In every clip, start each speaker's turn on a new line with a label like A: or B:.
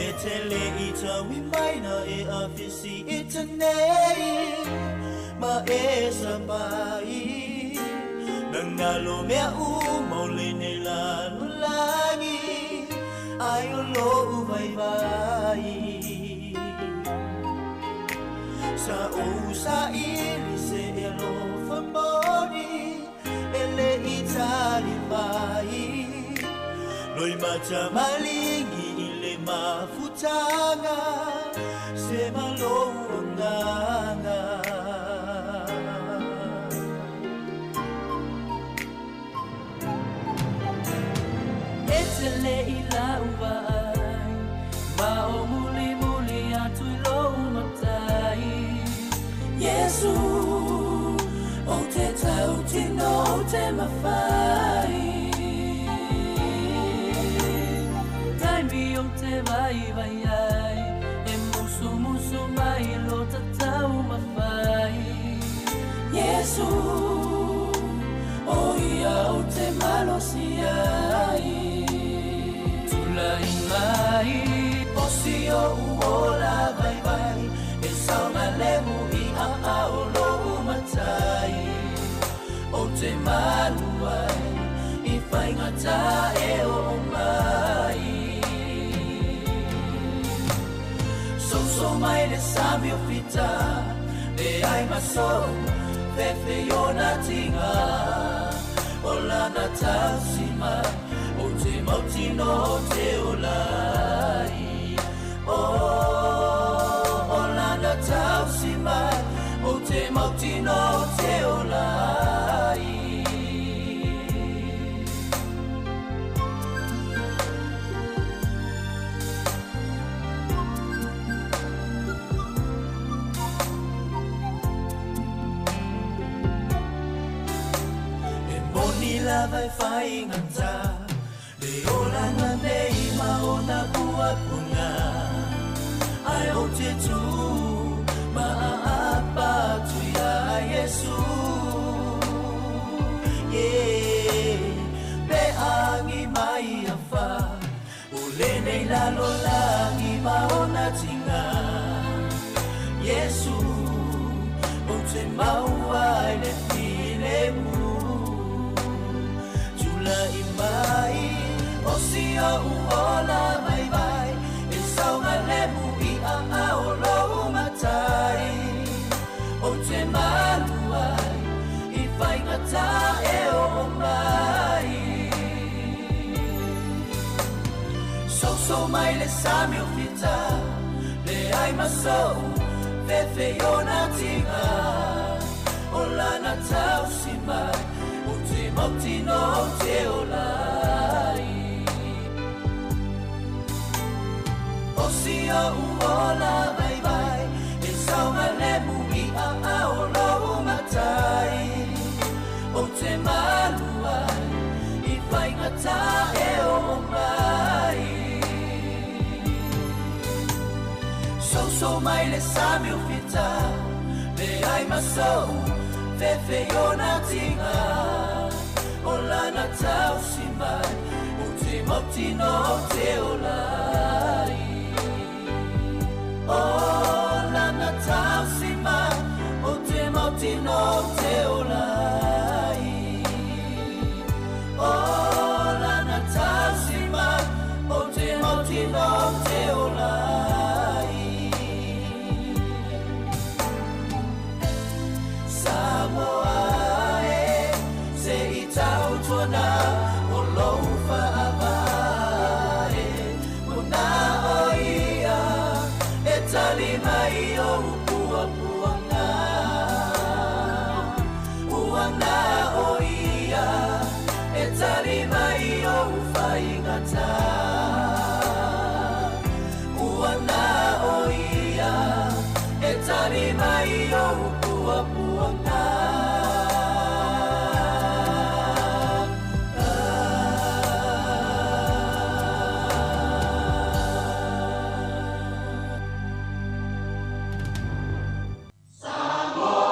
A: E te le i taui mai na e awhisi i te nei ma e sapai. Na ngalo mea u maule nei lalo langi ai o lo u vai vai. Sa o sa ili se e alofa moni e le i tali mai. Loi mata malingi i le mafutanga se malo anganga.
B: E te le i lau vai, ma o muli muli atu i lou matai. Yesu, o te tau tino o te mawhai. Taimi o te vai vai ai, e musu musu mai lo tatau mawhai. Yesu, o ia o te malosi ai. Tula i mai,
A: o si o uola vai vai, e saunga lemu i a a o lo matai. O te malu ai, i whaingata e o mai. So mai le sami o fita, le ai maso, fefe ona tinga. O lana tausi mai, o te mautino o te olai. O, o lana tausi mai, o te mautino o te olai. E moni la vai whai ngata, le oranga nei ma ona pua punga. Ai o te tū, ma a apa tu ia Yesu. Yeah, pe angi mai a wha, o le nei lalo langi ma ona tinga. Yesu, o te maua i le file mu. Tula i mai, o si o uola vai vai, e saunga lemu i a a o lo matai. O te malu ai, i whaingata e o mai. So mai le sami o fita, le ai maso, fefe ona tinga. O lana tausi mai, o te mautino o te olai. O si o uola vai vai, e saunga lemu i a a o lo matai. O te malu ai, i whaingata e o mai. So mai le sami o fita, le ai maso, fefe ona tinga. O lana tausi mai, o te mautino o te olai. O lana tausi mai, o te mautino o te olai. O lana tausi mai, o te mautino o te olai. Samoa e, se i tautuana, o lou whaavae. Mona o ia, e tali mai o upua puanga. Uanga o ia, e tali mai o uwhaingata. Uanga o ia, e tali mai o upua puanga.
C: Samoa,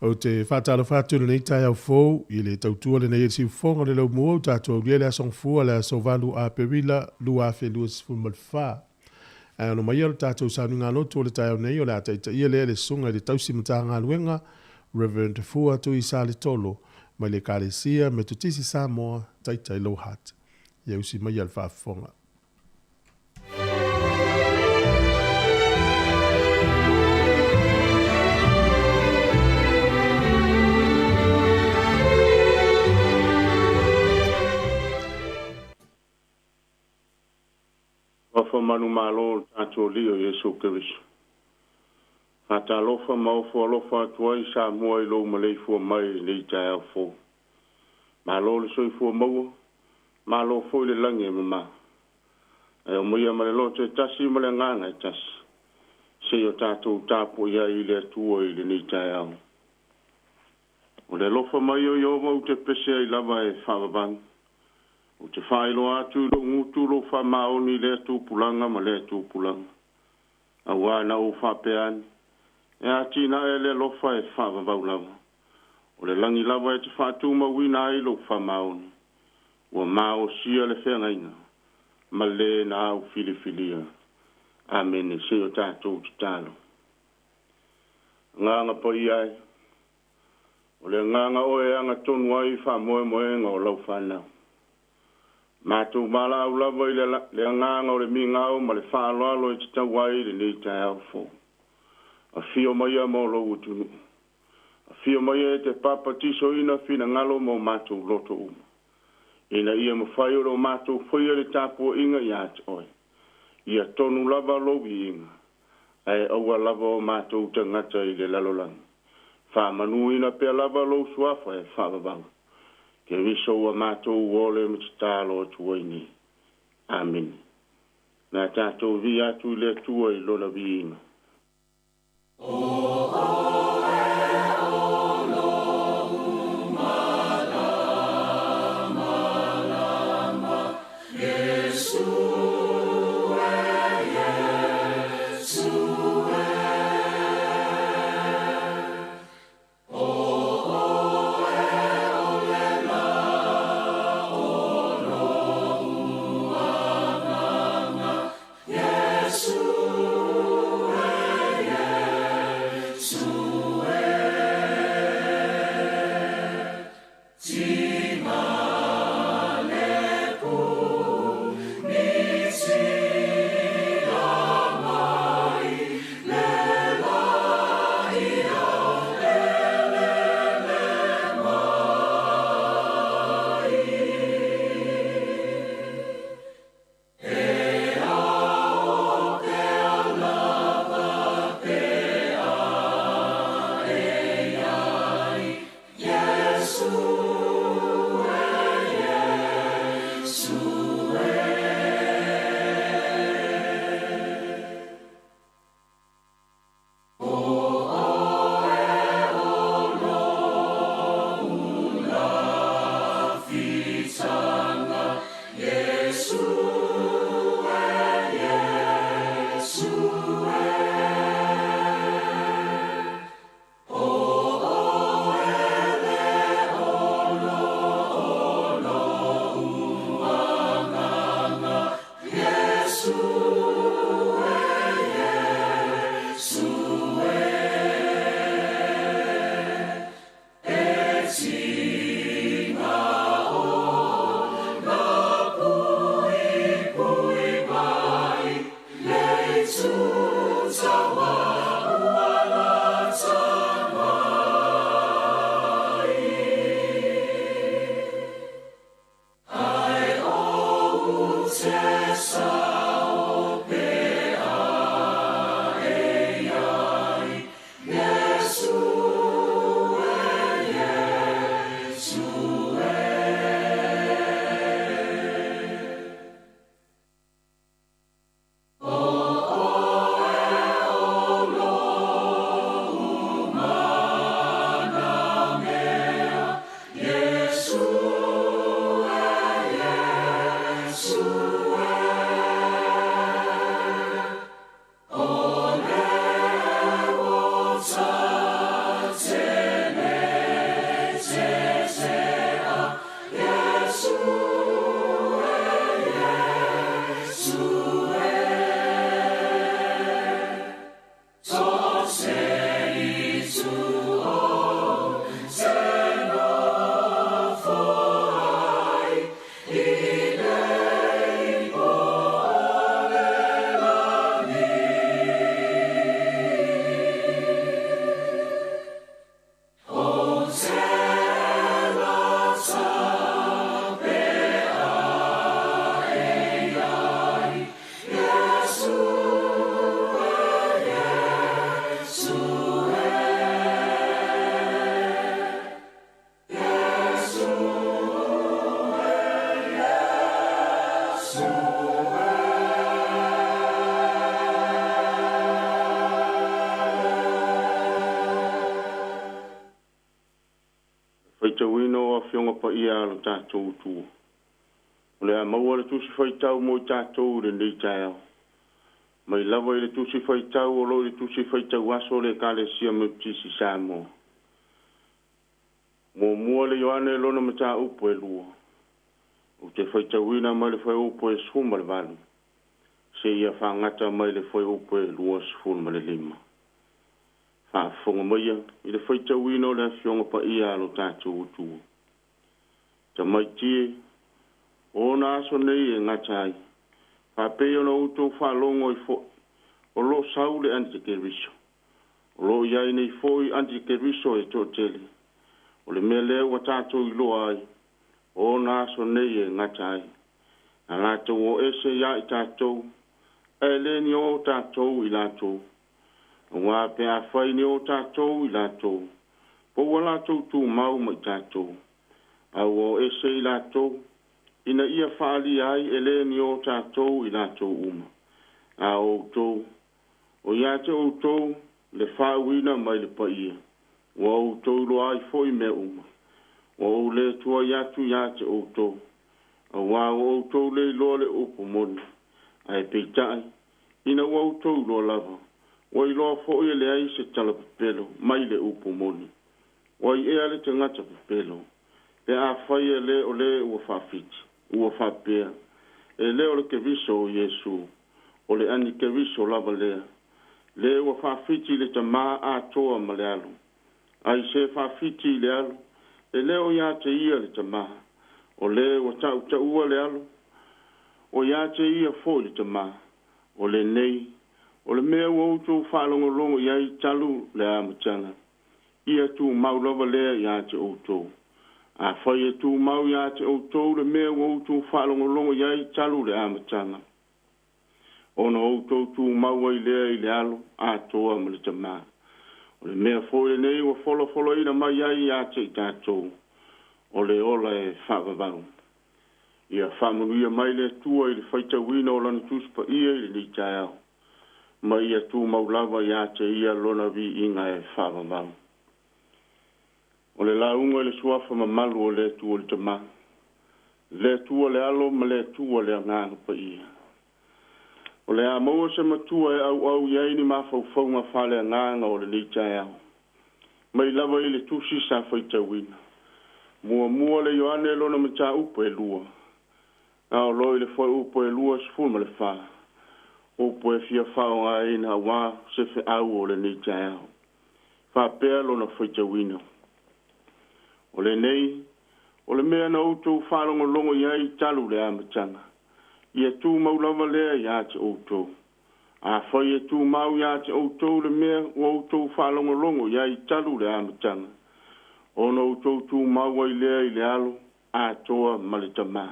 C: Ou te faatalofa atu i lenei taeao fou i le tautua lenei e le siufofoga o le laumua ua tatou aulia le aso Gafua le aso 8 Aperila 2024. Ae ono maia le tatou sauniga lotu o le taeao nei o le a taitaia lea e le Susuga i le Tausi Matagaluega Reverend Fua Tuisaletolo mai le Ekalesia Metotisi Samoa Taitai Lou Heart. Ia usi maia le faafofoga.
D: Alofa manumalo o le tatou Alii o Iesu Keriso. Faatalofa ma ofo alofa atu ai Samoa i lou maleifua mai i lenei taeao fou. Malo le soifua maua, malo foi le lagi e mama. Ae aumaia ma le loto e tasi ma le agaga e tasi, se i o tatou tapuai ai i le Atua i lenei taeao. O le alofa mai o Ieova ou te pese ai lava e faavavau. Ou te faailoa atu i lou gutu lou faamaoni i lea tupulaga ma lea tupulaga. Auā na ou faapea ane, E atinae le alofa e faavavau lava. O le lagi lava e te faatumauina ai lou faamaoni. Ua maosia le feagaiga ma le na au filifilia. Amene. Se i o tatou tatalo. Agaga Paia e, o le agaga oe e agatonu ai faamoemoega o lau fanau. Matou valaau lava i le le agaga o le migao ma le faaaloalo e tatau ai lenei taeao fou. Afio maia mo lou atunuu. Afio maia e te papatisoina finagalo ma o matou loto uma, ina ia mafai o lo matou faia le tapuaiga ia te oe. Ia tonu lava lou viiga, ae aua lava o matou tagata i le lalolagi. Faamanuina pea lava lou suafa e faavavau. Keriso ua matou ole ma tatalo atu ai nei. Amene. Na tatou viia atu i le Atua i Lona viiga. faitauina o Afioga Paia a lo tatou Atua. O le a maua le Tusi Faitau mo i tatou i lenei taeao. Mai lava i le Tusi Faitau o lo o i le Tusi Faitau Aso o le Ekalesia Metotisi i Samoa. Muamua le Ioane lona mataupu e 2. Ou te faitauina mai le fuaiupu e 18 seia faagata mai le fuaiupu e 25. Faafofoga maia i le faitauina o le Afioga Paia a lo tatou Atua. Tamaiti e, o ona aso nei e gata ai, faapei ona outou faalogo ai foi, o lo o sau le Antikeriso. O lo o i ai nei foi Antikeriso e toatele. O le mea lea ua tatou iloa ai, o ona aso nei e gata ai. Na latou o ese ia i tatou, ae le ni o tatou i latou. Aua pe afai ni o tatou i latou, po ua latou tumau ma i tatou, a ua o ese i latou, ina ia faaalia ai e le ni o tatou i latou uma. A o outou, o ia te outou le faauina mai le paia, ua outou iloa ai foi mea uma. Ua ou le tuai atu ia te outou, aua ua outou le iloa le upu moni, ae peitai, ina ua outou iloa lava, ua iloa foi e leai se tala pepelo mai le upu moni. Ua i ea le tagata pepelo, pe afai e le o le ua faafiti, ua faapea, e le o le Keriso o Iesu, o le Anikeriso lava lea, le ua faafiti le Tamā atoa ma le Alo. Ai se faafiti i le Alo, e le o ia te ia le Tamā, o le ua tautaua le Alo, o ia te ia foi le Tamā. O lenei, o le mea ua outou faalogologo i ai talu le amataga, ia tumau lava lea ia te outou. Afai e tumau ia te outou le mea ua outou faalogologo i ai talu le amataga, ona outou tumau ai lea i le Alo atoa ma le Tamā. O le mea foi lenei ua folafolaina mai ai ia te i tatou, o le ola e faavavau. Ia faamanuia mai le Atua i le faitauina o Lana Tusi Paia i lenei taeao, ma ia tumau lava ia te ia Lona viiga e faavavau. O le lauga i le suafa mamalu o le Atua le Tamā, le Atua le Alo ma le Atua le Agaga Paia. O le a maua se matua e auau i ai ni mafaufauga faaleagaga o lenei taeao, mai lava i le Tusi sa faitauina. Muamua le Ioane lona mataupu e 2, a o lo i le fuaiupu e 24, upu e fia faaaogaina aua se feau o lenei taeao. Faapea lona faitauina. O lenei, o le mea na outou faalogologo i ai talu le amataga, ia tumau lava lea ia te outou. Afai e tumau ia te outou le mea ua outou faalogologo i ai talu le amataga, ona outou tumau ai lea i le Alo atoa ma le Tamā.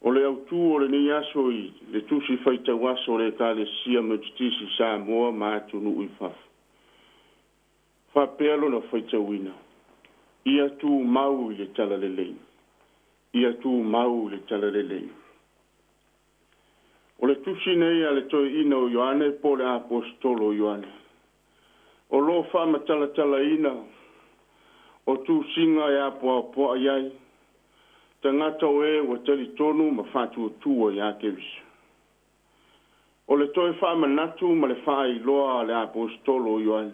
D: O le autū o lenei aso i le Tusi Faitau Aso o le Ekalesia Metotisi Samoa ma atunuu i fafo. Faapea lona faitauina, ia tumau i le talalelei. Ia tumau i le talalelei. O le tusi nei a le toeaina o Ioane po o le Aposetolo o Ioane, o lo o faamatalatalaina o tusiga e apoapoai ai tagata o e ua talitonu ma faatuatua ia Keriso. O le toe faamanatu ma le faailoa a le Aposetolo o Ioane,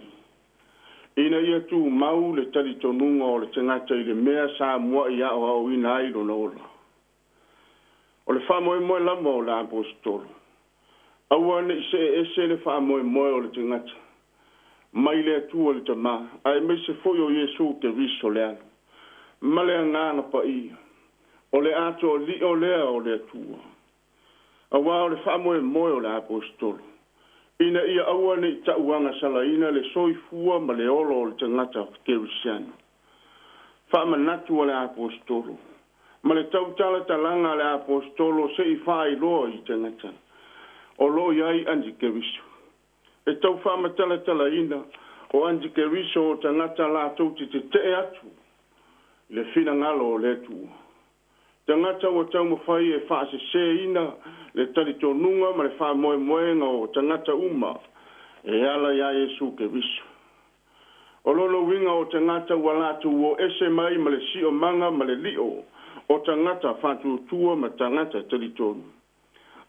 D: ina ia tumau le talitonuga o le tagata i le mea sa muai aoaoina ai lona ola. O le faamoemoe lava o le Aposetolo, aua ne i see ese le faamoemoe o le tagata mai le Atua le Tamā, aemaise foi o Iesu Keriso le Alo, ma le Agaga Paia, o le atoalio lea o le Atua. Aua o le faamoemoe o le Aposetolo, ina ia aua ne i tauagasalaina le soifua ma le ola o le tagata kerisiano. Faamanatu a le Aposetolo, ma le tautalatalaga a le Aposetolo se i faailoa i tagata, o lo o i ai antikeriso. E tau faamatalatalaina o antikeriso o tagata latou te tetee atu i le finagalo o le Atua. Tagata ua taumafai e faaseseina le talitonuga ma le faamoemoega o tagata uma e ala ia Iesu Keriso. O lona uiga o tagata ua latou o ese mai ma le siomaga ma le lio o tagata faatuatua ma tagata talitonu.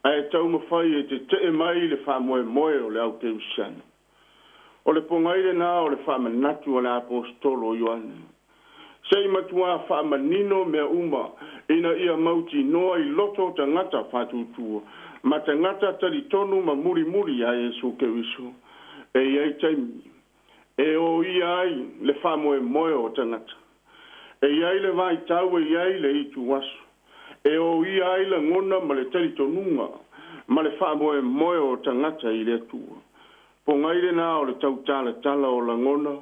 D: Ae taumafai e tetee mai i le faamoemoe o le au kerisiano. O le pogai lenā o le faamanatu a le Aposetolo o Ioane. Se i matuā faamanino mea uma ina ia mautinoa i loto o tagata faatuatua ma tagata talitonu ma mulimuli iā Iesu Keriso. E i ai taimi e oia ai le faamoemoe o tagata. E i ai le vaitau e i ai le ituaso e oia ai lagona ma le talitonuga ma le faamoemoe o tagata i le Atua. Pogai lenā o le tautalatala o lagona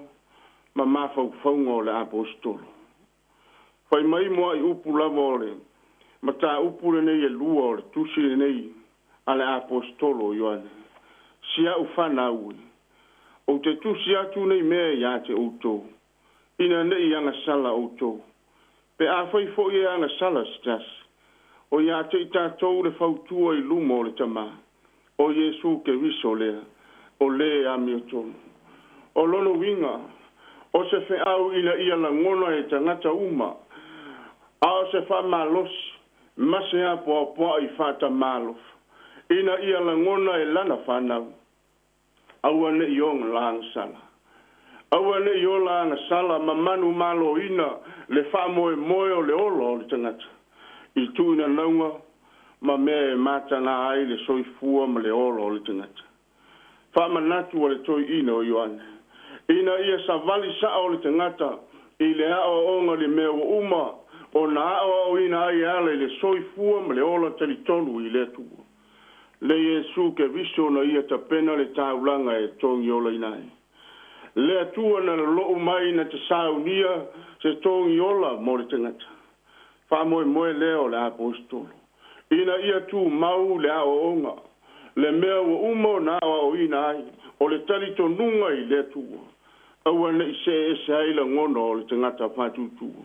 D: ma mafaufauga o le Aposetolo. Fai mai muaʻi upu lava o le mataupu lenei e lua o le tusi lenei a le Aposetolo o Ioane. Si a'u fanau e, ou te tusi atu nei mea iā te outou, ina neʻi agasala outou. Pe afai foi e agasala se tasi, o ia te i tatou le fautua i luma o le Tamā, o Iesu Keriso lea, o lē amiotonu. O lona uiga, o se feau ina ia lagona e tagata uma, a o se faamalosi ma se apoapoaʻi faatamā alofa, ina ia lagona e lana fanau, aua neʻi ola agasala. Aua neʻi ola agasala ma manumaloina le faamoemoe o le ola o le tagata i tuuina nauga ma mea e matagā ai le soifua ma le ola o le tagata. Faamanatu a le toeaina o Ioane. Ina ia savali sao le tagata i le aoaoga i mea ua uma ona aoaoina ai e ala i le soifua ma le ola talitonu i le Atua. Le Iesu Keriso na ia tapena le taulaga e togiolaina ai. Le Atua na lolo'u mai na te saunia se togiola mo le tagata. Faamoemoe lea o le Aposetolo. Ina ia tumau le aoaoga, le mea ua uma ona aoaoina ai, o le talitonuga i le Atua. Aua neʻi see ese ai lagona o le tagata faatuatua.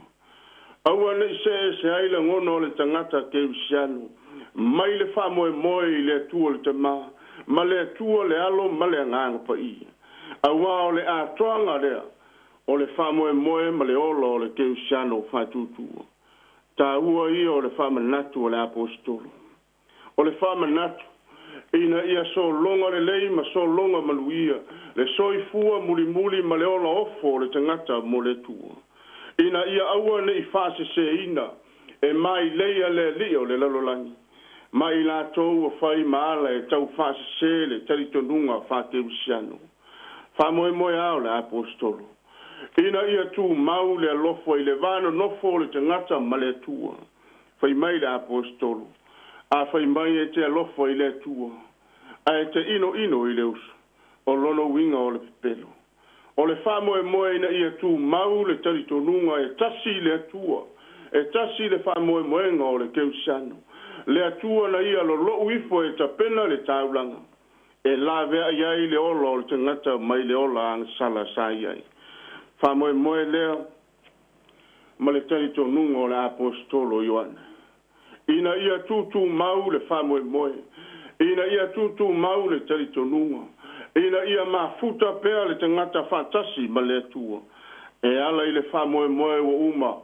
D: Aua neʻi see ese ai lagona o le tagata kerisiano mai le faamoemoe i le Atua le Tamā ma le Atua le Alo ma le Agaga Paia. Auā o le atoaga lea o le faamoemoe ma le ola o le kerisiano faatuatua. Taua ia o le faamanatu o le Aposetolo. O le faamanatu ina ia sologa lelei ma sologa manuia le soifua mulimuli ma le ola ofo o le tagata mo le Atua. Ina ia aua neʻi faaseseina e mailei a le alii o le lalolagi ma i latou ua fai ma ala e tau faasesē le talitonuga faakerisiano. Faamoemoe a o le Aposetolo. Ina ia tumau le alofa i le va nonofo o le tagata ma le Atua. Fai mai le Aposetolo, afai mai e te alofa i le Atua, ae te inoino i le uso, o lona uiga o le pepelo. O le faamoemoe ina ia tumau le talitonuga e tasi i le Atua, e tasi le faamoemoega o le kerisiano. Le Atua na ia lolo'u ifo e tapena le taulaga e laveai ai le ola o le tagata mai le ola agasala sa i ai. Faamoemoe lea ma le talitonuga o le Aposetolo Ioane. Ina ia tutumau le faamoemoe, ina ia tutumau le talitonuga, ina ia mafuta pea le tagata faatasi ma le Atua, e ala i le faamoemoe ua uma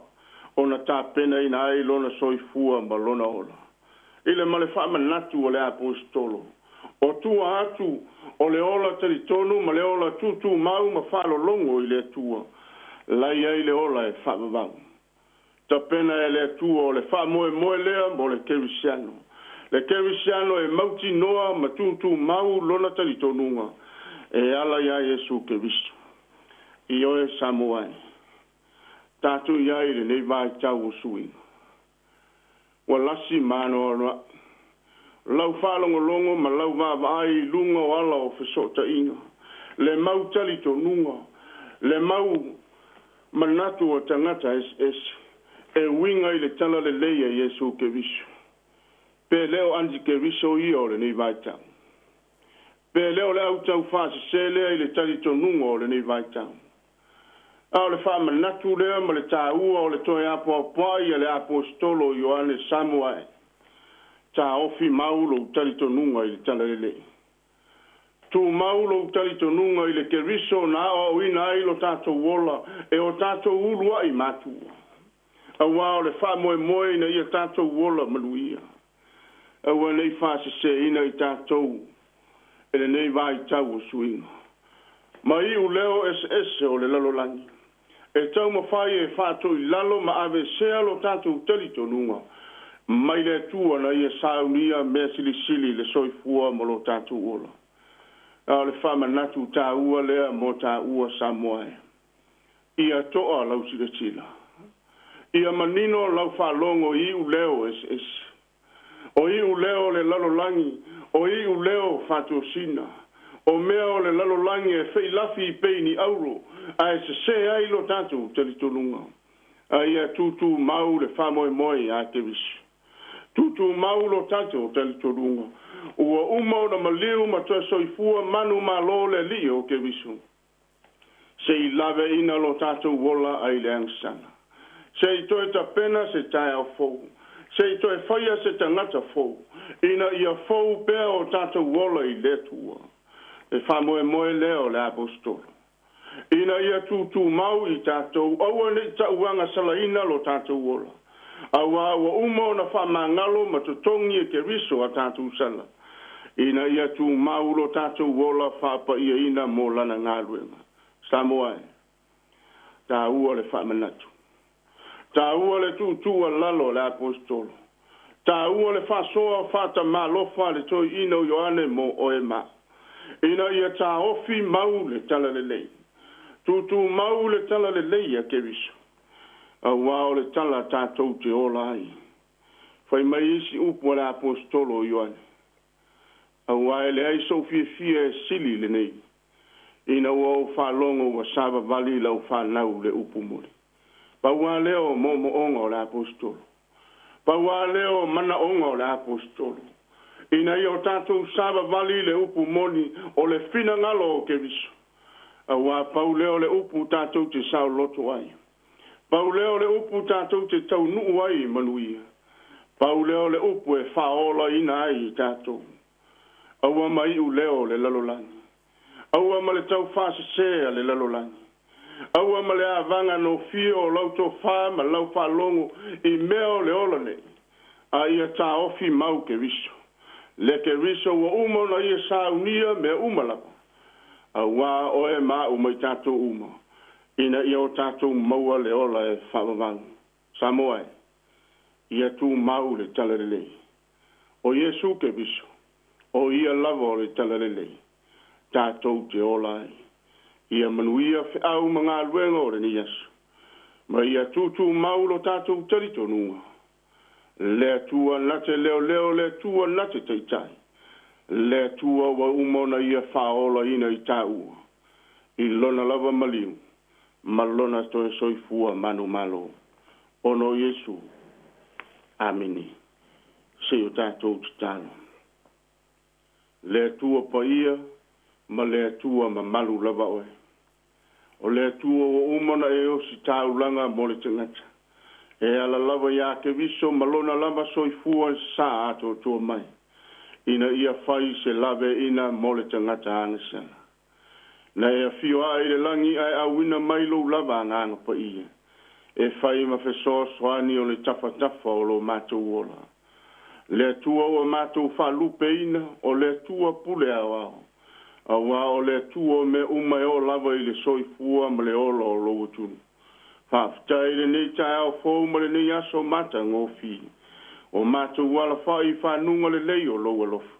D: ona tapenaina ai lona soifua ma lona ola. I le ma le faamanatu o le Aposetolo, o tua atu o le ola talitonu ma le ola tutumau ma faalologo i le Atua, lai ai le ola e faavavau. Tapena e le Atua o le faamoemoe lea mo le kerisiano. Le kerisiano e mautinoa ma tutumau lona talitonuga e ala iā Iesu Keriso. Ioe Samoa e, tatou i ai i lenei vaitau o suiga. Ua lasi ma anoanoaʻi lau faalogologo ma lau vaavaai i luga o ala o fesootaiga, le mau talitonuga, le mau manatu o tagata eseese e uiga i le talalelei a Iesu Keriso. Pe le o antikeriso ia o lenei vaitau. Pe le o le autau faasesē lea i le talitonuga o lenei vaitau. A o le faamanatu lea ma le taua o le toe apoapoaʻi a le Aposetolo Ioane. Samoa e, taofi mau lou talitonuga i le talalelei. Tumau lou talitonuga i le Keriso na aoaoina ai lo tatou ola e o tatou uluai matua. Auā o le faamoemoe ina ia tatou ola manuia. Aua ne i faaseseina i tatou e lenei vaitau o suiga. Ma iu leo eseese o le lalolagi. E taumafai e faatoilalo ma aveesea lo tatou talitonuga mai le Atua na ia saunia mea silisili le soifua ma lo tatou ola. A o le faamanatu taua lea mo taua Samoa e. Ia toa lau silasila. Ia manino lau faalogo i iu leo eseese. O iu leo o le lalolagi, o iu leo faatosina. O mea o le lalolagi e feilafi i pei ni auro, ae sesē ai lo tatou talitonuga. A ia tutumau le faamoemoe ia Keriso. Tutumau lo tatou talitonuga. Ua uma ona maliu ma toe soifua manumalo le Alii o Keriso. Se i laveina lo tatou ola ai le agasala. Se i toe tapena se taeao fou. Se i toe faia se tagata fou. Ina ia fou pea o tatou ola i le Atua. E faamoemoe lea o le Aposetolo. Ina ia tutumau i tatou, aua ne i tauagasalaina lo tatou ola. Auā ua uma ona faamagalo ma totogi e Keriso a tatou sala. Ina ia tumau lo tatou ola faapaiaina mo lana galuega. Samoa e, taua le faamanatu. Taua le tuutuualalo a le Aposetolo. Taua le faasoa faatamalofa a le toeaina o Ioane mo oe ma. Ina ia taofi mau le talalelei. Tutumau le talalelei a Keriso. Auā o le tala tatou te ola ai. Fai mai isi upu a le Aposetolo o Ioane. Auā e leai sou fiafia e sili lenei, ina ua ou faalogo ua savavali lau fanau le upu moni. Pau lava lea o moomooga o le Aposetolo. Pau lava lea o manaoga o le Aposetolo. Ina ia o tatou savavali le upu moni o le finagalo o Keriso. Auā pau lea o le upu tatou te saoloto ai. Pau lea o le upu tatou te taunuu ai i manuia. Pau lea o le upu e faaolaina ai i tatou. Aua ma iu leo o le lalolagi. Aua ma le taufaasese a le lalolagi. Aua ma le avaga nofie o lau tofa ma lau faalogo i mea o le ola nei, a ia taofi mau Keriso. Le Keriso ua uma ona ia saunia mea uma lava. Auā oe ma au ma i tatou uma, ina ia o tatou maua le ola e faavavau. Samoa e, ia tumau le talalelei. O Iesu Keriso, o ia lava o le talalelei, tatou te ola ai. Ia manuia feau ma galuega o lenei aso, ma ia tutumau lo tatou talitonuga. Le Atua na te leoleo, le Atua na te taitai, le Atua ua uma ona ia faaolaina i taua, i lona lava maliu, ma lona toe soifua manumalo. Ona o Iesu. Amene. Se i o tatou tatalo. Le Atua paia ma le Atua mamalu lava oe. O le Atua ua uma ona e ositaulaga mo le tagata. E ala lava iā Keriso ma lona lava soifua sa atoatoa mai, ina ia fai se laveaiina mo le tagata agasala. Na e afio ae i le lagi ae auina mai lou lava Agaga Paia, e fai ma fesoasoani o le tafatafa o lo matou ola. Le Atua ua matou faalupeina, o le Atua pule aoao, auā o le Atua o mea uma e oo lava i le soifua ma le ola o lou atunuu. Faafetai i lenei taeao fou ma lenei aso matagofie, o matou alafai i fanuga lelei o lou alofa.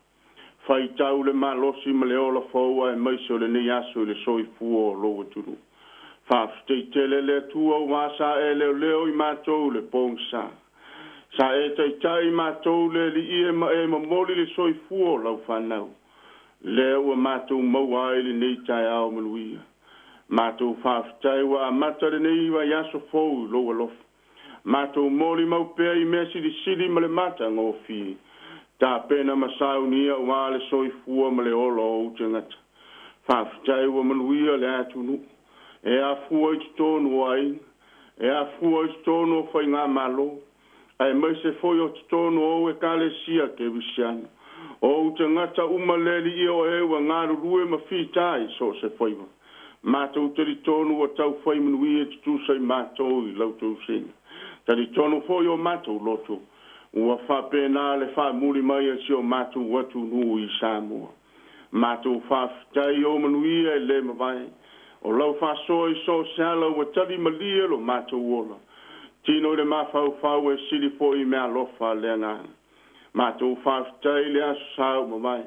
D: Faitau le malosi ma le ola fou aemaise o lenei aso i le soifua o lou atunuu. Faafetai tele le Atua ua sa e leoleo i matou le pogisa. Sa e taitai i matou le Alii e ma e momoli le soifua o lau fanau. Lea ua matou maua ai lenei taeao manuia. Matou faafetai ua amata lenei vaiaso fou i lou alofa. Matou molimau pea i mea silisili ma le matagofie. Tapena ma saunia aua le soifua ma le ola o ou tagata. Faafetai ua manuia le atunuu. E afua i totonu o aiga, e afua i totonu o faigamalo, aemaise foi o totonu o ou Ekalesia Kerisiano. O ou tagata uma le Alii o e ua galulue ma fitā i so o se faiva. Matou talitonu ua taufai manuia tutusa i matou i lau tausiga. Talitonu foi o matou loto ua faapena le faamuli mai a si o matou atunuu i Samoa. Matou faafetai o manuia e le mavae. O lau faasoa i so o se ala ua tali malie lo matou ola. Tino i le mafaufau e sili foi i meaalofa a le agaga. Matou faafetai i le aso sa ua mavae.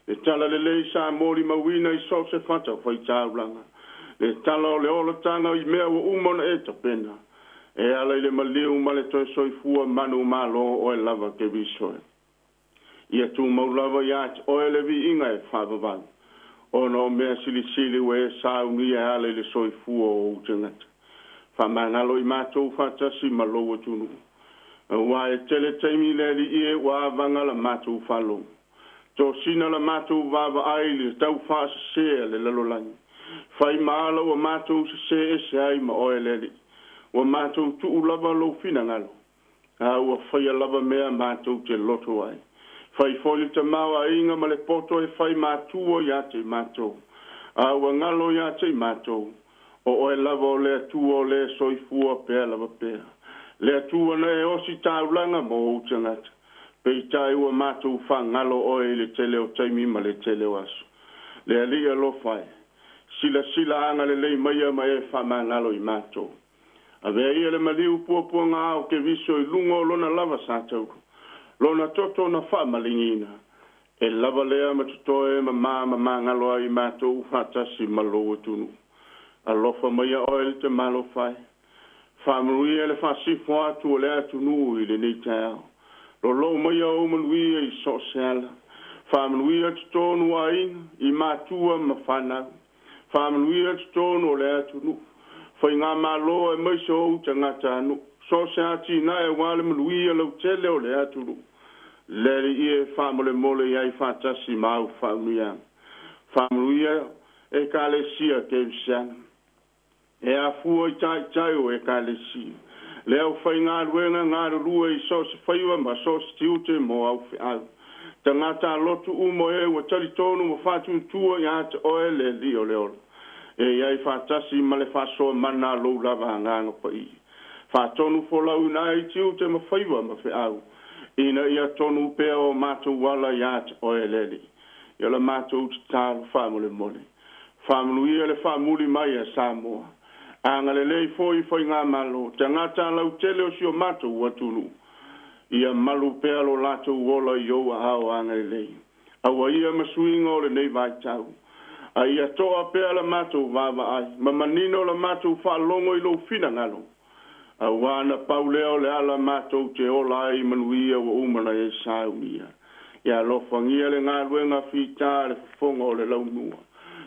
D: Le tala lelei sa molimauina i so o se fatafaitaulaga. Le tala o le olataga i mea ua uma ona e tapena. E ala i le maliu ma le toe soifua manumalo o oe lava Keriso e. Ia tumau lava ia te oe le viiga e faavavau, ona o mea silisili ua e saunia e ala i le soifua o ou tagata. Faamagalo i matou faatasi ma lou atunuu. Aua e tele taimi le Alii e ua avaga la matou faalogo. Tosina la matou vaavaai i le tau faasese a le lalolagi. Fai ma ala ua matou sese ese ai ma oe le Alii. Ua matou tuu lava lou finagalo, a ua faia lava mea matou te loto ai. Fai foi le tamaoaiga ma le poto e fai matua ia te matou, a ua galo ia te matou. O oe lava o le Atua o le soifua pea lava pea. Le Atua na e osi taulaga mo ou tagata. Peitai ua matou faagalo oe i le tele o taimi ma le tele o aso. Le Alii alofa e, silasila agalelei maia ma e faamagalo i matou. Avea ia le maliu puapuaga o Keriso i luga o lona lava sa taulu, lona toto na faamaligiina, e lava lea ma totoe ma ma ma magalo ai matou faatasi ma lou atunuu. Alofa maia oe le Tamalofa e. Faamanuia le faasifo atu o le atunuu i lenei taeao. Lolou maia ou manuia i so o se ala. Faamanuia totonu o aiga, i matua ma fanau. Faamanuia totonu o le atunuu. Faigamalo aemaise o ou tagatanuu. So o se atinae aua le manuia lautele o le atunuu. Le Alii e faamolemole i ai faatasi ma au faamanuiaga. Faamanuia Ekalesia Kerisiano. E afua i taitai o Ekalesia. Le aufaigaluega galulue i so o se faiva ma so o se tiute mo au feau. Tagata lotu uma e ua talitonu ma faatuatua ia te oe le Alii o le ola. E i ai faatasi ma le faasoa mana a lou lava Agaga Paia. Faatonu folauina ai tiute ma faiva ma feau, ina ia tonu pea o matou ala ia te oe le Alii. Ia la matou tatalo faamolemole. Faamanuia le faamuli mai a Samoa. Agalelei foi i faigamalo, tagata lautele o si o matou atunuu. Ia malu pea lo latou ola i ou aao agalelei. Aua ia ma suiga o lenei vaitau. A ia toa pea la matou vaavaai, ma manino la matou faalogo i lou finagalo. Aua na pau lea o le ala matou te ola ai i manuia ua uma ona e saunia. Ia alofagia le galuega fita a le fofoga o le launua,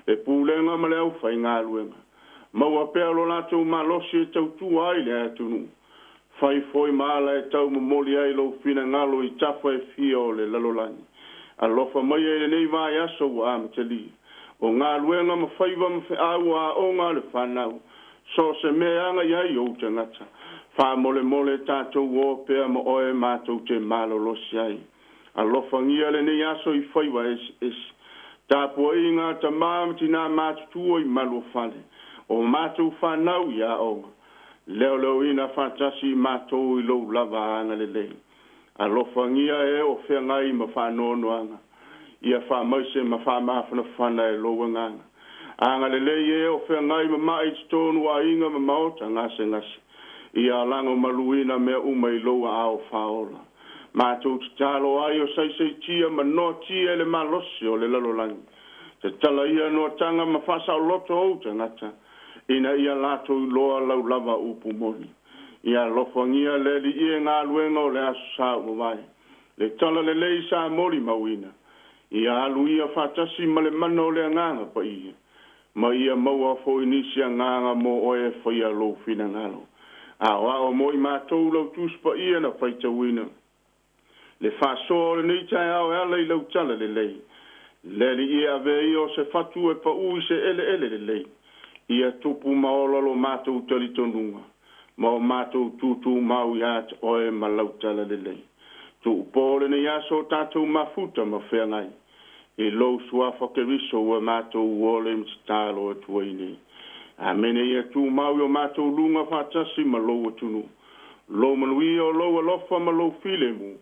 D: le pulega ma le aufaigaluega. Maua pea lo latou malosi e tautua ai le atunuu. Fai foi ma ala e tau momoli ai lou finagalo i tafa e fia o le lalolagi. Alofa maia i lenei vaiaso ua amatalia. O galuega ma faiva ma feau o aoga a le fanau. So o se mea e agai ai ou tagata. Faamolemole tatou o pea ma oe matou te malolosi ai. Alofagia lenei aso i faiva eseese. Tapuaiga a tama ma tinā matutua i maluafale. O matou fanau i aoga. Leoleoina faatasi i matou i lou lava agalelei. Alofagia e o feagai ma faanoanoaga. Ia faamaise ma faamafanafana e lou agaga. Agalelei e o feagai ma ma'i i totonu o aiga ma maota gasegase. Ia lagomaluina mea uma i lou aao faaola. Matou tatalo ai o saisaitia ma noatia e le malosi o le lalolagi. Tatala ia noataga ma faasaoloto ou tagata, ina ia latou iloa lau lava upu moni. Ia alofagia le Alii e galuega o le aso sa ua mavae. Le tala lelei sa molimauina. Ia alu ia faatasi ma le mana o le Agaga Paia, ma ia maua foi nisi agaga mo oe e faia lou finagalo. Aoao mo i matou lau Tusi Paia na faitauina. Le faasoa o lenei taeao e ala i lau tala lelei. Le Alii e avea ia o se fatu e pau i se eleele lelei. Ia tupu ma ola lo matou talitonuga, ma o matou tūtūmau ia te oe ma lau tala lelei. Tuupō lenei aso o tatou mafuta ma feagai i lou suafa Keriso ua matou ole ma tatalo atu ai nei. Amene. Ia tumau i o matou luga faatasi ma lou atunuu, lou manuia o lou alofa ma lou filemu.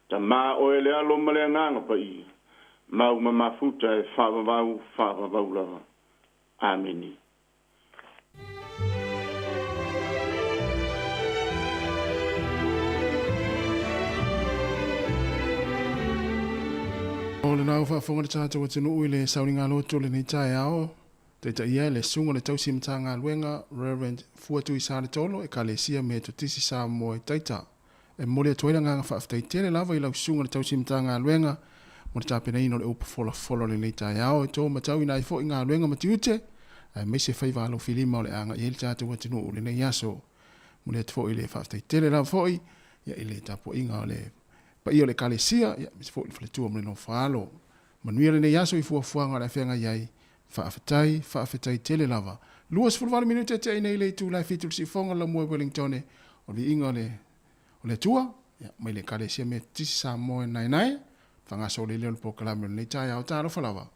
D: Tamā oe le Alo ma le Agaga Paia, mau ma mafuta e faavavau faavavau lava. Amene.
E: O lena ua faafofoga le tatou atunuu i le sauniga loto o lenei taeao, taitaia e le Susuga o le Tausi Matagaluega Rev. Fuatui Saletolo, Ekalesia Metotisi Samoa i Taita. E momoli atu ai le agaga faafetai tele lava i lau Susuga i le Tausi Matagaluega mo le tapenaina o le upu folafola o lenei taeao e to matauina ai foi galuega ma tiute aemaise faiva alofilima o le a agai ai le tatou atunuu i lenei aso. Momoli atu foi le faafetai tele lava foi i le tapuaiga o le paia o le Ekalesia aemaise foi le faletua ma le nofo-a-alo. Manuia lenei aso i fuafuaga o le a feagai ai. Faafetai, faafetai tele lava. 28 minute e tea nei le itula e 7 i le siufoga o le Laumua i Wellingtone o le viiga o le o le Atua, ia, mai le Ekalesia Metotisi Samoa e Naenae, faagasolo ai lea o le polokalame o lenei taeao. Talofa lava.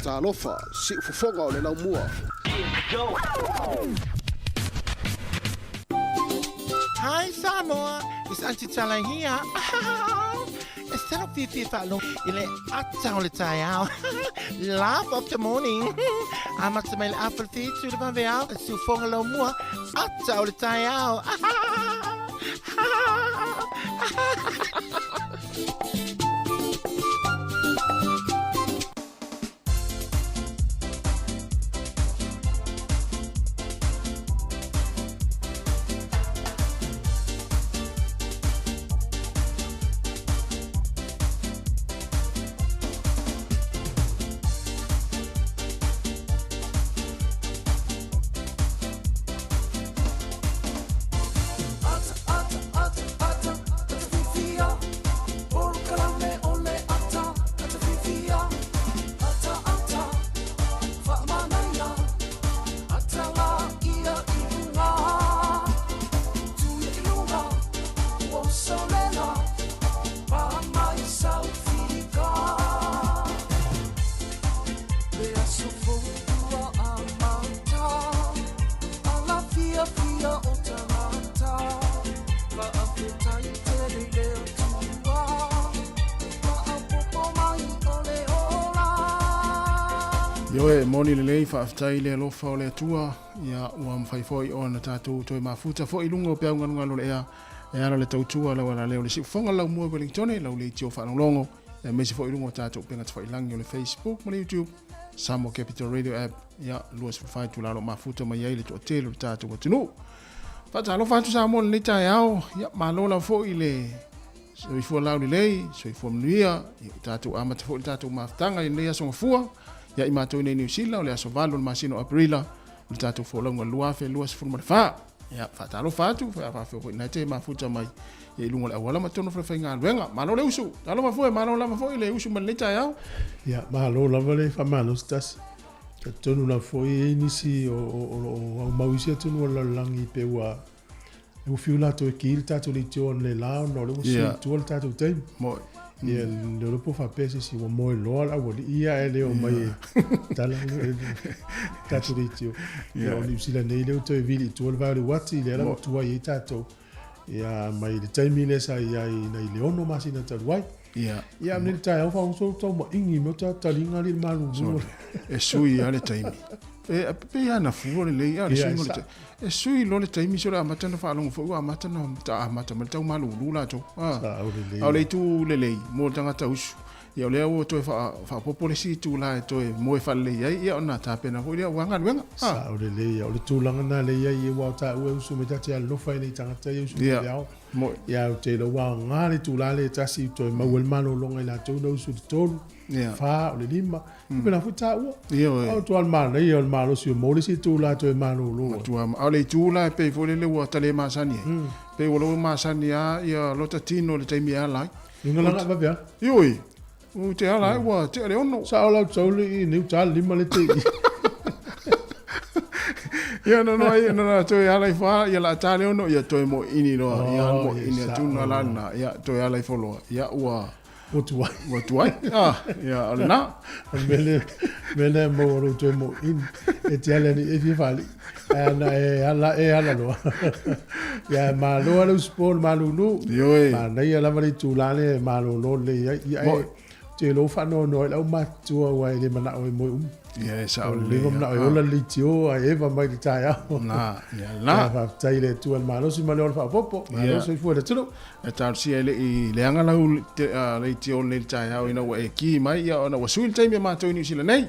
E: Talofa, siufofoga o le laumua.
F: Hi Samoa, it's Auntie Tala here. E salo fiafia faalogo i le ata o le taeao. Laugh of the morning. Amata mai le afa le fitu le vaveao, e siufoga laumua, ata o le taeao. Ioe, moni lelei faafetai i le alofa o le Atua, ia ua mafai foi ona tatou toe mafuta foi i luga o peau galugalu o le ea e ala le tautua lau alaleo le siufofoga laumua i Wellingtone, lau leitio faalogologo, aemaise foi i luga o tatou upega tafailagi o le Facebook ma le YouTube, Samoa Capital Radio App, ia 24 itula o lo o mafuta mai ai le toatele o le tatou atunuu. Faatalofa atu Samoa i lenei taeao, ia malo lava foi i le soifua laulelei, soifua manuia, ia ua tatou amata foi le tatou mafutaga i lenei aso gafua, ia i matou i nei Niu Sila o le aso 8 o le masina o Aperila o le tatou folauga 2024. Ia faatalofa atu, faafetai foi na te mafuta mai ia i luga o le auala ma totonu o le faigaluega. Malo le usu, talofa foi, malo lava foi le usu mai lenei taeao.
C: Ia, malo lava le faamalosi tasi. Talitonu lava foi e i ai nisi o lo o aumau i isi atunuu o le lalolagi pe ua ua fiu latou e ki le tatou leitio analeila ona o lea ua sui i tua le tatou taimi.
E: Moi.
C: Ia, le iloa po o faapea se isi ua moe loa le aualii ia ae le oo mai e tala le tatou leitio. Ia, o Niu Sila nei lea ua toe vili i tua le vae o le uati, lea la ua tuai ai tatou. Ia, mai le taimi lea sa i ai nai le 6 masina talu ai.
E: Ia.
C: Ia, nei le taeao faaoso tau maingi mea ta taliga alii le malulu.
E: E sui lava le taimi. E pei lava na fua lelei a le suiga o le taimi. E sui loa le taimi se o le amata ona faalogo foi ua amata ona amata mai le tau malulu latou.
C: A
E: o le itu lelei mo le tagata usu, ia o lea ua toe faaopoopo le isi itula e toe moe faalelei ai, ia ona tapena foi lea aua galuega.
C: Sao lelei, o le tulaga lena lea e i ai, aua o taua e usu mai ta te alolofa i nai tagata ia e usu mai le ao. Ia, ou te iloa ua aoga le itula lea e tasi toe maua ai le malologa i latou na usu i le tolu, fa, o le lima. E pena foi taua.
E: Ioe.
C: O tua le manaia o le malosi o maua le isi itula toe malolo ai.
E: Matua, a o le itu la e pei foi lele ua ta le masani ai. Pei ua lou masani lava ia lota tino i le taimi e ala ai.
C: Luga la nga vave ala.
E: Ioe. Ou te ala ai ua tea le 6.
C: Sao lau tau le i nei uta le 5 le te i.
E: Ia no no ai no no toe ala ifo a ia la ta le 6 ia toe mo ini loa ia mo ini atu na la na ia toe ala ifo loa ia ua
C: Ua tuai.
E: Ua tuai. Ah, ia, o lena.
C: O le mea lea, mea lea e maua lou toe moʻini. E te ala nei e fia faalii. Ae ana e ala, e ala loa. Ia, e malo lava le usupo o le malulu.
E: Ioe.
C: Manaia lava le itula lea e malolo lelei ai. Ia, e, te iloa ua faanoanoa ai le aumatutua aua e le manao e moe umi.
E: Ia, e sao
C: O
E: lelei.
C: le manao e ola le leitio ae eva mai le taeao.
E: Na, ia, na.
C: Ia, faafetai i le Atua i le malosi ma le ola faaopoopo. Malo soifua i le atunuu.
E: E talosia e le i leaga lau leitio nei i le taeao ina ua e ki mai, ia ona ua sui le taimi a matou i Niu Sila nei.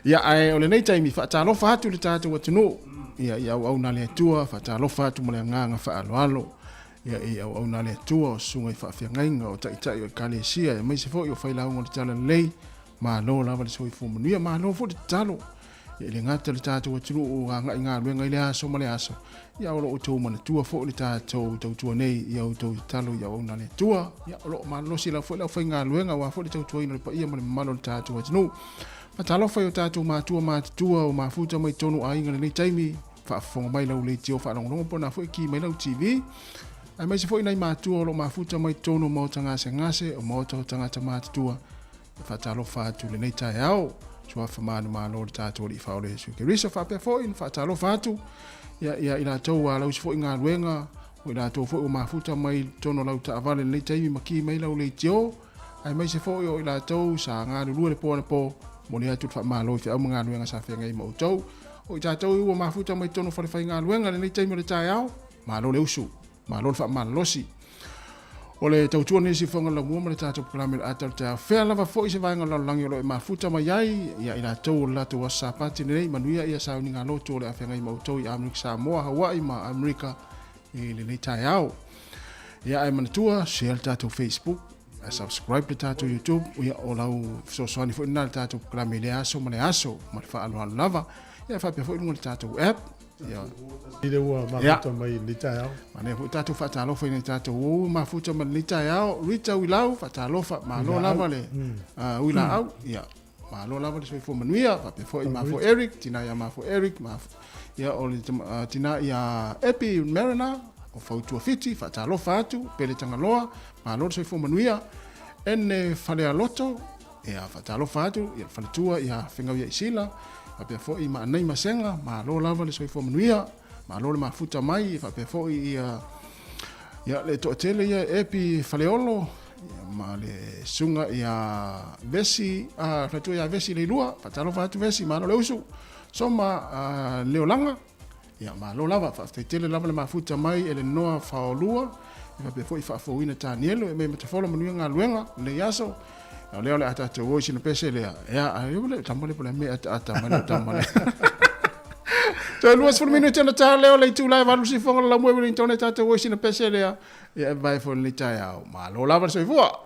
E: Ia, ae o lenei taimi, faatalofa atu i le tatou atunuu, ia, i auauna a le Atua, faatalofa atu ma le agaga faaaloalo, ia, i auauna a le Atua, o susuga i faafeagaiga, o taitai o Ekalesia, aemaise foi o failauga o le Talalelei, Malo lava le soifua manuia, malo foi le tatalo. Ia, e le gata le tatou atunuu agai galuega i le aso ma le aso, ia o lo o outou manatua foi le tatou tautua nei i a outou tatalo i auauna a le Atua. Ia, o lo o malolosi lava foi le aufaigaluega aua foi le tautuaina o le paia ma le mamalu o le tatou atunuu. Faatalofa i o tatou matua matutua o mafuta mai totonu o aiga i lenei taimi, faafofoga mai lau leitio faalogologo po o na foi ki mai lau TV. Aemaise foi nai matua o lo o mafuta mai totonu o maota gasegase, o maota o tagata matutua. E faatalofa atu i lenei taeao. Suafa manumalo o le tatou Alii Faaola Iesu Keriso. Faapea foi ona faatalofa atu ia, ia i latou ua alausi foi galuega, o i latou foi ua mafuta mai i totonu o lau taavale i lenei taimi ma ki mai lau leitio, aemaise foi o i latou sa galulue le po anapo, momoli atu le faamalo i feau ma galuega sa feagai ma outou. O i tatou ua mafuta mai totonu o falefaigaluega i lenei taimi o le taeao, malo le usu, malo le faamalolosi. O le tautua lenei siufofoga o le laumua ma le tatou polokalame o le ata o le taeao. Fea lava foi se vaega o le lalolagi o lo o e mafuta mai ai, ia i latou o le latou aso Sapati lenei, manuia ia sauniga lotu o le a feagai ma outou i Amerika Samoa, Hawaii ma Amerika i lenei taeao. Ia ae manatua, share le tatou Facebook, subscribe le tatou YouTube, ia o lau fesoasoani foi lena i le tatou polokalame i lea aso ma le aso, ma le faaaloalo lava. Ia faapea foi i luga o le tatou app. Ia.
C: I le ua mafuta mai i lenei taeao.
E: Manaia foi tatou faatalofa i nai tatou ua mafuta mai lenei taeao. Rita Uilau, faatalofa, malo lava le Uilaau. Ia, malo lava le soifua manuia. Faapea foi Mafo Eric, tina ia Mafo Eric, Mafo, ia o le tina ia Epi Mariner, o Fautua Fiti, faatalofa atu, Pele Tagaloa, malo le soifua manuia. Ene Falealoto, Ia, faatalofa atu i le faletua ia Fegau ia Isila, faapea foi ma Anai Masega, malo lava le soifua manuia, malo le mafuta mai, faapea foi ia ia le toatele ia Epi Faleolo, ia, ma le susuga ia Vesi, a faletua ia Vesi Leilua, faatalofa atu Vesi, malo le usu, Soma a, Leolaga, ia malo lava, faafetai tele lava le mafuta mai e le Noa Faolua, e faapea foi faafouina Tanielo e mei matafolo manuia galuega lenei aso. O lea o le a tatou o i sina pese lea. Ia, ai o le tama le pole me ata ata mai le tama le. Toe 20 minute ona ta lea o le itula e valu sifonga le laumua i Wellington e tatou o i sina pese lea. Ia, e vai foi lenei taeao. Malo lava le soifua.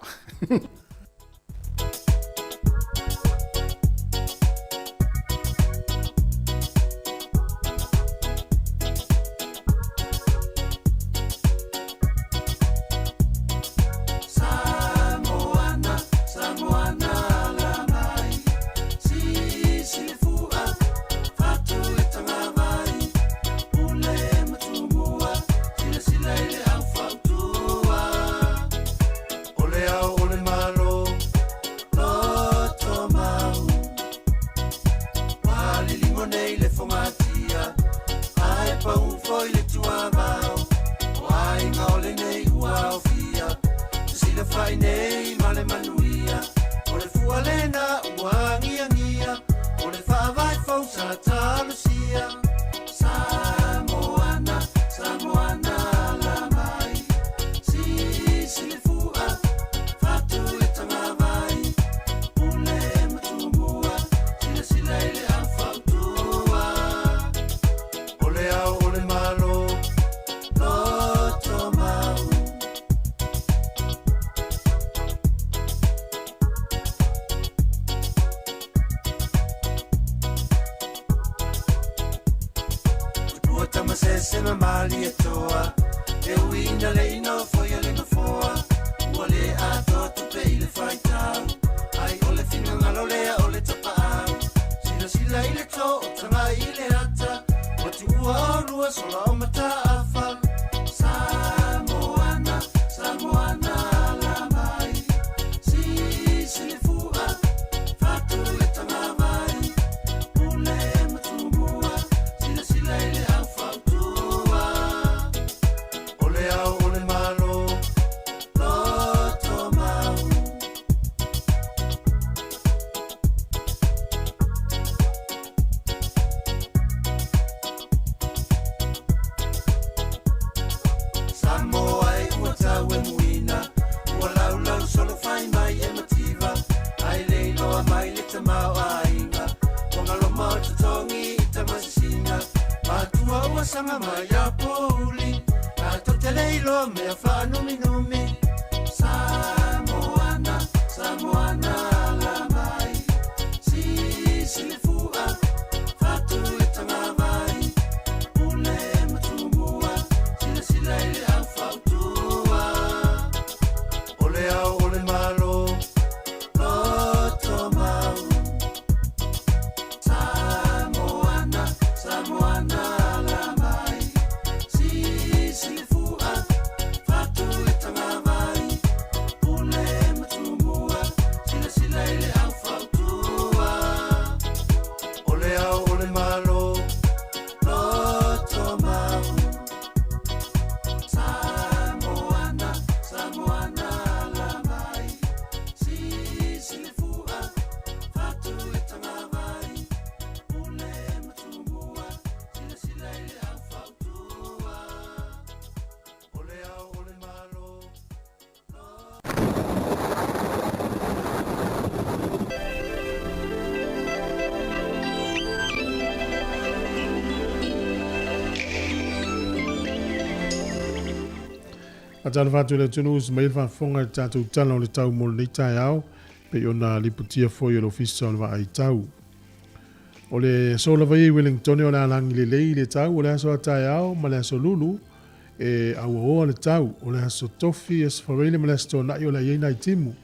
C: Faatalofa atu i le atunuu se mai le faafofoga i le tatou Tala o le Tau mo lenei taeao, pei ona lipotia foi e le Ofisa o le Vaai Tau. O le aso lava ia i Wellington o le a lagi lelei le tau o le aso a taeao ma le aso Lulu e auaoa le tau. O le aso Tofi, aso Faraile ma le aso Toonai o le a i ai nai timu.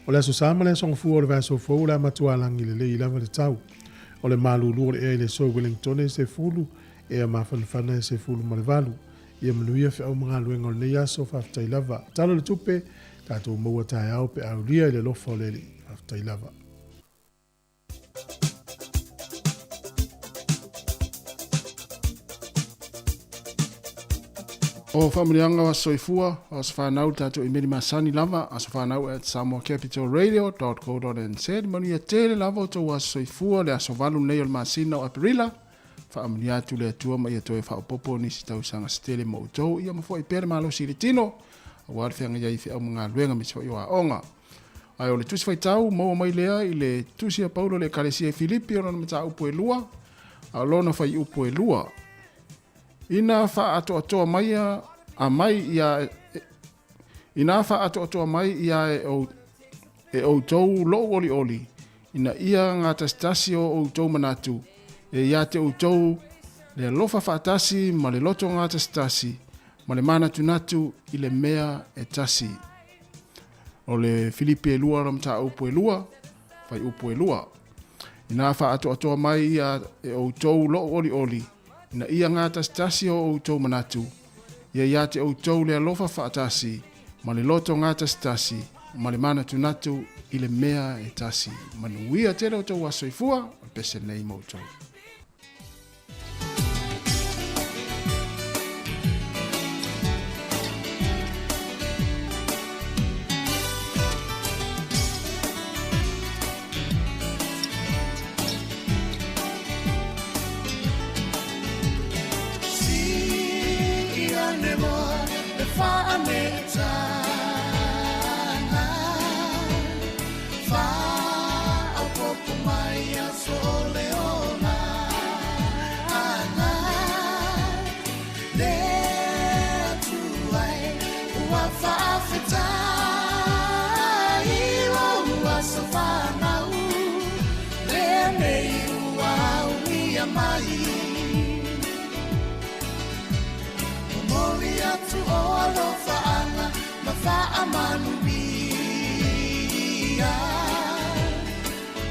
C: O le aso Sa ma le aso Gafua o le vaiaso fou o le a matua lagi lelei lava le tau. O le malulu o le ea i le aso i Wellington e 10, ea mafanafana e 18. Ia manuia feau ma galuega o lenei aso, faafetai lava. Tala o le tupe, tatou maua taeao pe a aulia i le alofa o le Alii. Faafetai lava.
E: O faamanuiaga o aso soifua, o aso fanau le tatou imeli masani lava, asofanau@samoacapitalradio.co.nz. Manuia tele lava o outou aso soifua le aso 8 nei o le masina o Aperila. Faamanuia atu le Atua ma ia toe faaopoopo nisi tausaga se tele mo outou, ia ma foai pea le malosi i le tino, aua le feagai ai i feau ma galuega aemaise foi o aoga. Ae o le tusi faitau maua mai lea i le tusi a Paulo i le Ekalesia i Filipi o lona mataupu e lua, a o lona fuaiupu e 2. Ina faaatoatoa mai a mai ia ina faaatoatoa mai ia e ou e outou lou olioli, ina ia gatasitasi o outou manatu, e ia te outou le alofa faatasi ma le loto gatasitasi ma le manatunatu i le mea e tasi. O le Filipi e 2 ona mataupu e 2, fuaiupu e 2. Ina faaatoatoa mai ia e outou lou olioli, ina ia gatasitasi o outou manatu, ia ia te outou le alofa faatasi ma le loto gatasitasi ma le manatunatu i le mea e tasi. Manuia tele outou aso soifua, o le pese lenei mo outou.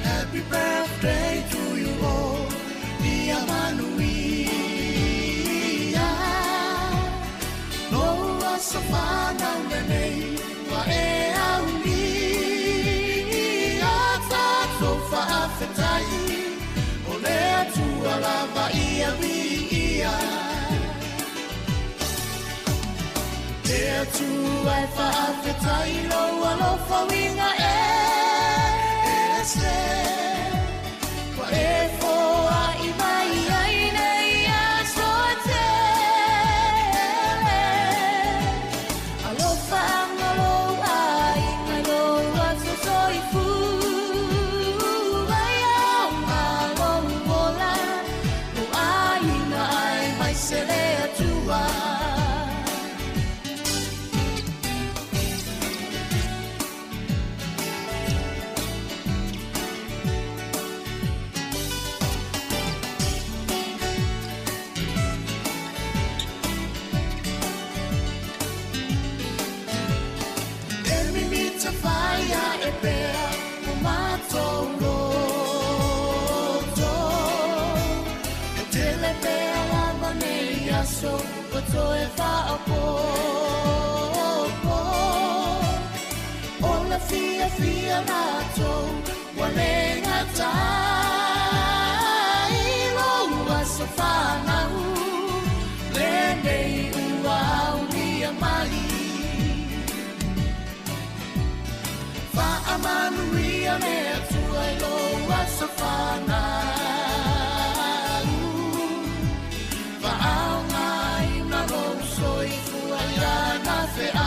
A: Happy birthday to you all, ia manuia. Lou aso fanau lenei, ua e aulia. Tatou faafetai, o le Atua lava ia viia. Le Atua e faafetai lou alofa uiga e ese. Ua e foai mai ai nei aso tele. Alofa anga lou aiga i lou aso soifua. Ia aoga lou ola, lou aiga ai mai se le Atua. E mimita whaia e pea o mātou loto. E tele pea lava nei aso ua toe faaopoopo. O le fiafia mātou ua le gatai lou aso fanau. Lenei ua aulia mai. Faamanuia le Atua i lou aso fanau. Faaaogaina lou soifua i lana feau.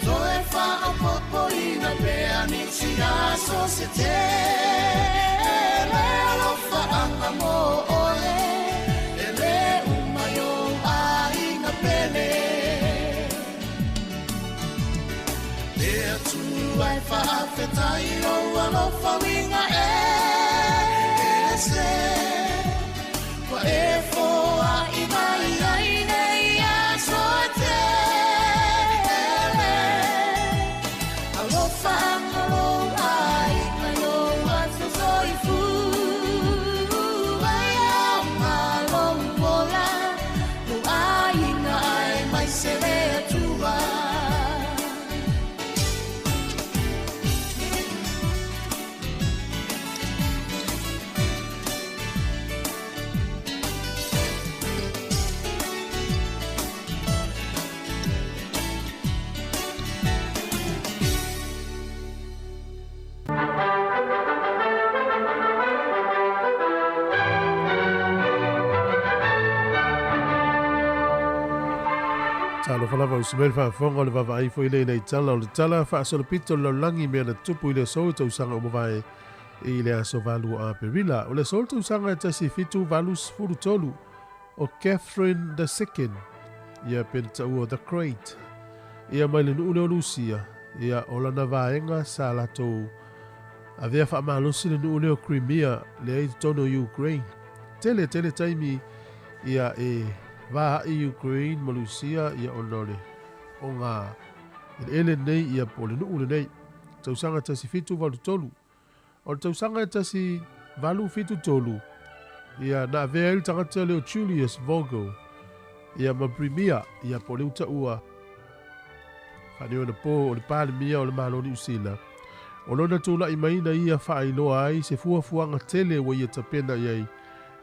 A: Toe faaopoopoina pea nisi aso se tele. Alofa anga mo oe, e le uma. Le Atua e faafetai lou alofa uiga ese Ua e foai mai ai nei aso e tele Alofa anga lou aiga i lou aso soifua E aoga lou ola, lou aiga aemaise le Atua.
C: Talofa lava usi mai le faafofoga o le vaavaai foi lea i nai tala o le tala faasolopito o le lalolagi i mea na tutupu i le aso i tausaga ua mavae i le aso 8 o Aperila. O le aso o le tausaga e 1783 o Catherine the Second, ia pe na taua o The Great, ia mai le nuu lea o Lusia, ia o lana vaega sa latou avea faamalosi le nuu lea o Crimea lea i totonu o Ukraine. Tele tele taimi ia e vaai Ukraine ma Lusia ia ona o le oga eleele lenei ia po o le nuu lenei. Tausaga 1783. O le tausaga e 1873, ia, na avea ai le tagata lea o Julius Vogel, ia, ma Premier, ia, po o le uta ua faaneonapo o le Palemia o le Malo o Niu Sila, o lona tulai mai na ia faailoa ai se fuafuaga tele ua ia tapena i ai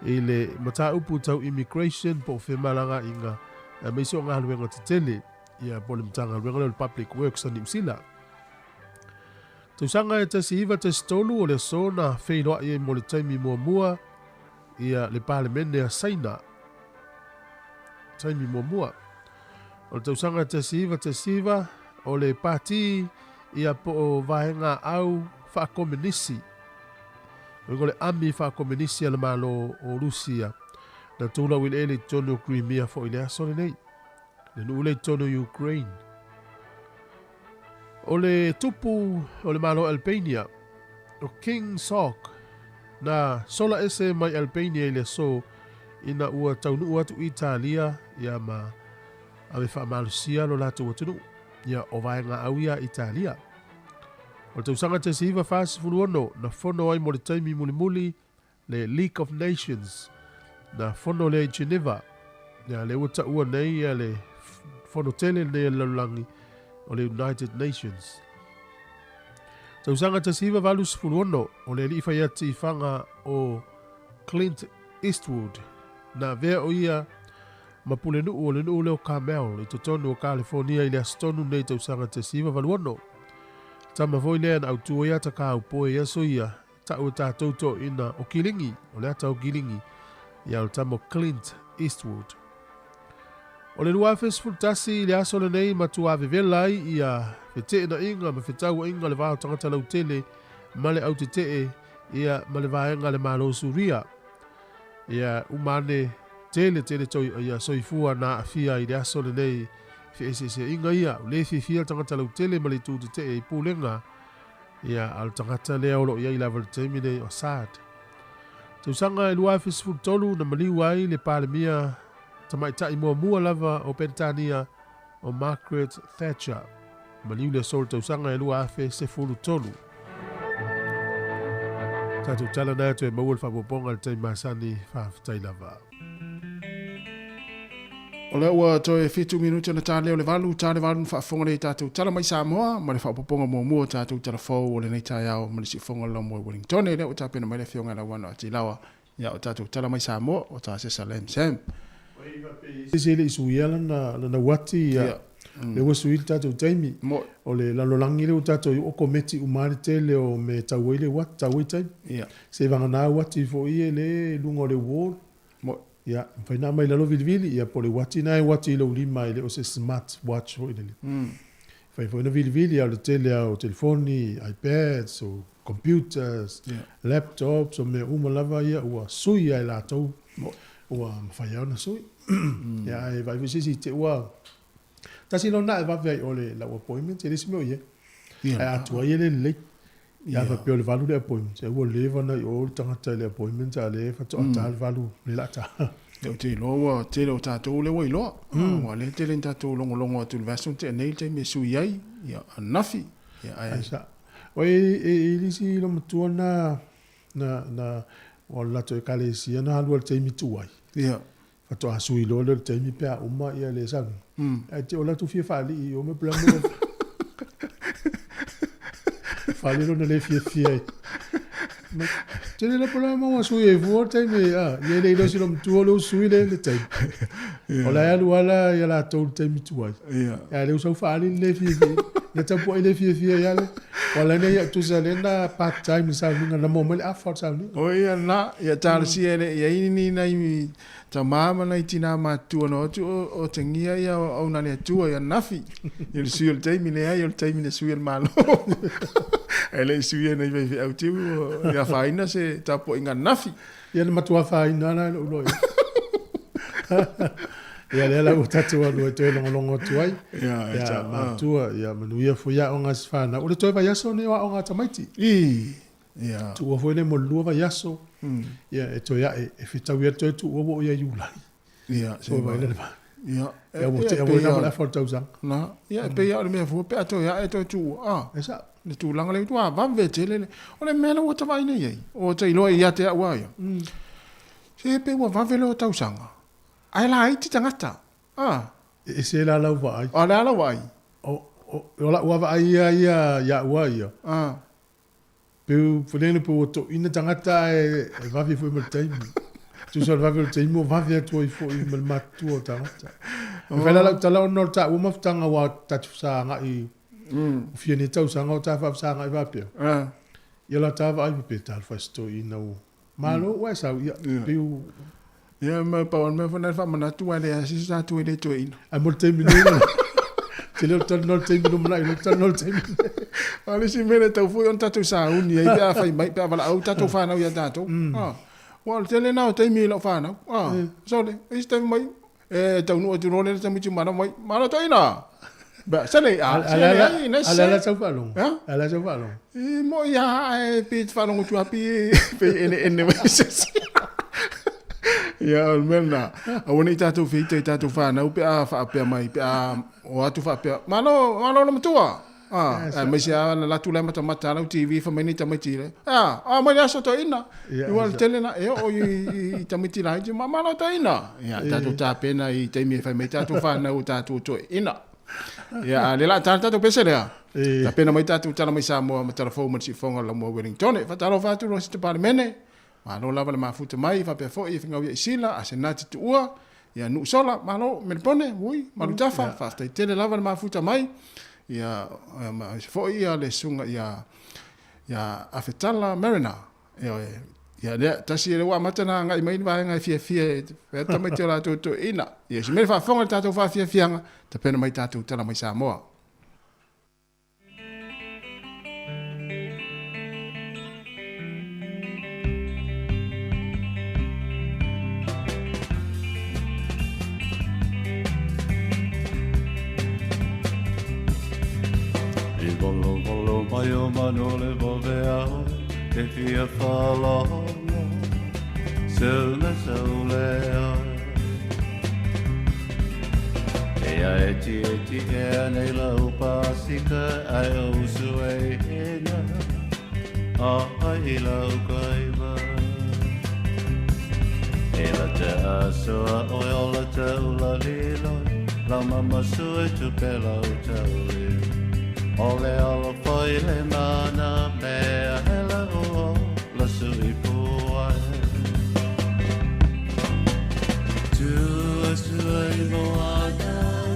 C: i le mataupu tau immigration po o femalagaaiga aemaise o galuega tetele, ia, po o le Matagaluega lea o le Public Works a Niu Sila. Tausaga e 1913 o le aso na feiloai ai mo le taimi muamua ia le Palemene a Saina. Taimi muamua. O le tausaga e 1919 o le pati ia po o vaega au faakomenisi. O le ami faakomenisi a le Malo o Rusia na tulau i le ele i totonu o Crimea foi i le aso lenei. Le nuu lea i totonu o Ukraine. O le tupu o le Malo o Albania, o King Zog, na sola ese mai Albania i le aso ina ua taunuu atu Italia ia ma ave faamalosia lo latou atunuu ia o vaega au ia Italia. O le tausaga 1946 na fono ai mo le taimi mulimuli le League of Nations na fono lea i Geneva, ia lea ua taua nei ia le fono tele lenei a le lalolagi o le United Nations. Tausaga 1986 o le alii fai ati i faga o Clint Eastwood na avea o ia ma pulenuu o le nuu lea o Carmel i totonu o California i le aso tonu nei tausaga 1986. Tama foi lea na autu ai ata kāupoe i aso ia Ta'u e tātou toe'ina o Kilingi, o le ata o Kilingi, ia o le tama o Clint Eastwood. O le 2011 i le aso lenei matuā vevela ai ia fete'ena'iga ma fetaua'iga o le va o tagata lautele ma le autete'e ia ma le vaega a le Malo o Suria. Ia uma ane tele tele toi ia soifua na a'afia i le aso lenei fe'ese'ese'iga ia, ua lē fiafia le tagata lautele ma le itu tete'e i pulega Ia, a o le tagata lea o lo o i ai lava i le taimi nei o Assad. Tausaga e 2013 na maliu ai le Palemia tamaitai muamua lava o Peretania o Margaret Thatcher. Maliu le aso o le tausaga e 2013. Tatou tala na atu e maua le faaopoopoga i le taimi masani. Faafetai lava.
E: O lea ua toe fitu minute ona ta lea o le valu, ta le valu na faafofoga lea i tatou tala mai Samoa ma le faaopoopoga muamua o tatou tala fou o lenei taeao ma le siufofoga o le laumua i Wellingtone. Lea ua tapena mai le Afioga i Lauano Atilawa ia o tatou tala mai Samoa o ta Sesa Lam Sam.
C: Se e le i suia lana, lana uati ia, lea ua sui le tatou taimi. O le lalolagi lea ua tatou i ai ua kometi uma lava le tele o mea e tau ai le uati, tau ai taimi. Se vagana uati foi e le i luga o le wall. Ia, mafai ona aumai i lalo vilivili, ia po o le uati lena e uati i lou lima e le o se smart watch foi lele. Mafai foi ona vilivili, a o le tele lava o telefoni, iPads, o computers, laptops, o mea uma lava ia ua sui lava e latou, ua mafai lava ona sui. Ia, ae vaai foi se isi i te ua, tasi lona e vave ai o le lau appointment, e le isi mea o i ai. Ae a tuai e le lelei. Ia a faapea o le 8 le appointment, ia ua leva ona i o le tagata i le appointment a o lea faatoa ta le 8 lea o le a ta.
E: Ia ou te iloa ua tele o tatou lea ua iloa. Aua o lea e tele ina tatou logologo atu i le vaiaso na tea nei le taimi e sui ai, ia ananafi. Ia ae.
C: Ae sa. Oi e i ai le isi loomatua na na na o le latou ekalesia na alu ai i le taimi tuai.
E: Ia.
C: Faatoa sui loa lea o le taimi pe a uma ia le sauni. Ae te o latou fia faalii i o mea pela mo fale lona le fiafia ai. Ma tele la pela mo wa sui e fua taimi a ye le ilo silo mtua le sui le le taimi. O la alu ala ia latou le taimi tuai. Ia le usau faali le fiafia. Na tapu ai le fiafia ia le. Wala nei ia tusa le na part time sauniga na mo mai le afa o le sauniga.
E: O ia na, ia talosia e le i ai ni nai tamā ma nai tinā matutua na o atu o otegia ia auauna a le Atua i ananafi, i le sui o le taimi, leai o le taimi na sui e le Malo. Ae le i suia e nai faifeau tiu i afaina se tapuaiga ananafi.
C: Ia na matua afaina la i lou loia. Ia lea la ua tatou alu ai toe logologo atu ai.
E: Ia,
C: Ia matua, ia manuia foi aoga a si fanau. O le toe vaiaso lenei o aoga a tamaiti.
E: I, ia.
C: Tuua foi lea mo le 2 vaiaso. Ia e toe ae, e fetaui atu toe tuua ua oo ia Iulai.
E: Ia,
C: se vai le va.
E: Ia,
C: ia ua tea foi na ma le afa o le tausaga.
E: Na, ia e pei lava o le mea fua pe a toe ae toe tuua. A.
C: E sao.
E: Le tulaga lea ua vave tele le. O le mea lea ua ta vaai nei ai, ua ta iloa ia te au lava ia. Se pei ua vave loa tausaga, ae laiti tagata. A.
C: E ese la lau vaai.
E: O le a lau vaai?
C: O lau lava vaai ia ia ia au lava ia.
E: A.
C: Peu lele pe ua toina tagata ae vave foi ma le taimi. Tusa o le vave o le taimi ua vave atu ai foi ma le matutua o tagata. E fai la lau tala ona o le taua mafutaga aua ta te fesagai o fia nei tausaga o ta faafesagai faapea. Ia la ta vaai faapea talofa e se toeaina ua malo ua e sau ia pei ua
E: Ia ma pau o le mea foi lena e faamanatu aua e leai lava se isi o tatou e le toeaina.
C: Ae mo le taimi nei, te le o talanoa i le taimi lumanai, o le talanoa i le taimi nei.
E: A o le isi mea lea e tatau foi ona tatou sauni ai pe a fai mai, pe a valaau tatou fanau ia tatou. Aua o le tele lena o taimi i lau fanau. Sole, e isi taimi mai, e taunuu atu loa le tamaiti manao mai, malo toeaina. Ba, sole, a, se leai, na
C: se. A o le a la sau faalogo? A o le a sau faalogo?
E: E moi lava, ae pei e te faalogo atu lava pei e eneene mai se isi. Ia, o le mea lena, aua ne i tatou feita i tatou fanau pe a faapea mai, pe a o atu faapea, malo, malo le matua. Ah, aemaise lava na alu atu la e matamata lau TV fai mai nei tamaiti le, a, a mai le aso toeaina. Ia, ua tele na e oo i tamaiti laiti, ma malo toeaina. Ia, tatou tapena i taimi e fai mai tatou fanau o tatou toeaina. Ia, a o lea o le a ta le tatou pese lea. Tapena mai tatou tala mai Samoa ma tala fou ma le siufofoga o le Laumua Wellingtone. Faatalofa atu loa sita Palemene. Malo lava le mafuta mai, faapea foi e Finau ia Isila, Asenati Tuua, ia Nuusola, malo, Melebone, ui, Malutafa, faafetai tele lava le mafuta mai. Ia, ma foi ia le susuga ia ia Afetala Mariner. Ioe. Ia lea, tasi lea ua amata ona agai mai le vaega e fiafia e fai atu tamaiti o latou toeaina. Ia, se mea le faafofoga i le tatou faafiafiaga, tapena mai tatou tala mai Samoa.
A: I volovolo mai o manu le vove a oe Te fia faalogo Seu na seu le oe E a e ti e ti e a nei lau pasika Ai o usu e hina A ai lau kaiva E la te asoa oe o la te ula liloi Lau mama sui tupe lau tauli O le alo foi le mana mea hela o la sui puai Tua sui moana,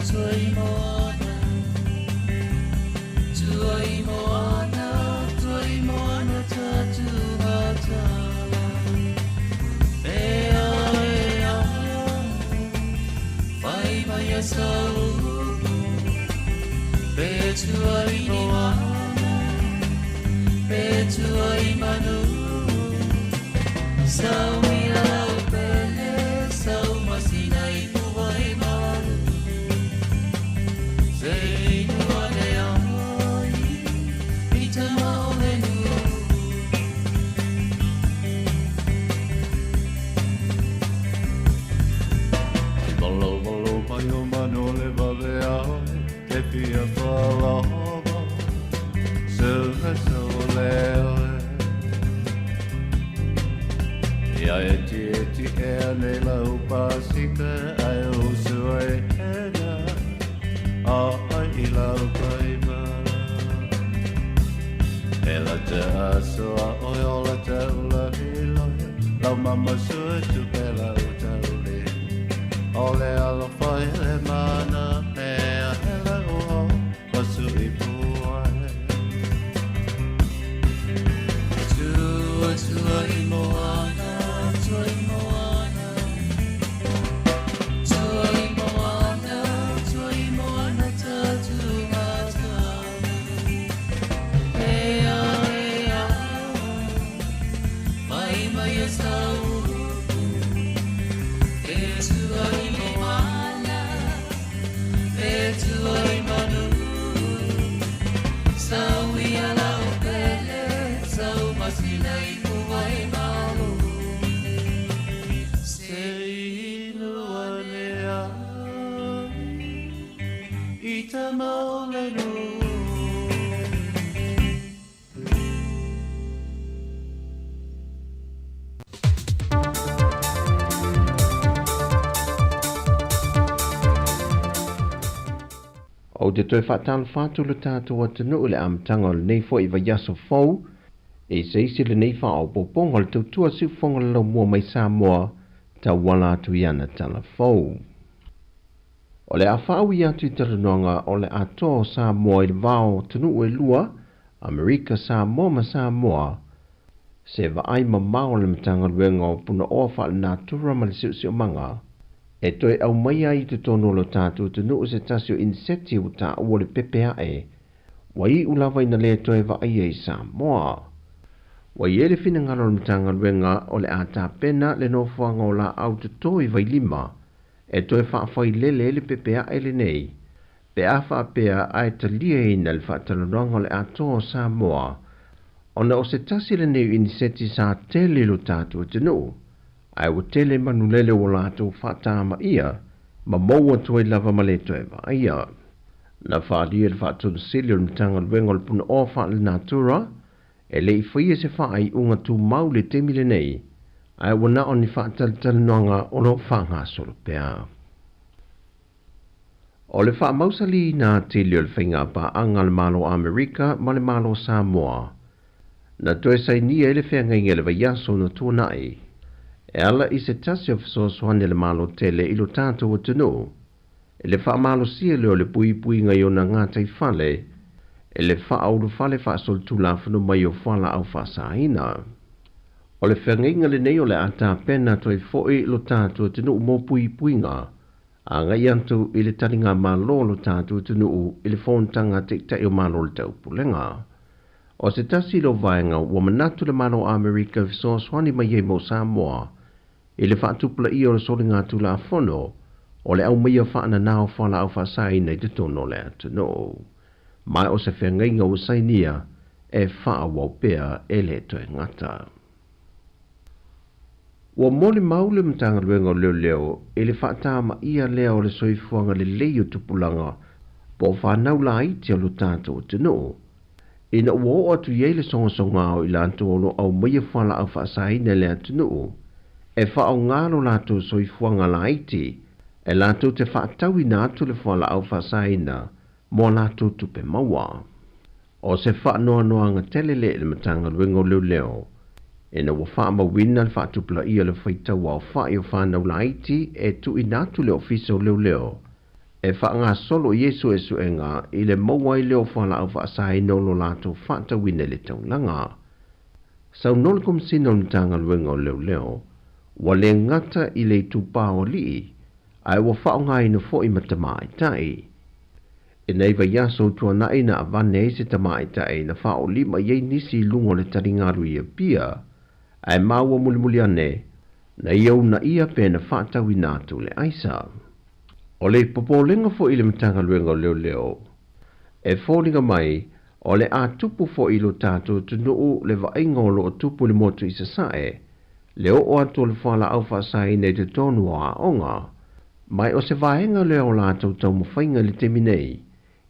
A: sui moana Tua i moana, tua i moana tatu matala E a e a Whai mai a sau Pe tua i moana Pe tua i manu Sau mi lau pele Sau masina i puai malu Se inu ane ai
G: Ou te toe whaatalofa atu le tātou atunuu le amataga o lenei fo'i vaiaso fou, e se isi lenei faaopoopoga o le tautua siufoga le laumua mai Samoa tauala atu i ana tala fou. O le a faaui atu i talanoaga o le atoa o Samoa i le vao atunuu e lua, Amerika Samoa ma Samoa, se vaai mamao le Matagaluega o Punaoa Faalenatura ma le Siosiomaga, e toe aumaia ai i totonu o lo tatou atunuu se tasi o iniseti ua taua le pepe ae, ua iu lava ina le toe vaaia i Samoa. Ua i ai le finagalo o le Matagaluega o le a tapena le nofoaga o laau toto i Vailima e toe faafailele ai le pepe ae lenei, pe a faapea ae taliaina le faatalanoaga o le atoa o Samoa, ona o se tasi lenei o iniseti sa tele i lo tatou atunuu, ae ua tele manulele ua latou faatamaia ma maua atu ai lava ma le toe vaaia. Na faaalia le faatonusili o le Matagaluega o le Punaoa Faalenatura e le i faia se faaiuga tumau i le taimi lenei, ae ua na o ni faatalatalanoaga o lo o faagasolo pea. O le faamausaliina atili o le faigapaaga a le Malo Amerika ma le Malo Samoa, na toe sainia ai le feagaiga i le vaiaso na tuanai, e ala i se tasi o fesoasoani a le Malo tele i lo tatou atunuu, i le faamalosia lea o le puipuiga i ona gataifale e le faaulufale faasolitulafono mai o fualaau faasaina. O le feagaiga lenei o le a tapena atu ai foi lo tatou atunuu mo puipuiga, agai atu i le taligamalo o lo tatou atunuu i le fonotaga a Taitai o Malo o le Taupulega. O se tasi lea o vaega ua manatu le Malo o Amerika e fesoasoani mai ai mo Samoa i le faatupulaia o le soligatulafono o le aumaia faananao fualaau faasaina i totonu o le atunuu. Ma o se feagaiga ua sainia e faaauau pea e le toe gata. Ua molimau le Matagaluega o Leoleo i le faatamaia lea o le soifuaga lelei o tupulaga po o fanau laiti o lo tatou atunuu, ina ua oo atu i ai le sogasogao i latou o lo o aumaia fualaau faasaina i le atunuu e faaaoga lo latou soifuaga laiti e latou te faatauina atu le fualaau faasaina mo a latou tupe maua. O se faanoanoaga tele lea i le Matagaluega o Leoleo, ina ua faamauina le faatupulaia o le faitau aofai o fanau laiti e tuuina atu i le Ofisa o Leoleo e faagasolo i ai suesuega i le maua ai lea o fualaau faasaina o lo latou faatauina i le taulaga. Saunoa le Komesina o le Matagaluega o Leoleo, ua le gata i le itupa o alii, ae ua faaaogaina foi ma tamaitai. I nei vaiaso tuanai na avane ai se tamaitai na faaolima i ai nisi i luga o le taligalu i Apia, ae maua mulimuli ane, na ia uunaia pe na faatauina atu le aisa. O le popolega foi i le Matagaluega o Leoleo, e foliga mai o le a tupu foi i lo tatou atunuu le vaaiga o lo o tupu i le motu i Sasae, le oo atu o le fualaau faasaina i totonu o aoga, mai o se vaega lea o latou taumafaiga i le taimi nei,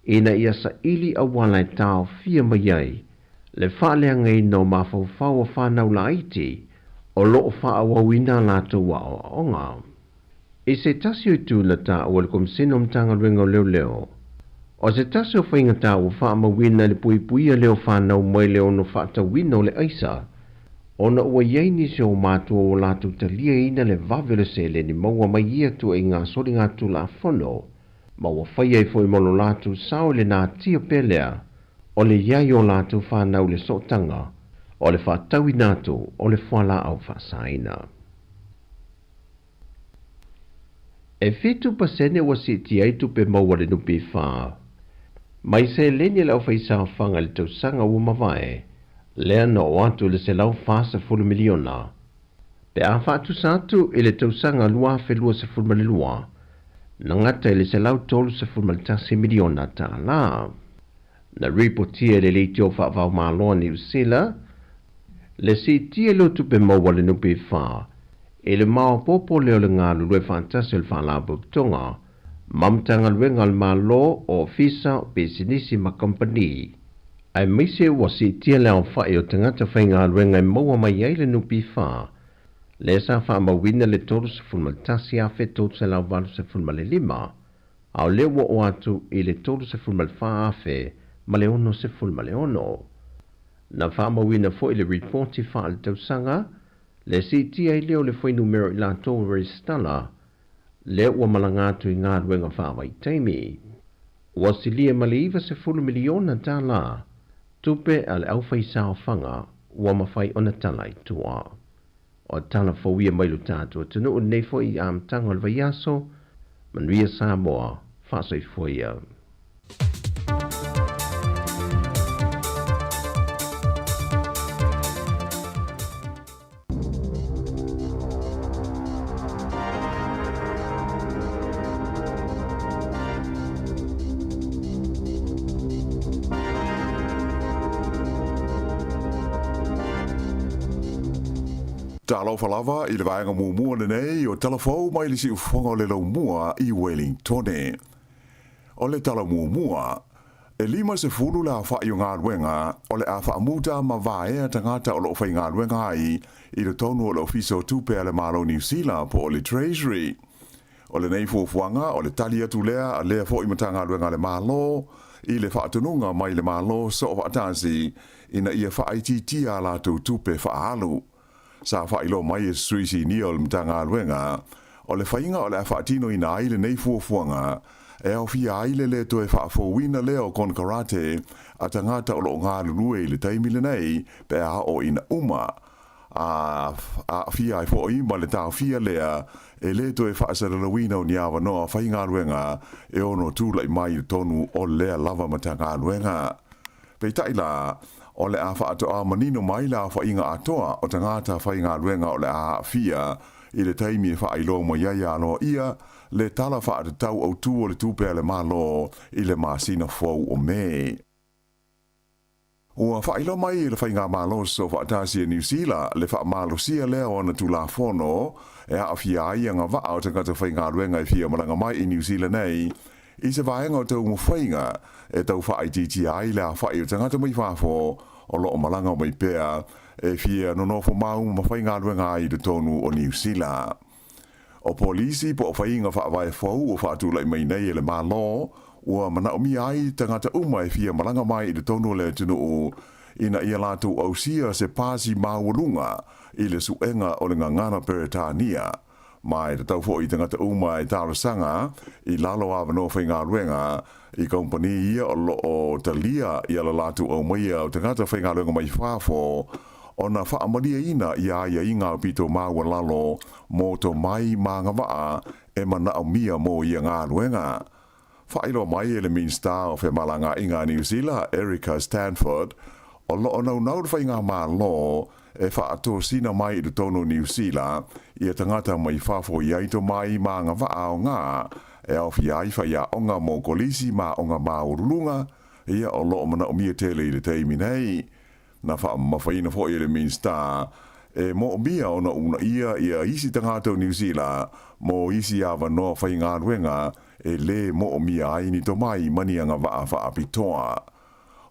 G: ina ia saili auala e taofia mai ai le faaleagaina o mafaufau o fanau laiti o lo o faaauauina a latou aoaoga. I se tasi o itu na tāua le Komisene o Matagaluega o Leoleo, o se tasi o faigatā ua faamauina i le puipuia lea o fanau mai le ono faatauina o le aisa, ona ua i ai nisi o matua ua latou taliaina le vave o le seleni maua mai ia tuaiga soligatulafono, ma ua faia ai foi ma lo latou sao i le natia pea lea o le i ai o latou fanau i le sootaga o le faatauina atu o le fualaau faasaina. E 7% ua siitia ai tupe maua a le NPF mai seleni a le aufaisaofaga i le tausaga ua mavae, lea na oo atu i le $140 miliona pe a faatusa atu i le tausaga 2022, na gata i le $131 miliona tala. Na ripotia e le Leitio Faavaomalo a Niu Sila le siitia lea o tupe maua a le NPF i le maopoopo lea o le galulue faatasi o le Faalapotopotoga ma Matagaluega a le Malo, Ofisa, Pisinisi ma Kamupani, aemaise ua siitia le aofai o tagata faigaluega e maua mai ai le NPF, lea sa faamauina le 31,385, a o lea ua oo atu i le 34,066. Na faamauina foi i le ripoti faaletausaga le siitia ai lea o le fuainumera o i latou ua resitala lea ua malaga atu i galuega faavaitaimi. Ua silia ma le $90 miliona tala tupe a le aufaisaofaga ua mafai ona tala i tua. O tala fou ia mai lo tatou atunuu i lenei foi amataga o le vaiaso. Manuia Samoa, faasoifua ia.
H: Talofa lava i le vaega muamua lenei o Tala Fou mai le Siufofoga o le Laumua i Wellingtone. O le tala muamua, e 50 le aofai o galuega o le a faamuta ma vaea tagata o lo o faigaluega ai i totonu o le Ofisa o Tupe a le Malo Niu Sila po o le Treasury. O lenei fuafuaga o le tali atu lea a lea foi Matagaluega a le Malo i le faatonuga mai le Malo Soofaatasi ina ia faaitiitia a latou tupe faaalu. Sa faailoa mai e se sui sinia o le Matagaluega, o le faiga o le a faatinoina ai lenei fuafuaga, e aofia ai le lē toe faafouina lea o konekarate a tagata o lo o galulue i le taimi lenei pe a oo ina uma, a aafia ai foi ma le taofia lea e lē toe faasalalauina o ni avanoa faigaluega e ono tulai mai i totonu o lea lava Matagaluega. Peitai la, o le a faatoa manino mai le aofaiga atoa o tagata faigaluega o le a aafia i le taimi e faailoa mai ai aloaia le Tala Faatatau Autu o le Tupe a le Malo i le masina fou o Me. Ua faailoa mai e le Faigamalo Soofaatasi a Niu Sila le faamalosia lea o ana Tulafono e aafia ai agavaa o tagata faigaluega e fia malaga mai i Niu Sila nei i se vaega o taumafaiga e tau faaitiitia ai le aofai o tagata mai fafo o lo o malaga mai pea e fia nonofo mau ma faigaluega ai i totonu o Niu Sila. O polisi po o faiga faavae fou ua faatulai mai nei e le Malo ua manaomia ai tagata uma e fia malaga mai i totonu o le atunuu ina ia latou ausia se pasi maualuga i le suega o le gagana Peretania. Ma e tatau foi i tagata uma e talosaga i lalo o avanoa faigaluega i kamupani ia o lo o talia i ala latou aumaia o tagata faigaluega mai fafo ona faamalieina ia aiaiga aupito maualalo mo tomai ma agavaa e manaomia mo ia galuega. Faailoa mai e le Minisita o Femalagaaiga a Niu Sila, Erica Stanford, o lo o naunau le Faigamalo e faatosina mai i totonu o Niu Sila ia tagata mai fafo i ai tomai ma agavaa aoga e aofia ai faiaoga mo kolisi ma aoga maualuluga ia o lo o manaomia tele i le taimi nei. Na faamamafaina foi e le Minisita e moomia ona uunaia ia isi tagata o Niu Sila mo isi avanoa faigaluega e lē moomia ai ni tomai ma ni agavaa faapitoa.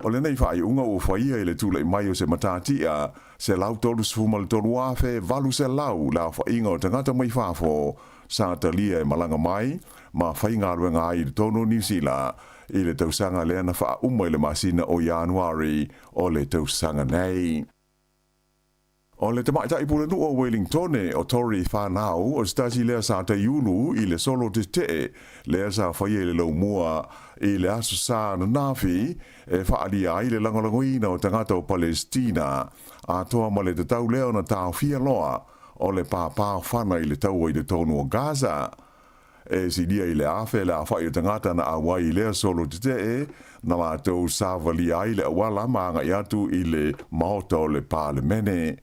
H: O lenei faaiuga ua faia i le tulai mai o se matatia 133,800 le aofaiga o tagata mai fafo. sa talia e malaga mai ma faigaluega ai i totonu o Niusila i le tausaga lea na faauma i le masina o Ianuari o le tausaga nei. O le tamaitai pulenuu o Welingtone o Tori Whanau o se tasi lea sa taiulu i le solo tetee lea sa faia i le laumua i le aso Sa ananafi e faaalia ai le lagolagoina o tagata o Palestina atoa ma le tatau lea ona taofia loa o le pāpāofana i le taua i totonu o Gaza. E silia i le 1,000 le aofai o tagata na auai i lea solo tetee na latou savalia ai le auala ma agai atu i le Maota o le Palemene.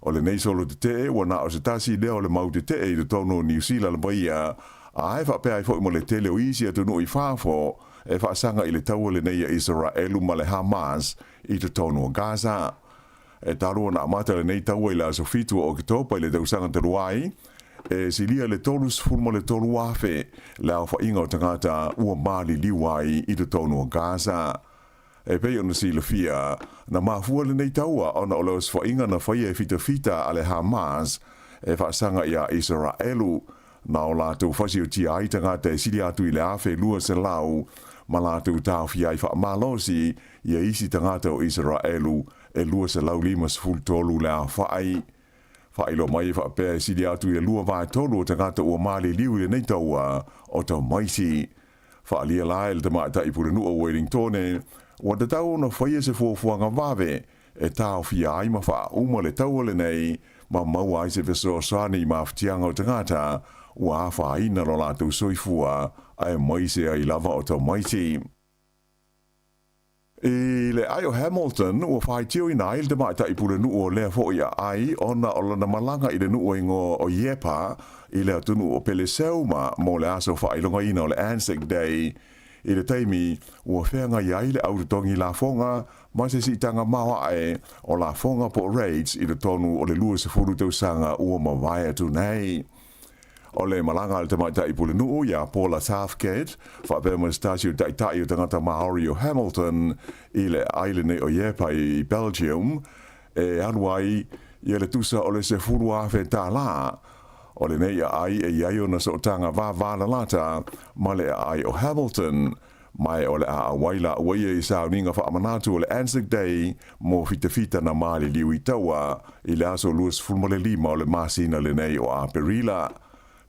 H: O lenei solo tetee ua na o se tasi lea o le mau tetee i totonu o Niu Sila lava ia, a e faapea ai foi mo le tele o isi atunuu i fafo e faasaga i le taua lenei a Isaraelu ma le Hamas i totonu o Gaza. E talu ona amata lenei taua i le aso 7 o Oketopa i le tausaga talu ai, e silia le 33,000 le aofaiga o tagata ua maliliu ai i totonu o Gaza. E pei ona silafia, na mafua lenei taua ona o le osofaiga na faia e fitafita a le Hamas e faasaga iā Isaraelu, na o latou fasiotia ai tagata e sili atu i le 1,200 ma latou taofia ai faamalosi ia isi tagata o Isaraelu e 253 le aofai. Faailoa mai e faapea e sili atu i le lua vaetolu o tagata ua maliliu i lenei taua o taumaisi. Faaalia la e le tamaitai pulenuu o Welingtone, ua tatau ona faia se fuafuaga vave e taofia ai ma faauma le taua lenei ma maua ai se fesoasoani i mafatiaga o tagata ua afaina lo latou soifua aemaise ai lava o tamaiti. I le ae o Hamilton, ua faitioina ai le tamaitai pulenuu o lea foi aai ona o lana malaga i le nuu e igoa o Iepa i le atunuu o Peleseuma mo le aso faailogaina o le Anzac Day. I le taimi ua feagai ai le au totogi lafoga ma se siitaga maoae o lafoga po o rates i totonu o le 20 tausaga ua mavae atu nei. O le malaga a le tamaitai pulenuu iā Paula Southgate faapea ma se tasi o taitai o tagata Maori o Hamilton i le aai lenei o Iepa i Belgium e alu ai ia le tusa o le $10,000. O lenei aai e i ai ona sootaga vavalalata ma le aai o Hamilton, ma e o le a auai laua ia i sauniga faamanatu o le Anzac Day mo fitafita na maliliu i taua i le aso 25 o le masina lenei o Aperila.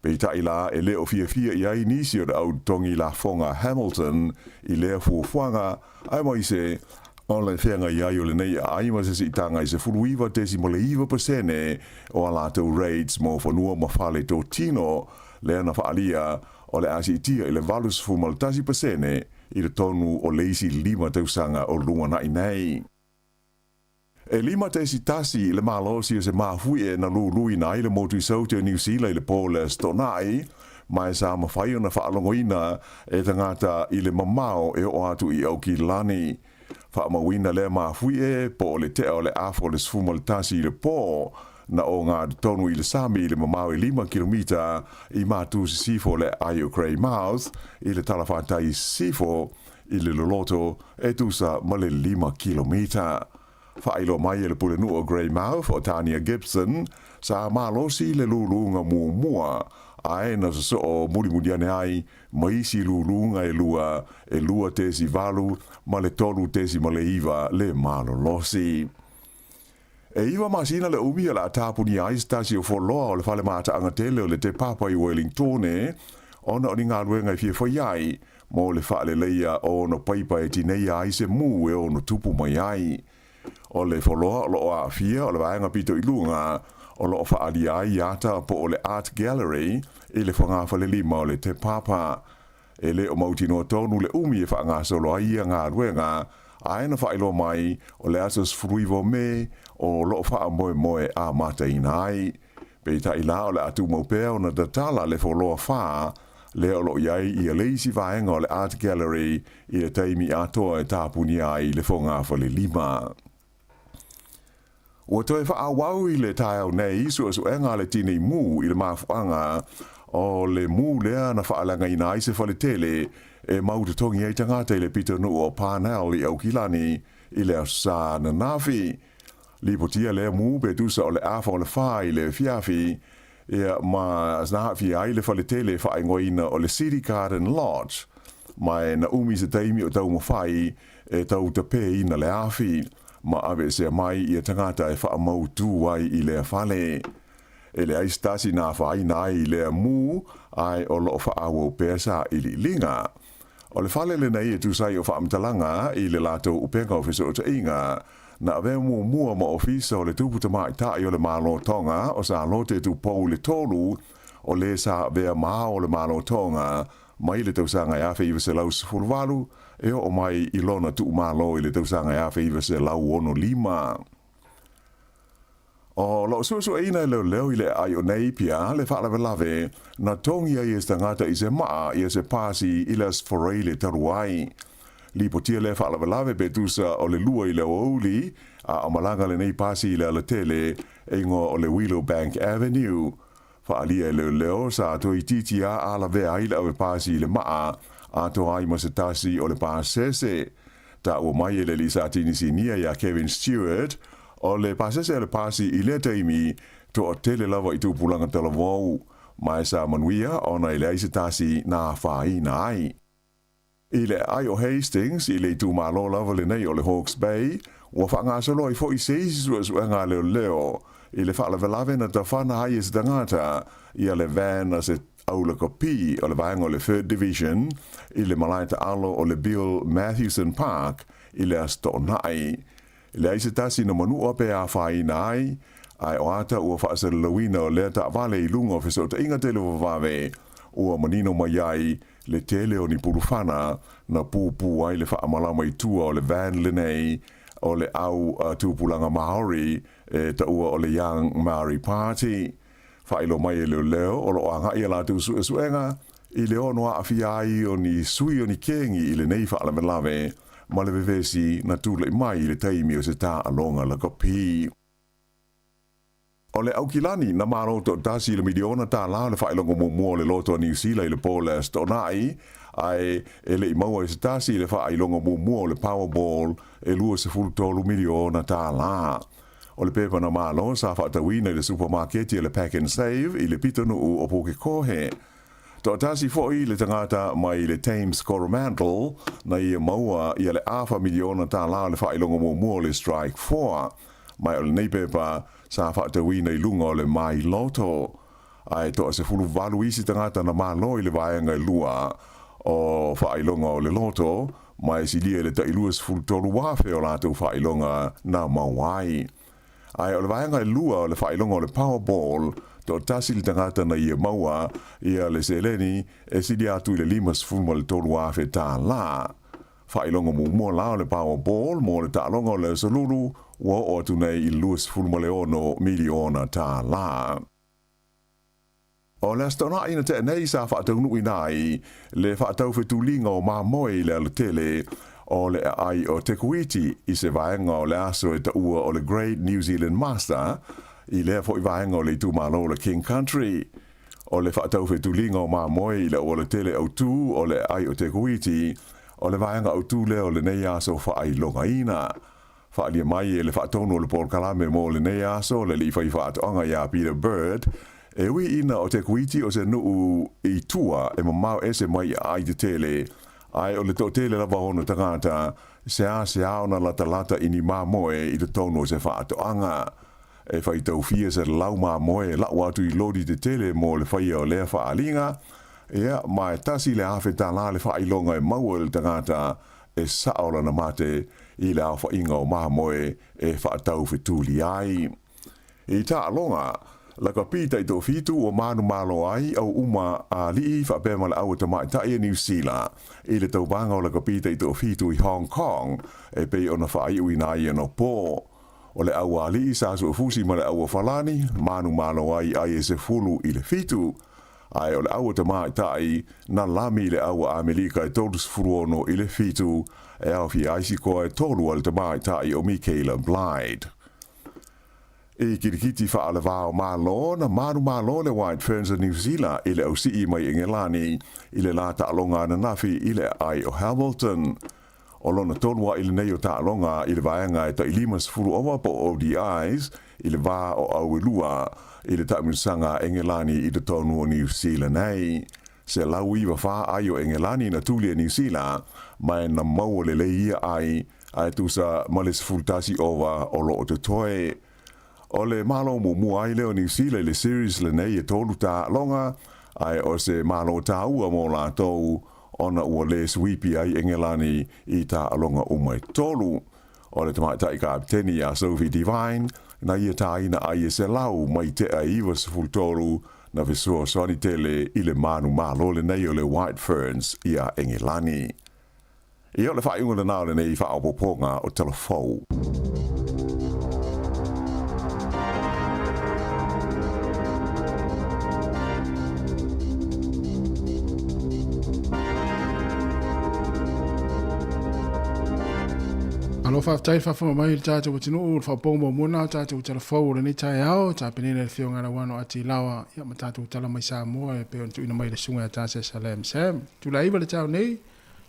H: Peitai la e le o fiafia i ai nisi o le au totogi lafoga Hamilton i lea fuafuaga, aemaise o le feagai ai o lenei aai ma se siitaga i 19.9% o a latou rates mo fanua ma fale totino lea na faaalia o le a siitia i le 81% i totonu o le isi lima tausaga o lumanai nei. E 5.1 le malosi o se mafuie na luluina ai le motu i Saute o Niu Sila i le po o le Aso Toonai, ma e sa mafai ona faalogoina e tagata i le mamao e oo atu i Aukilani. Faamauina lea mafuie po o le tea o le afa o le 11 i le po, na o ngā totonu i le sami i le mamao e 5 kilomita i matu sisifo o le aai o Greymouth i le talafatai i sisifo i le loloto e tusa ma le 5 kilomita. Faailoa mai e le pulenuu o Greymouth o Tania Gibson, sa malosi le luluga muamua ae na sosoo mulimuli ane ai ma isi luluga e lua, e 2.8 ma le 3.9 le malolosi. E iva masina le umi o le a tapunia ai se tasi o foloa o le fale mataaga tele o le Te Papa i Wellingtone ona o ni galuega e fia fai ai mo le faaleleia o ona paipa e tineia ai se mū e ono tupu mai ai. O le foloa o lo o aafia o le vaega pito i luga o lo o faaalia ai ata po o le Art Gallery i le fogafalelima o le Te Papa. E le o mautinoa tonu le umi e faagasolo ai ia galuega, ae na faailoa mai o le aso 19 o Me o lo o faamoemoe amataina ai. Peitai la o le a tumau pea ona tatala le foloa 4 lea o lo o i ai ia le isi vaega o le Art Gallery i le taimi atoa e tapunia ai le fogafalelima. Ua toe faaauau i le taeao nei suesuega a le tinei mu i le mafuaaga o le mu lea na faaleagaina ai se faletele e mau totogi ai tagata i le pitonuu o Parnell i Aukilani i le Aso Sa ananafi. Lipotia lea mu pe tusa o le afa o le 4 i le afiafi. Ia, ma na aafia ai le faletele faaigoaina o le City Garden Lodge, ma e na umi se taimi o taumafai e tau tapeina le afi, ma aveesea mai ia tagata e faamautū ai i lea fale. E leai se tasi na afaina ai i lea mū, ae o lo o faaauau pea sailiiliga. O le fale lenei e tusa ai o faamatalaga i le latou upega o fesootaiga, na avea muamua ma ofisa o le Tupu Tamaitai o le Malo Tonga o Salote Tupou i le Tolu, o le sa avea ma ao o le Malo Tonga mai le tausaga e 1918 e oo mai i lona tuumalo i le tausaga e 1965. O lo o suesueina e leoleo i le aai o Napier le faalavelave na togi ai e se tagata i se maa ia se pasi i le Aso Faraile talu ai. Lipotia lea faalavelave pe tusa o le 2 i le aoauli, a o malaga lenei pasi i le alatele e igoa o le Willowbank Avenue. Faaalia e leoleo sa toeitiiti a alavea ai le ave pasi i le maa atoa ai ma se tasi o le pasese. Taua mai e le alii satini sinia iā Kevin Stewart, o le pasese a le pasi i lea taimi toatele lava i tupulaga talavou, ma e sa manuia ona e leai se tasi na afaina ai. I le aai o Hastings, i le itumalo lava lenei o le Hawke's Bay, ua faagasolo ai foi se isi suesuega a leoleo i le faalavelave na tafana ai e se tagata ia le van a se aulakapi o le vaega o le Third Division i le malae taalo o le Bill Mathewson Park i le Aso Toonai. E leai se tasi na manua pe afaina ai, ae o ata ua faasalalauina o lea taavale i luga o fesootaiga televavave, ua manino mai ai le tele o ni pulufana na pupū ai le faamalama i tua o le van lenei o le au tupulaga Maori e taua o le Young Maori Party. Faailoa mai e leoleo o lo o agai a latou suesuega i le ono aafia ai o ni sui o ni kengi i lenei faalavelave ma le vevesi na tulai mai i le taimi o se taaloga lakapi. O le Aukilani na malo toatasi i le miliona tālā o le faailoga muamua o le loto a Niu Sila i le po o le Aso Toonai, ae e le i maua e se tasi i le faailoga muamua o le Powerball e 23 miliona tālā. O le pepa na malo sa faatauina i le supamaketi a le Pack and Save i le pitonuu o Pukekohe. Toatasi foi le tagata mai le Thames Coromandel na ia maua ia le afa miliona tālā o le faailoga muamua o le Strike Four. Mai o lenei pepa sa faatauina i luga o le My Lotto. Ae toa 18 isi tagata na malo i le vaega e lua o faailoga o le loto, ma e silia i le tai 23,000 o latou faailoga na maua ai. Ae o le vaega e lua o le faailoga o le Powerball, toatasi le tagata na ia maua ia le seleni e silia atu i le 53,000 tālā. Faailoga muamua la o le Powerball mo le taaloga o le Aso Lulu ua oo atu nei i le 26 miliona tālā. O le Aso Toonai na tea nei sa faataunuuina ai le faataufetuliga o mamoe i le alatele o le aai o Te Kuiti i se vaega o le aso e taua o le Great New Zealand Master i lea foi vaega o le itumalo o le King Country. O le faataufetuliga o mamoe i le aualatele autū o le aai o Te Kuiti o le vaega autū lea o lenei aso faailogaina. Faaalia mai e le faatonu o le polokalame mo lenei aso le alii faifaatoaga iā Peter Bird, e ui ina o Te Kuiti o se nuu i tua e mamao ese mai i aai tetele, ae o le toatele lava o ona tagata, seasea ona latalata i ni mamoe i totonu o se faatoaga. E faitaufia se lau mamoe e lau atu i loli tetele mo le faia o lea faaaliga, ia, ma e tasi le afe tālā le faailoga e maua e le tagata e sao lana mate i le aofaiga o mamoe e faataufetuli ai. I taaloga, lakapi taitoafitu ua manumalo ai au uma a alii faapea ma le au tamaitai a Niu Sila i le tauvaga o lakapi taitoafitu i Hong Kong e pei ona faaiuina ai anapo. O le au a alii sa suefusi ma le au a Falani, manumalo ai ai e 10-7. Ae o le au a tamaitai na lami i le au a Amelika e 36-7, e aofia ai sikoa e tolu a le tamaitai o Michaela Blyde. I kirikiti faalevao malo na manumalo le White Ferns a Niu Sila i le ausii mai Engelani i le la taaloga ananafi i le aai o Hamilton. O lona tolu aʻi lenei o taaloga i le vaega e tai 50 ova po o ODIs i le va o Auelua i le taamilosaga a Engelani i totonu o Niu Sila nei. 194 ai o Engelani na tuli e Niu Sila, ma e na maua lelei ia ai, ae tusa ma le 11 ova o lo o totoe. O le malo muamua ai lea o Niu Sila i le series lenei e tolu taaloga, ae o se malo taua mo latou ona ua le suipi ai Engelani i taaloga uma e tolu. O le tamaitai kapiteni ia Sophie Devine, na ia tāina ai e 100 mai tea 93 na fesoasoani tele i le manumalo lenei o le White Ferns ia Engelani. Ia o le faaiuga lena o lenei faaopoopoga o Tala Fou.
F: Alo faafetai le faafofoga mai i le tatou atunuu, le faaopoopoga muamua lena o tatou tala fou o lenei taeao, tapenina e le Afioga ia Lauano Ati Laoa, ia ma tatou tala mai Samoa e pei ona tuuina mai e le Susuga ia Tasesa Lam Sam. Itula e 9 le taeao nei,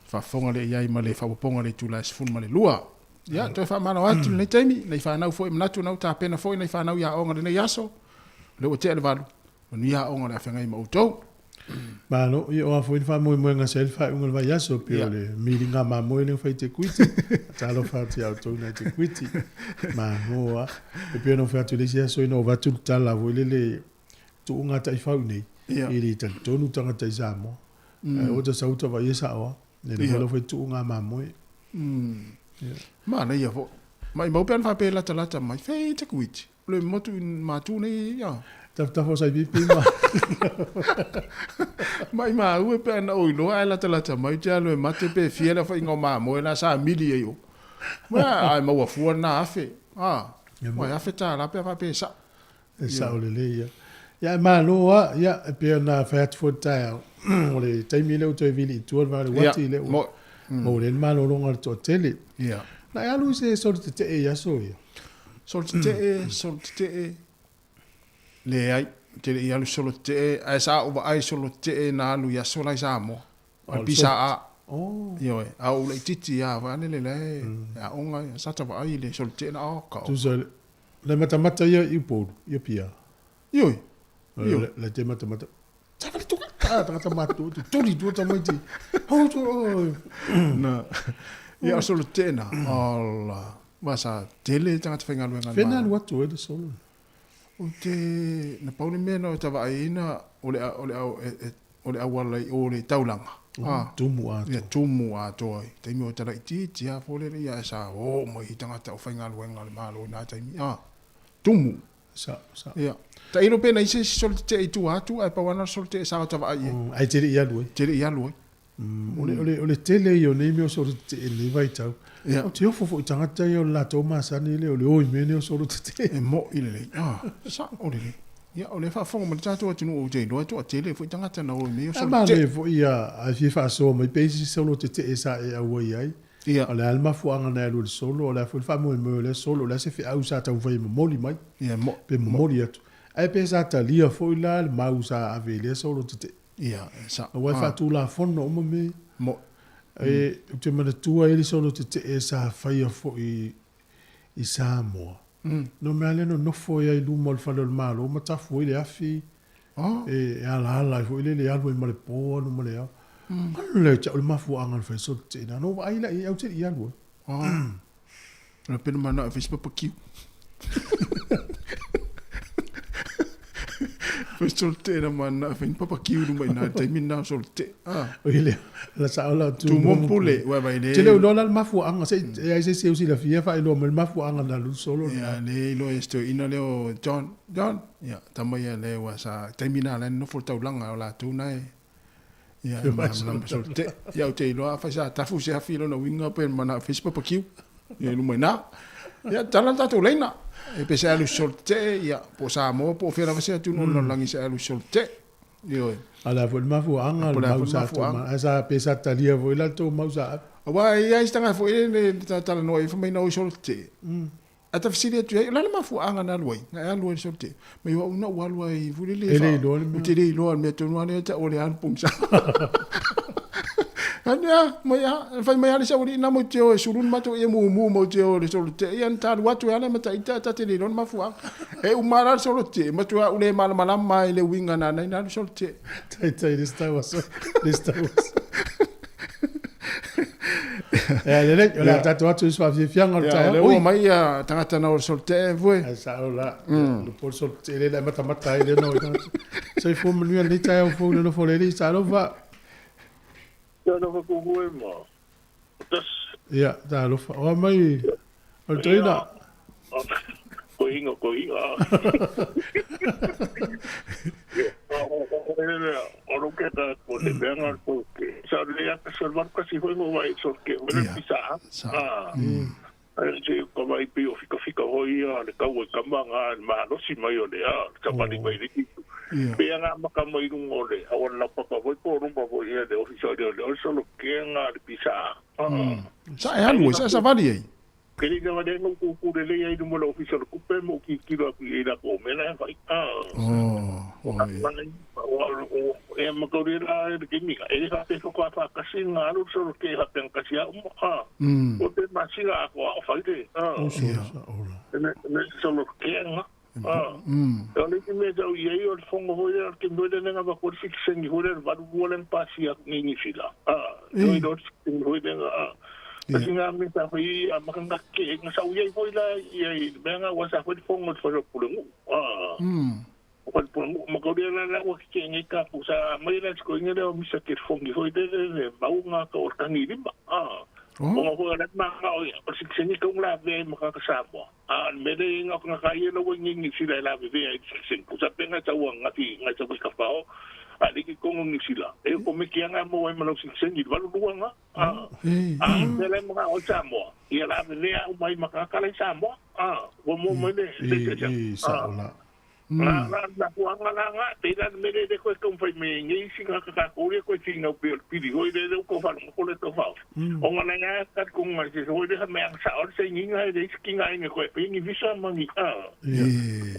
F: faafofoga lea i ai ma le faaopoopoga o le itula e 12. Ia, toe faamalo atu i lenei taimi, nai fanau foi manatu na ua tapena foi nai fanau i aoga i lenei aso, o lea ua tea le valu, manuia aoga o le a feagai ma outou.
C: Malo, ia o a foi ni faamoemoega sa i ai le faaiuga o le vaiaso, pei o le miliga mamoe lea na fai i Te Kuiti. Talofa atu ia outou nai Te Kuiti. Malo lava. E pei ona ou fai atu i le isi aso ina ua avatu le tala foi lele, tuuga taifau nei, e le talitonu tagata i Samoa. Ae ua ta sau ta vaai e sao lava. E le foi fai tuuga mamoe.
F: Manaia foi. Maimau pe ana faapea e latalata mai, fei Te Kuiti. O le motu i matu nei ia.
C: Tafatafa o Saipipi ma.
F: Maimau e pe ana ou iloa ae latalata mai te alu e mate pe fia le afainga o mamoe la sa mili ai o. Ma ae maua fua na afe. Ah. Ua e afe tā la pe a faapea e sao.
C: E sao lelei ia. Ia e malo a, ia e pei ona fai atu foi i le taeao, o le taimi lea ua toe vili i tua le vaa o le uati lea ua maua lelei le malologa o le toatele. Na e alu i se solo tetee i aso ia?
F: Solo tetee, solo tetee, leai, ou te le i alu solo tetee, ae sa ou vaai solo tetee na alu i aso la i Samoa. O le PSA. Ioe, a o ou laitiiti lava foi lea e aoga, sa ta vaai i le solo tetee na, oh ka.
C: Tusa Le matamata ia i Upolu, i Apia.
F: Ioe. Ioe.
C: Le te matamata. Sa fale tuka. Ah, tagata matu, tu tuli tua tamaiti. Ho tu o.
F: Na. Ia o solo tena. Ala. Wa sa tele tagata faigaluega.
C: Whena alu atu e le solo.
F: O te na pau le mea na o tavaaiina o le o le o le auala i o le taulaga.
C: Ah, tumu atoa.
F: Ia tumu atoa. Taimi o talaitiiti a fole le ia sa o mai i tagata o faigaluega a le Malo i na taimi. Ah, tumu.
C: Sa, sa.
F: Ia. Tailo pe na i se isi solo tetee i tua atu, ae pau lava na o le solo tetee sa o tavaai i ai.
C: Ae te le i alu ai.
F: Te le i alu ai.
C: O le, o le, o le tele ia o nei mea o solo tetee i lenei vaitau. Ia. Ou te ofo foi i tagata ia o le latou masani lea o le o i mea nei o solo tetee.
F: E mo'i lelei. Ah, sa'o lelei. Ia, o lea e faafofoga mai le tatou atunuu ou te iloa e toatele foi tagata na o i mea o solo tetee.
C: A manaia foi ia, a fia faasoa mai pe i se solo tetee sa e auai ai.
F: Ia.
C: O le a le mafuaaga na e alu ai le solo, o le a foi le faamoemoe o lea solo, o le a se feau sa taumafai e momoli mai,
F: Ia,
C: mo, pe momoli atu. Ae pe sa talia foi la le mau sa ave i lea solo tetee.
F: Ia, e sa'o.
C: Aua e faatulafono uma mea ia.
F: Mo.
C: E, ou te manatua e i ai le solo tetee sa faia foi i Samoa. No mea lea nonofo ai i luma o le fale o le Malo ma tafu ai le afi, e alaala ai foi lele, alu ai ma le po, alu ma le ao. Ala ia te au le mafuaaga na fai solo tetee na. Na ou vaai la i ai, ae ou te le i alu ai.
F: O le pena manao e fai se papakiu. Fai solo tetee na manao e fai ni papakiu i luma i ina i le taimi lena o solo tetee.
C: Ah. O ile, la sao la
F: tu mo pule, ua vai le.
C: Te le iloa la le mafuaaga, se i ai se isi e silafia faailoa mai le mafuaaga na alu solo.
F: Ia, le iloa e si toeaina lea o John, John, ia, tama ia le ua sa, taimi na la e nonofo le taulaga o latou na e, ia, e malamalama solo tetee. Ia, ou te iloa afai sa tafu se afi i lona uiga pe manao e fai se papakiu, ia, i luma i ina. Ia, tala le tatou laina, e pe se alu solo tetee, ia, po o Samoa po o fea lava se atunuu o le lalolagi se alu solo tetee.
C: Ioe. A o le a foi le mafuaaga, le mau sa tou ma, ae sa, pe sa talia foi la le tou mau sa ave.
F: Aua e i ai si tagata foi lele ta talanoa ai fai mai na o i solo tetee. Ae ta fesili atu i ai, o le a le mafuaaga na alu ai? Na e alu ai i le solo tetee. Mai o au na ou alu ai foi lele
C: E le iloa le mea.
F: Ou te le iloa le mea tonu lava lea e tau o le alu pogisa. Ania, mai a, fai mai ale sa uri na mo te o e sulu ma to e mu mu mo te o le solo te ia ta lu atu ale ma ta ita ta te le lon mafua. E u mara solo te ma tu a ule mala mala mai le winga na na na solo te.
C: Tai tai this time was this time was. E le le o le tatou atu i sfa fiafiaga o le
F: Ia,
C: taeao.
F: le ua mai ia tagata na o le solo te e fue.
C: Ai sa o la le pol sol te le la matamata ai le no i tagata. Soifua manuia lenei taeao fou le nofo le alii sa alofa.
D: Ia na whakuhue ma. Tas.
C: Ia, talofa. Oa mai, o le toeaina.
D: Ko inga, ko inga. O lo ke ta ko te mea ko ke. Sa le ya ka salvar ka si hoi mo vai so ke o le pisa. Ah. Ai te ko mai pi o fika fika hoi a le kau e kama ngā ma lo si mai o le a ka pali mai le ki. Pe nga maka mai runga o le a wala papa hoi po rumba hoi e le ofisa le o solo ke ngā le pisa.
F: Sa e alu, sa sa vali ai.
D: Keri ka wale ngau ku ku le lei ai mo le ofisa le kupe mo ki ki ro ku i la ko me la fai. Ah.
F: Oh, oh.
D: E ma ko re la e ke mi e fa te ko fa ka si nga ru so ke ha pen ka si a mo ha. O te ma si la ko a fa te. Ah.
C: O so sa o la.
D: Ne ne so lo ke nga. Ah. O le ki me tau i ai o le fongo hoi le ke mo le nga ba ko si sengi hoi le ba ru le pa si a ni ni fila. Ah. No i do si hoi le nga. Kasi nga me sa hoi a makanga ke nga sa uia hoi la i ai me nga wa sa hoi fongo fo pulengu. Ah. O pulengu ma ko le la wa ke ngi ka ku sa mai la ko ngi le o misa ke fongi hoi le le mau nga ka o tangi limba. Ah. O nga hoi la ma nga o o si sengi ko la ve ma ka sa mo. Ah me le nga ka ka ye lo ngi ngi si la la ve ai si ku sa pe nga ta wa nga ti nga ta ka fa o. A le ke kongo ngi sila. E ko me kia nga mo ai malo si sengi valu luanga. Ah. Ah, me le mga o Samoa. Ia la ve lea o mai makakala i Samoa. Ah, o mo mai le
C: I i sa o la.
D: La la la kuanga la nga te la me le ko ko fai me ngi si nga ka ko le ko ti nga pe pili hoi le ko fa ko le to fa. O nga nga ka ko nga si hoi le me ang sa o se ngi nga le ki nga ngi ko pe ngi visa ma ngi a.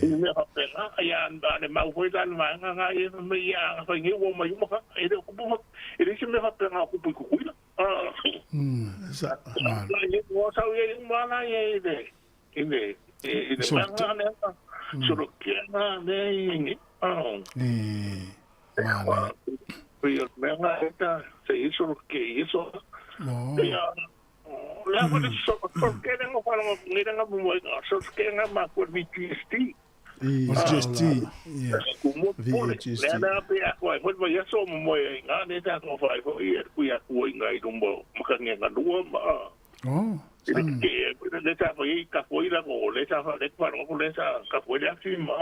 D: I me ha pe nga ya anda le mau hoi la ma nga nga e me ya fa ngi wo ma yu ma ka e le ko bu e le si me ha pe nga ko pu ko ila. Ah.
C: Sa.
D: La ye wo sa ye ma la ye le. I le i le nga ne solo ke nga ne ngi. Ah.
F: E ma le.
D: Pero me nga esta se hizo lo que hizo.
F: No.
D: Ya. La ko so so ke nga fa nga ngi nga mo so ke nga ma ko VTST.
C: I
F: O
C: sa o
F: GST.
C: la.
F: Ia.
D: Ku mo pole.
C: VHST.
D: Le na pe a ko ko ma ya so mo e nga ne ta ko fa ko i ku ya ku nga i dumbo ma ka nga lu ma.
F: Oh.
D: I le ke le ta ko i ka ko i la ko le ta fa le ko ko le sa ka ko le fi ma.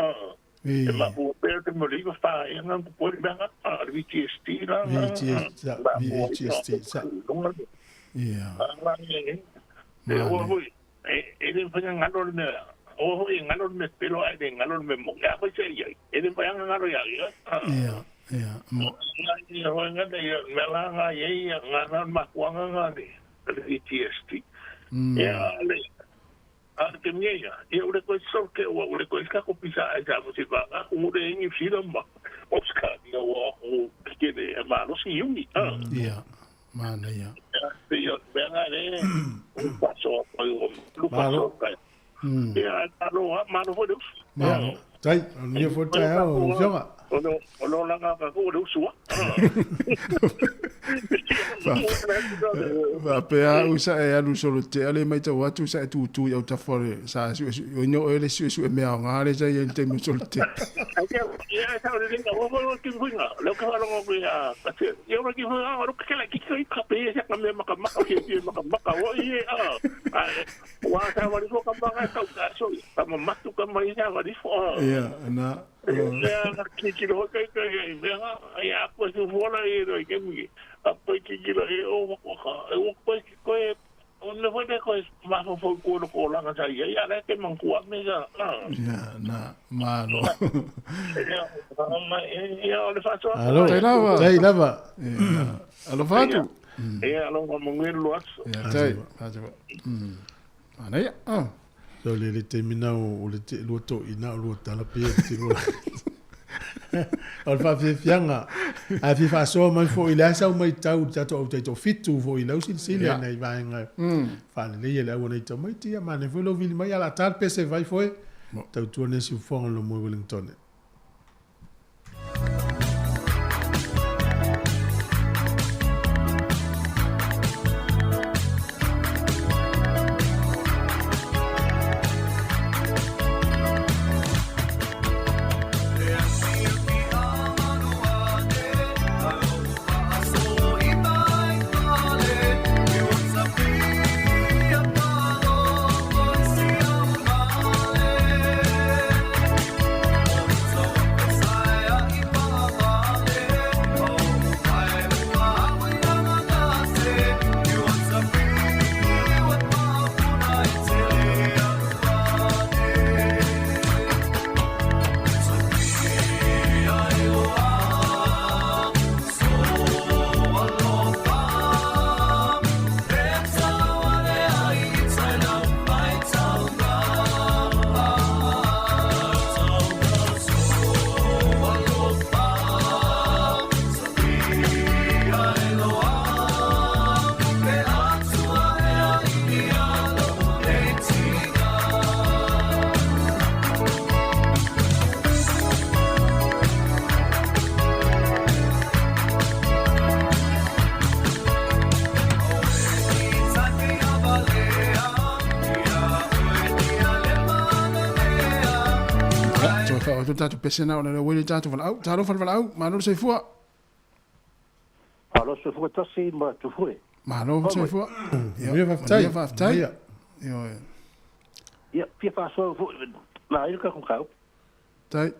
F: E.
D: E ma po pe te mo li fa e nga ku po le nga a VTST la.
C: VHST sa VHST sa.
F: Ia.
D: E o hoi e e le fa nga lo me o hoi nga lo me pelo ai le nga lo me mo ya ko se ia e le fa nga lo ya ia.
F: Ia. Ia. Mo.
D: Nga ia hoi nga le me la nga ia ia nga na ma ku nga nga le VTST. Ia le a ke me ia ia ure ko so ke o ure ko ka ko pisa ai sa mo si ba nga ku ure ngi si la ma o ska ni o o ke le ma lo si yumi. Ah.
F: Ia. Ma na ia.
D: Ia me nga le o paso o lu paso ka. Ia alo ma lo fo deus.
F: Ma lo.
C: Tai, o nia fo taeao o fioga.
D: O lo o lo la nga ka ko deus wa.
F: Fa pe a usa e alu solo te ale mai tau atu sa e tutu i au tafore sa su su o no ele su su e mea nga le sa i te mo solo te.
D: Ia sa le nga o o ki fuinga. Lo ka lo ngo ia ka te. Ia ro ki fuinga ro ka la ki ki ka pe sa ka me maka maka ki ki maka maka o i a. Wa sa wa ri fo ka maka ka ka so ka ma matu ka mai sa wa ri fo.
F: Ia na.
D: Ia ki ki lo ka ka ia ia ko su fo la i ro ke mi. A po ki ki lo e o ka e o ko ki ko e o le fo de ko ma fo fo ko ko la nga sa ia ia le ke man ku me sa.
F: Ia na ma lo.
D: Ia ma ia o le fa so.
C: Alo.
F: Tai lava.
C: Tai lava.
F: Ia. Alo fatu.
D: Ia alo ka mo ngi lo aso.
F: Ia tai. Fatu. Ana ia. Ah.
C: So le le te mina o le te lua to ina o lua tala pe te lua. O le faafiafiaga, ae fia faasoa mai foi i le asa ua matau i le tatou au taitoafitu foi i lau silasila i nai vaega e faaleleia le auala i tamaiti. Ia manaia foi lou vili mai, a o le a ta le pese vai foe, tautua nei siufofoga o le Moe Wellingtone.
F: Toe tatou pese na ona le uele tatou valaau. Talofa le valaau, malo le soifua.
I: Malo soifua tasi ma tufue.
F: Malo soifua.
C: Ia faafetai.
F: Ia faafetai. Ia.
I: Ia fia faasoa foi na ai ka kau.
F: Tai.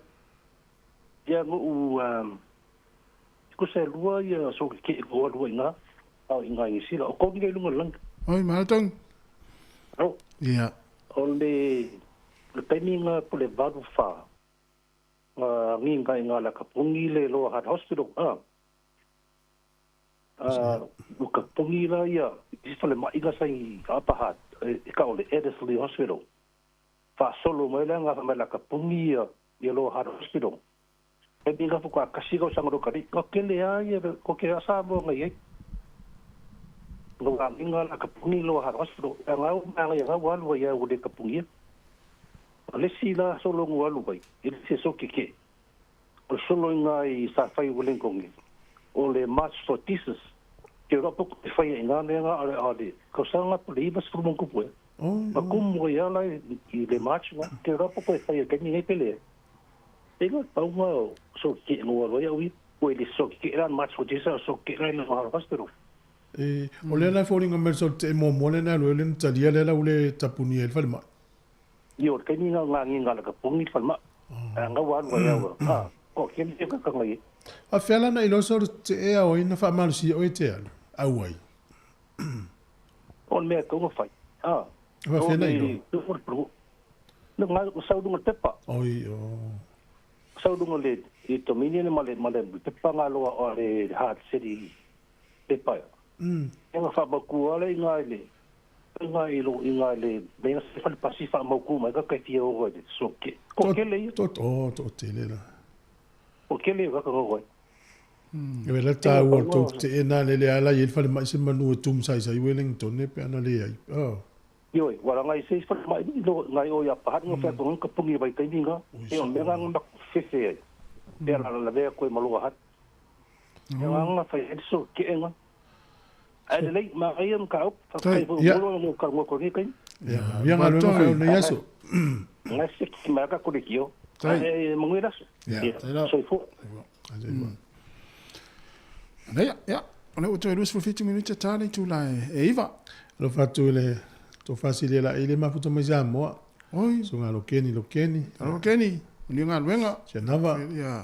I: Ia nguu ko se lua ia so ke ko lua inga au inga i sila o ko ngi lunga lang.
F: Oi malo tong.
I: Alo.
F: Ia.
I: O le le taimi po le valu fa. Ngi nga inga la ka pungi le Lower Hutt Hospital. O ka pungi la ia i fale mai ga sai Upper Hutt e ka o le Edersley Hospital. Fa solo mai la nga mai la ka pungi ia i Lower Hutt Hospital. E minga fu ka kasi ko sanga ro kari ko kele a ia ko ke asa mo ngai ai. Lo nga minga la ka pungi Lower Hutt Hospital. E nga u nga ia nga walu ia u le ka pungi. O le si la solo ngu alu vai. E se so ke ke. O solo nga i sa fai u lenkongi. O le March for Jesus. Ke ropo ko te whai i ngā mea ngā ale ale. Ko sanga po le iwa sfuru mong kupu e. Ma kumu ia la i le March ngā. Ke ropo ko e whai e kani ngai pele e. E ngā pau ngā o so ke ngā alo ia ui. O e le so ke ran March for Jesus so ke ran ngā hospital.
C: E, o le la fōringa mea so te mo mo le na lo le talia le la ule tapuni e le whale mai.
I: Io o kani ngā ngā ngā la ka pungi whale mai. Ngā walu ia ua. Ko ke le ka ka ngai.
C: A fela na ilo so te e o ina fa malu si o e te alu. Au ai.
I: O mea ka unga whai.
C: Fa fela ilo.
I: No ngā o sau lunga pepa.
C: Oi o.
I: Sau lunga le i Dominion ma le pepa ngā loa o le Hard City pepa. E ngā wha maku ale i ngā le ngā ilo i ngā le me ngā se whale pasi wha mauku mai ka kai fia o le so ke. Ko kele ia.
C: To o to tele la.
I: O kele ka ka ngoi.
C: E vela tā ua tō te e nā le le ala i el whale mai se manu e tum sai sai Wellington e pe ana le ai. Oh.
I: Ioi, wala ngai se whale mai lo ngai o ia pahari ngā whea ko ngā pungi vai taimi ngā. E o mea ngā ngā whewhe ai. Pea la la vea koe maloa hat. E ngā ngā whai e so ke e ngā. Ai le lei, ma ai am ka au. Whai whai ngō ka ngō kore kai.
C: Ia, ia ngā rua whai o nei aso.
I: Ngai se ki mai ka kore ki o. E mangui raso.
C: Ia.
I: Soifua.
F: Nei, ia. O le uto e 27 minute tā nei tūla e iwa.
C: Alo whatu le tō whasili la i le mafuta mai Samoa.
F: Oi.
C: So ngā lokeni, lokeni.
F: Lokeni, ni ngā luenga.
C: Sia nava.
F: Ia,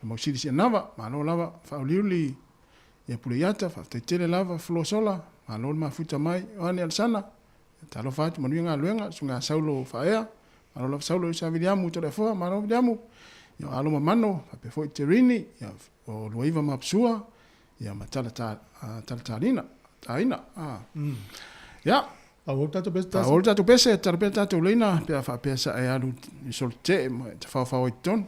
F: mausili sia nava, malo lava, whaoliuli. Ia pule iata, whaaftaitele lava, fulosola, malo le mafuta mai, oane alsana. Talo whatu, manu ngā luenga, so ngā saulo whaea. Malo lava saulo i sa Viliamu, tole afoa, malo Viliamu. Ia alo mamano, whape foi te rini, ia o luaiva mapsua. Ia ma tala tālina, tāina. Ia.
C: Au tātou pese tasi.
F: Au tātou pese, tala pea tātou leina, pea whaapea sa e alu i sol te, te whawhao i tonu.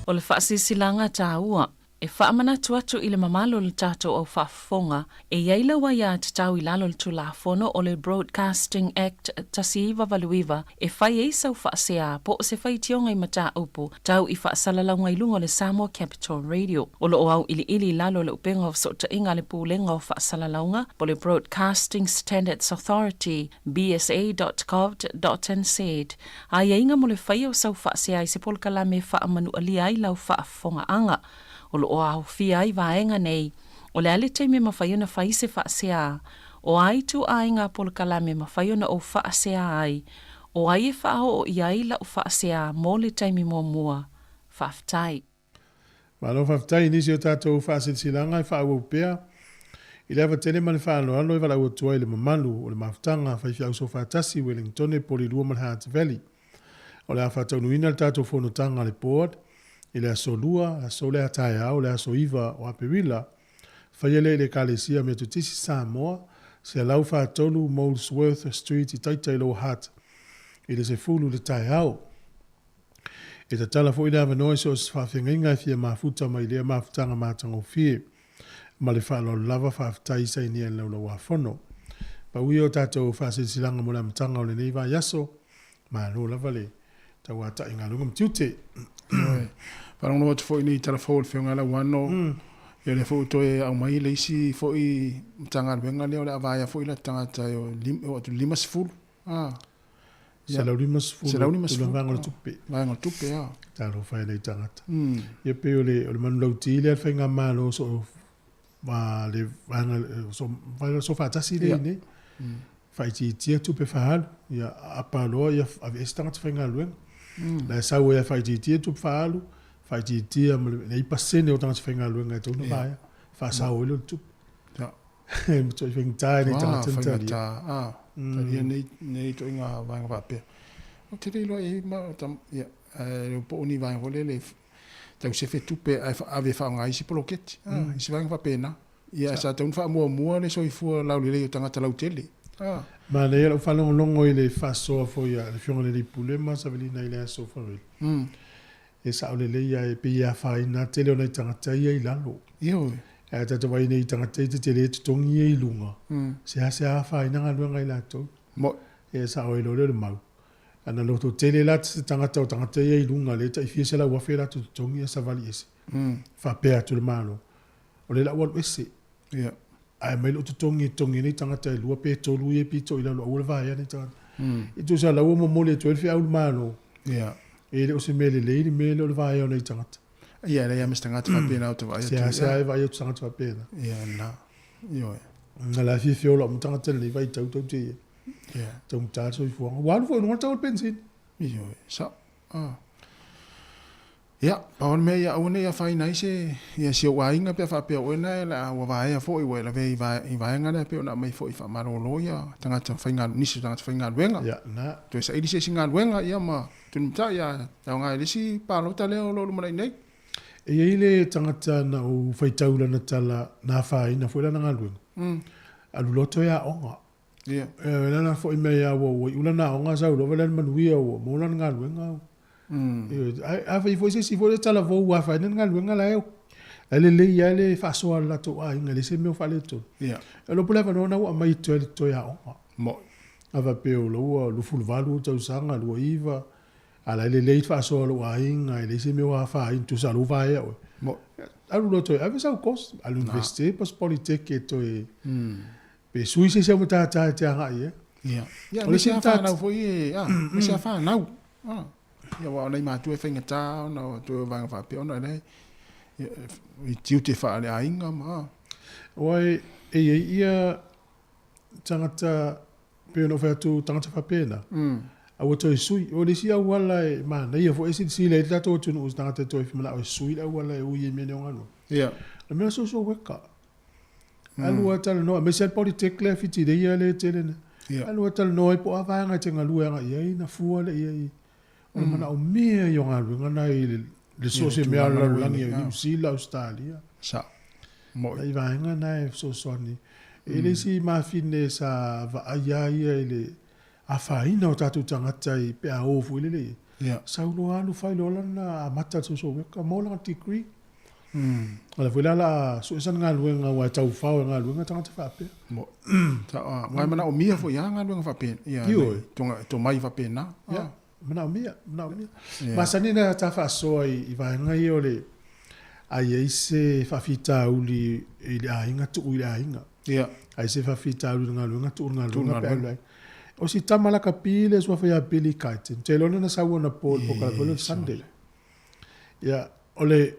J: O le faasilasilaga taua e faamanatu atu i le mamalu o le tatou au faafofoga e i ai lau aiatatau i lalo o le Tulafono o le Broadcasting Act 1989 e fai ai sau faasea po o se faitioga i mataupu tau i faasalalauga i luga o le Samoa Capital Radio. O lo o auiliili i lalo o le upega o fesootaiga a le Pulega o Faasalalauga po o le Broadcasting Standards Authority, bsa.govt.nz, aiaiga mo le faia o sau faasea i se polokalame e faamanualia ai lau faafofogaaga. O lo o aofia ai vaega nei, o le a le taimi e mafai ona fai se faasea, o a ituaiga polokalame e mafai ona ou faasea ai, o ai e faaoo i ai lau faasea mo le taimi muamua. Faafetai.
C: Malo faafetai i nisi o tatou faasilasilaga e faaauau pea i le ava tele ma le faaaloalo e valaau atu ai i le mamalu o le mafutaga faifeau soofaatasi i Wellingtone, Polilua ma le Hutt Valley. O le a faataunuuina le tatou fonotaga a le Board i le aso Lua, aso lea taeao, le aso 9 o Aperila. Faia lea i le Ekalesia Metotisi Samoa, 143 Molesworth Street i Taitai Lower Hutt i le 10 i le taeao. E tatala foi le avanoa i so o se faafeagaiga e fia mafuta mai lea mafutaga matagofie. Ma le faaaloalo lava, faafetai i sainia i le Laulau-a-Fono. Pau ia o tatou faasilasilaga mo le amataga o lenei vaiaso. Malo lava le tauatai i galuega ma tiute.
F: Ioe. Faalogologo atu foi i tala fou a le Afioga ia Lauano, ia o lea foi ua toe aumai le isi foi Matagaluega lea o le a vaea foi latou tagata e oo atu i le 50.
C: Ah. 150 150 vaega o le tupe.
F: Vaega o le tupe, ah.
C: Talofa e nei tagata. Ia pei o le, o le manulauti lea a le faigamalo so o ma le vaega so vaega soofaatasi lea i nei. Faaitiitia tupe faaalu, ia apa loa ia aveese tagata faigaluega. La e sau ai e faaitiitia tupe faaalu, faaitiitia ma le pasene o tagata faigaluega e tatau ona vaea, faasao ai lea o le tupe. E matuai faigata e nei tagata
F: ona talia. Faigata, ah, talia nei, nei ituaiga vaega faapea. Ou te le iloa i ai ma, ia, ae po o ni vaega foi lele tau sefe tupe ae ave e faaaoga ai isi poloketi, ah, isi vaega faapena. Ia, ae sa tatau ona faamuamua le soifua laulelei o tagata lautele.
C: Ah. Manaia lau faalogologo i le faasoa foi a le Afioga i le Alii Pule ma Savelina i le aso Faraile. E sao lelei ia e pei e afaina lava tele o nai tagata ia i lalo.
F: Ioe.
C: Ae tatou vaai nei i tagata ia tetele totogi ia i luga, seasea afaina galuega i latou.
F: Mo'i.
C: E sao ai loa lea o le mau. Ana loto tele la se tagata o tagata ia i luga lea e tai fia selau afe latou totogi ae savali ese. Faapea atu le Malo, o lea la ua alu ese.
F: Ia.
C: Ae aumai lou totogi e totogi ai nei tagata e lua pe tolu ia e pito i lalo aua le vaea nei tagata. E tusa la ua momoli atu ai le feau i le Malo.
F: Ia.
C: E le o se mea lelei le mea lea o le vaea o nai tagata.
F: Ia, e leai lava ma se tagata faapena ou te vaai atu.
C: Seasea e vaai atu tagata faapena.
F: Ia, na. Ioe.
C: Na la e fiafia ola uma tagata lenei vaitau tau te ia.
F: Ia.
C: Taugata le soifuaga. Ua alu foi i luga le tau o le penisini.
F: Ioe, sao. Ah. Ia, pau le mea ia aua ne i afaina ai se, ia si ou aiga pe a faapea o oe na e ua vaea foi ua e lavea i, vae, i vaega lea pei ona aumai foi faamalolo ia tagata faigalu, nisi o tagata faigaluega.
C: Ia, na.
F: Toe saili se isi galuega ia ma tulimatai ia e aoga i le isi palota lea o lo o lumanai nei.
C: E i ai le tagata na ou faitau i lana tala na afaina foi lana galuega. Alu loa toe aoga.
F: Ia.
C: E lana foi mai a ua ua iu lana aoga sau loa lana manuia ua maua lana galuega. Ai a fai foi se isi foi le talavou ua afaina le galuega la e la e lelei lava le faasoa a le latou aiga e leai se mea o faaletonu.
F: Ia.
C: E iloa po o le avanoa lena ua aumai toe le toe aoga.
F: Mo'i.
C: A faapea o lou 28 ou tausaga, 29, a la e lelei le faasoa a lou aiga, e leai se mea o afaina, tusa o lou vaea oe.
F: Mo'i.
C: Alu loa toe ave sau course, alu universite po o se polytech e toe Pe sui se isi au matata e te agai i ai.
F: Ia. Ia, o le isi whānau foi e, a, me se whānau. A, ia, wa o nei mātua e whaingatā ona o toe o vaenga whāpea ona e leai, ia, i tiute whaale aiga ma, a.
C: Wai, e iai ia tangata, pei ona ou fai atu tagata faapena, aua toe sui. O le isi auala e manaia foi e silasila ai le tatou atunuu i se tagata e toe manao e sui le auala e ui ai mea nei o galuega.
F: Ia.
C: O le mea social worker. Alu a talanoa, aemaise lava le Polytech lea Whitireia lea e tele nei.
F: Ia.
C: Alu a talanoa ai po o a vaega e te galue agai i ai na fua lea i ai. O le manaomia ia o galuega na i le so o se mea o le lalolagi i Niu Sila, Ausetalia.
F: Sao. Mo'i.
C: Nai vaega na e fesoasoani. E le isi mafine sa vaai lava ia i le afaina o tatou tagata i pe a o foi lele i ai.
F: Ia.
C: Sau loa alu fai loa lana amata i le social worker, maua lana degree. O lea foi la o le a sue sana galuega aua e taufao e galuega tagata faapea.
F: Mo, ta, aua e manaomia foi lava galuega faapena, ia,
C: Ioe.
F: tonga, tomai faapena.
C: Ia, manaomia, manaomia.
F: Ia.
C: Masani ona ta faasoa i vaega ia o le, a i ai se faafitauli i le aiga, tuu i le aiga.
F: Ia.
C: A i ai se faafitauli i le galuega, tuu i le
F: Tuu i le
C: galuega pe a
F: galuega.
C: alu ai. O si tama lakapi le suafa ia Billy Kyte, ou te iloa na sau anapo i le polokalame foi lea o le Sunday. Ia, o le,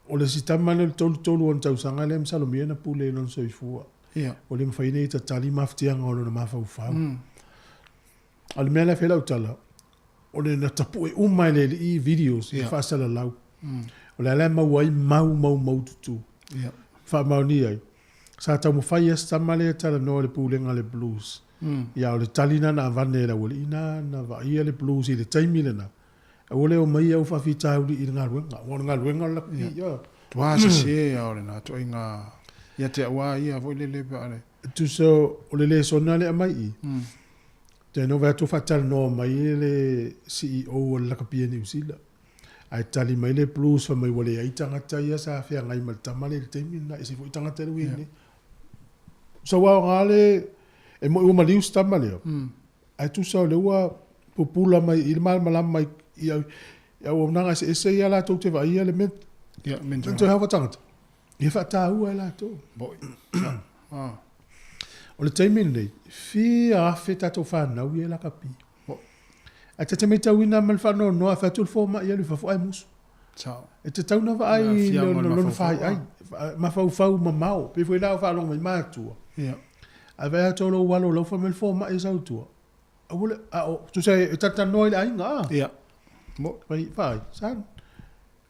C: o le isi tama lea o le 33 ona tausaga lea masalo mea na pule i lona soifua.
F: Ia.
C: Ua le mafai ona ia tatali mafatiaga o lona mafaufau. A o le mea la e fai ai lau tala, o le na tapue uma e le alii videos i faasalalau. O le ala e maua ai mau mau maututu.
F: Ia.
C: Faamaonia ai. Sa taumafai lava si tama lea e talanoa i le pulega a le Blues. Ia, o le tali lena na avane e le aualii na, na vaaia le Blues i le taimi lena. Aua le omai au faafitauli i le galuega, aua o le galuega o le lakapi, ia.
F: Tua sese ia o lena ituaiga ia te au lava ia foi lele pe a le.
C: Tusa o le lesona lea aumai i i, te no vaai atu faatalanoa mai le CEO o le lakapi a Niu Sila, ae tali mai le Blues fai mai ua leai tagata ia sa feagai ma le tama lea i le taimi lena, ese foi tagata lea ua i ai nei. So ua aoga le, e moni ua maliu si tama lea, Ae tusa o lea ua pupula mai i le malamalama i auaunaga eseese ia latou te vaaia le mental health o tagata, ia faataua e latou. O le taimi lenei, fia afe tatou fanau ia e lakapi. Ae ta te matauina ma le faanoanoa, a fai atu le fomai e alu i fafo ae musu. E tatau ona vaai i lona faaiai, mafaufau mamao, pei foi la o faalogo mai matua. Ae vaai atu lou alo lau fai mai le fomai e sau i tua. Aua le, a o, tusa e talatalanoa i le aiga, a?
F: Ia.
C: Fai, vaai, son,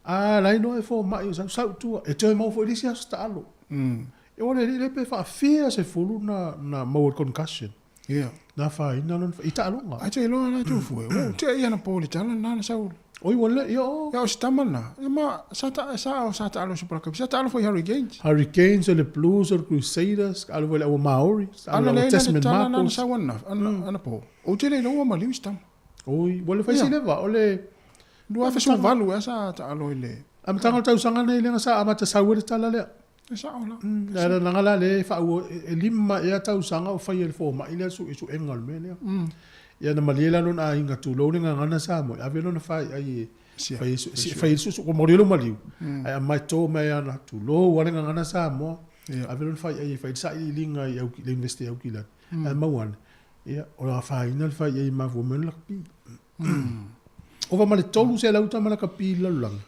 C: a la e iloa e fomai e sau, sau i tua. E toe maua foi i le isi aso taalo. E o le alii lea pe faafia sefulu na maua i le concussion.
F: Ia.
C: Na afaina lona, i taaloga.
F: Ai te iloa la tou fue. Ua tea ia na po le tala na na sau.
C: Oi ua le, ia o.
F: Ia o se tama na. Ia ma sa ta sa o sa taalo Super Rugby. Sa taalo foi Hurricanes.
C: Hurricanes o le Blues o le Crusaders, alo foi le aua Maori, alo le aua Tasman
F: Ana le na
C: Marcos.
F: sau ana ana ana po. Ou te le iloa ua maliu se tama.
C: Oi, ua le fai si leva, o le.
F: 2018 ea sa taalo i le
C: Amataga o le tausaga lenei lea na sa amata sau ai le tala lea.
F: E sao la.
C: Le ala la lea e faaua e 5 ea tausaga o faia e le fomai lea suesuega o le mea lea. Ia na malie la lona aiga tulou le gagana Samoa e ave lona faiai e fai ai le suesuega. Ua momoli ai lou maliu ae aumai to mai ana tulou lava le gagana Samoa ave lona faiai e fai ai le sailiiliga i le Iunivesite i Aukilani ae maua ane ia o le afaina le faiai e mafua mai ona lakapi. Ova ma le 300 tama lakapi i le lalolagi.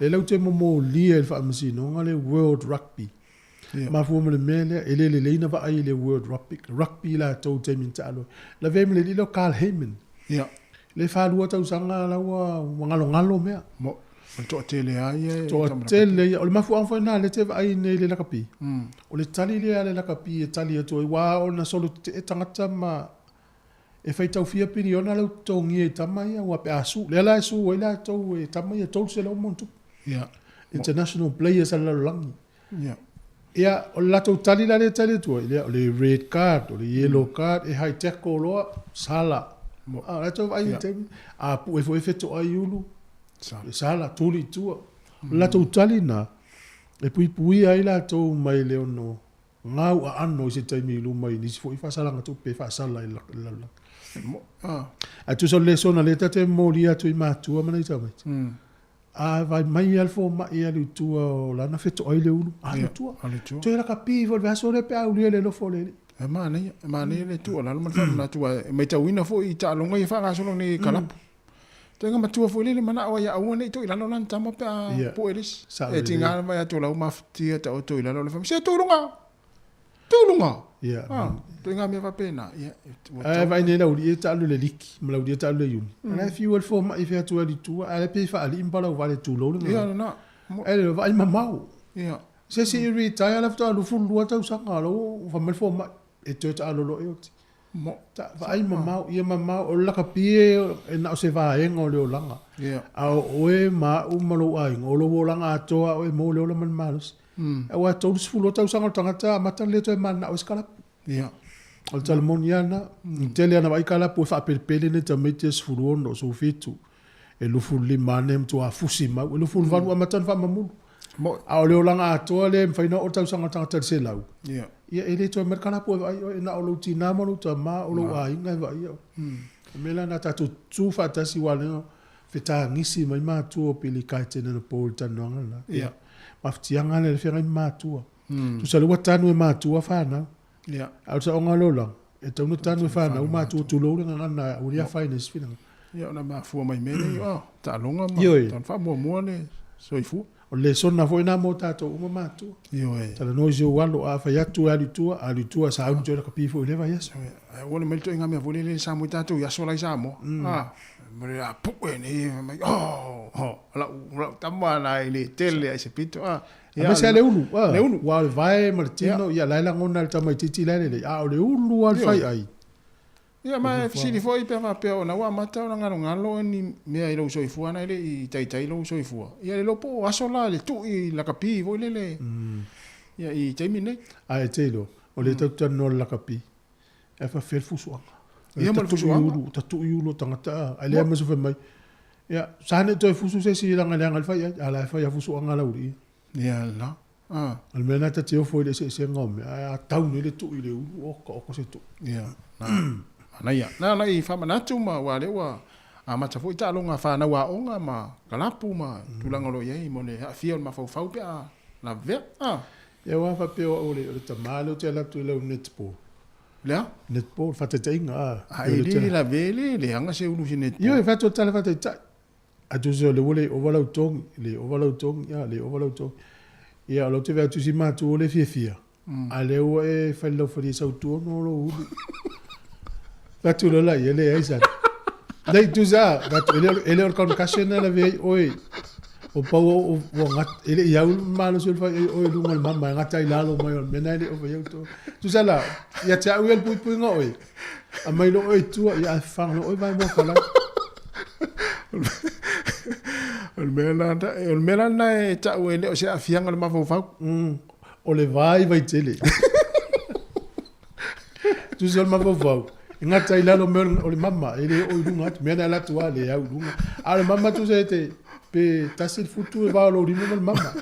C: Lea latou te momolia i le faamasinoga le World Rugby. Mafua ma le mea lea, e le lelei na vaai i le World Rugby, rugby latou i taimi na taalo ai. Lavea ai ma le alii lea o Carl Hayman. Lea e 42 tausaga la ua galogalo mea.
F: Mo, o le toatele lava ia
C: e Toatele ia. O le mafuaaga foi lena lea te vaai nei i le lakapi. O le tali lea a le lakapi e tali atu ai, aua ona solo tetee tagata ma E faitau fia piliona lau totogia i tama ia aua pe a su, lea la e su ai latou e tama ia 300 ma ona tupu.
F: Ia.
C: International players a le lalolagi.
F: Ia.
C: Ia, o le latou tali la lea e tali atu ai, lea o le red card, o le yellow card, e high tackle loa, sala. A, o latou vaai i taimi, a pue foi e fetoai ulu,
F: Sala.
C: sala, tuli i tua. O le latou tali lena, e puipuia ai latou mai le ono Gau aano i se taimi i luma i nisi foi faasalaga tupe e faasala i le lalolagi. Ae tusa o le lesona lea ta te molia atu i matua ma nai tamaiti, a vaai mai lava le fomai e alu i tua o lana fetoai le ulu, alu i tua. Toe lakapi foi i le vaiaso lea pe a aulia le alofa o le Alii.
F: E manaia, e manaia le tuualalo ma le faamanatu aua e maitauina foi i taaloga ia faagasolo nei i kalapu. Toega matua foi lele manao ai ia aua ne i tuu i lalo lana tama pe a pue le isi. E tiga lava ia Tualau mafatia taoto i lalo o le fami, se tuu i luga! Tuu i luga! Ituaiga mea faapena.
C: Ae vaai nei Laulii e taalu i le liki ma Laulii e taalu i le iuni. O la e fiu ai le fomai e fai atu ai i tua, ae la e pei e faalii ma palauvale e tulou le gagana. Ae le vaai mamao. Se isi i retire la faatoa 22 tausaga o la ua fai mai le fomai e toe taalolo e oti.
F: Mo.
C: Ta, vaai mamao, ia mamao, o le lakapi e na o se vaega o le olaga. A o oe ma au ma lou aiga, o lou olaga atoa a oe e maua le ola ma le malosi. Aua e 30 tausaga o le tagata amata ona le toe mananao ai se kalapu. O le tala moni lava lena. E tele lava ina vaai kalapu e faapelepele nei tamaiti e 16, 17, e 25 ane e matua fusi mau, e 28 amata ona faamamulu. A o le olaga atoa lea e mafai ona oo le tausaga o le tagata i le 100, ia e le toe aumai le kalapu e vaai oe, na o lou tinā ma lou tamā, o lou aiga e vaaia oe. O le mea la lena tatou tutu faatasi aua lea fetagisi mai matua o Pili Kaetene anapo i le talanoaga lena. Ia, mafatiaga lea i le feagai ma matua. Tusa o lea ua tanu e matua fanau. A o le saoga o le olaga, e tatau ona tanu e fanau matua, tulou le gagana ua le afaina i se finagalo.
F: Ia ona mafua mai mea nei, oh, taaloga ma Ioe. tau faamuamua le soifua.
C: O le lesona foi lena mo tatou uma matua.
F: Ioe.
C: Talanoa i si ou alo, a fai atu e alu i tua, alu i tua, sauni toe lakapi foi i lea vaiaso.
F: Ioe. Ae ua le mai le ituaiga mea foi lele sa mo i tatou i aso la i Samoa. Ah, mo le a pue nei, fai mai, oh, oh, lau, lau tama na e le tele ai se pito, ah.
C: Aemaise lava le ulu, le ulu. Aua o le vae ma le tino, ia la e lagona e le tamaitiiti la e lelei, a o le ulu lava le faiai.
F: Ia, ma e fesili foi pe a faapea ona ua amata ona galogalo ni mea i lou soifua na e le i taitai lou soifua. Ia le iloa po o aso la le tui lakapi foi lele ia i taimi nei.
C: Ae te iloa, o lea tatou te talanoa i le lakapi, ae faapefea le fusuaga.
F: Ia ma le fusuaga.
C: Tatui ulu o tagata a, ae leai ma se fai mai. Ia, sa ne i toe fusu se isi leaga leaga le fai ai, a la e fai a fusuaga laulii.
F: Ia la.
C: Ah. O le mea lena ta te ofo ai i le eseesega o mea, ae a tau nei le tui i le ulu, oka oka se tui.
F: Ia, na, manaia. Na ona i faamanatu ma aua o lea ua amata foi taaloga fanau aoga ma kalapu ma tulaga o lo o i ai mo le aafia o le mafaufau pe a lavea. Ah.
C: Ia aua faapea o au o le tama lea ou te alu atu i lau netball.
F: Le a?
C: Netball, faataitaiga,
F: ah. A e le lavea le leaga se ulu se netball.
C: Ioe, fai atu o le tala faataitai. A tusa o lea ua le ova lau togi, le ova lau togi, a le ova lau togi. Ia, o lau te vaai atu i si matua ua le fiafia, a lea ua e fai le laufalia i sautua ona o lou ulu. Fai atu loa laia, leai sala. Nei, tusa, fai atu, e le o le concussion na lavea ai oe. O pau o, ua gat, e le i au le malosi o le fai ai oe i luga o le mama, e gata i lalo mai o le mea na e le ova i au togi. Tusa la, ia te au ia le puipuiga oe, Aumai loa oe i tua, ia ae fafaga loa oe vae mua falai.
F: O le mea la, o le mea la lena e tau e le o se aafiaga o le mafaufau.
C: O le vai vaitele. Tusa o le mafaufau. E gata i lalo mea o le mama, e le oo i luga atu, mea na alu atu lava le au i luga. A o le mama tusa e te, pe tasi le futu e va o lou lima ma le mama.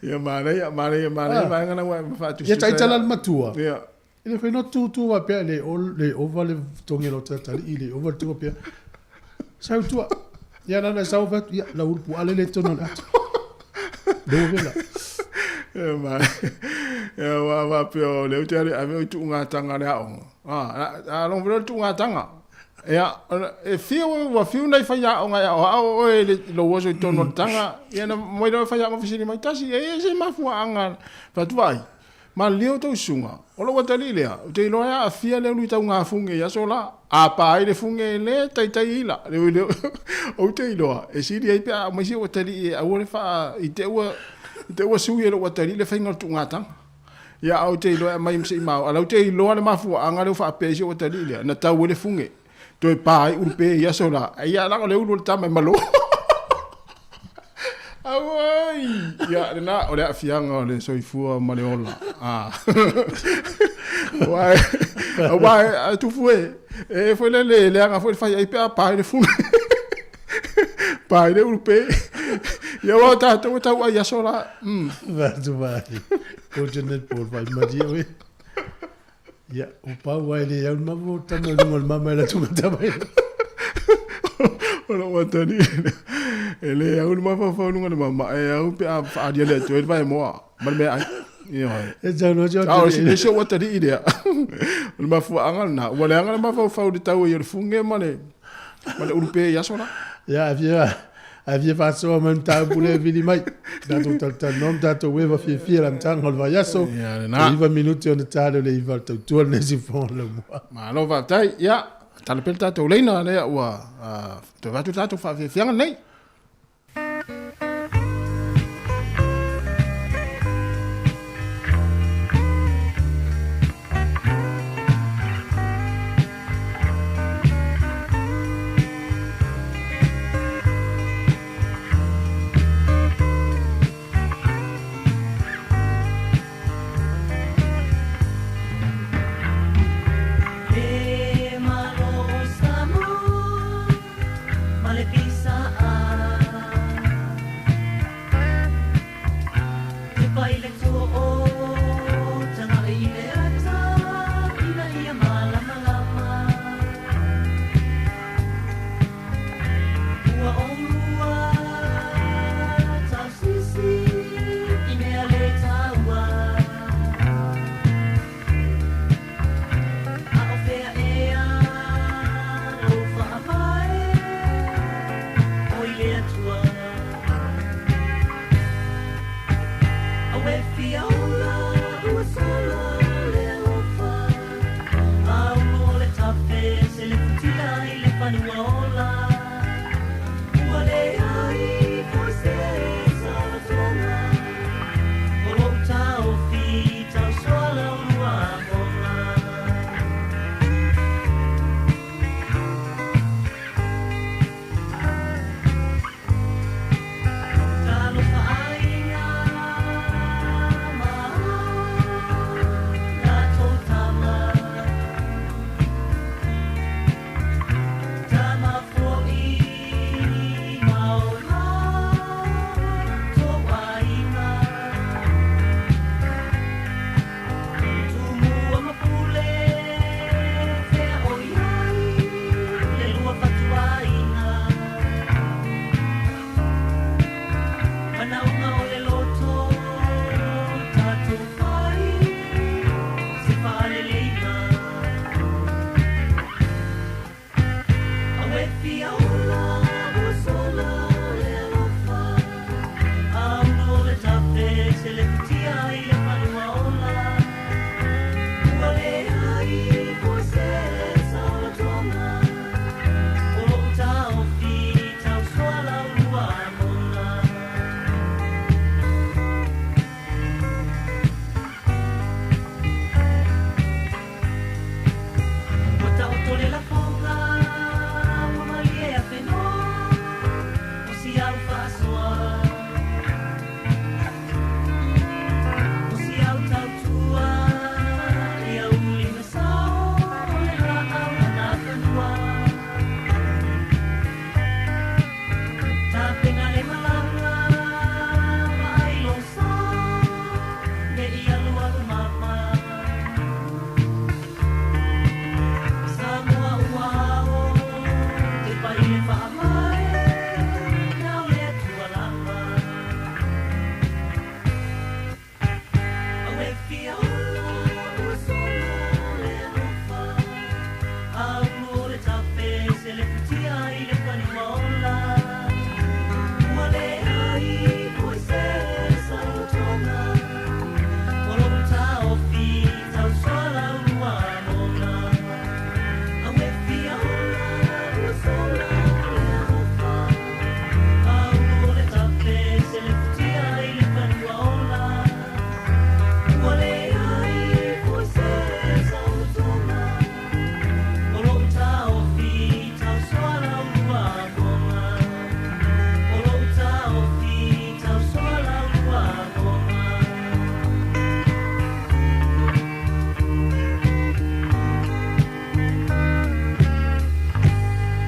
E: Ia manaia, manaia, manaia vaega na ua e faatusi.
C: Ia taitala le matua. Ia. E le mafai ona tutu faapea le le ova le togi o lau tatalii, le ova le tuga pea. Sau tua. Ia na na sau fai atu, ia lau ulu puaa lele i totonu o le ato. Le ua vela.
E: Ia ma ia ua faapea o lea ou te alu e ave oe i tuugataga a le aoga. A logo foi lea o le tuugataga. Ia, e fiu, ua fiu nai faiaoga e aoao oe i lou oso i totonu o le taga. Ia na mai loa le faiaoga fesili mai, Tasi, e i ai se mafuaaga fai atu, Vaai, Malilie outou susuga, o lou atalii lea, ou te iloa e aafia le ulu taugafuge i aso la. A pa ai le fuge e le taitai ila, ou te iloa e sili ai pe a aumai si ou atalii e aua le faa, i te ua, i te ua sui e lou atalii le faiga o le tuugataga. Ia, a ou te iloa e aumai ma se i mao, a la ou te iloa le mafuaaga lea ua faapea ai si ou atalii lea, na tau ai le fuge. Toe pa ai ulupe i aso la. Ia, leaga o le ulu o le tama e malo. Auai! Ia, lena, o le aafiaga o le soifua ma le ola. Ah. Aua, aua, e tufu e, e foi lele, leaga foi le fai ai pe a pa ai le funa. Pa ai le ulupe. Ia, aua o tatou e tau ai aso la.
C: Vatu vai. Ko Janet Paul vai marie oe. Ia, o pau ai le au mama o tama i luga o le mama e la tunga tama i
E: O lou atalii e le au le mafaufau i luga o le mama, e au pe a faaliali atu ai le vaemoa ma le meaai. Ioe.
C: E tau noa si
E: o le si ou atalii lea. O le mafuaaga lena, ua leaga le mafaufau i le tau ai o le fuge ma le ulupe i aso la.
C: Ia, a fia Ae fia faasoa mai mataupu lea e vili mai. Tatou talatalanoa ma tatou eva fiafia i le amataga o le vaiaso.
E: Ia lena.
C: E 9 minute ona ta lea o le 9 o le tautua lenei siufofoga o le laumua.
E: Malo faafetai. Ia, tala pea le tatou laina lea ua toe avatu le tatou faafiafiaga lenei.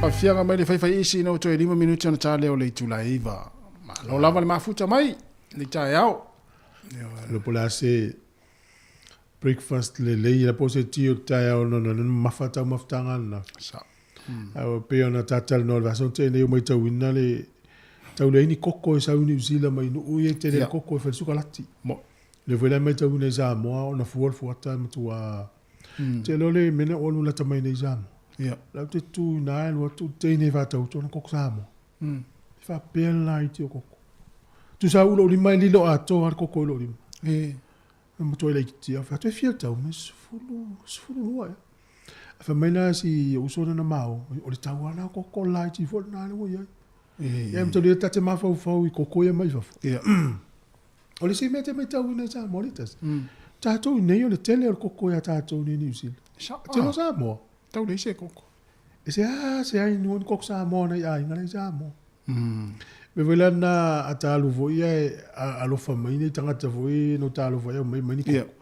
F: Afiaga mai le faifai isi ina ua toe 5 minuti ona ta lea o le itula e 9. Malo lava le mafuta mai le taeao.
C: Lo po le a se breakfast lelei la po se ti o taeao no no mafa tau mafutaga lena.
F: Sa.
C: Ae pei ona tatalanoa i le vaiaso na tea nei ua matauina le tau leai ni koko e sau i Niu Sila mai nuu ia e tele le koko e fai le sukalati.
F: Mo.
C: Lea foi la e matauina i Samoa ona fua le fuata e matua Te iloa le mea lea ua alu lata mai nei i Samoa.
F: Ia.
C: La ou te tu i ina e alu atu le teine e faatau atu ana koko Samoa. E faapea le laiti o koko. Tusa au i lou lima e lilo atoa lava le koko i lou lima.
F: E.
C: Na matua laitiiti lava, fai atu, e fia le tau? Fai mai, 12 ea. Ae fai mai la si ou uso lea na ma o, o le tau lava lena o koko laiti foi lena lea ua i ai. Ia matua ta te mafaufau i koko ia mai fafo.
F: Ia.
C: O le isi mea e te matauina i Samoa le tasi, tatou i nei o le tele o le koko ia tatou nei i Niu Sila. Tele o Samoa.
F: Tau leai se koko.
C: E se a se ai nua ni koko Samoa nai aiga la i Samoa. Mea foi la na a ta alu foi ae alofa mai nei tagata foi no ta alofa ai aumai mai ni koko.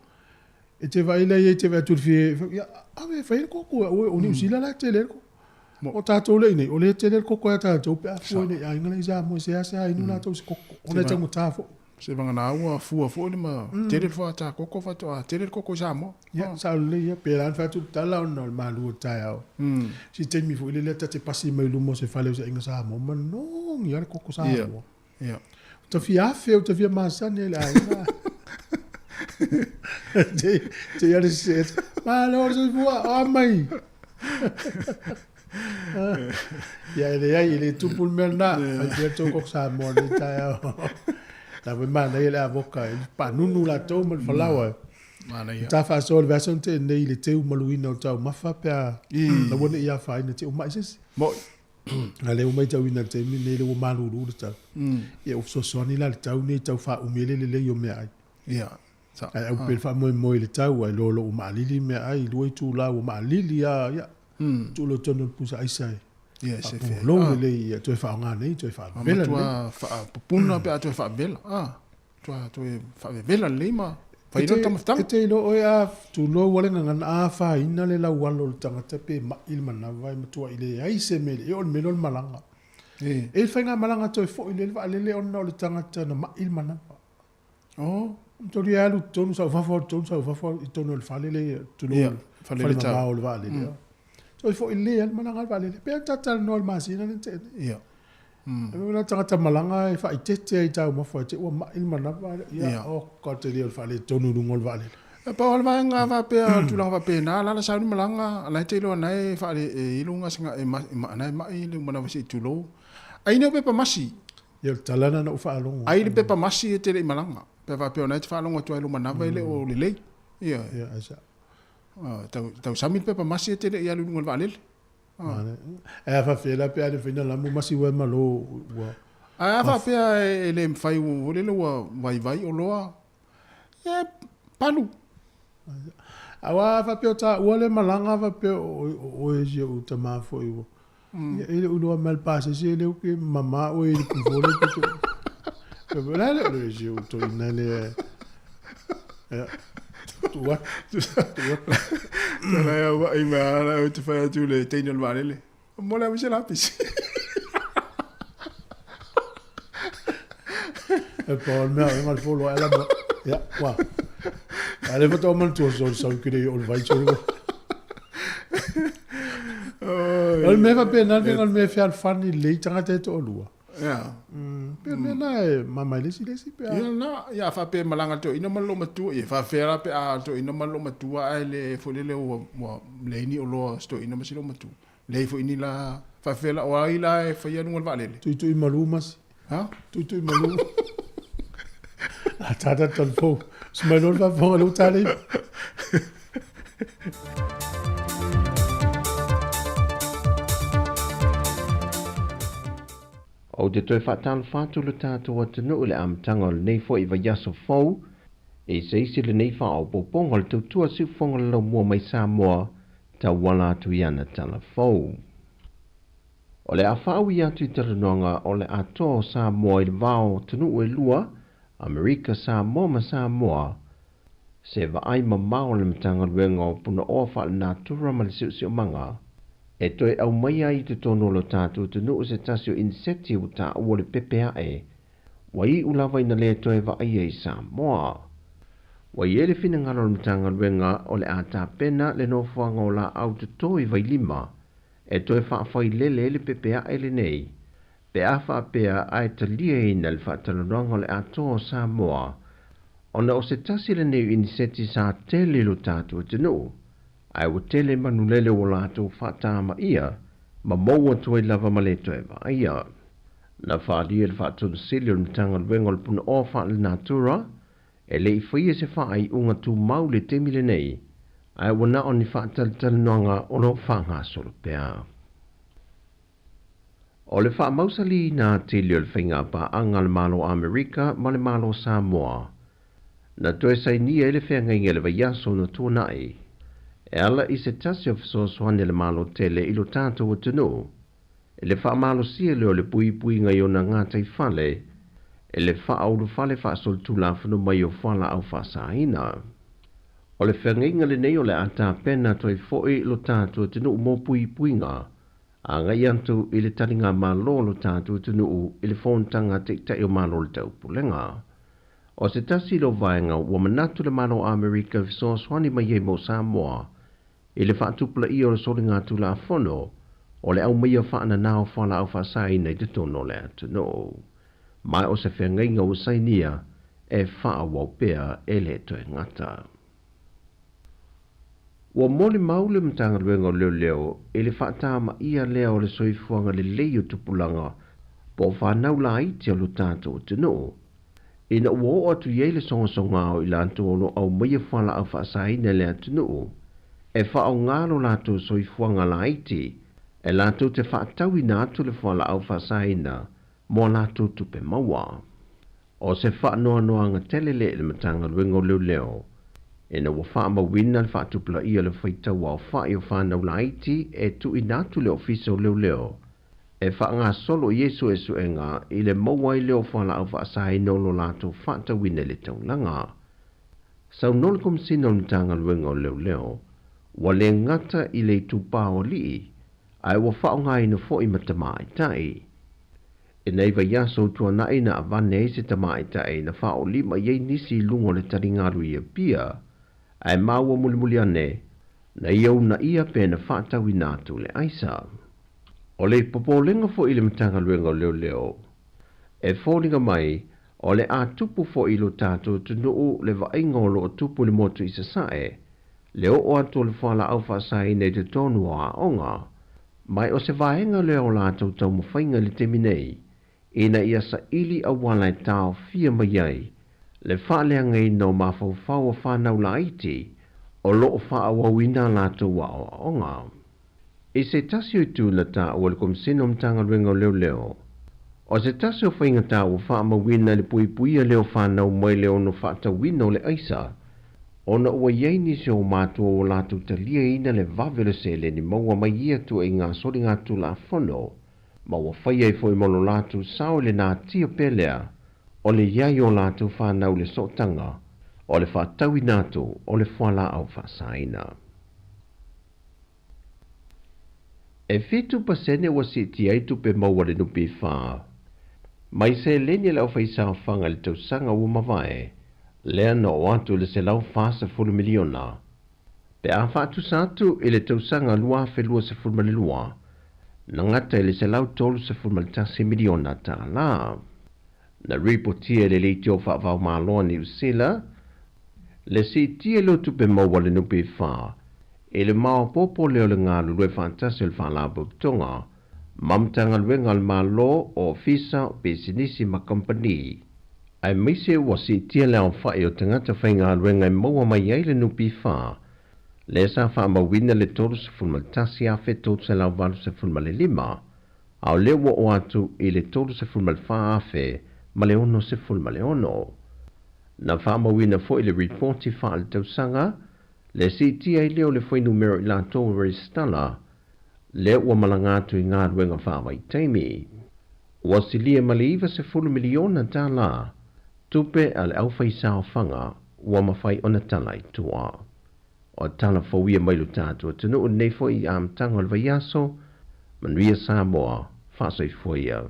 C: E te vaai la ia e te vaai atu i le fia, ia ave e fai le koko o Niu Sila la e tele ai le koko. O tatou lea i nei, o lea e tele le koko ia tatou pe a fua nei aiga la i Samoa, se a se a inu latou i se koko, ona e taugata foi.
F: Se vagana ua fua foi le ma tele le faata koko faatoa tele le koko i Samoa.
C: Ia, sao lelei ia, pe la ona fai atu le tala ona o le malu o le taeao. Si taimi foi lele ta te pasi mai luma o se fale o se aiga Samoa, manogi lava le koko Samoa.
F: Ia.
C: Ua ta fia afe, ua ta fia masani ai le aiga. Te ia le sese, malo le soifua, o a mai. Ia e leai, e le tupu le mea lena, fai pea tou koko Samoa i lenei taeao. La foi manaia le avoka, e paanunu latou ma le falaoa.
F: Manaia.
C: Ta faasoa i le vaiaso na tea nei i le teumaluina o taumafa pe a aua ne i afaina te umai se isi.
F: Moi.
C: A lea ua matauina i le taimi lenei lea ua malulu le tau. Ia ua fesoasoani la le tau nei tau faaumi ai le lelei o meaai.
F: Ia. Sa.
C: Ae au pea le faamoemoe i le tau ae loa ua maalili meaai, 2 itula ua maalili lava, ia, tuu loa i totonu o le pusa aisa e
F: Ia, se fe.
C: faapulou lelei, ia toe faaaoga nei, toe faavela lelei.
F: Matua faapupuna pe a toe faavela. Matua toe faavevela lelei ma fai loa le taumafataga.
C: E te iloa oe a tulou ua le gagana a afaina le laualo o le tagata pe mai le manava e matuai leai se mea e oo i le mea lea o le malaga.
F: E.
C: E i le faigamalaga toe foi lea i le vaalele ona o le tagata na mai le manava.
F: Oh.
C: Tolu ia alu i totonu sau fafo alu i totonu sau fafo alu i totonu o le fale lea tulou
F: Ia,
C: le
F: fale
C: fale
F: le tau.
C: mamao o le vaalele. Toe foi lelei lava le malaga a le vaalele. Pei ona talatalanoa i le masina lea na tea nei.
F: Ia.
C: E le tagata malaga e faaeteete ai i taumafa e te ua mai le manava. Ia, oka te le o le faaletonu i luga o le vaalele.
F: E pau lava le vaega faapea o le tulaga faapena, la la sau ni malaga, la e te iloa na e faale e i luga singa e ma na e mai le manawa se tulou. Ai nei o pepa masi.
C: Ia, o le tala lena na ou faalogo.
F: Ai le pepa masi e te le i malaga. Pe faapea o na e te faalogo atu ai lo manava e le o lelei. Ia.
C: Ia, ai sa.
F: Tau tau sami le pepa masi e te le i alu i luga o le vaalele.
C: E a faapea la pe a le mafai ona lamu masi ua e malo ua.
F: Ae a faapea e le mafai ua lele ua vaivai oloa, e palu.
C: Aua a faapea o taua le malaga faapea o oe si ou tama foi ua. Ia e le o iloa mai le pasese e le o ke mama oe i le pufo le pito. Pe la le o le si ou toina le. Ia. Tu atu. Tu atu.
F: Tala ia wa i mea ala o te whai atu le teine o le vaalele. Mo le awise lapisi.
C: E pa o le mea o le folo ala mo. Ia, wa. Ale fa to man tu so so ki le o le vai so. O le mea faapena le faiga o le mea e fealofani lelei tagata e toalua.
F: Ia.
C: Pe o le mea lena e mama ai le isi le isi pe a.
F: Ia na, ia faapea e malaga le toeaina ma le loomatua, ia faapefea la pe a toeaina ma le loomatua ae le foi lele ua ua leai ni oloa a si toeaina ma si loomatua. Leai foi ni la faapefea la o ai la e faia luga o le vaalele.
C: Tuitui malu masi.
F: Ha?
C: Tuitui malu. A tata tala fou. Se mai loa le faafofoga lea ua talei.
G: Ou te toe faatalofa atu lo tatou atunuu i le amataga o lenei foi vaiaso fou, e se isi lenei faaopoopoga o le tautua siufofoga laumua mai Samoa tauala atu i ana tala fou. O le a faaui atu i talanoaga o le atoa o Samoa i le vao atunuu e lua, Amerika Samoa ma Samoa, se vaai mamao a le Matagaluega o Punaoa Faalenatura ma le Siosiomaga, E toe aumaia ai i totonu o lo tatou atunuu se tasi o iniseti ua taua o le pepe ae, ua iu lava ina le toe vaaia i Samoa. Ua i ai le finagalo o le Matagaluega o le a tapena le nofoaga o laau toto i Vailima e toe faafailele ai le pepe ae lenei pe a faapea ae taliaina le faatalanoaga o le atoa o Samoa ona o se tasi lenei o iniseti sa tele i lo tatou atunuu ae ua tele manulele ua latou faatamaia ma maua atu ai lava ma le toe vaaia. Na faaalia e le Faatonu Sili o le Matagaluega o le Punaoa Faalenatura e le i faia se faaiuga tumau i le taimi lenei, ae ua na o ni faatalatalanoaga o lo o faagasolo pea. O le faamausaliina atili o le faigapaaga a le Malo Amerika ma le Malo Samoa, na toe sainia ai le feagaiga i le vaiaso na tuanai, e ala i se tasi o fesoasoani a le Malo tele i lo tatou atunuu, i le faamalosia lea o le puipuiga i ona gataifale e le faaulufale faasolitulafono mai o fualaau faasaina. O le feagaiga lenei o le a tapena atu ai foi lo tatou atunuu mo puipuiga agai atu i le taligamalo o lo tatou atunuu i le fonotaga a Taitai o Malo o le Taupulega. O se tasi lea o vaega ua manatu le Malo o Amerika e fesoasoani mai ai mo Samoa i le faatupulaia o le soligatulafono o le aumaia faanana o fualaau faasaina i totonu o le atunuu. Ma o se feagaiga ua sainia e faaauau pea e le toe gata. Ua molimau le Matagaluega o Leoleo i le faatamaia lea o le soifuaga lelei o tupulaga po o fanau laiti o lo tatou atunuu, ina ua oo atu i ai le sogasoga o i latou o lo o aumaia fualaau faasaina i le atunuu e faaaoga lo latou soifuaga laiti e latou te faatauina atu le fualaau faasaina mo a latou tupe maua. O se faanoanoaga tele lea i le Matagaluega o Leoleo ina ua faamauina le faatupulaia o le faitau aofai o fanau laiti e tuuina atu le Ofisa o Leoleo e faagasolo i ai suesuega i le maua ai lea o fualaau faasaina o lo latou faatauina i le taulaga. Saunoa le Komesina o le Matagaluega o Leoleo, ua le gata i le itupa o alii, ae ua faaaogaina foi ma tamaitai. I nei vaiaso ua tuanai na avane ai se tamaitai na faaolima i ai nisi i luga o le taligalu i Apia, ae maua mulimuli ane, na ia uunaia pe na faatauina atu le aisa. O le popolega foi i le Matagaluega o Leoleo, e foliga mai o le a tupu foi i lo tatou atunuu le vaaiga o lo o tupu i le motu i Sasae, le oo atu o le fualaau faasaina i totonu o aoga, ma o se vaega lea o latou taumafaiga i le taimi nei, ina ia saili auala e taofia mai ai le faaleagaina o mafaufau o fanau laiti o lo o faaauauina a latou aoaoga. I se tasi o itu na taua e le Komesina o Matagaluega o Leoleo, o se tasi o faigata ua faamauina i le puipuia lea o fanau mai le ono faatauina o le aisa, ona ua i ai nisi o matua ua latou taliaina le vave o le seleni maua mai ia tuaiga soligatulafono, ma ua fai ai foi ma lo latou sao i le natia pea lea o le i ai o latou fanau i le sootaga o le faatauina atu o le fualaau faasaina. E 7% ua siitia ai tupe maua a le NPF mai seleni a le aufaisaofaga i le tausaga ua mavae, lea na oo atu i le $140 miliona pe a faatusa atu i le tausaga 2022, na gata i le $131 miliona tala. Na ripotia e le Leitio Faavaomalo a Niu Sila le siitia lea o tupe maua a le NPF i le maopoopo lea o le galulue faatasi o le Faalapotopotoga ma Matagaluega a le Malo, Ofisa, Pisinisi ma Kamupani, aemaise ua siitia le aofai o tagata faigaluega e maua mai ai le NPF, lea sa faamauina le 31,385, a o lea ua oo atu i le 34,066. Na faamauina foi le ripoti faaletausaga le siitia ai lea o le fuainumera o i latou e resitala lea ua malaga atu i galuega faavaitaimi. Ua silia ma le $90 miliona tupe a le aufaisaofaga ua mafai ona tala i tua. O tala fou ia mai lo tatou atunuu i lenei foi amataga o le vaiaso. Manuia Samoa, faasoifua ia.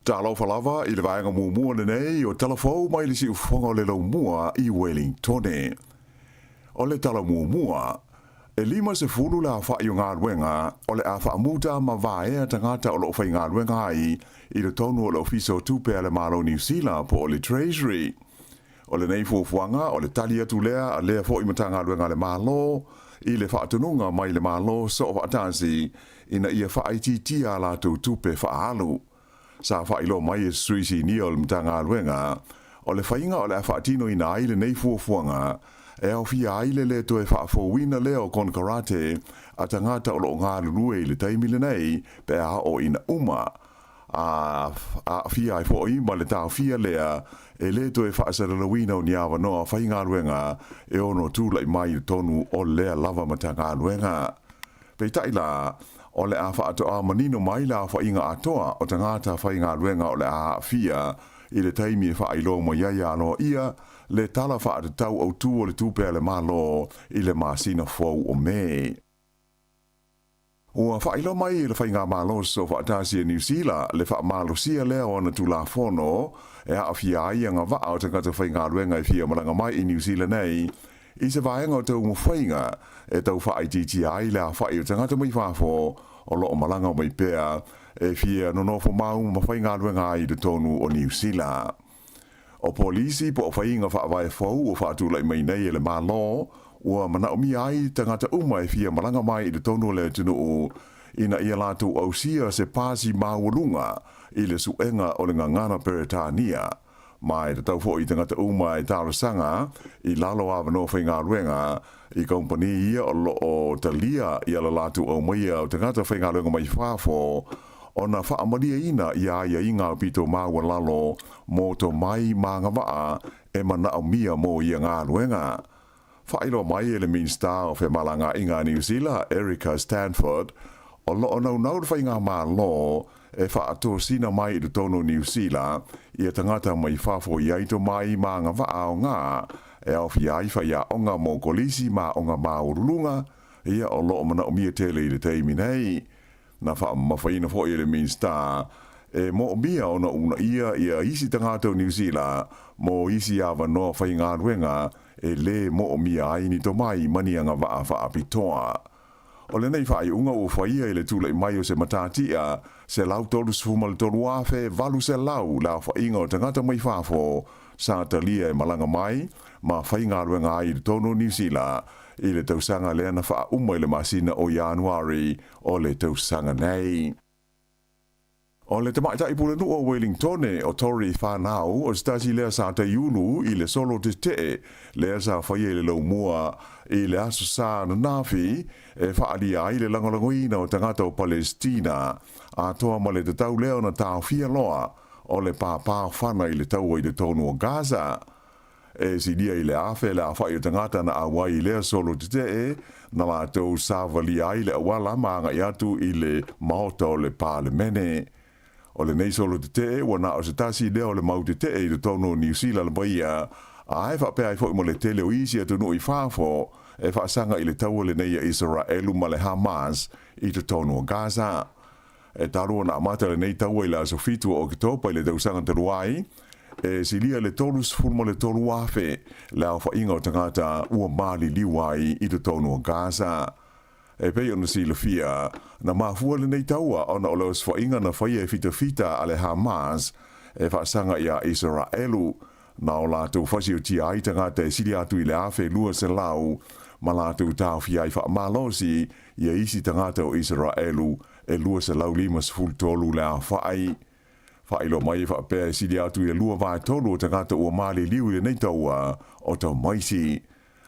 H: Talofa lava i le vaega muamua lenei o Tala Fou mai le Siufofoga o le Laumua i Wellingtone. O le tala muamua, e 50 le aofa'i o galuega o le a faamuta ma vaea tagata o lo o faigaluega ai i totonu o le Ofisa o Tupe a le Malo o Niu Sila po o le Treasury. O lenei fuafuaga o le tali atu lea a lea foi Matagaluega a le Malo i le faatonuga mai le Malo Soofaatasi ina ia faaitiitia a latou tupe faaalu. Sa faailoa mai e se sui sinia o le Matagaluega, o le faiga o le a faatinoina ai lenei fuafuaga, e aofia ai le lē toe faafouina lea o konekarate a tagata o lo o galulue i le taimi lenei pe a oo ina uma, a aafia ai foi ma le taofia lea e lē toe faasalalauina o ni avanoa faigaluega e ono tulai mai i totonu o lea lava Matagaluega. Peitai la, o le a faatoa manino mai le aofaiga atoa o tagata faigaluega o le a aafia i le taimi e faailoa mai ai aloaia le Tala Faatatau Autu o le Tupe a le Malo i le masina fou o Me. Ua faailoa mai e le Faigamalo Soofaatasi a Niu Sila le faamalosia lea o ana Tulafono e aafia ai agavaa o tagata faigaluega e fia malaga mai i Niu Sila nei i se vaega o taumafaiga e tau faaitiitia ai le afa'i o tagata mai fafo o lo o malaga mai pea e fia nonofo mau ma faigaluega ai i totonu o Niu Sila. O polisi po o faiga faavae fou ua faatula'i mai nei e le Malo ua manaomia ai tagata uma e fia malaga mai i totonu o le atunuu ina ia latou ausia se pasi maualuga i le suega o le gagana Peretania. Ma e tatau foi i tagata uma e talosaga i lalo o avanoa faigaluega i kamupani ia o lo o talia i ala latou aumaia o tagata faigaluega mai fafo ona faamalieina ia aiaiga aupito maualalo mo tomai ma agavaa e manaomia mo ia galuega. Faailoa mai e le Minisita o Femalagaaiga a Niu Sila, Erica Stanford, o lo o naunau le faigamalo e faatosina mai i totonu o Niu Sila ia tagata mai fafo i ai tomai ma agavaa aoga e aofia ai faiaoga mo kolisi ma aoga maualuluga ia o lo o manaomia tele i le taimi nei. Na faamamafaina foi e le Minisita e moomia ona uunaia ia isi tagata o Niu Sila mo isi avanoa faigaluega e lē moomia ai ni tomai ma ni agavaa faapitoa. O lenei faaiuga ua faia i le tula'i mai o se matatia 133,800 le aofaiga o tagata mai fafo sa talia e malaga mai ma faigaluega ai i totonu o Niu Sila i le tausaga lea na faauma i le masina o Ianuari o le tausaga nei. O le tamaitai pulenuu o Wellingtone, o Tori Whanau, o se tasi lea sa taiulu i le solo tetee lea sa faia i le laumua i le Aso Sa ananafi e faaalia ai le lagolagoina o tagata o Palestina atoa ma le tatau lea ona taofia loa o le pāpāofana i le taua i totonu o Gaza. E silia i le 1,000 le aofa'i o tagata na auai i lea solo tetee, na latou savalia ai le auala ma aga'i atu i le Maota o le Palemene. O lenei solo tetee ua na o se tasi lea o le mau tetee i totonu o Niu Sila lava ia, a e faapea ai foi ma le tele o isi atunuu i fafo e faasaga i le taua lenei a Isaraelu ma le Hamas i totonu o Gaza. E talu ona amata lenei taua i le aso 7 o Oketopa i le tausaga talu ai, e silia le 33,000 le aofaiga o tagata ua maliliu ai i totonu o Gaza. E pei ona silafia, na mafua lenei taua ona o le osofaiga na faia e fitafita a le Hamas e faasaga iā Isaraelu, na o latou fasiotia ai tagata e sili atu i le 1,200 ma latou taofia ai faamalosi ia isi tagata o Isaraelu e 253 le aofai. Faailoa mai e faapea e sili atu i le 2/3 o tagata ua maliliu i lenei taua o taumaisi.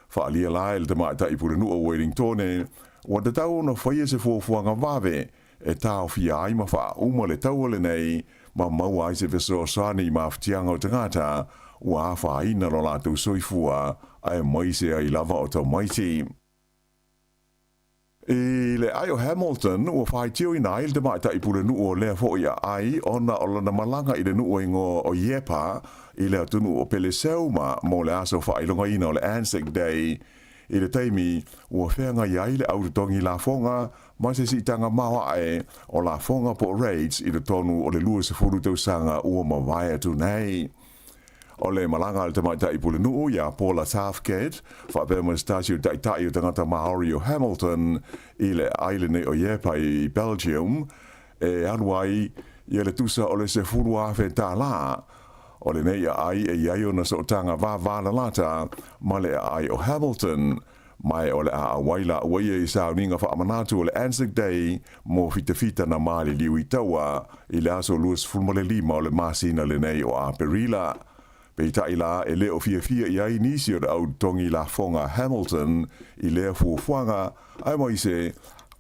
H: Faaalia la e le tamaitai pulenuu o Wellingtone, ua tatau ona faia se fuafuaga vave e taofia ai ma faauma le taua lenei. ma maua ai se fesoasoani i mafatiaga o tagata ua afaina lo latou soifua aemaise ai lava o tamaiti. I le aai o Hamilton, ua faitioina ai le tamaitai pulenuu o lea foʻi aai ona o lana malaga i le nuu e igoa o Iepa i le atunuu o Peleseuma mo le aso faailogaina o le Anzac Day. I le taimi ua feagai ai le au totogi lafoga ma se siitaga maoae o lafoga po o rates i totonu o le 20 tausaga ua mavae atu nei. O le malaga a le tamaitai pulenuu iā Paula Southgate faapea ma se tasi o taitai o tagata Maori o Hamilton i le aai lenei o Iepa i Belgium e alu ai ia le tusa o le $10,000. O lenei aai e i ai ona sootaga vavalalata ma le aai o Hamilton. Mae o le a auai laua ia i sauniga faamanatu o le Anzac Day mo fitafita na maliliu i taua i le aso 25 o le masina lenei o Aperila. Peitai la e le o fiafia i ai nisi o le au totogi lafoga Hamilton i lea fuafuaga, aemaise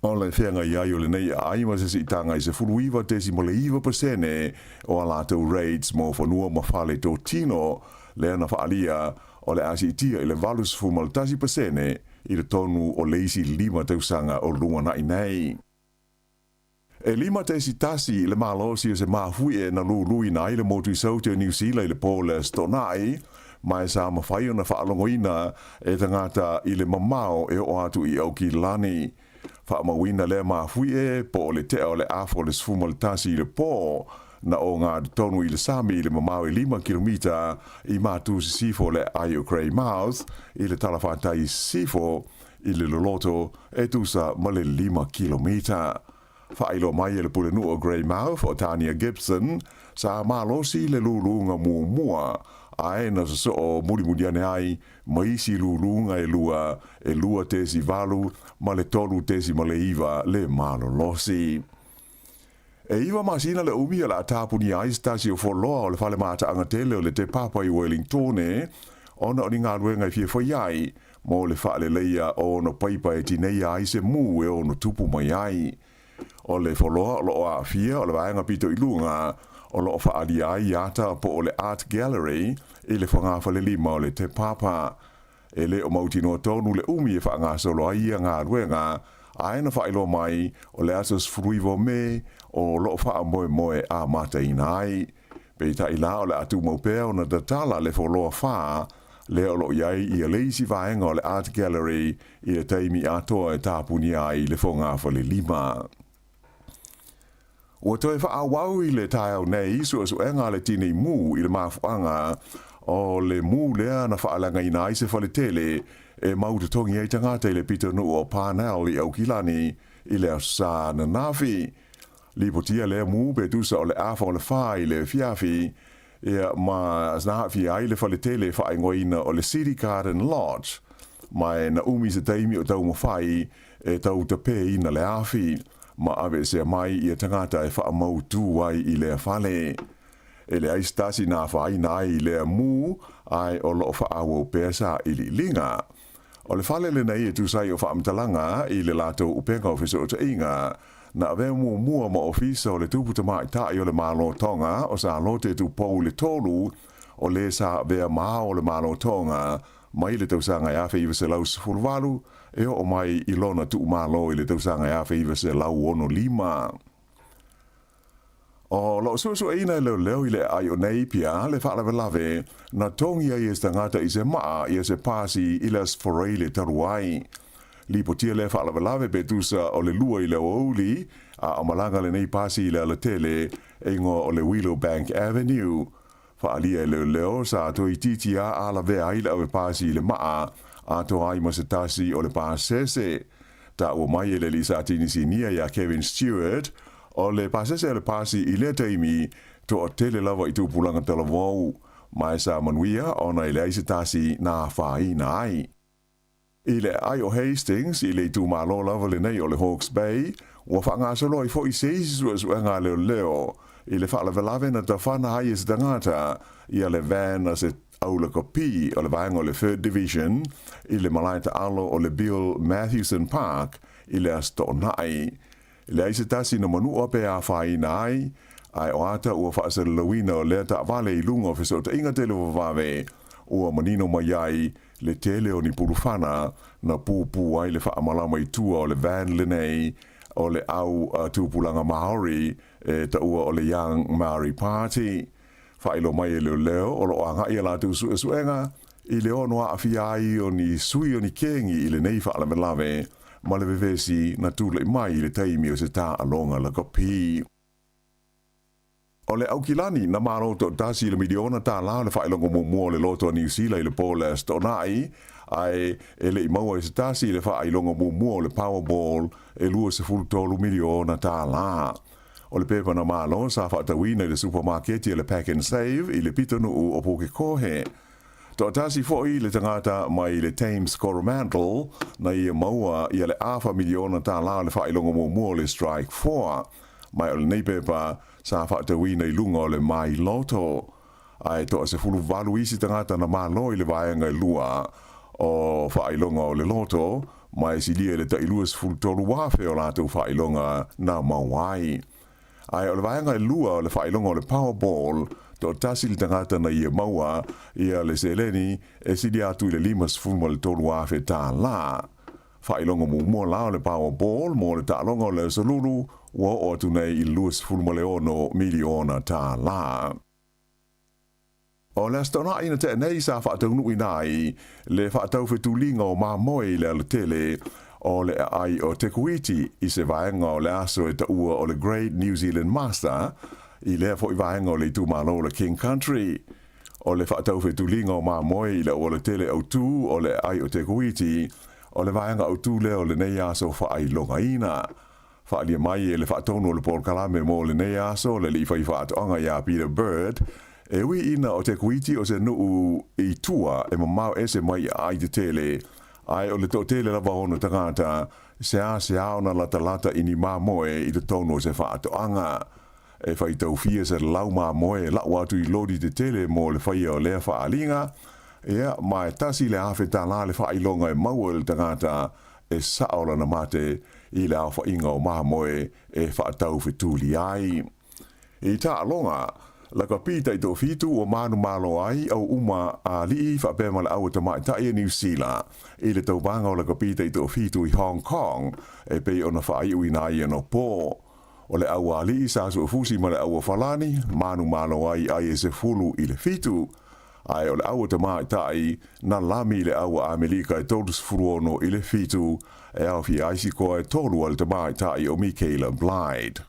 H: o le feagai ai o lenei aai ma se siitaga i 19.9% o a latou rates mo fanua ma fale totino lea na faaalia o le a siitia i le 81% i totonu o le isi 5 tausaga o lumanai nei. E 5.1 le malosi o se mafuie na luluina ai le motu i Saute o Niu Sila i le po o le Aso Toonai, ma e sa mafai ona faalogoina e tagata i le mamao e oo atu i Aukilani. Faamauina lea mafuie po o le tea o le afa o le 11 i le po, na o gā totonu i le sami i le mamao e 5 kilomita i matu sisifo o le aai o Greymouth i le talafatai i sisifo i le loloto e tusa ma le 5 kilomita. Faailoa mai e le pulenuu o Greymouth o Tania Gibson, sa malosi le luluga muamua ae na sosoo mulimuli ane ai ma isi luluga e lua, e 2.8 ma le 3.9 le malolosi. E 9 masina le umi o le a tapunia ai se tasi o foloa o le fale mataaga tele o le Te Papa i Wellingtone ona o ni galuega e fia fai ai mo le faaleleia o ona paipa e tineia ai se mu e ono tupu mai ai. O le foloa o loo aafia o le vaega pito i luga o loo faaalia ai ata po o le Art Gallery i le fogafalelima o le Te Papa. E le o mautinoa tonu le umi e faagasolo ai ia galuega, ae na faailoa mai o le aso 19 o Me o loo faamoemoe amataina ai. Peitai la o le a tumau pea ona tatala le foloa 4 lea o loo i ai ia le isi vaega o le Art Gallery i le taimi atoa e tapunia ai le fogafalelima. Ua toe faaauau i le taeao nei suesuega a le tinei mu i le mafuaaga o le mu lea na faaleagaina ai se faletele e mau totogi ai tagata i le pitonuu o Parnell i Aukilani i le Aso Sa ananafi. Lipotia lea mu pe tusa o le afa o le 4 i le afiafi ia ma na aafia ai le faletele faaigoaina o le City Garden Lodge ma e na umi se taimi o taumafai e tau tapeina le afi ma aveesea mai ia tagata e faamautū ai i lea fale. E leai se tasi na afaina ai i lea mu ae o loo faaauau pea sailiiliga. O le fale lenei e tusa ai o faamatalaga i le latou upega o fesootaiga na avea muamua ma ofisa o le tupu tamaitai o le Malo Tonga o Salote Tupou le tolu o le sa avea ma ao o le Malo Tonga mai le tausaga e 1918 e oo mai i lona tuumalo i le tausaga e 1965. O loo suesueina e leoleo i le aai o Napier le faalavelave na togi ai e se tagata i se maa ia se pasi i le Aso Faraile talu ai. Lipotia lea faalavelave pe tusa o le 2 i le aoauli a o malaga lenei pasi i le alatele e igoa o le Willowbank Avenue. Faaalia e leoleo sa toeitiiti a alavea ai le ave pasi i le maa atoa ai ma se tasi o le pasese. Taua mai e le alii Satini Sinia iā Kevin Stewart o le pasese o le pasi i lea taimi toatele lava i tupulaga talavou ma e sa manuia ona e leai se tasi na afaina ai. I le aai o Hastings, i le itumalo lava lenei o le Hawke's Bay, ua faagasolo ai foʻi se isi suesuega a leoleo i le faalavelave na tafana ai e se tagata ia le van a se aulakapi o le vaega o le Third Division i le malae taalo o le Bill Mathewson Park i le Aso Toonai. E leai se tasi na manua pe afaina ai, Ae o ata ua faasalalauina o lea taavale i luga o fesootaiga televavave ua manino mai ai le tele o ni pulufana na pupū ai le faamalama i tua o le van lenei o le au tupulaga Maori e taua o le Young Maori Party. Faailoa mai e leoleo o loo agai a latou suesuega i le ono aafia ai o ni sui o ni kegi i lenei faalavelave ma le vevesi na tula'i mai i le taimi o se taaloga lakapi. O le Aukilani na malo toatasi i le miliona tālā o le faailoga muamua o le loto a Niu Sila i le po o le Aso Toonai, ae e le i maua e se tasi i le faailoga muamua o le Powerball e 23 miliona tālā. O le pepa na malo sa faatauina i le supamaketi a le Pack and Save i le pitonuu o Pukekohe. Toatasi foi le tagata mai le Thames Coromandel na ia maua ia le afa miliona tālā o le faailoga muamua o le Strike 4. Mai o lenei pepa sa faatauina i luga o le My Lotto. Ae 18 isi tagata na malo i le vaega e lua o faailoga o le loto, ma e silia i le tai 23,000 o latou faailoga na maua ai. Ae o le vaega e lua o le faailoga o le Powerball, toatasi le tagata na ia maua ia le seleni e silia atu i le 53,000 tālā. Faailoga muamua la o le Powerball mo le taaloga o le Aso Lulu ua oo atu nei i le 26 miliona tālā. O le Aso Toonai na tea nei sa faataunuuina ai le faataufetuliga o mamoe i le alatele o le aai o Te Kuiti i se vaega o le aso e taua o le Great New Zealand Master i lea foi vaega o le itumalo o le King Country. O le faataufetuliga o mamoe i le aualatele autū o le aai o Te Kuiti o le vaega autū lea o lenei aso faailogaina. Faaalia mai e le faatonu o le polokalame mo lenei aso le alii faifaatoaga iā Peter Bird, e ui ina o Te Kuiti o se nuu i tua e mamao ese mai i aai tetele, ae o le toatele lava o ona tagata, seasea ona latalata i ni mamoe i totonu o se faatoaga. E faitaufia se lau mamoe e lau atu i loli tetele mo le faia o lea faaaliga, ia, ma e 1,000 tālā le faailoga e maua e le tagata e sao lana mate i le aofaiga o mamoe e faataufetuli ai. I taaloga, lakapi taitoafitu ua manumalo ai au uma a alii faapea ma le au tamaitai a Niu Sila i le tauvaga o lakapi taitoafitu i Hong Kong e pei ona faaiuina ai anapo. O le au a alii sa suefusi ma le au a Falani, manumalo ai ai e 10-7, ae o le au a tamaitai na lami i le au a Amelika e 36-7, e aofia ai sikoa e tolu a le tamaitai o Michaela Blyde.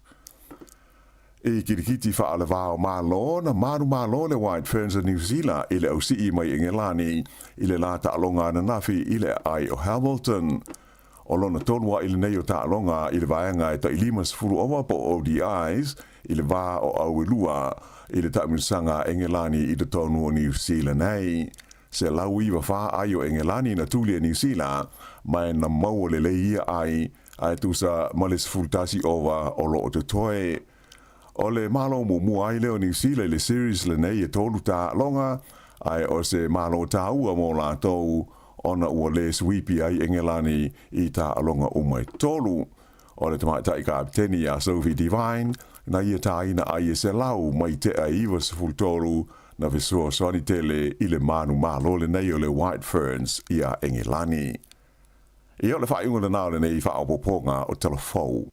H: I kirikiti faalevā o Malo, na manumalo le White Ferns a Niu Sila i le ausii mai Engelani i le la taaloga ananafi i le aai o Hamilton. O lona tolu a'i lenei o taaloga i le vaega e tai 50 ova po o ODIs i le va o au e lua i le taamilosaga a Engelani i totonu o Niu Sila nei. 194 ai o Engelani na tuli e Niu Sila, ma e na maua lelei ia ai, ae tusa ma le 11 ova o loo totoe. O le malo muamua ai lea o Niu Sila i le series lenei e tolu taaloga, ae o se malo taua mo latou ona ua le suipi ai Engelani i taaloga uma e tolu. O le tamaitai kapeteni iā Sophie Devine na ia tāina ai e selau mai tea e 93 na fesoasoani tele i le manumalo lenei o le White Ferns iā Engelani. Ia, o le faaiuga lenā o lenei faaopoopoga o Tala Fou.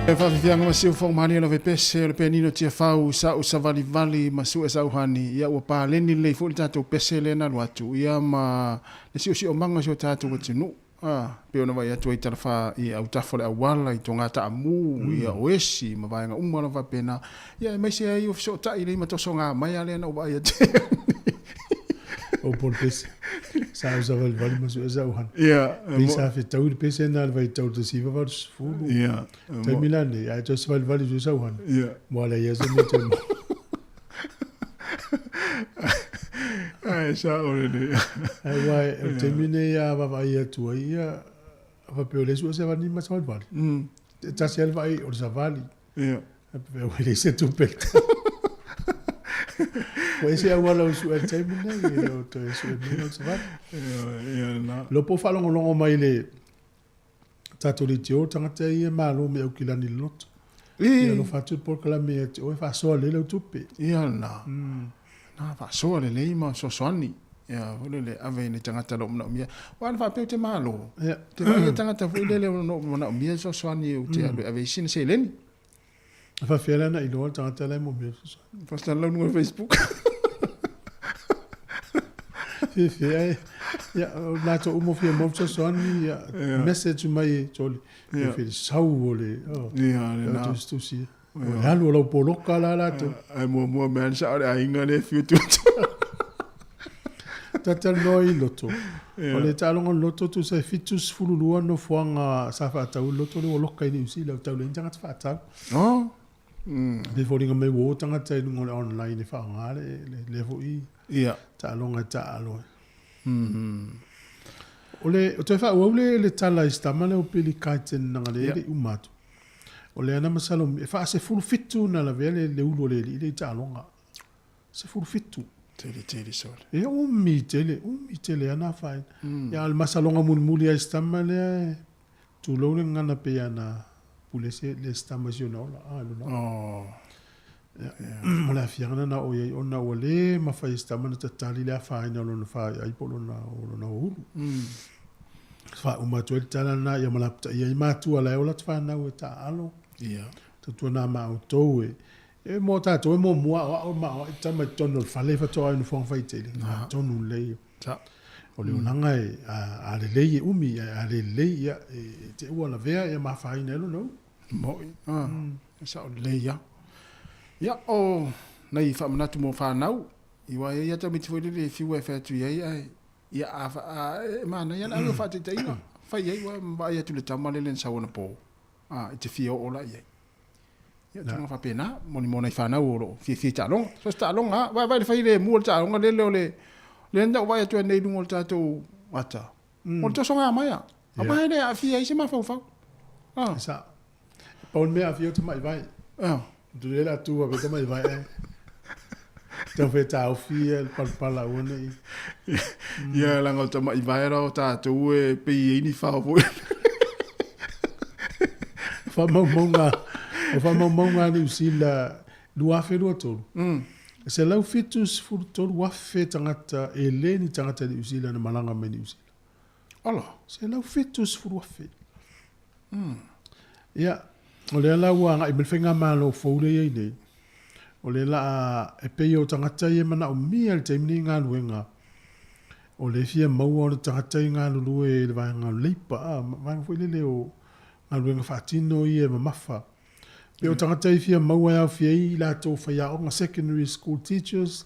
F: E faafiafiaga ma siufogo malie lava i pese o le penino Tiafau sa'u savalivali ma su'e sauhani ia ua paleni lelei foi le tatou pese lea na alu atu ia ma le siosiomaga o si o tatou atunuu a pei ona vaai atu ai i talafa i autafa o le auala i toga taamu ia o esi ma vaega uma lava faapena ia aemaise ai o fesootai lelei ma tosoga mai a lea na ou vaai atu
C: O pol pese. Sa u savalivali ma su'e sauhani.
F: Ia
C: Pei sa fetaui le pese na le vaitau le 1980.
F: Ia
C: Taimi la nei, ae toe savalivali su'e sauhani.
F: Ia
C: Ua leai lava se mea toe maua.
F: Ae sa'o lelei.
C: Ae ua o le taimi nei a vaavaai atu ai ia faapea o lea e sue savali ma savalivali. E tasi lava le vaai o le savali.
F: Ia.
C: Ae faapea ua leai se tupe. Ua ese auala o sue i le taimi nei, e le o toe sue mea o le savali.
F: Ia lena.
C: Iloa po o faalogologo mai le tatou leitio tagata ia e malo mai Aukilani i le loto. Ia alofa atu le polokalame ia te oe, faasoa lelei lau tupe.
F: Ia lena. Na faasoa lelei ma fesoasoani. Ia foi lele ave i ni tagata o lo o manaomia. Aua ana faapea ou te malo, te vaai i tagata foi lele o lo o manaomia le fesoasoani ou te alu e ave ai sina seleni.
C: E faafefea la ona iloa le tagata la e manaomia le fesoasoani?
F: Faasalalau i luga o le Facebook.
C: Fiafia e. Ia, o latou uma o fia maua fesoasoani, ia, message mai e Jolly. Ia sau o le, oh,
F: ia, lena.
C: Tusitusi. O le alu o lau poloka la latou.
F: Ae muamua mea le sao o le aiga lea e fiu atu.
C: Talatalanoa i loto. O le taaloga o le loto tusa e 72 nofoaga sa faatau i le loto lea ua loka i Niu Sila, ua tau leai ni tagata faatau.
F: Oh.
C: Pei e foliga mai ua o tagata i luga o le online e faaaoga lea foi taaloga e taaalo ai. O le, o toe faaauau le, le tala i si tama lea o Billy Crichton leaga lea e le i uma atu. O lea na masalo, e faa-17 na lavea le, le ulu o le alii lea i taaloga. 17.
F: Tele tele sole.
C: E umi tele, umi tele ana afaina. Ia, a o le masaloga mulimuli lava i si tama lea, e tulou le gagana pei lava na pule se, le si tama i si ona ola, a, lona ola.
F: Oh.
C: Ia, o le aafiaga lena na oo i ai ona ua le mafai e si tama ona tatali le afaina o lona faaiai po o lona, o lona ulu. Faauma atu ai le tala lena, ia ma lapataia ai matua la e ola atu fanau e taaalo.
F: Ia.
C: Tautuana ma outou e, e mo tatou e muamua aoao ma aoai tama i totonu o le fale faatoa i nofoaga faitele. Na tonu lelei.
F: Sa.
C: O le olaga e, a, a lelei e umi, ae a le lelei, ia, e te ua lavea ia ma afaina ai lona ulu.
F: Mo'i, a, sao lelei lava. Ia, o nai faamanatu mo fanau, aua e i ai lava tamaiti foi lele e fiu e fai atu i ai, ae, ia, a, a, e manaia le ave o faataitaiga, fai i ai, aua e vaai atu i le tama lele na sau anapo, a, e te fia oo la i ai. Ia, o tulaga faapena, mo ni mo nai fanau o lo o fiafia i taaloga. So o se taaloga lava, vaai, vaai i le fai lemu o le taaloga lele o le, lea na ou vaai atu ai nei i luga o le tatou ata, o le tosoga mai a. Aua e le aafia ai se mafaufau.
C: Ah. E sao. E pau le mea aafia o tamai vae.
F: Ah.
C: Tu le la tu a tamai vae ai. Tau fe taofi le palapala aua ne i.
F: Ia leaga o tamai vae la o tatou e pei e ai ni fao foi.
C: Faamaumauga, o faamaumauga a Niu Sila 2023. E 173,000 tagata e le ni tagata Niu Sila na malaga mai Niu Sila.
F: Ala.
C: 170,000. Ia, o lea la ua agai mai le faigamalo fou lea e i ai nei, o lea la a, e pei o tagata ia e manaomia i le taimi lenei i galuega, o lea e fia maua o le tagata ia e galulue i le vaega o le leipa, a, vaega foi lele o galuega faatino ia e mamafa. Pei o tagata ia e fia maua e aofia ai i latou faiaoga, secondary school teachers,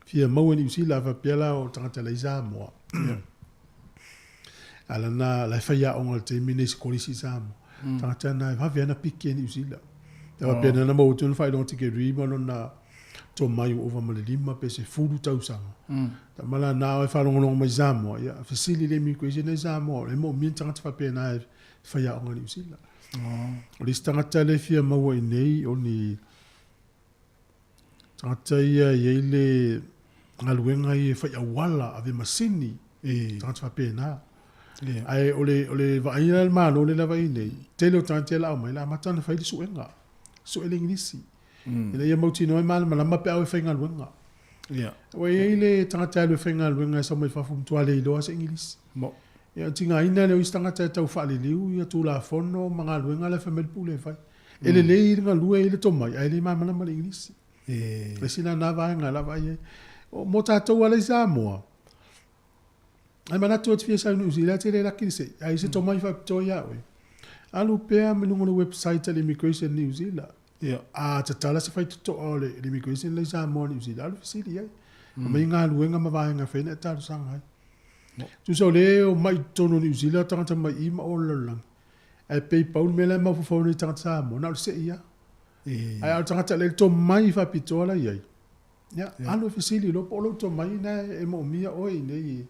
C: fia maua i Niu Sila, a faapea la o tagata la i Samoa. A lana, la e faiaoga i le taimi lenei i se kolisi i Samoa. Tagata na e vave lava ona piki e Niu Sila. E faapea na maua atu lona faailoga tikeri ma lona tomai ua ova ma le 5 pe 10 tausaga. Tama la na o e faalogologo mai i Samoa, ia fesili i le immigration i Samoa, e moomia ni tagata faapena e faiaoga i Niu Sila. O le isi tagata lea e fia maua i nei, o ni tagata ia e i ai le galuega ia e fai auala, ave masini, tagata faapena. Ae o le, o le vaaiga a le Malo lea lava i nei, tele o tagata ia la aumai, la amata ona fai le suega, sue le Igilisi, ina ia mautinoa e malamalama pe a o e faigaluega. Ua i ai le tagata e alu e faigaluega e sau mai fafo matua le iloa se Igilisi. Ia, o le tigaina lea o isi tagata e tau faaliliu ia Tulafono ma galuega la e fai mai le Pule e fai. E lelei le galue i le tomai, ae le malamalama le Igilisi. Le isi lena vaega e lava i ai. O, mo tatou ala i Samoa, ai manatu e te fia sau i Niu Sila, e te le laki le se'i, ae i se tomai faapitoa ia oe. Alu pea ma luga o le website a le Immigration New Zealand. A tatala se faitotoa o le Immigration la i Samoa New Zealand, alu fesili ai. Aumai galuega ma vaega e fai na e talosaga ai. Tusa o le omai i totonu o Niu Sila tagata mai i ma o le lalolagi. Ae pei pau le mea la e mafaufau nei tagata Samoa, na o le se'i lava. Ae a o le tagata lea i le tomai faapitoa la i ai, ia, alu e fesili loa po o lou tomai na e moomia oe i inei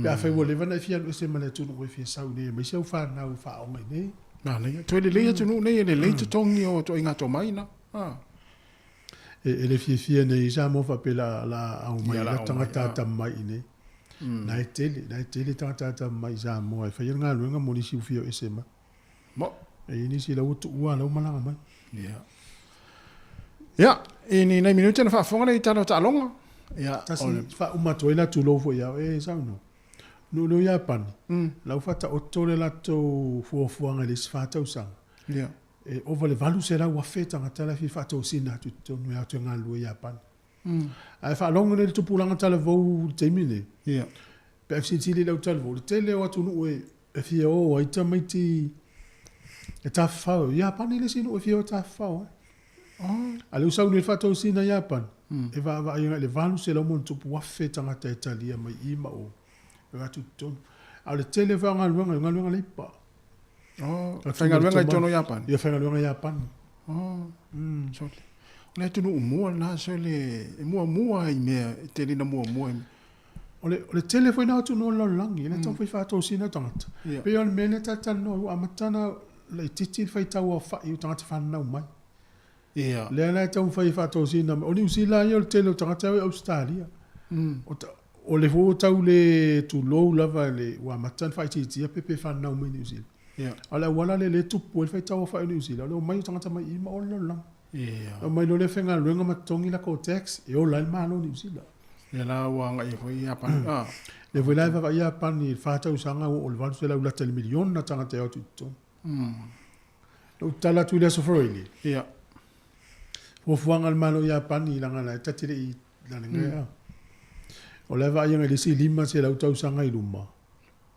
C: pe afai ua leva ona e fia alu ese ma le atunuu e fia sau i inei aemaise au fanau e faaaoga i inei.
F: Manaia. Toe lelei atunuu nei e lelei totogi o ituaiga tomai na.
C: E le fiafia nei i Samoa faapea la la aumai la tagata atamamai i inei. Na e tele, na e tele tagata atamamai i Samoa e faia le galuega mo nisi ua fia o ese mai.
F: Mo.
C: E i ai nisi la ua tuua la ua malaga mai.
F: Ia. Ia, i ni nai minute na faafofoga lea i tala o taaloga.
C: Ia, tasi faauma atu ai la tulou foi ia oe e saunoa. Nuu lea o Iapani, la ua faataoto le latou fuafuaga i le isi 4 tausaga.
F: Ia.
C: E ova i le 800,000 tagata la e fia faatosina atu i totonu e o atu e galulue i Iapani. Ae faalogo nei i le tupulaga talavou i le taimi lenei, pe a fesilisili i lau talavou, le tele o atunuu e fia o ai tamaiti e tafafao. O Iapani le isi nuu e fia o e tafafao ai. A o lea ua sau nei le faatosina i Iapani, e vaavaai agai i le 800 ma ono tupu afe tagata e talia mai i ma o e o atu i totonu. A o le tele foi o galuega, o galuega leipa.
F: Oh, faigaluega i totonu o Iapani?
C: Ia, faigaluega i Iapani.
F: Oh, sole. O le atunuu mua lena, sole, e muamua i mea, e tele ina muamua i mea.
C: O le tele foi na o atunuu o le lalolagi, e le taumafai faatosina tagata. E pei o le mea lea ta te talanoa ai, ua amata ona laitiiti le faitau aofai o tagata fananau mai. Lea la e taumafai e faatosina mai. O Niu Sila ia o le tele o tagata e o i Ausetalia. O le foi ua tau le tulou lava le, ua amata ona faaitiitia pepe fananau mai Niu Sila. A o le auala lea lea e tupu ai le faitau aofai o Niu Sila, o le omai o tagata mai i ma o le lalolagi. Omai loa lea faigaluega ma totogi latou tax e ola ai le Malo o Niu Sila.
F: Lea la ua agai ai foi Iapani.
C: Lea foi la e vaavaai Iapani i le 4 tausaga ua oo i le 800 lata i le miliona tagata e o atu i totonu. Na ou tatala atu i le Aso Faraile. Fuafuaga a le Malo o Iapani leaga la e ta te le i lalegaia. O la e vaai agai i le isi 500 tausaga i luma.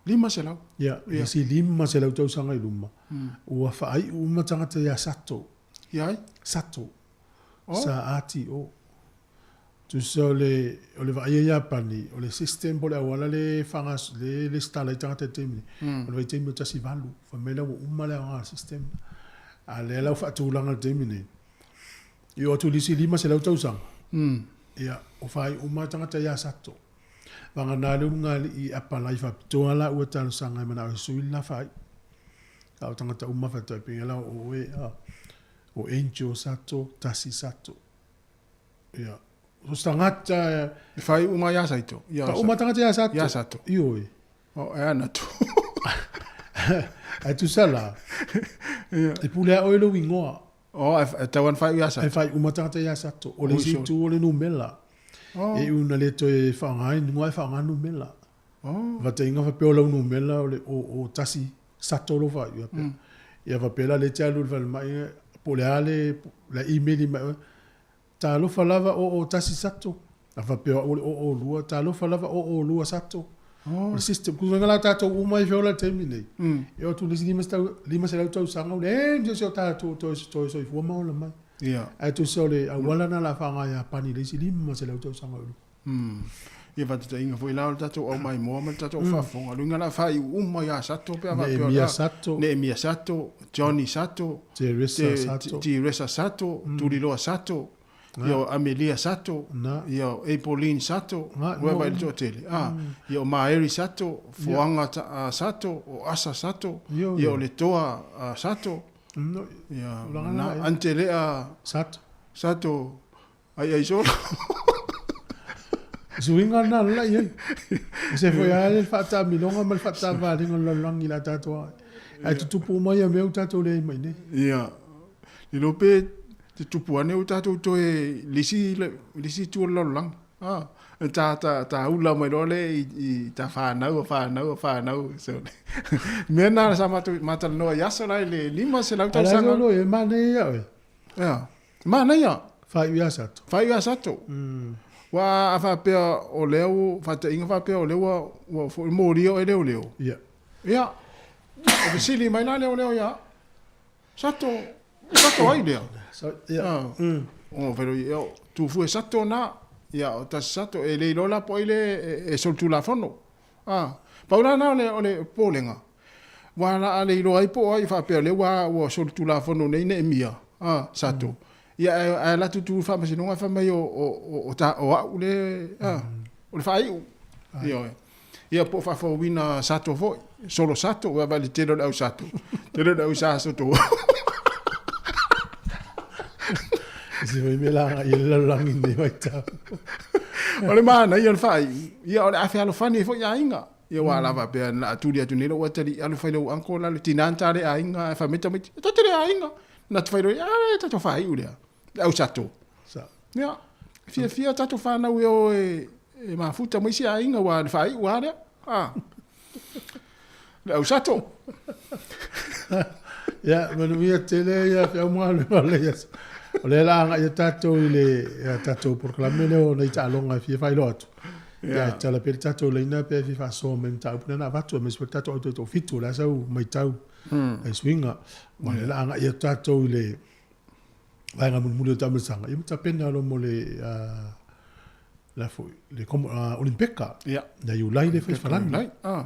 F: 500?
C: Ia, le isi 500 tausaga i luma, ua faaiu uma tagata ia Sato.
F: Ia ai?
C: Sato. Sa-A-T-O. Tusa o le, o le vaaia Iapani, o le system po o le auala le faagas, le lesitala ai tagata i le taimi nei, o le vaitaimi o 18, fai mai la ua uma le aoga o le system. A lea la ua faatulaga i le taimi nei, i oo atu i le isi 500 tausaga, ia, ua faaiu uma tagata ia Sato. Vagana le ulugalii e apalai faapitoa la ua talosaga e manao e sui le la faaiu. A o tagata uma faatoa pei la o oe, o Angel Sato, Tasi Sato. Ia. O se tagata
F: e whai uma ia Saito.
C: Ia Ka uma tagata ia Sato.
F: Ia Sato.
C: Ioe.
F: O e ana tu.
C: Ai tusa la.
F: Ia.
C: E pule a oe lou ingoa.
F: O e tau ana whai ia Sato.
C: E whai uma tagata ia Sato. O le isi itu o le numela. E una le toe whaonga ingoa e whaonga numela. Fataiga faapea o lau numela o le o tasi Sato lou faaiuga pea. Ia faapea la lea e te alu i le falemai po o le a le email mai oe, talofa lava o o tasi Sato. A faapea o au o le o o lua, talofa lava o o lua Sato. O le system, kusuega la tatou uma e feola i le taimi lenei, e oo atu i le isi 500 tausaga ua leai ma se isi o tatou o toe soifua ma ola mai. Ae tusa o le auala lena o le a faaaoga e Iapani i le isi 500 tausaga o i luma.
F: Ia faataitaiga foi la o le tatou au maimoa ma le tatou faafofoga, luga la faaiu uma ia Sato pe a faapea
C: Neemia Sato,
F: Neemia Sato, Johnny Sato,
C: Teresa Sato,
F: Teresa Sato, Tuliloa Sato, ia o Amelia Sato, ia o Apolline Sato, ua vai le toatele, ia o Maeri Sato, Foaga Sato, o Asa Sato, ia o Letoa Sato, ia na Antelea
C: Sato,
F: Sato, Ai ai solo.
C: Suiga lena la i ai. E se foi a le faataamiloga ma le faatavalega o le lalolagi i la tatou ae. Ae tutupu uma ia mea ua tatou leai mai nei.
F: Ia. Lilo pe te tupu ane ua tatou toe lisi lisi itu o le lalolagi. Ah.
E: Ta ta ta ula mai loa le i ta whanau, whanau, whanau. So, mea nā sa mātou mātalanoa i aso la i le 500 tausaga.
C: Ala e manaia ia oe.
E: Ia. Manaia.
C: Whaiu ia sato.
E: Whaiu ia sato. Wa a whapea o leo, whatainga whapea o leo ua, ua fo, mōria o e leo leo.
C: Ia.
E: Ia. O fesili mai la leo leo ia. Sato, sato ai lea.
C: So, ia.
E: Ah. O whairo i eo, tūfu e sato nā, ia, o tasi sato, e le iloa la po ai le e solitulafono. Ah. Pau la nā o le, o le pōlenga. Wā la a le iloa ai po ai whapea le wā ua solitulafono nei ne mia. Ah, sato. Ia, e, e la tutu whamasinonga wha mai o, o, o, o, ta, o au le, ah, o le whaiu. Ia, oe. Ia po whawhawina sato foi. Solo sato, ua vale tele o le au sato. Tele o le au sa sato.
C: Se foi me la i le lalolagi nei vaitau.
E: O le mana ia o le whai. Ia o le awhe alofani foi a inga. Ia wā lava pea na aturi atu nei lo ua tali alu whai lau anko la le tinan tā le a inga e whameta mai. E tate le a inga. Na te whai roi, a e tato whai u lea. Le au sato.
C: Sa.
E: Ia, fia fia tato whanau e o e, e mafuta mai si a inga wā le whai ua lea. Ah. Le au sato.
C: Ia, manuia tele ia whiau mga le le ia. O le la anga ia tātou i le ia tātou porokalame lea o nei taaloga e fia faailoa atu. Ia e tala pea le tātou laina pe fia faasoa mai mataupu lea na avatu aemaise foi le tātou au toetoafitu o le a sau maitau ai suiga. Ua le la aga'i atu tātou i le vaega mulimuli o le taamilosaga ia ma tapena loa mo le la foi le Olimpeka.
E: Ia.
C: Ia Iulai le fai falani.
E: Ah.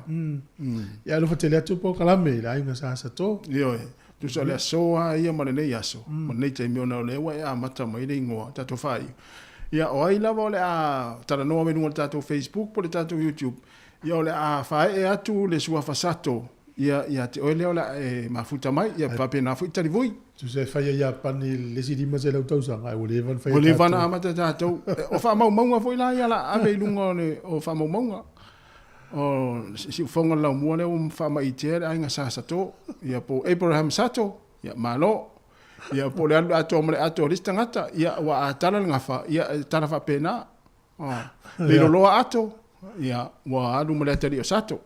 C: Ia alofa tele atu porokalame i le aiga sa Sato.
E: Ioe. Tusa o le aso lava ia ma lenei aso, ma lenei taimi ona o lea ua e amata mai le igoa, tatou faaiu. Ia, o ai lava o le a talanoa mai luga o le tatou Facebook po o le tatou YouTube, ia o le a faaee atu le suafa Sato ia ia te oe lea o le a e mafuta mai, ia faapena foi Talivui.
C: Tusa e fai ai Iapani i le isi 500 tausaga, ae ua leva ona fai
E: e tatou. Ua leva ona amata e tatou. O faamaumauga foi la ia o le a ave i luga o le o faamaumauga. O siufoga o le laumua lea ua faamaitea le aiga Sa Sato, ia po o Abraham Sato, ia malo. Ia po o le alu atoa ma le ato o le isi tagata, ia ua a tala le gafa, ia e tala faapena. Le loloa ato, ia ua alu ma le atalii o Sato.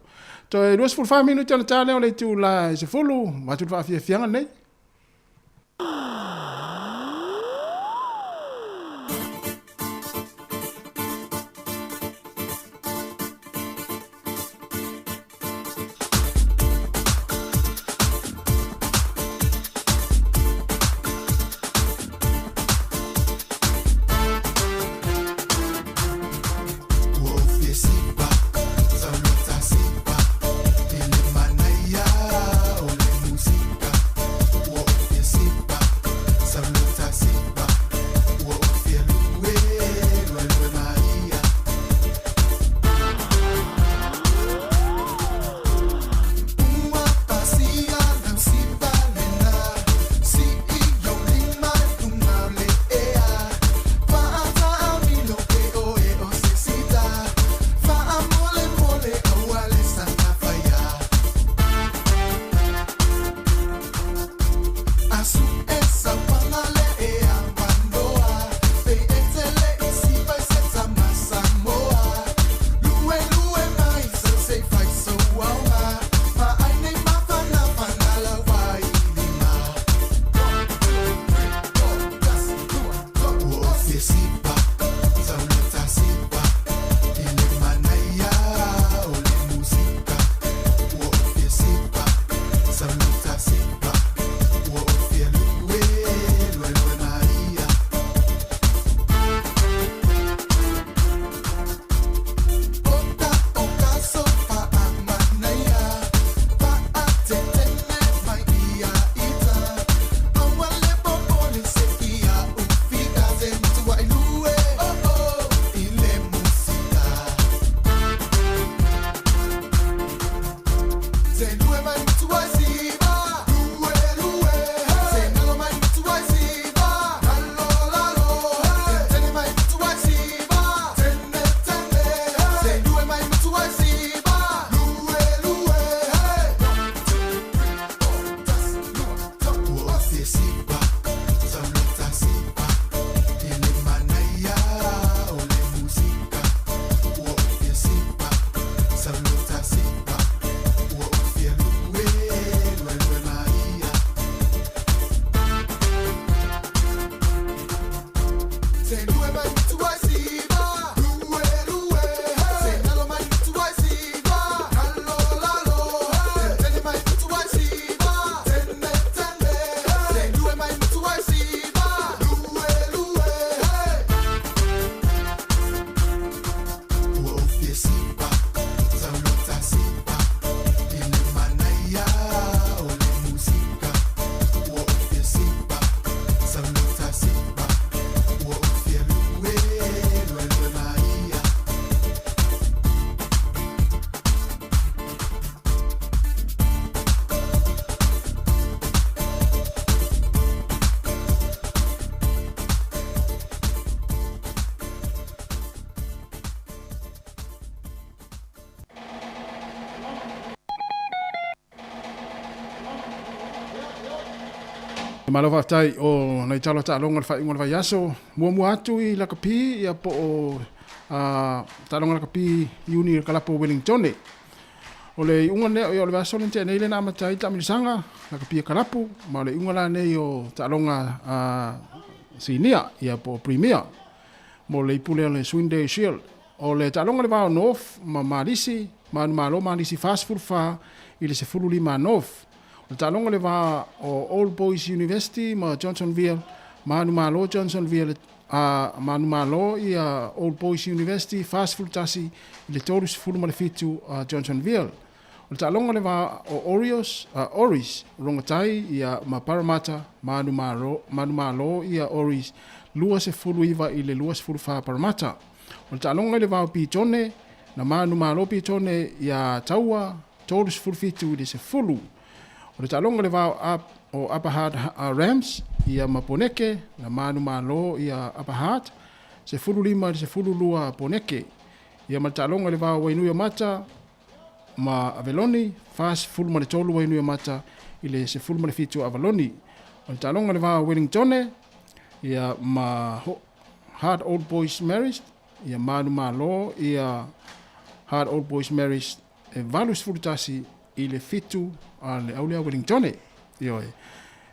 E: Toe 24 minute ona ta lea o le itula e 10, avatu le faafiafiaga lenei.
F: Malo faafetai o nai tala taaloga o le faaiuga o le vaiaso. Muamua atu i lakapi ia po o taaloga lakapi Iuni i le kalapu o Wellingtone. O le iuga lea o le vaiaso lea na tea nei lea na amata ai le taamilosaga lakapi e kalapu ma o le iuga la nei o taaloga sinia ia po o Premier mo le ipu lea o le Swindale Shield. O le taaloga le va o North ma Malisi, manumalo Malisi 44 i le 15 North. O le taaloga le va o Old Boys University ma Johnsonville, manumalo Johnsonville a manumalo ia Old Boys University 41 i le 37 Johnsonville. O le taaloga le va o Oreos, Oris, Rongotai ia ma Parramatta, manumalo, manumalo ia Oris 29 i le 24 Parramatta. O le taaloga i le va o Pitone, na manumalo Pitone ia Taua 37 i le 10. O le taaloga le va o Upper Hutt Rams ia ma Poneke, na manumalo ia Upper Hutt 15 i le 12 Poneke. Ia ma le taaloga le va o Wainuiomata ma Aveloni, 43 Wainuiomata i le 17 Avaloni. O le taaloga le va o Wellingtone ia ma Hard Old Boys Marist, ia manumalo ia Hard Old Boys Marist e 81 i le 7 a le aulea Wellingtone. Ioe.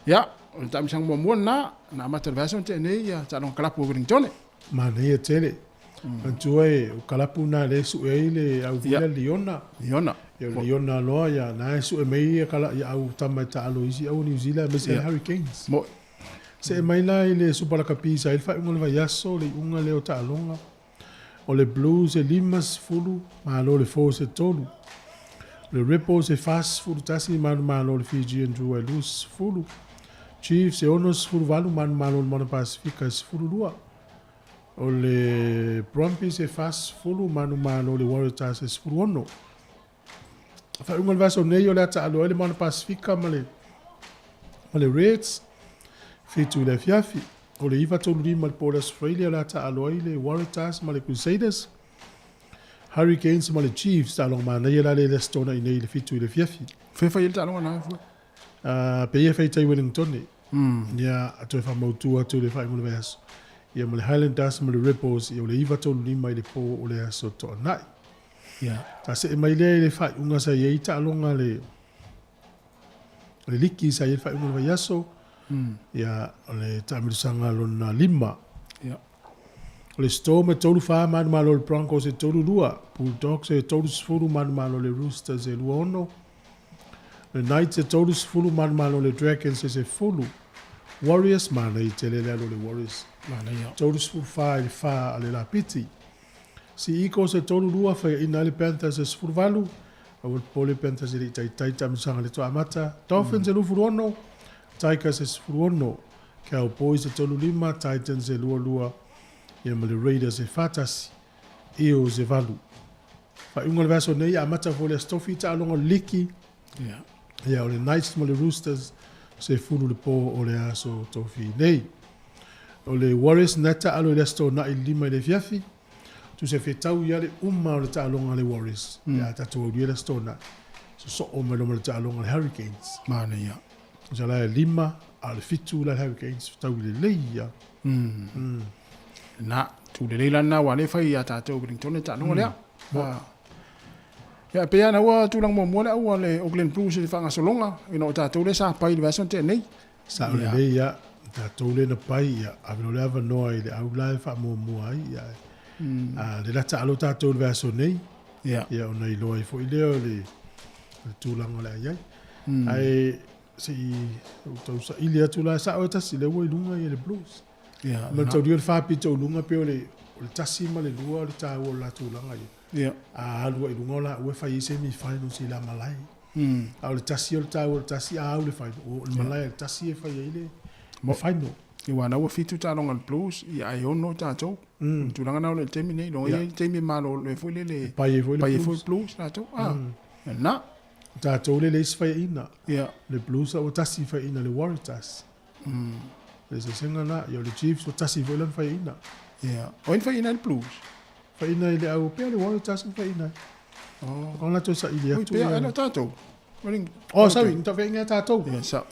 F: Ia, o le taamilosaga muamua lena, na amata le vaiaso na tea nei ia taaloga kalapu o Wellingtone.
C: Manaia tele. Manatua e o kalapu na le sue ai le au vila Liona.
F: Liona.
C: Ia o Liona loa ia na e sue mai ia kala ia au tama e taalo isi au New Zealand aemaise le Hurricanes.
F: Mo.
C: See mai la i le Super Lakapi sa ai le faaiuga o le vaiaso le iuga lea o taaloga. O le Blues e 50, malo le Force e 3. O le Rebels e 41, manumalo le Fijian Drua e 20. Chiefs e 68, manumalo le Moana Pasifika e 12. O le Brumbies e 40, manumalo le Waratahs e 16. Faaiuga o le vaiaso nei o le a taalo ai le Moana Pasifika ma le ma le Reds 7 i le afiafi. O le 9:35 i le po o le Aso Faraile o le a taalo ai le Waratahs ma le Crusaders. Hurricanes ma le Chiefs, taaloga manaia la lea i le Aso Toonai nei i le 7 i le afiafi.
F: Fea fai ai le taaloga na fua?
C: Pei e fai tai Wellingtone. Ia, a toe faamautu atu i le faaiuga o le vaiaso. Ia ma le Highlanders ma le Rebels, ia o le 9:35 i le po o le Aso Toonai.
F: Ia.
C: Ta see mai lea i le faaiuga sa i ai taaloga le le liki sa i ai le faaiuga o le vaiaso. Ia, o le taamilosaga lona 5.
F: Ia.
C: O le Storm e 3-4 manumalo le Broncos e 3-2, Bulldogs e 30 manumalo le Roosters e 2-6. Le Knights e 30 manumalo le Dragons e 10. Warriors manaia tele le alu a le Warriors.
F: Manaia.
C: 34 i le 4 a le Lapiti. Sea Eagles e 3-2 faiaina ai le Panthers e 18. Aua le popole Panthers e le i taitai taamilosaga le toamata. Dolphins e 26, Tigers e 16, Cowboys e 35, Titans e 22, ia ma le Raiders e 41, Eels e 8. Faaiuga o le vaiaso nei, amata foi le Aso Tofi taaloga o le liki.
F: Ia.
C: Ia, o le Knights ma le Roosters, 10 le po o le Aso Tofi nei. O le Warriors na taalo i le Aso Toonai i le 5 i le afiafi. Tusa e fetau ia le uma o le taaloga a le Warriors. Ia tatou aulia le Aso Toonai. Sosoo mai loa ma le taaloga a le Hurricanes.
F: Manaia.
C: Tusa la e 5, a o le 7 la le Hurricanes, fetau lelei ia.
F: Na, tu lelei la lena aua lea e fai ia tatou Wellington le taaloga lea. Ia, pei lava ona ua tulaga muamua le au a le Auckland Blues i le faagasologa, ina o tatou lea sa pai i le vaiaso na tea nei.
C: Sao lelei ia, tatou lea na pai, ia, ave loa le avanoa i le au la e faamuamua ai, ia, a le la taalo tatou i le vaiaso nei, ia, ona iloa ai foi lea o le tulaga o le a i ai. Ae se i ou tau saili atu la, sao e tasi, lea ua i luga ia le Blues.
F: Ia,
C: Ma le taulia o le faapito i luga pei o le 1 ma le 2 o le taua o le la tulaga ia.
F: Ia.
C: A alu ai i luga o laua e fai ai semi finals i la malae. A o le 1 o le taua o le 1 a au le final. O le malae a le 1 e fai ai le final.
F: Ia aua na ua 7 taaloga a le Blues, ia ae 6 tatou. O le tulaga na o le taimi nei, logo i ai taimi e malolo ai foi lele.
C: Pai ai foi le
F: Pai ai foi le Blues latou. Ah, na.
C: O tatou le le isi faiaina.
F: Ia.
C: Le Blues ua tasi faiaina le Waratahs. Le eseesega na, ia o le Chiefs ua tasi foi lana faiaina.
F: Ia. O ai na faiaina ai le Blues?
C: Faiaina i le au pea le Waratahs na faiaina ai.
F: Oh.
C: O latou saili
F: Oi
C: atu
F: pea,
C: ia.
F: e le o tatou.
C: Oh, sorry, ni taufeaiga tatou.
E: Ia, sao.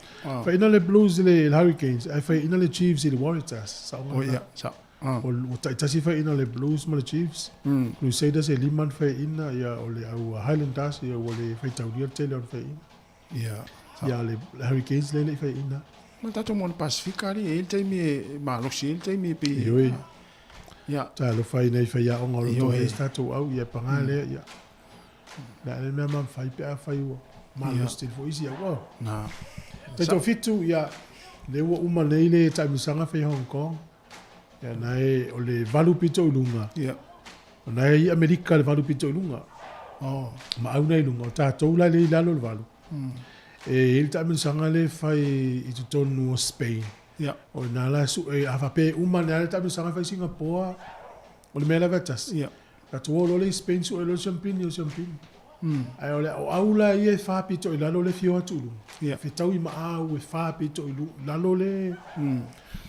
C: Faiaina le Blues i le Hurricanes, ae faiaina le Chiefs i le Waratahs. Saoga
E: Oh,
C: lena.
E: ia, sao.
C: Ua taitasi faiaina le Blues ma le Chiefs. Crusaders e lima ona faiaina, ia o le au Highlanders ia ua le faitaulia le tele o ona faiaina.
E: Ia, sao.
C: Ia le Hurricanes lea e le i faiaina.
E: Ma le tatou Moana Pasifika alii, e i ai le taimi e malosi ai le taimi e pei e.
C: Ioe.
E: Ia.
C: Talofa i nai faiaoga o lo o
E: Ioe.
C: tohe ai se tatou au, ia paga lea, ia. O le a le mea ma mafai pe afai ua malosi tele foi isi au. Oh.
E: Na.
C: Taitoafitu, ia, lea ua uma nei le taamilosaga fai Hong Kong. Ia, na e, o le valu pito i luga.
E: Ia.
C: O na e i Amerika le valu pito i luga.
E: Oh.
C: Ma au na i luga. O tatou la lea i lalo le valu. E i ai le taamilosaga lea e fai i totonu o Spain.
E: Ia.
C: O ina la sue, a faapea e uma nei lava le taamilosaga e fai i Singapore, o le mea lava e tasi.
E: Ia.
C: Tatou o loa lea i Spain sue loa le siampini o le siampini. Ae o le aoau la ia e fa pito i lalo le fio atu i luga.
E: Ia.
C: Fetaui ma au e fa pito i lalo le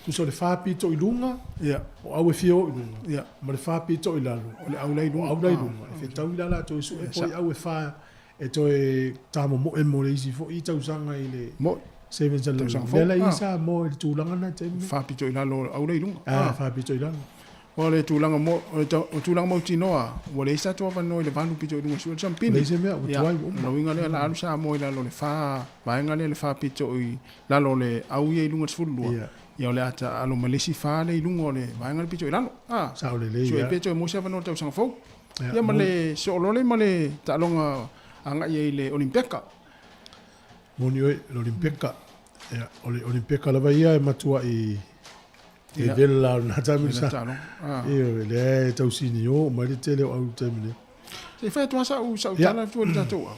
C: tusa o le fa pito i luga.
E: Ia.
C: O au e fio i luga.
E: Ia.
C: Ma le fa pito i lalo.
E: O le au la i luga.
C: O au la i luga. E fetaui la latou e sue po i au e fa e toe tamomoe mo le isi foi tausaga i le
E: Mo.
C: Sevens a le
E: Tausaga fou.
C: lea la i Samoa i le tulaga lena taimi.
E: Fa pito i lalo o le au la i luga.
C: Ah, fa pito i lalo.
E: O le tulaga mo, o le tulaga mautinoa, ua leai se tatou avanoa i le valu pito i luga sui o le siampini.
C: Leai se mea, ua tuai ua uma.
E: O le uiga lea, la alu Samoa i lalo o le fa, vaega lea le fa pito i lalo o le au ia i luga o le 12.
C: Ia.
E: Ia o le a taalo ma le isi fa lea i luga o le vaega le pito i lalo. Ah.
C: Sao lelei,
E: Sue
C: ia.
E: pe toe maua se avanoa i le tausaga fou.
C: Ia,
E: Ia ma
C: mo-
E: le soolole ma le taaloga agai ai i le Olimpeka.
C: Moni oe, le Olimpeka. Ia, o le Olimpeka lava ia e matuai e
E: Ia.
C: vela o lena taimi
E: Lena
C: sa.
E: taaloga. Ah.
C: Ioe, lea e tausini o mai le tele o au i le taimi lea.
E: Se i fai atu lava sau, sau
C: Ia.
E: tala atu i le tatou au.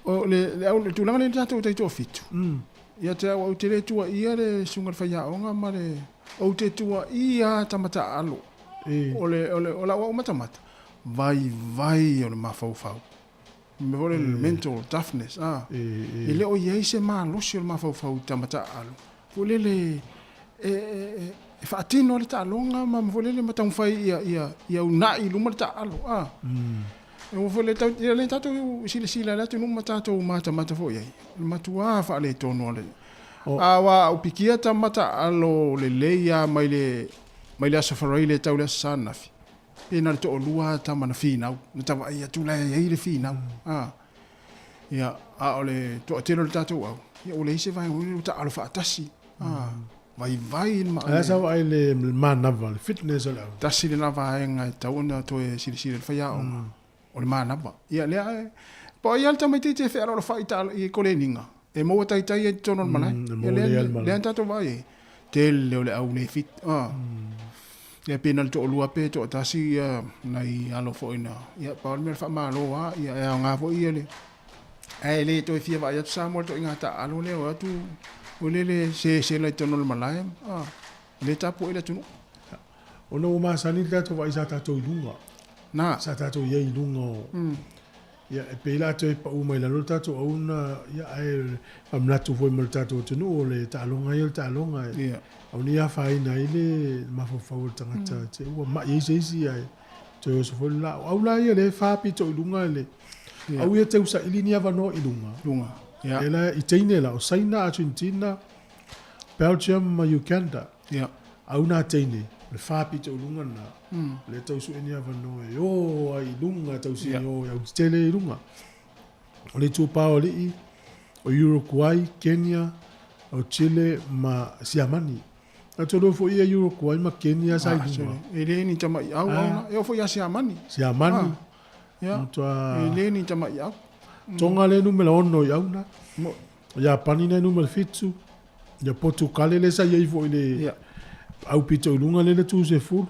E: O le, le, au, le tulaga lea i le tatou taitoafitu. Ia te au, ou te le tuuaia le susuga i le faiaoga ma le, ou te tuuaia tama taalo. O le, o le, o lau au matamata, vaivai o le mafaufau. Me foi le mental toughness, ah. E le o i ai se malosi o le mafaufau i tama taalo. Foi lele, e, e, e faatino le taaloga ma foi lele ma taumafai ia, ia, ia uunai i luma le taalo, ah. E ua foi le tau, ia le tatou silasila i le atunuu ma tatou matamata foi i ai. O le matuā faaletonu o le. A ua au pikia tama taalo lelei lava mai le, mai le Aso Faraile e tau i le Aso Sa ananafi. Pe na o le toalua lava tama na finau, na tavaai atu la e i ai le finau. A. Ia, a o le toatele o le tatou au, ia ua leai se vaega foi lele ua taalo faatasi. A. Vaivai le
C: Ae a sa vaai le manava, le fitness o le au?
E: Tasi lena vaega e tatau ona toe silasila i le faiaoga, o le manava. Ia lea e, po o ai lava le tamaitiiti e fealoalofai i taalo i koleniga, e maua taitai ai i totonu o le malae.
C: E
E: Ia
C: maua
E: lea,
C: lelei lava le malae.
E: lea na tatou vaai ai, tele o le au le fit. Ia pe na o le toalua pe toatasi ia nai alo foi na, ia pau le mea o le faamalo lava, ia e aoga foi ia le Ae le toe fia vaai atu Samoa i le ituaiga taaalo lea o atu o lele sesela i totonu o le malae, a, le tapuai le atunuu.
C: Ona ua masani le tatou vaai sa tatou i luga.
E: Na.
C: Sa tatou i ai i luga o... Ia, e pei la toe pau mai lalo le tatou auna, ia, ae faamanatu foi mo le tatou atunuu, o le taaloga ia o le taaloga.
E: Ia.
C: Aua ne i afaina ai le mafaufau o le tagata, te i ua mai ai se isi, ae toe oso foi le la. O au la ia lea e fa pito i luga le... Au ia tau saili ni avanoa i luga.
E: Luga. Ia.
C: E la i teine la, o Saina, Argentina, Belgium ma Uganda.
E: Ia.
C: Au nā teine, o le fa pito i luga na. Le tau sue ni avanoa e o ai i luga, tau sini o au tele i luga. O le itupa o alii, o Uruguay, Kenya, o Chile ma Siamani. A tolu foi ia Uruguay ma Kenya sa i luga.
E: E le ni tama'i au au na. E oo foi ia Siamani.
C: Siamani.
E: Ia.
C: Matua.
E: E le ni tama'i au.
C: Tonga le numera 6 i au na. O Iapani le numera 7. Ia Potukale le sa i ai foi le au pito i luga le le tu sefulu.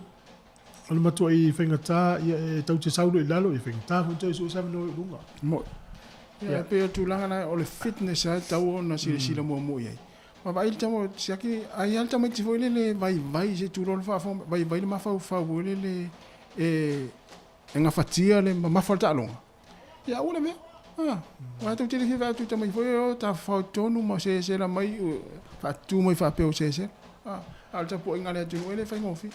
C: O le matua i faigata, ia e tau te sau loa i lalo, ia faigata foi toe sue se avanoa i luga.
E: Mo. Ia, e pei o le tulaga lena, o le fitness lava e tatau ona silasila muamua i ai. Ma vaai le tama, siaki, ai lava le tamaiti foi lele vaivai, se i tulou le faafofoga, vaivai le mafaufau foi lele e, e gafatia le mamafa o le taaloga. Ia aua le mea. Ha, aua tou te le fia vaai atu i tamaiti foi lele o tafafao i totonu ma sesela mai, faatutu mai faapea ua sesela. Ha, a o le tapuaiga a le atunuu e le faigofie.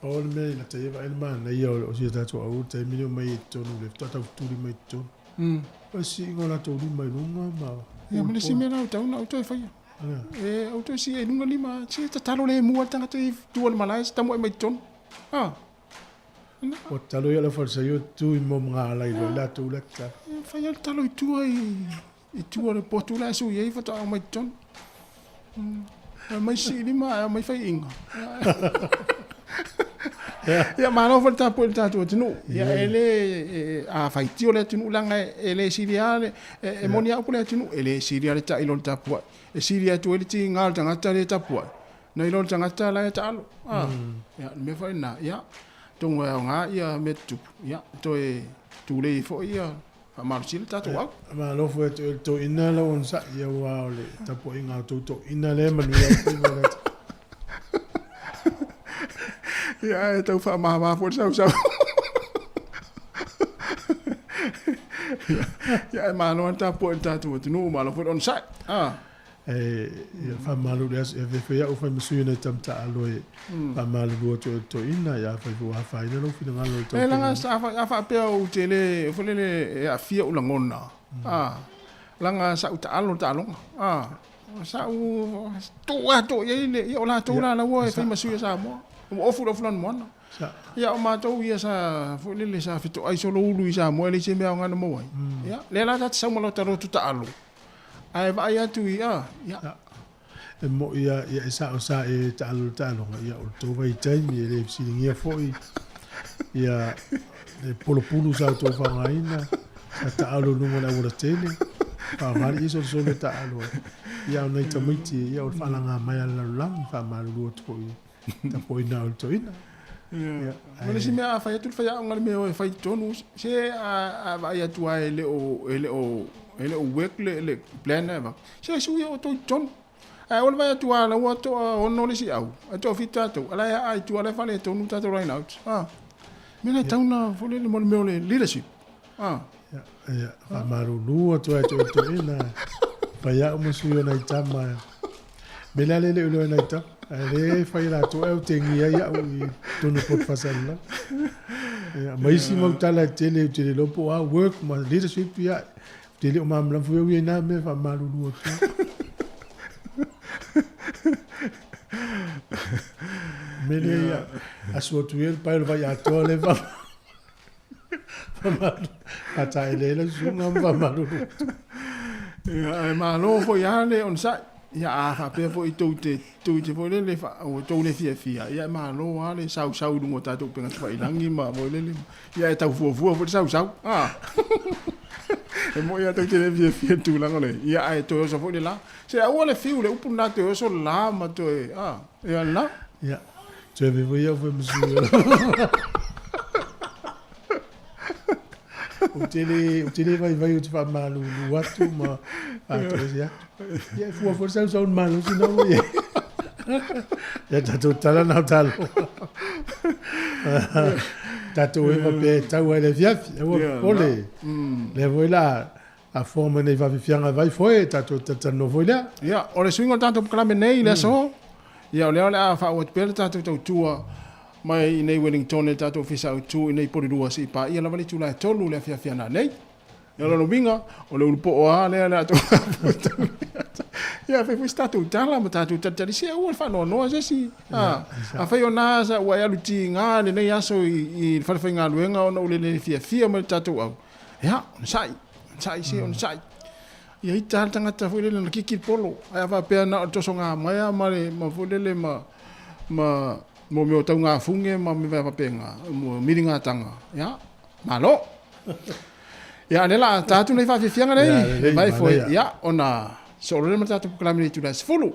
C: Pau o le mea i lata ia vaai le manaia o si a tatou au i le taimi lea o mai ai i totonu, le faatoa taufetuli mai i totonu. O le siiga o latou lima i luga ma.
F: Ia ma le isi mea la ua tatau ona ou toe faia. E ou toe sii ai i luga lima, se tatalo le mua le tagata i tua o le malae se tamuai mai totonu. Ah.
C: Ua tatalo ia le Farisaio tu i mo mga ala i loi latou le tatalo.
F: E fai le talo i tua i tua le potu la e sui ai faatoa aumai totonu. Aumai sii lima ae aumai faiiga. Ia malo foi le tapuai i le tatou atunuu. Ia e le a faitio le atunuu leaga e le sili lava le e moni lava upu le atunuu e le sili lava le tai i lo le tapuai. E sili atu ai le tiga o le tagata lea e tapuai nai lo le tagata la e taalo. Ia le mea foi lena, ia atonu e aoga ia mea tutupu, ia toe tulei ai foi ia faamalosia le tatou au.
C: Malo foi atu i le toeaina lau onosai aua o le tapuaiga a outou toeaina lea e manuia ai faiva o le atunuu.
F: Ia ae tau faamama foi le sausau. Ia ae malo lava le tapuai i le tatou atunuu, malo foi le onosai.
C: E ia faamalu le aso e avea foi au fai ma sui o nai tama taalo e faamalulu atu ai i le toeaina, ia afai foi ua afaina lou finagalo i le
F: E leaga a faapea ou te le foi lele e aafia ou lagona, leaga sa ou taalo le taaloga, sa ou tuu atoa i ai le, ia o latou la la ua e fai ma sui o Samoa, ua ofu le ofu lanumoana. Ia o matou ia sa foi lele sa fetoai solo ulu i Samoa e leai se mea aoga na maua ai. Ia lea la ta te sau ma lota lotu taalo. Ae vaai atu i a, ia.
C: E moi ia, ia e sao sa e taalo le taaloga, ia o le tou vaitaimi e le fesiligia foi ia le polopulu sa outou faaaogaina, sa taalo i luga o le aualatele, faaaoga le ie solosolo e taalo ai. Ia a o nai tamaiti ia o le faalaga mai a le lalolagi, faamalulu atu foi i tapuaiga a le toeaina.
F: Ia, ma le isi mea a fai atu le faiaoga le mea e fai i totonu, se a vaai atu lava e le o, e le o, e le o work le, le plan lea e avatu, se sui outou i totonu. Ae aua le vaai atu lava la ua toa 6 le isi au, ae toa 7 tatou, a la e aa i tua la e faaletonu tatou line out. A, mea la e tatau ona foi lele mo le mea o le leadership.
C: A. Ia, ia, faamalulu atu ai i toeaina, fai au ma sui o nai tama. Me le ale le o iloa e nai tama. Ae le fai e latou ae ou te gi ai au i totonu o poto faasalalau. Ia, ma isi mau tala e tele ou te le iloa po o a work ma leadership, ia, ou te le o malamalama foi au ia i na mea e faamalulu atu ai. Me le ia, asu atu ia le pae o le vai atoa le faamalu. Faataele ai lau susuga ma faamalulu atu.
F: Ia, ae malo foi lava le onosai. Ia, a faapea foi tou te, tou te foi lele, ua tou le fiafia, ia e malo lava le sausau i luga o tatou upega tafailagi ma foi lele, ia e tau fuafua foi le sausau. A! E moni lava tou te le fiafia i le tulaga lea, ia ae toe oso foi le la. Se aua le fiu i le upu lena toe oso le la ma toe, a, ia lena.
C: Ia, toe ave foi au foi ma sui Ou te le, ou te le vaivai ou te faamalulu atu ma faatoese atu. Ia e fua foi le sausau i le malosi na ua i ai. Ia tatou tala na o talo. Tatou eva pea e tau ai le afiafi. Aua popole. Lea foi la a fofoga mai nei faafiafiaga vai foe, tatou talatalanoa foi lea.
F: Ia, o le suiga o le tatou polokalame nei i le aso, ia o lea o le a faaauau atu pea le tatou tautua mai i nei Wellington i le tatou Ofisa Autu i nei Polilua seia paia lava le itula e 3 i le afiafi a nanei. Ia o lona uiga, o le ulupoo lava lea o le a tou Ia, fai foi se tatou tala ma tatou talitali se aua le faanoanoa se isi. Afai o na sa ua e alu tiga i lenei aso i le falefaigaluega ona ua le fiafia mai le tatou au, Ia, onosai, onosai se, onosai. Ia ita lava le tagata foi lele na kiki le polo, ae a faapea na o le tosoga mai lava ma le, ma foi lele ma, ma, mo mea o taugafuge ma mea faapena, mo miligataga, ia, malo. Ia, o lea o le a ta atu nei faafiafiaga nei, vai foi, ia, ona soo loa lea ma le tatou polokalame i le itula e 10.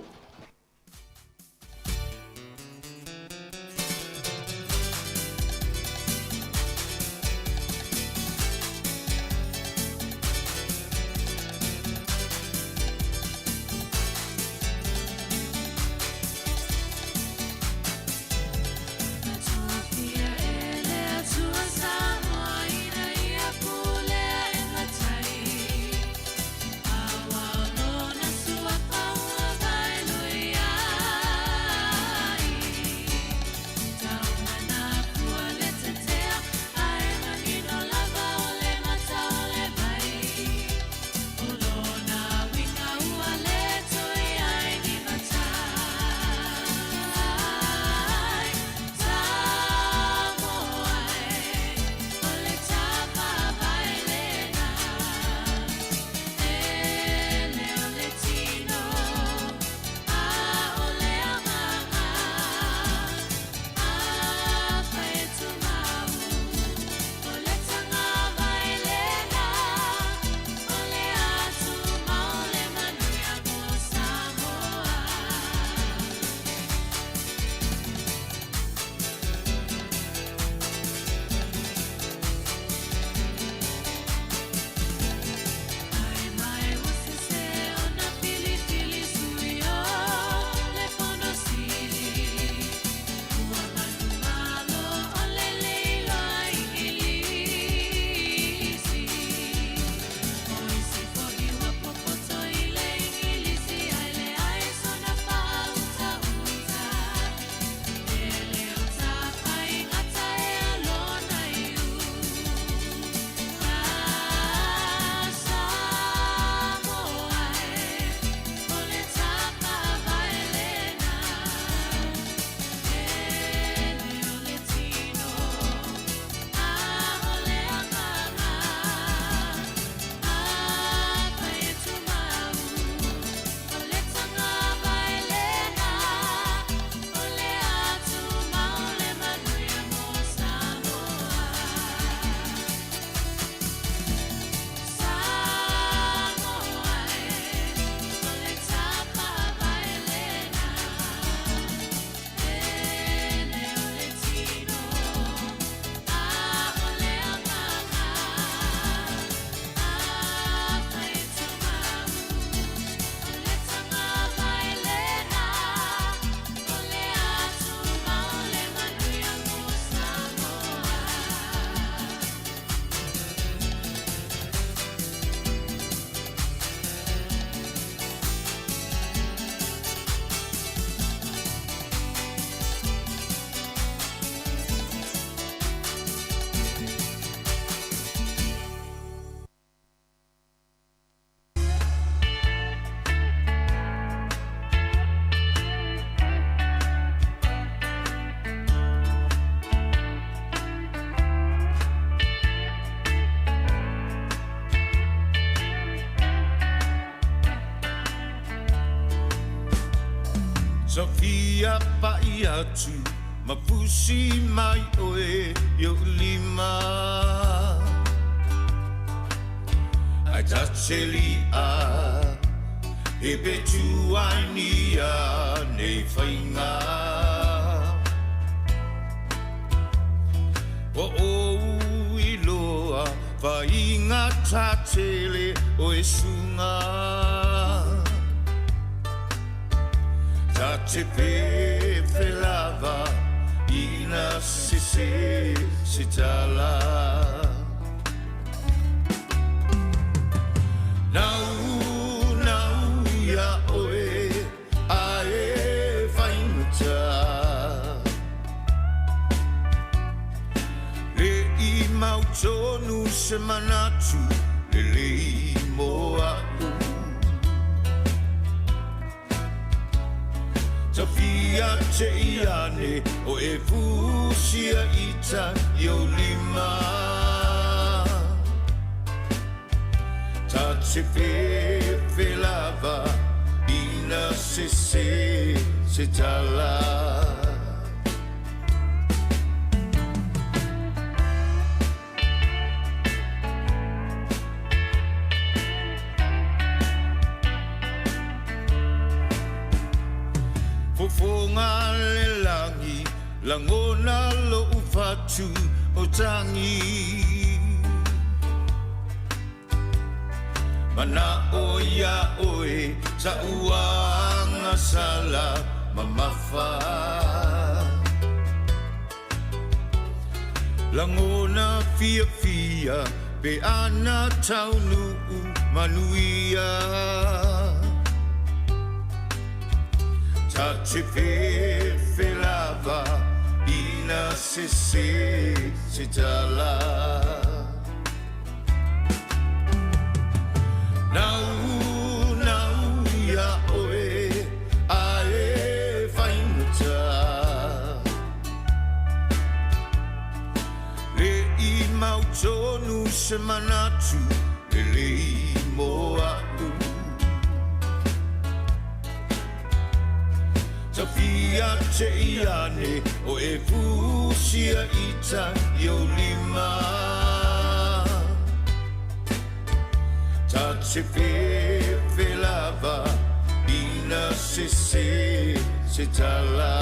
A: Sofia pa'i atu ma fusi mai oe i o'u lima. Ae ta te li'a e pe tu ai nia nei whainga. O ou iloa whainga tatele o e sunga. Ta te pefe lava ina se se tala. Nau, nau ia oe a e whaingata. Le i mau tonu se manatu le lei mo a'u. Tawhia te iane o e fusia ita i o lima. Ta te fefe lava ina se se tala. Fofonga le langi, langona lo ufatu o tangi. Mana o ia oe, sa uanga sala mamafa. Langona fia fia, pe ana taunu manuia. Ta te fefe lava ina se se tala. Nau, nau ia oe a e whaingata. Le i mau tonu se manatu le lei mo a'u. Tawhia te iane o e fusia ita i o lima. Ta te fefe lava ina se se tala.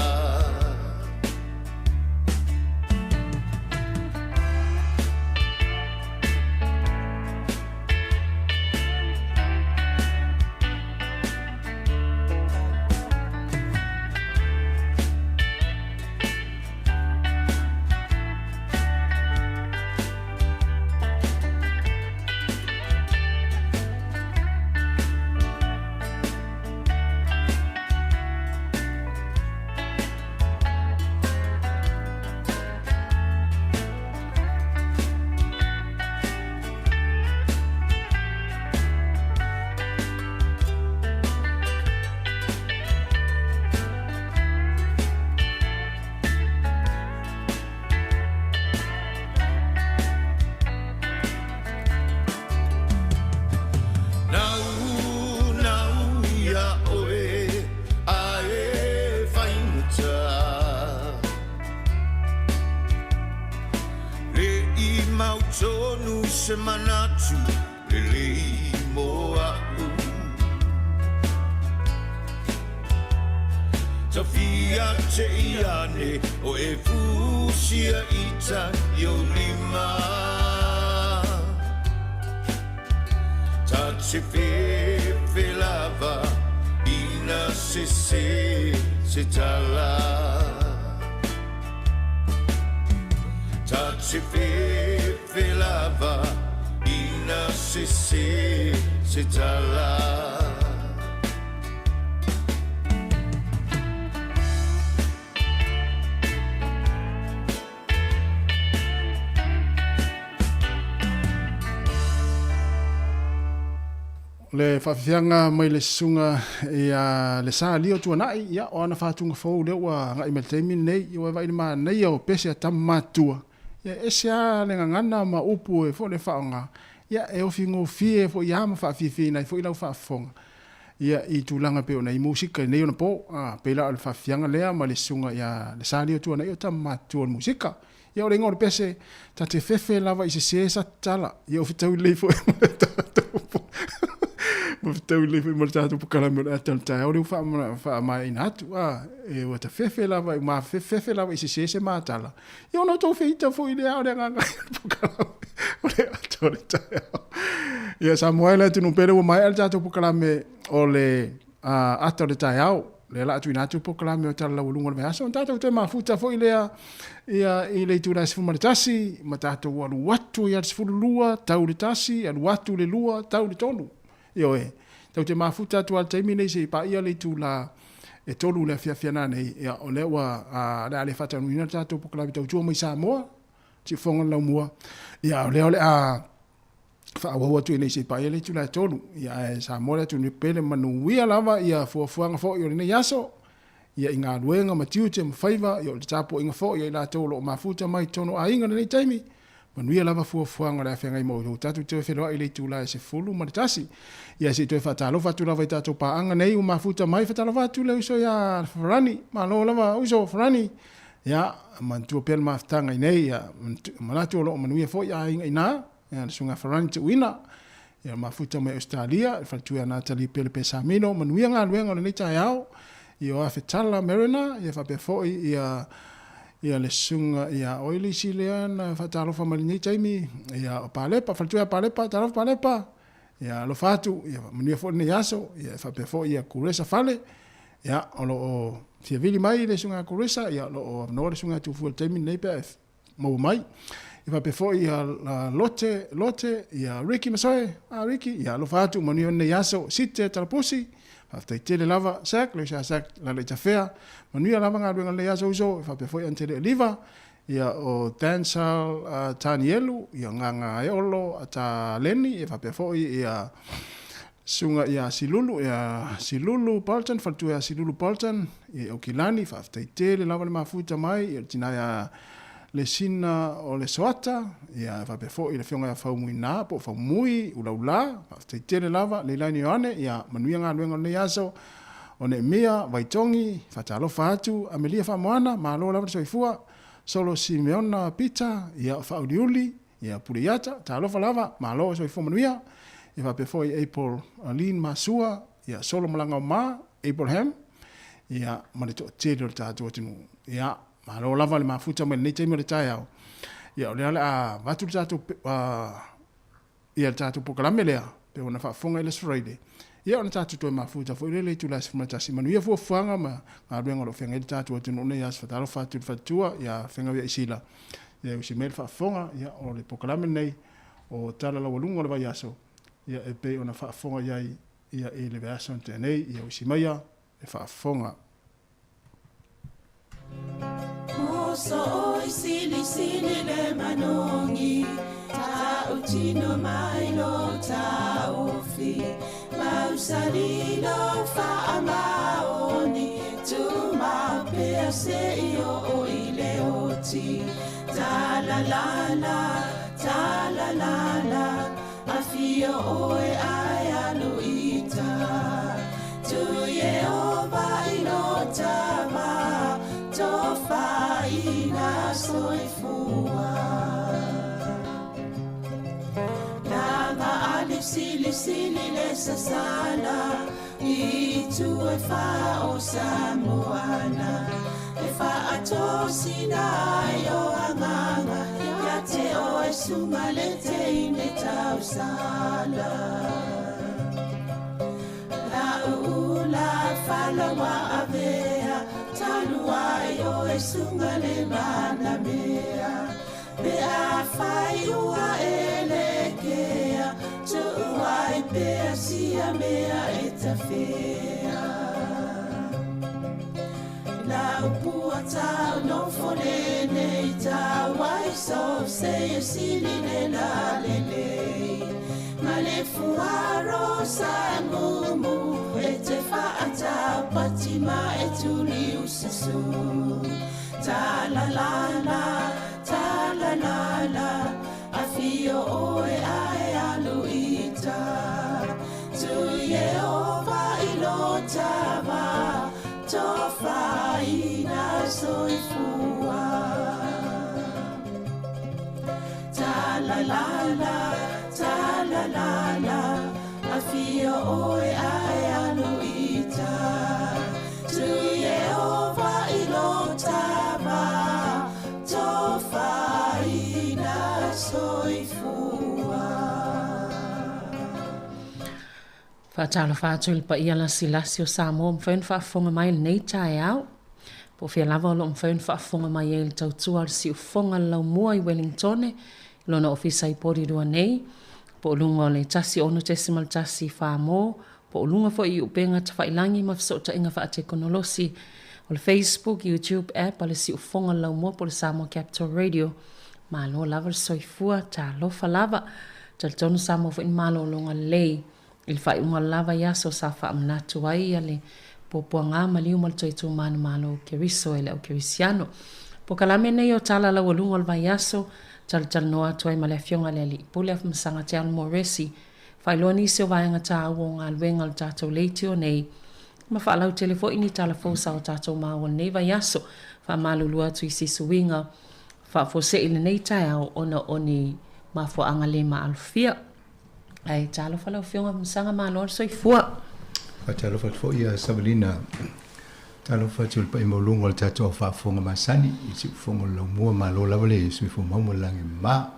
A: Se manatu le lei mo a'u. Tawhia te iane o e fusia ita i o lima. Ta te fefe lava ina se se tala. Ta te fefe lava ina se se tala.
F: Le whawhianga mai le sunga ia le sa lio tuanai ia o ana whātunga fou le ua ngai me te nei i ua vai ma nei o pese a tamatua ia ese a le ngangana ma upu e fo le whaonga ia e ofi ngō fie fo ia ma whawhiwhi nei fo i lau whaafonga ia i tulaga pei ona i musika i nei ona po, a, pei la o le faafiafiaga lea ma le susuga ia le Salio Tuanai o tama matutua o le musika. Ia o le igoa o le pese, ta te fefe lava i sese sa tatala. Ia o fetaui lelei foi ma le tatou ma fetaui lelei foi ma le tatou pokalame o le ata o le taeao lea ua faamaeaina atu. A, e ua ta fefe lava, ma fefe lava i sese se matala. Ia ona outou feita foi lea o le agaga o le pokalame o le ata o le taeao. Ia Samoa e le atunuu pele ua maea le tatou pokalame o le ata o le taeao. Lea la tuuina atu polokalame o Tala Laualuga o le Vaiaso, ona tatou toe mafuta foi lea ia i le itula e 11 ma tatou alu atu ia le 12 tau le 1, alu atu le 2 tau le 3. Ioe, tatou te mafuta atu lava i le taimi nei seia paia le itula e 3 i le afiafi a nanei, ia o lea ua o le a le faataunuuina le tatou polokalame tautua mai Samoa, Siufofoga o le Laumua, ia o lea o le a faaauau atu i nei se i paia le itula e 3. Ia ae Samoa le atunuu pele manuia lava ia fuafuaga foi o lenei aso, ia i galuega ma tiute ma faiva, ia o le tapuaiga foi a i latou o lo o mafuta mai i totonu o aiga i lenei taimi, manuia lava fuafuaga o le a feagai ma outou. Tatou toe feiloai i le itula e 11. Ia se i toe faatalofa atu lava i tatou paaga nei ua mafuta mai, faatalofa atu le uso ia Farani, malo lava uso Farani. Ia, manatua pea le mafutaga i nei, ia, manatu o lo o manuia foi aiga i ina, ia, le Susuga Farani Tuuina, ia, mafuta mai Ausetalia, le faletua ia Natalie Pele Pesamino, manuia galuega o lenei taeao, ia o Afetala Mariner, ia faapea foi ia, ia le susuga ia oi le isi lea na faatalofa mai lenei taimi, ia o Palepa, faletua ia Palepa, talofa Palepa, ia alofa atu, ia manuia foi lenei aso, ia faapea foi ia Kuresa Fale, Ia, o lo o fia vili mai le susuga ia Kuresa, ia o lo o avanoa le susuga ia Tufua i le taimi lenei pe a e maua mai. Ia faapea foi ia Lote, Lote, ia Ricky Masoe, a Ricky, ia alofa atu, manuia lenei aso, Site Talapusi, faafetai tele lava, Zack, le uso ia Zack Lalaitafea, manuia lava galuega o lenei aso uso, faapea foi Antele Oliva, ia o Dansal uh, Tanielu, ia Gagaeolo Taleni, ia faapea foi ia Susuga ia Silulu, ia Silulu Bolton, faletua ia Silulu Bolton, ia Aukilani, faafetai tele lava le mafuta mai, ia le tina ia Lesina o le Soata, ia faapea foi le afioga ia Faumuina po o Faumui Ulaula, faafetai tele lava, Leilani Ioane, ia manuia galuega o lenei aso, o Neemia Vaitogi, faatalofa atu, Amelia Faamoana, malo lava le soifua, Solo Simeona Peter, ia Faauliuli, Ia Puleiata, talofa lava, malo soifua manuia. Ia faapea foi April Aline Masua, ia Solo Malagaoma, Abraham, ia ma le toatele o le tatou atunuu. Ia, malo lava le mafuta mai lenei taimi o le taeao. Ia o lea o le a avatu le tatou ia le tatou polokalame lea, pe ona faafofoga i le Aso Faraile. Ia ona tatou toe mafuta foi lea i le itula e 11. Manuia fuafuaga ma galuega o lo o feagai le tatou atunuu nei aso. Faatalofa atu i le faletua ia Fegaui Aisila. Ia usi mai le faafofoga, ia o le polokalame lenei o Tala Laualuga o le Vaiaso, ia e pei ona faafofoga i ai ia i le vaiaso na tea nei, ia usi maia le faafofoga.
K: Moso oi sili sili le manogi Ta'utino mai lo ta'ofi Mausali lo fa'amaoni Tumau pea se'i o'o i le oti Ta la la la, ta la la la Afio oe ae alu ita Tu Ieova i lo tama Tofaina soifua Langa ali sili sili le sasala I tu e wha o Samoana E whaatosina ai o anganga Ia te oe sunga le teine tausala La uula falawa avea Talu ai oe sunga le manamea Pe a fai ua e lekea, tuu ai pea sia mea e tawhea. La upua tau no fone nei tau ai so se e sili le la le lei. Ma le fuaro sa e mumu e te whaatau pati ma e tuli usasu. Ta la la la, ta la la la, Afio oe ae alu ita. Tu Iehova i oe ae alu ita Tu Yehova i lo tava Tofaina soifua.
J: Faatalofa atu i le paia lasilasi o Samoa ua mafai ona faafofoga mai i lenei taeao. Po o fea lava o lo o mafai ona faafofoga mai ai i le tautua a le siufofoga o le Laumua i Wellingtone i lona ofisa i Porirua nei, po o luga o le 106.1 Farmore, po o luga foi i upega tafailangi ma fesootaiga faatekonolosi o le Facebook, YouTube app a le Siufofoga o le Laumua po o le Samoa Capital Radio. Malo lava le soifua, talofa lava. Talitonu Samoa foi ni malologa lelei i le faaiuga o le la vaiaso sa faamanatu ai ia le puapuaga maliu ma le toe manumalo o Keriso e le au kerisiano. Polokalame nei o Tala Laualuga o le Vaiaso, talatalanoa atu ai ma le Afioga i le Alii Pule Afamasaga Te Anu Moresi, faailoa nisi o vaega taua o galuega o le tatou leitio nei, ma faalautele foi ni tala fou sa o tatou maua i lenei vaiaso. Faamalulu atu i se suiga faafuasei i lenei taeao ona o ni mafuaaga le maalofia. Ae talofa lau Afioga Masaga, malo le soifua.
L: Faatalofa atu foi ia Savalina. Talofa atu i le paia maualuga o le tatou au faafofoga masani i le siufofoga o le laumua. Malo lava le soifua mau ma le lagi mama.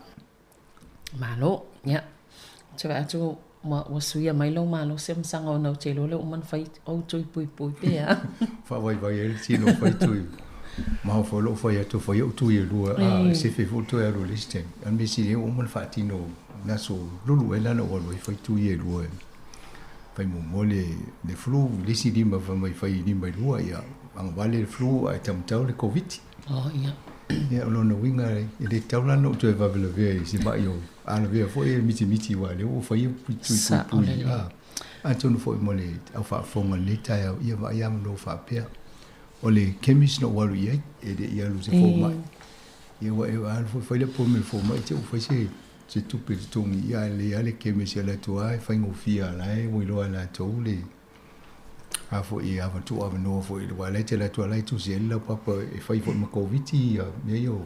J: Malo. Ia. Ou te vaai atu ua suia mai lou malosi o Masaga ona ou te iloa lea ua uma ona fai ou tui puipui pe a.
L: Faavaivai ai le tino o fai tui. Ma foi lou fai atu, fai ou tui e lua, a e sefe foi toe alu i le isi taimi. A o le mea sili ua uma ona faatino le aso lulu ea la na ou alu ai fai tui e lua. Fai muamua le, le flu, le isi lima fai mai fai lima e lua, ia agavale le flu ae taumatau le Koviti.
J: Oh, ia.
L: Ia, o lona uiga e le tatau la ona ou toe vavelavea i se ma'i o a lavea foi e mitimiti aua o lea ua ou faia tui puipui. A, atonu foi mo le au faafofoga i lenei taeao, ia vaai avanoa faapea. O le chemist na ou alu i ai, e le i alu i se fomai. Ia ua e alu foi fai le appointment i le fomai te i ua fai se se tupe totogi, ia ae lelei lava le chemist e alu atu lava e faigofie lava o la e ua iloa e latou le a foi e tuu avanoa foi aua o la e te alu atu lava o la e tusi ai le laupapa e fai foi ma Koviti ia mea ia o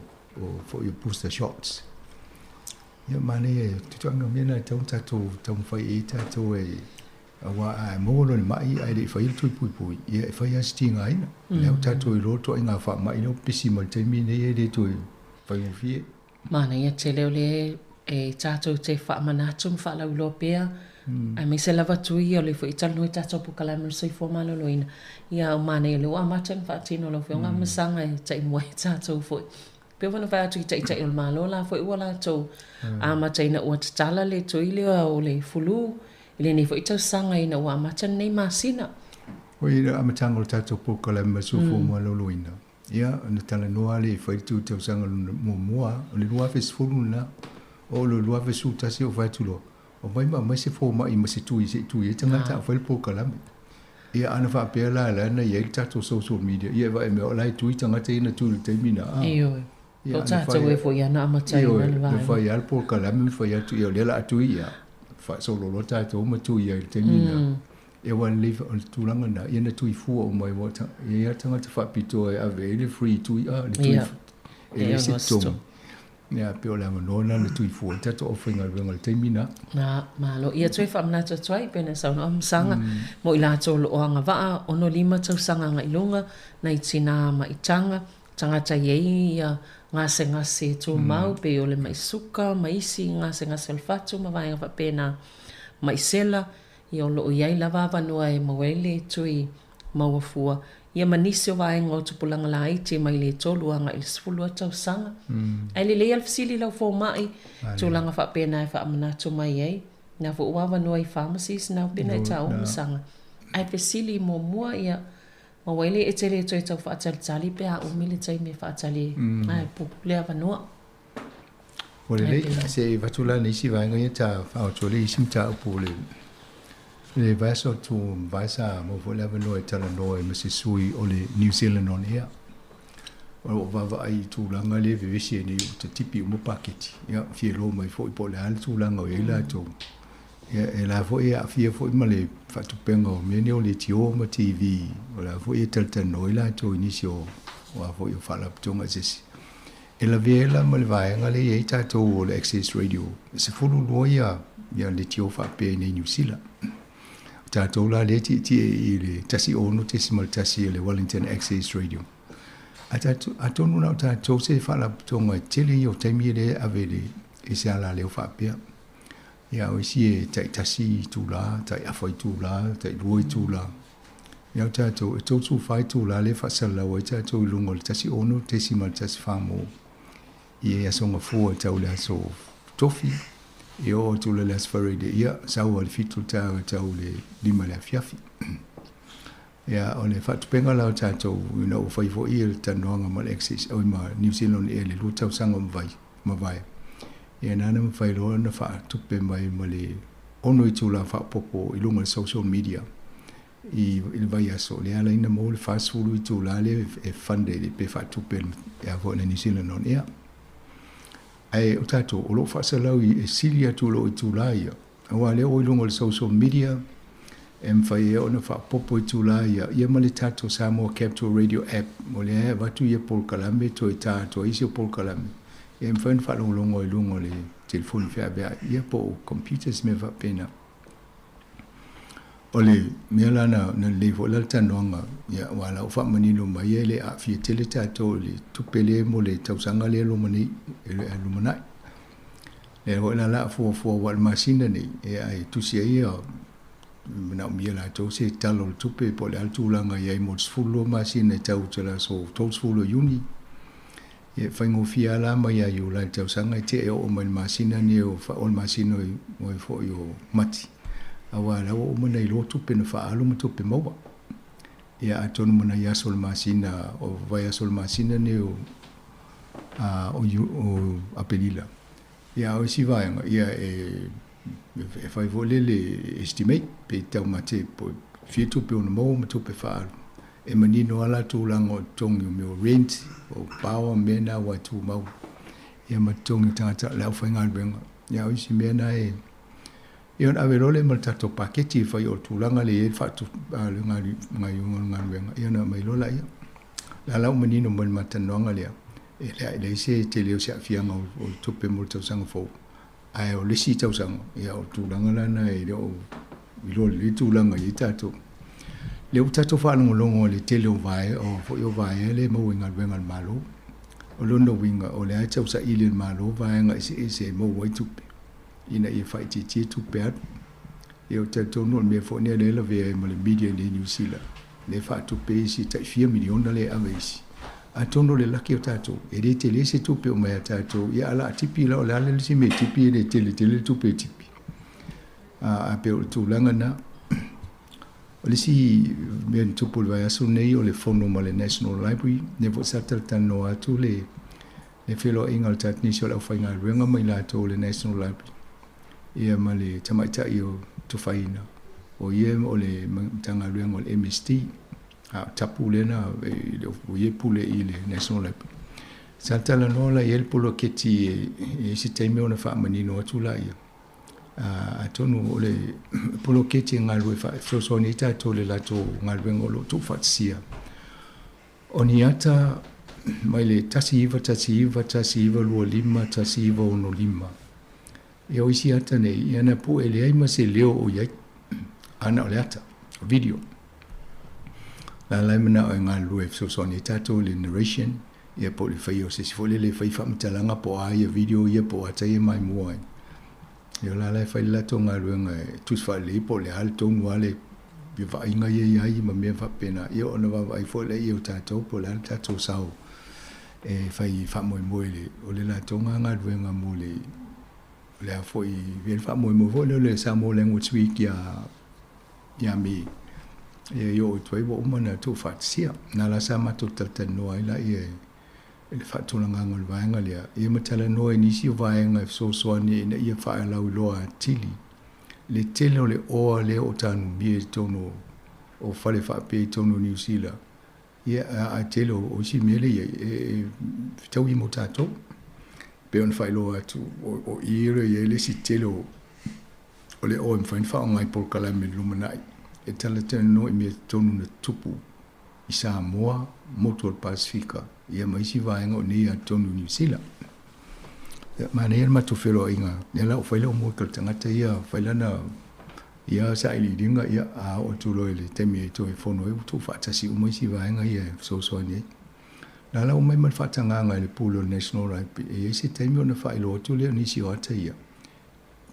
L: foi o booster shots. Ia manaia e tutuaga mea na e tatau ona tatou taumafai i ai tatou e Aua a e maua loa i le ma'i ae le i faia le tui puipui, ia e fai lava si tigaina. O lea ua tatou iloa le ituaiga faama'i lea ua pisi mai i le taimi lenei e le toe faigofie.
J: Manaia tele o lea e tatou te faamanatu ma faalauiloa pea, aemaise lava tui ia o lea foi e talanoa i tatou polokalame o le soifua maloloina. Ia o manaia o lea ua amata ona faatino lau Afioga Masaga e taimua ai tatou foi. Pei ona fai atu i Taitai o le Malo la foi ua latou amataina ua tatala le tui lea o le fulu i lenei foi tausaga ina ua amata lenei masina.
L: Oi, i le amataga o le tatou polokalame ma le soifua maloloina, ia, na talanoa lava le fai le tui tausaga lona muamua, o le 2010 lena. Oo loa i le 2011 ou fai atu loa, omai ma aumai se fomai ma se tui se i tui ai tagata a o fai le polokalame. Ia, ana faapea la la na i ai le tatou social media, ia e vaai mai o la e tui tagata ia na tui i le taimi na, a.
J: Ioe. Ia, O tatou e foi ana amataina le
L: vaega. Na fai lava le polokalame ma fai atu, ia o lea o le a tui, ia, faasolo loa tatou ma tui ai i le taimi na. Ia aua lelei, o le tulaga lena, ia na tui fua uma ai, aua e i ai lava tagata faapitoa e ave ai le free tui, a, le tui e leai se totogi. Ia, pei o le avanoa lena na tui fua ai tatou aufaigaluega i le taimi lena.
J: Na, malo. Ia toe faamanatu atu ai, pei ona saunoa Masaga, mo i latou o lo o agavaa 65 tausaga agai i luga, nai tinā maitaga, tagata e i ai ia gasegase tumau pei o le mai suka ma isi gasegase o le fatu ma vaega faapena, mai sela, ia o lo o i ai lava avanoa e maua ai le tui maua fua, ia ma nisi o vaega o tupulaga laiti mai le 3 agai i le 12 tausaga. Ae lelei lava le fesili i lau fomai, tulaga faapena e faamanatu mai ai, na foi ua avanoa i pharmacies na pei ona e taua Masaga, ae fesili muamua ia Maua ai le e te le toe tau faatalitali pe a umi le taimi e faatali ai, ae pupu le avanoa.
L: Ua lelei, se i avatu la nisi vaega ia ta faaoto ai le isi mataupu o le le vaiaso atu mavae sa maua foi le avanoa e talanoa ai ma se sui o le New Zealand on Air. O lo o vaavaai i tulaga lea e vevesi ai nei ua tatipi uma paketi. Ia, fia iloa mai foi po o le a le tulaga o i ai latou. Ia, e la foi e aafia foi ma le faatupega o mea nei o leitio ma TV, o la foi e talatalanoa ai latou i nisi o o a foi o faalapotopotoga eseese. E lavea ai la ma le vaega lea e i ai tatou o le Access Radio, e 12 ia ia leitio faapea i inei i Niu Sila. Tatou la lea e tietie i le 106.1 o le Wellington Access Radio. A tatou, atonu na o tatou se faalapotopotoga e tele ia o taimi e le ave i le i se alaleo faapea. Ia o isi e taitasi itula, tai afa itula, tailua itula. Ia o tatou e 34 itula lea e faasalalau ai tatou i luga o le 106.1 mo i aso gafua e tau i le aso Tofi, e oo atu la i le aso Faraile, ia sau lava i le 7 i le taeao e tau i le 5 i le afiafi. Ia o le faatupega la o tatou ina ua fai foi le talanoaga ma le Access oi ma New Zealand Air i le 2 tausaga ua mavae, ia na ona mafai loa ona faatupe mai ma le 6 itula faaopoopo i luga o le social media i le vaiaso, lea e ala ai ona maua le 40 itula lea e fund ai pe faatupe e a foi le New Zealand on Air. Ae o tatou o lo o faasalau e sili atu i lo itula ia, aua lea ua i luga o le social media e mafai ai ona faaopoopo itula ia, ia ma le tatou Samoa Capital Radio app, o lea e avatu ia polokalame toe ta atu ai isi o polokalame, e mafai ona faalogologo i luga o le telefoni feaveai ia po o computers mea faapena. O le mea la na lelei foi la le talanoaga, ia aua o la ua faamanino mai e le aafia tele tatou i le tupe lea mo le tausaga lea e loma nei, e lumanai. Lea foi la o le a fuafua aua o le masina nei, ia e tusi ai ia manaomia e latou se tala o le tupe po o le a le tulaga e i ai mo le 12 masina e tau atu i le aso 30 o Iuni. Ia e faigofie lava la mai ia Iulai i le tausaga e tea e oo mai i le masina nei o o le masina o foi o Mati, aua o la ua uma ona iloa tupe na faaalu ma tupe maua. Ia atonu ma nai aso o le masina, o vaiaso o le masina nei o o Aperila. Ia a o isi vaega, ia e e fai foi lele estimate pe taumate po fia tupe ona maua ma tupe faaalu. E manino lava la tulaga o totogi o mea o rent, o power ma mea na ua tumau ia ma totogi o tagata o le aufaigaluega. Ia o isi mea na e ia ona ave loa lea ma le tatou paketi e fai o le tulaga lea e i ai le faatu le gaoioiga o le galuega, ia ona aumai loa laia. O la la ua manino mai le ma talanoaga lea, e leai se tele o se aafiaga o le tupe mo le tausaga fou. Ae o le isi tausaga, ia o le tulaga la lena e le o iloa lelei tulaga e i ai tatou. Lea ua tatou faalogologo i le tele o vae, o foi o vaea lea e maua i galuega a le Malo. O lona uiga, o lea e tausaili e le Malo vaega eseese e maua ai tupe, ina ia faaitiitia tupe alu. Ia ou te talitonu o le mea foi lea lea e lavea ai ma le media i inei i Niu Sila, lea e faatupe isi tai fia miliona lea e ave isi. Atonu o le laki o tatou, e le tele se tupe o mai a tatou, ia a o le a tipi la, o le a le isi mea e tipi e le tele tele le tupe e tipi. A pei o le tulaga lena. O le isi mea na tupu i le vaiaso lenei o le fono ma le National Library, lea foi sa talatalanoa atu le feloaiga o le tatou nisi o le aufaigaluega ma i latou o le National Library, ia ma le tamaitai o Tofaina, o ia o le Matagaluega o le MSD, a o tapu lea na o ia e pule i le National Library. Sa talanoa la i ai le poloketi e i ai se taimi ona faamanino atu laia. Atonu o le poloketi e galulue fesoasoani ai tatou i le latou galuega o lo o tuufaatasia. O ni ata mai le 1919, 1925, 1965. Ia o isi ata nei, ia na pue e leai ma se leo o i ai, a na o le ata, o video. La la e manao e galulue e fesoasoani ai tatou i le narration, ia po o le faia o se isi foi lele e fai faamatalaga po o a ia video ia po o ata ia e maimoa ai. Ia o la la e fai le latou galuega e tusi faalelei po o le a le tonu a le vaaiga ia i ai ma mea faapena, ia ona vaavaai foi lea o tatou po o le a le tatou sao e fai faamoemoe i le o le latou galuega mo le le a foi le faamoemoe foi lea o le Samoa Language Week ia Me ia i oo atu ai ua uma ona tuufaatasia. Na la sa matou talatalanoa ai laia i le faatulagaga o le vaega lea, ia ma talanoa i nisi o vaega e fesoasoani ina ia faalauiloa atili le tele o le oa lea o tanumia i totonu o fale faapea i totonu o Niu Sila. Ia a tele o isi mea lea i ai e fetaui mo tatou. Pei ona faailoa atu o i lea e i ai le isi tele o le oa e mafai ona faaaoga i polokalame i le lumanai e talatalanoa i mea tonu na tupu i Samoa, motu o le Pasefika, ia ma isi vaega o nei lava i totonu o Niu Sila. Ia, manaia le matou feloaiga, lea la ua fai lau moe i le tagata ia, fai lana Ia sailiiliga ia a oo atu loa i le taimi e toe fono ai ua tuufaatasi uma isi vaega ia e fesoasoani ai. Na lau mai ma le faatagaga i le pule o le National Rugby e i ai se taimi ona faailoa atu lea o nisi o ata ia.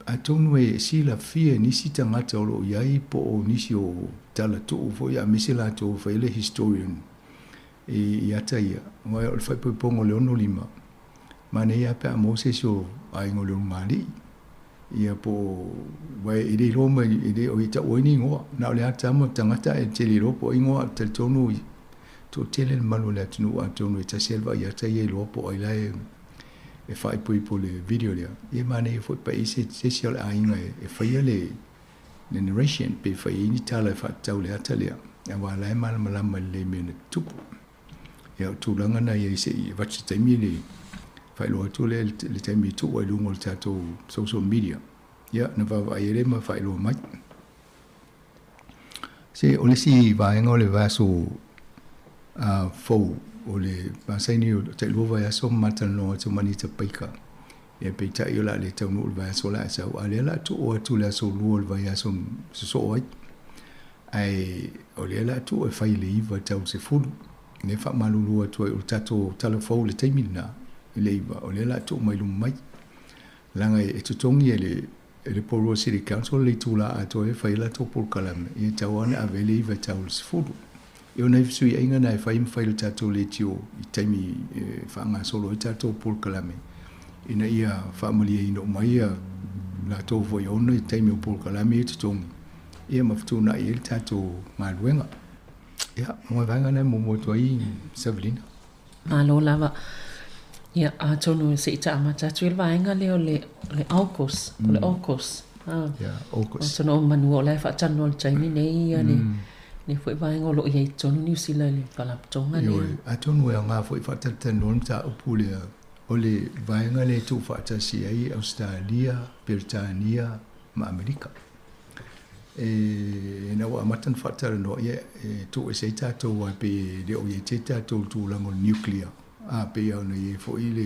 L: Atonu e silafia e nisi tagata o lo o i ai po o nisi o talatuu foi aemaise latou e fai ai le historian i i ata ia. Aua o le faaipoipoga o le 65, manaia lava pe a maua se isi o aiga o le ulugalii ia po o aua e le iloa mai e le o i taua ai ni igoa. Na o le ata ma tagata ae te le iloa po o ai igoa. Ae talitonu i toatele le mamalu o le atunuu atonu e tasi lava le vaai ata ia iloa po o ai la e e faaipoipo i le video lea. Ia e manaia foi pe i ai se isi o le aiga e faia le le narration pe fai ai ni tala e faatatau i le ata lea aua o la e malamalama lelei i mea na tutupu. Ia o tulaga na i ai se i avatu se taimi le faailoa atu lea i le taimi e tuu ai i luga o le tatou social media. Ia ona vaavaai ai lea ma faailoa mai. Se o le isi vaega o le vaiaso fou o le masani o tailua vaiaso ma matalanoa atu ma Anita Baker. Ia peitai o le a le taunuu i le vaiaso o le a sau, a o lea o le a tuu atu i le aso lua o le vaiaso sosoo ai. Ae o lea o le a tuu e fai i le 9 tau i le 10. Lea e faamalulu atu ai o le tatou tala fou i le taimi lena i le 9, o lea o le a tuu mai luma mai. Leaga e totogi e le e le Porirua City Council le itula atoa e fai ai latou polokalame, ia e tatau lava ona ave ai le 9 tau i le 10. Ia o nai fesuiaiga na e fai ma fai i le tatou leitio i taimi e faagasolo ai tatou polokalame ina ia faamalieina uma ai latou foi e ona i taimi o polokalame ia e totogi ia ma fetuunai ai le tatou galuega. Ia, o nai vaega na e muamua atu ai Savelina.
J: Malo lava. Ia, atonu se i taamata atu i le vaega lea o le, o le AUKUS, o le AUKUS. Ah.
L: Yeah, AUKUS.
J: Atonu o manua o la e faatalanoa i le taimi nei ia le, le foi vaega o lo o i ai i totonu Niu Sila i le Faalapotopotoga lea.
L: Ioe, atonu e aoga foi faatalatalanoa le mataupu lea, o le vaega lea e tuufaatasi ai Ausetalia, Peretania ma Amerika. E, ina ua amata ona faatalanoa, ia, e tuu ese ai tatou aua e pei e le o i ai tele tatou i tulaga o le nuclear, a pei lava ona i ai foi le,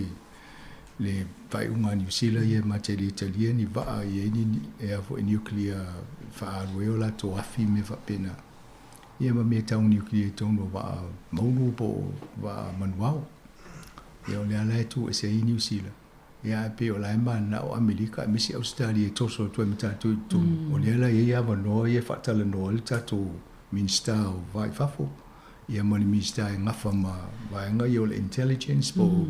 L: le faaiuga a Niu Sila ia ma te le talia ni vaa e i ai ni, e a foi nuclear faaalu ai o latou afi ma mea faapena. Ia ma mea tau nuclear i totonu o vaa maunu po o vaa manuao. Ia o lea la e tuu ese ai Niu Sila. Ia ae pei o la e mananao Amerika aemaise Ausetalia e toso atu ai ma tatou i totonu. O lea la e i ai avanoa ia e faatalanoa ai le tatou Minisita o Va i Fafo ia ma le Minisita e gafa ma vaega ia o le intelligence po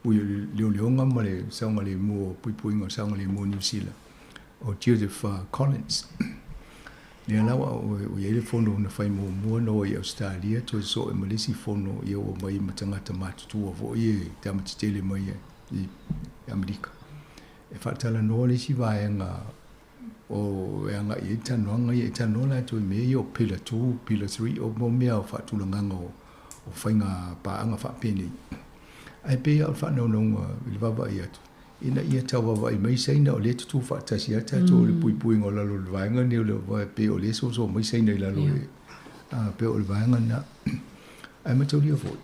L: o leoleoga ma le saogalemu o puipuiga o le saogalemu o Niu Sila, o Judith Collins. Lea la ua i ai le fono na fai muamua na o i Ausetalia toe sosoo ai ma le isi fono ia ua omai ma tagata matutua foi e tama tetele mai i Amerika. E faatalanoa le isi vaega o e agai i ai talanoaga ia, e talanoa latou i mea ia o Pillar 2, Pillar 3, o mau mea o faatulagaga o faiga paaga faapenei. Ae pei lava o le faanaunauga i le vaavaai atu, ina ia tau vaavaai mai Saina o lea e tutū faatasi lava tatou i le puipuiga o lalo o le vaega lenei o le aua e pei o lea e soso mai Saina i lalo e pei o le vaega lena. Ae mataulia foi,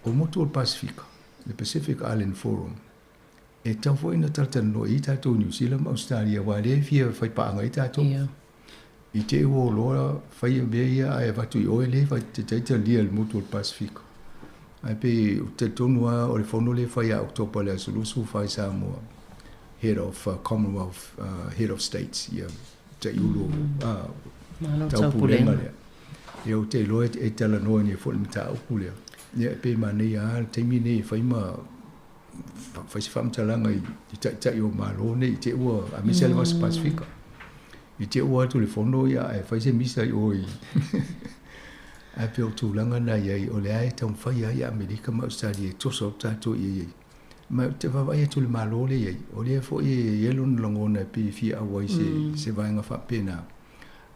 L: o motu o le Pasefika, le Pacific Island Forum, e tatau foi ona talatalanoa i ai tatou i Niu Sila ma Ausetalia aua o lea e fia faipaaga ai tatou. I te i ua loa faia mea ia ae avatu i o e le fai te taitalia i le motu o le Pasefika. Ae pei ou te talitonu lava o le fono lea e fai ia Oketopa i le aso 24 i Samoa, Head of Commonwealth Head of States, ia taiulu o taupulega lea. Ia ou te iloa e talanoa nei foi le mataupu lea. Ia e pei e manaia lava le taimi lenei e fai ma fai se faamatalaga i taitai o Malo nei i te i ua aemaise lava le Vasa Pasefika. I te i ua atu i le fono ia ae fai se misa i o i ae pei o tulaga na i ai o lea e taumafai ai Amerika ma Ausetalia e toso atu tatou i ai. Ma ou te vaavaai atu i le Malo lea i ai, o lea foi e i ai lona lagona e pei e fia auai i se vaega faapena.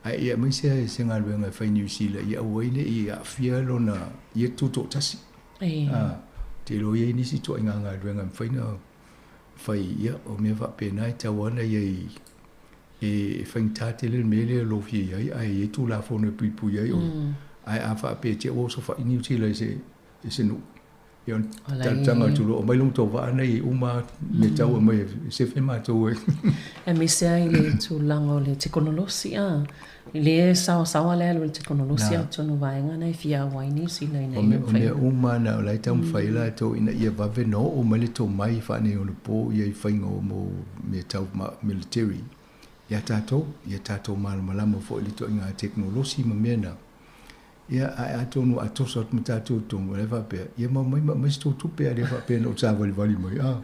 L: Ae ia aemaise se galuega e fai i Niu Sila ia aua ai ne i aafia lona ia tutoatasi. Te iloa i ai nisi ituaiga galuega e mafai ona fai, ia, o mea faapena e tatau lava ona i ai e faigata tele le mea lea o lo o fia i ai, ae i ai Tulafono e puipui ai oe. Ae a faapea te i ua osofai Niu Sila i se nuu, Ia talosaga atu loa, aumai lou tovaa nei uma mea tau aumai e sefe matou e.
J: Aemaise ai le tulaga o le tekonolosi a, i le saoasaoa le alu o le tekonolosi atonu o vaega na e fia auai nisi ina
L: ia mafai. O mea uma na o la e taumafai ai latou ina ia vave ona oo mai le tomai faaneionapo ia i faiga o mea tau military ia tatou, ia tatou malamalama foi i le ituaiga tekonolosi ma mea na. Ia, ae atonu a toso atu ma tatou i totonu, o la e faapea, ia ma omai ma aumai se tou tupe, a le faapea na ou savalivali mai, a.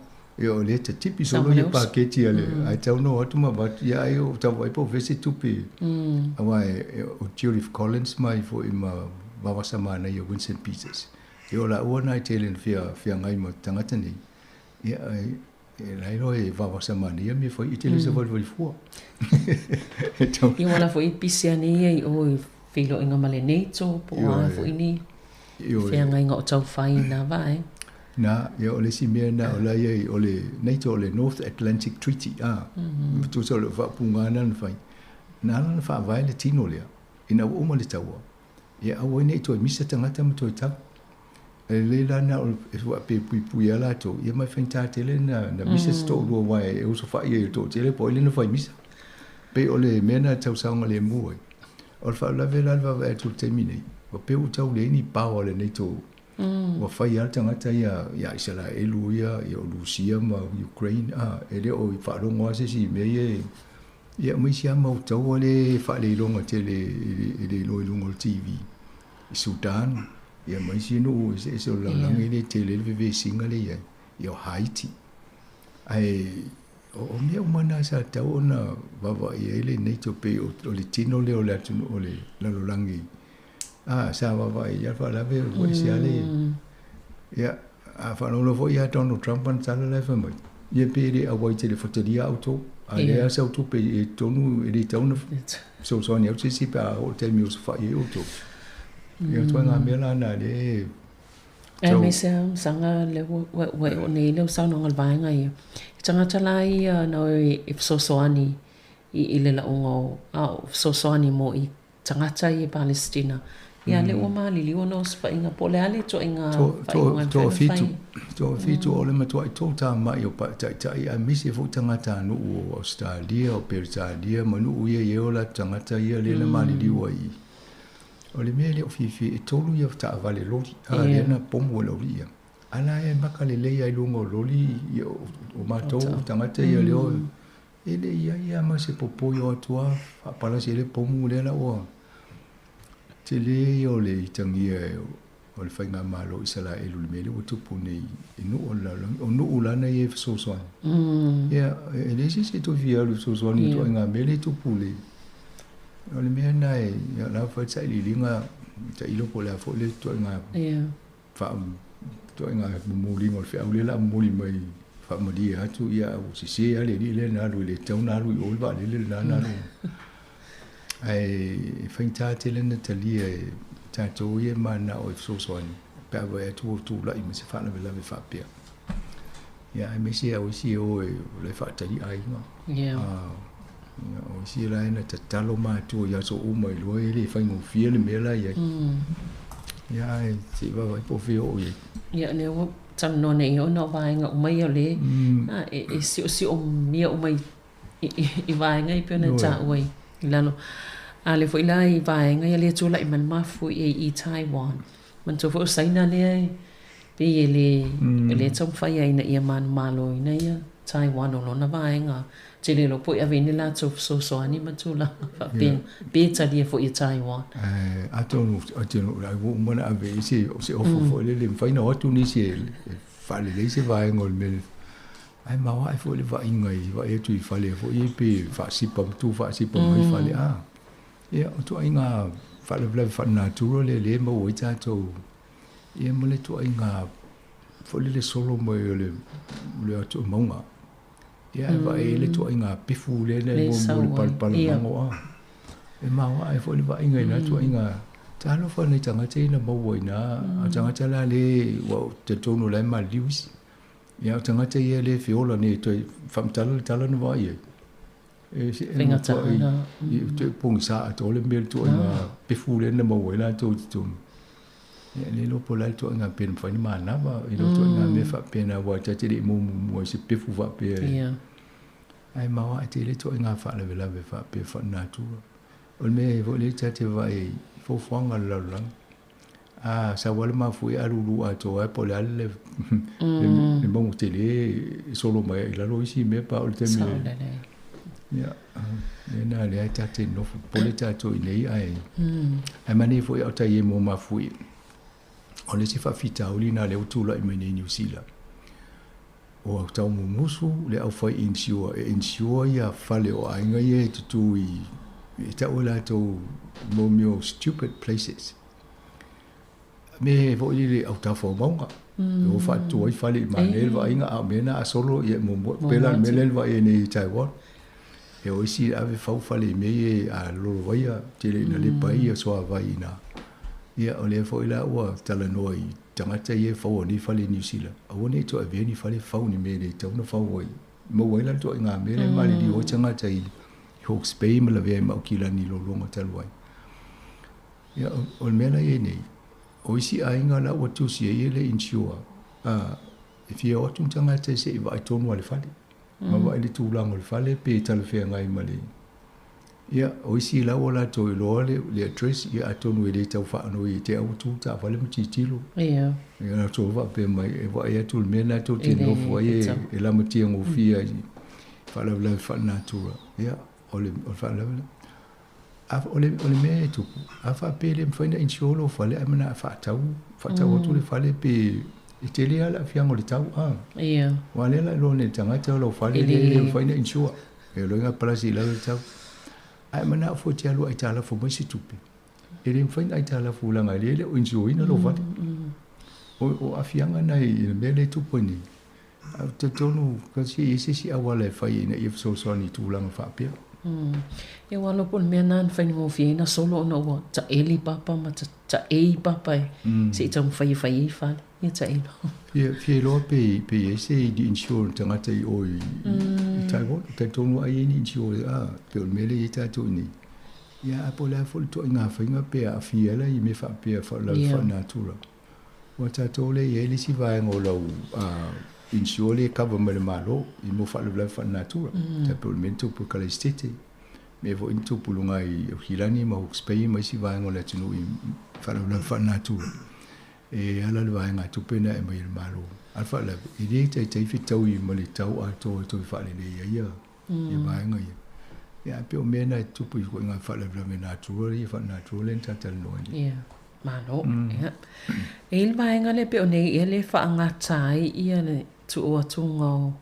L: Ia, o lea e tatipi solo ia paketi a le, ae tatau ona o atu ma avatu, ia ai o tau vaai po o fea se tupe. Aua o Judith Collins mai foi ma Vavasa Manaia Winston Peters, ia o laua na e tele na fia feagai ma tagata nei, ia, ai, E la iloa e vavasa manaia mea fai, e te le savalivali fua.
J: Ia ua la foi e pisi ane ia i o i feiloaiga ma le NATO po o a foi ni feagaiga o tau fai i na vaega.
L: Na, ia o le isi mea na o la ia i o le NATO o le North Atlantic Treaty, a, tusa o le faaupuga lena na fai. Na ala ona faavae le tino lea, ina ua uma le taua, ia aua ai ne i toe misa tagata ma toe tau. E lelei la na o e pe puipui lava latou, ia ma e faigata tele na misa se toalua aua e osofai ai i le toatele po o ai lea na fai misa. Pei o le mea lena e tau saogalemu ai. O le faalavelave la le vaavaai atu i le taimi nei, ua pei ua tau leai ni power a le NATO ua fai lava le tagata ia ia Isaraelu ia, ia o Rusia ma Ukraine, a, e le o faalogo lava se isi i mea ia e Ia ma isi lava mau taua lea e faaleiloga tele e le iloa i luga o le TV i Sudan, ia ma isi nuu eseese o le lalolagi lea e tele ai le vevesiga lea e i ai, ia o Haiti. Ae o mea uma na sa tatau ona vaavaai ai le NATO pei o le tino lea o le atunuu o le lalolagi a sa vaavaai i ai faalave ua ese lava le ia a faalogologo foi ia Donald Trump ana tala la e fai mai ia pe le auai tele fatalia outou a lea sau tupe i totonu e le tatau ona fesoasoani atu se isi pe a oo i le taimi e osofai ai outou. Ia o ituaiga mea la na lea e
J: Aemaise lava Saga lea ua e oo nei i lau saunoaga i le vaega ia. E tagata la ia na o e fesoasoani i le lauga o, a o fesoasoani mo i tagata ia i Palesitina. Ia lea ua maliliu ona osofaiga po o le a le ituaiga faaiuga e mafai ona fai.
L: Toafitu o le matuai tou tamai o taitai aemaise foi tagatanuu o Ausetalia, o Peretania ma nuu ia i ai o latou tagata ia lea na maliliu ai i. O le mea e le o fiafia e tolu ia taavale loli a lea na pomu e le aualii ia. A la e maka lelei lava i luga o loli ia o matou tagata ia lea o E le i ai lava ma se popoi o atu lava faapalasi ai le pomu lea la ua tele ia o le itagia o le faigamalo o Isaraelu i le mea lea ua tupu nei i nuu o le lalolagi. O nuu la na ia e fesoasoani. Ia, e leai se isi e toe fia alu e fesoasoani i ituaiga mea lea e tupu le. O le mea lena e, ia o la e fai le sailiiliga tailo po o le a foi le ituaiga faa ituaiga mumuliga o le feau lea o le a momoli mai faamalie atu, ia a ua sese lava le alii lea na alu, e le tatau ona alu i o le vaalele lena na alu. Ae faigata tele ona talia e tatou ia e mananao e fesoasoani pe a vaai atu ua tulai mai se faalavelave faapea. Ia aemaise lava o isi e o e o la e faatali aiga.
J: Ia.
L: O isi la e na tatalo matua i aso uma iloa e le faigofie le mea la e i ai. Ia ae se i vaavaai po o fea o oo i ai.
J: Ia lea ua talanoa nei ona o vaega uma ia o lea e siosiomia uma i vaega ia pei ona taua i lalo. A o lea foi la i vaega ia lea e tulai mai le mafuie i Taiwan. Manatua foi o Saina lea e pei e le o lea e taumafai ai ina ia manumaloina ia Taiwan o lona vaega. Ou te le iloa po o i ave i ai ni latou fesoasoani ma tulaga faapena, pe talia foi e Taiwan.
L: Atonu, atonu o la ua uma ona ave i ai se, se ofo foi lele, e mafai ona o atu nisi e faalelei se vaega o le mea ae maoae foi le vaaiga i vaai atu i fale foi ia pe faasipa tu faasipa mai fale a. Ia, o ituaiga faalavelave faale-natura lea lea e maua ai tatou, ia ma le ituaiga foi lele solo mai o le atu mauga. Ia ae vaai ai le ituaiga pefu lea na muamua le palapala mago a. E maoae foi le vaaiga i na ituaiga talofa nai tagata ia na maua i ina, a o tagata la lea ua talitonu o la e maliliu isi. Ia a o tagata ia lea e feola nei e toe faamatala le tala na vaai ai. E se e matuai i toe pogisa atoa le mea le ituaiga pefu lea na maua ai latou i totonu. Ia le iloa po o le a le ituaiga pe na mafai ona manava i le ituaiga mea faapena aua ta te le i maua muamua i se pefu faapea e ae maoae tele ituaiga faalavelave faapea faalenatura. O le mea foi lea ta te vaai ai i fuafuaga a le lalolagi, a sau lava le mafuie ae lulu atoa lava po o le a le le mauga tele e solo mai ai i lalo isi mea pe a oo i le taimi e Ia, lena lea ta te nofo popole tatou i nei ae ae manaia foi a o tai i ai mo mafuie. O le isi faafitauli lena lea ua tulai mai nei i Niu Sila, ua tau mumusu le aufai insure e insure ia fale o aiga ia e tutū i e tau e latou mo mea o stupid places. Me foi lele autafa o mauga. E o faatutu ai fale i manaia le vaaiga a o mea na a solo ia e muamua. Pei la o le mea lea na vaai ai nei i Taiwan. E o isi e ave fau fale i mea ia a lolovaia tele ina lepa ai ia suavai i ina. Ia o lea foi la ua talanoa i tagata ia e faua nei fale i Niu Sila, aua ne i toe avea ni fale fau ni mea e le tatau ona fau ai. Maua ai la le ituaiga mea lea e maliliu ai tagata i Hawke's Bay ma lavea ai ma Aukilani i lologa talu ai. Ia, o le mea la e i ai nei, o isi aiga la ua tusi ai e le insure, a, e fia o atu ni tagata se i vaai tonu lava i le fale, ma vaai i le tulaga o le fale pe talafeagai ma le. Ia, o isi la ua latou iloa le, le address, ia atonu e le tau faanoi i te i ua tu le taavale ma tilotilo.
J: Ia.
L: Ia latou faapea mai, e vaai atu i le mea lena tou te nofo ai e, e lamatia gofie ai i faalavelave faalenatura. Ia, o le, o le faalavelave lena. A, o le, o le mea e tupu, a faapea e le mafai ona insure lou fale ae manao e faatau, faatau atu le fale pe e tele lava le aafiaga o le tau, a.
J: Ia.
L: Aua o lea la e iloa nei e le tagata lou fale lea e le mafai ona insure. E iloa palasi i lalo le tau. Ae manao foi e te alu e aitalafu mai se tupe. E le mafai ona aitalafu leaga o lea e le o insure ina lou fale. O aafiaga na i le mea lea e tupu ai nei. Ae ou te talitonu se i ai se isi auala e fai ina ia fesoasoani i tulaga faapea.
J: Ia ua alofa o le mea lena na faigofie ai na solo ona ua taeli papa ma taei papa e se i taumafai e fai ai fale. Ia taelo.
L: Fia fia iloa pe pe i ai se insurance tagata i o i i Taiwan. Talitonu ai i ai ni insurance a pei o le mea lea e i ai tatou i inei. Ia ae po o le a foi le ituaiga faiga pe aafia ai la i mea faapea faalavelave faalenatura. Ua tatou lea e i ai le isi vaega o lau insure lea e cover mai le Malo i mea o faalavelave faalenatura. Tai pei o le mea na tupu i Kalaisitete, mea foi na tupu i luga i Aukilani ma Hawke's Bay ma isi vaega o le atunuu i faalavelave faalenatura. E ala le vaegatupe lena e aumai e le Malo. A o le faalavelave, e le taitai fetaui ma le tau atoa e toe faalelei ai ia vaega ia. Ia ae pei o mea na e tutupu i ituaiga faalavelave natura ia faalenatura lea na talatalanoa ai nei.
J: Ia, malo. Ia. E i ai le vaega lea pei o nei ea lea e faagata ai ia le tuu atuga o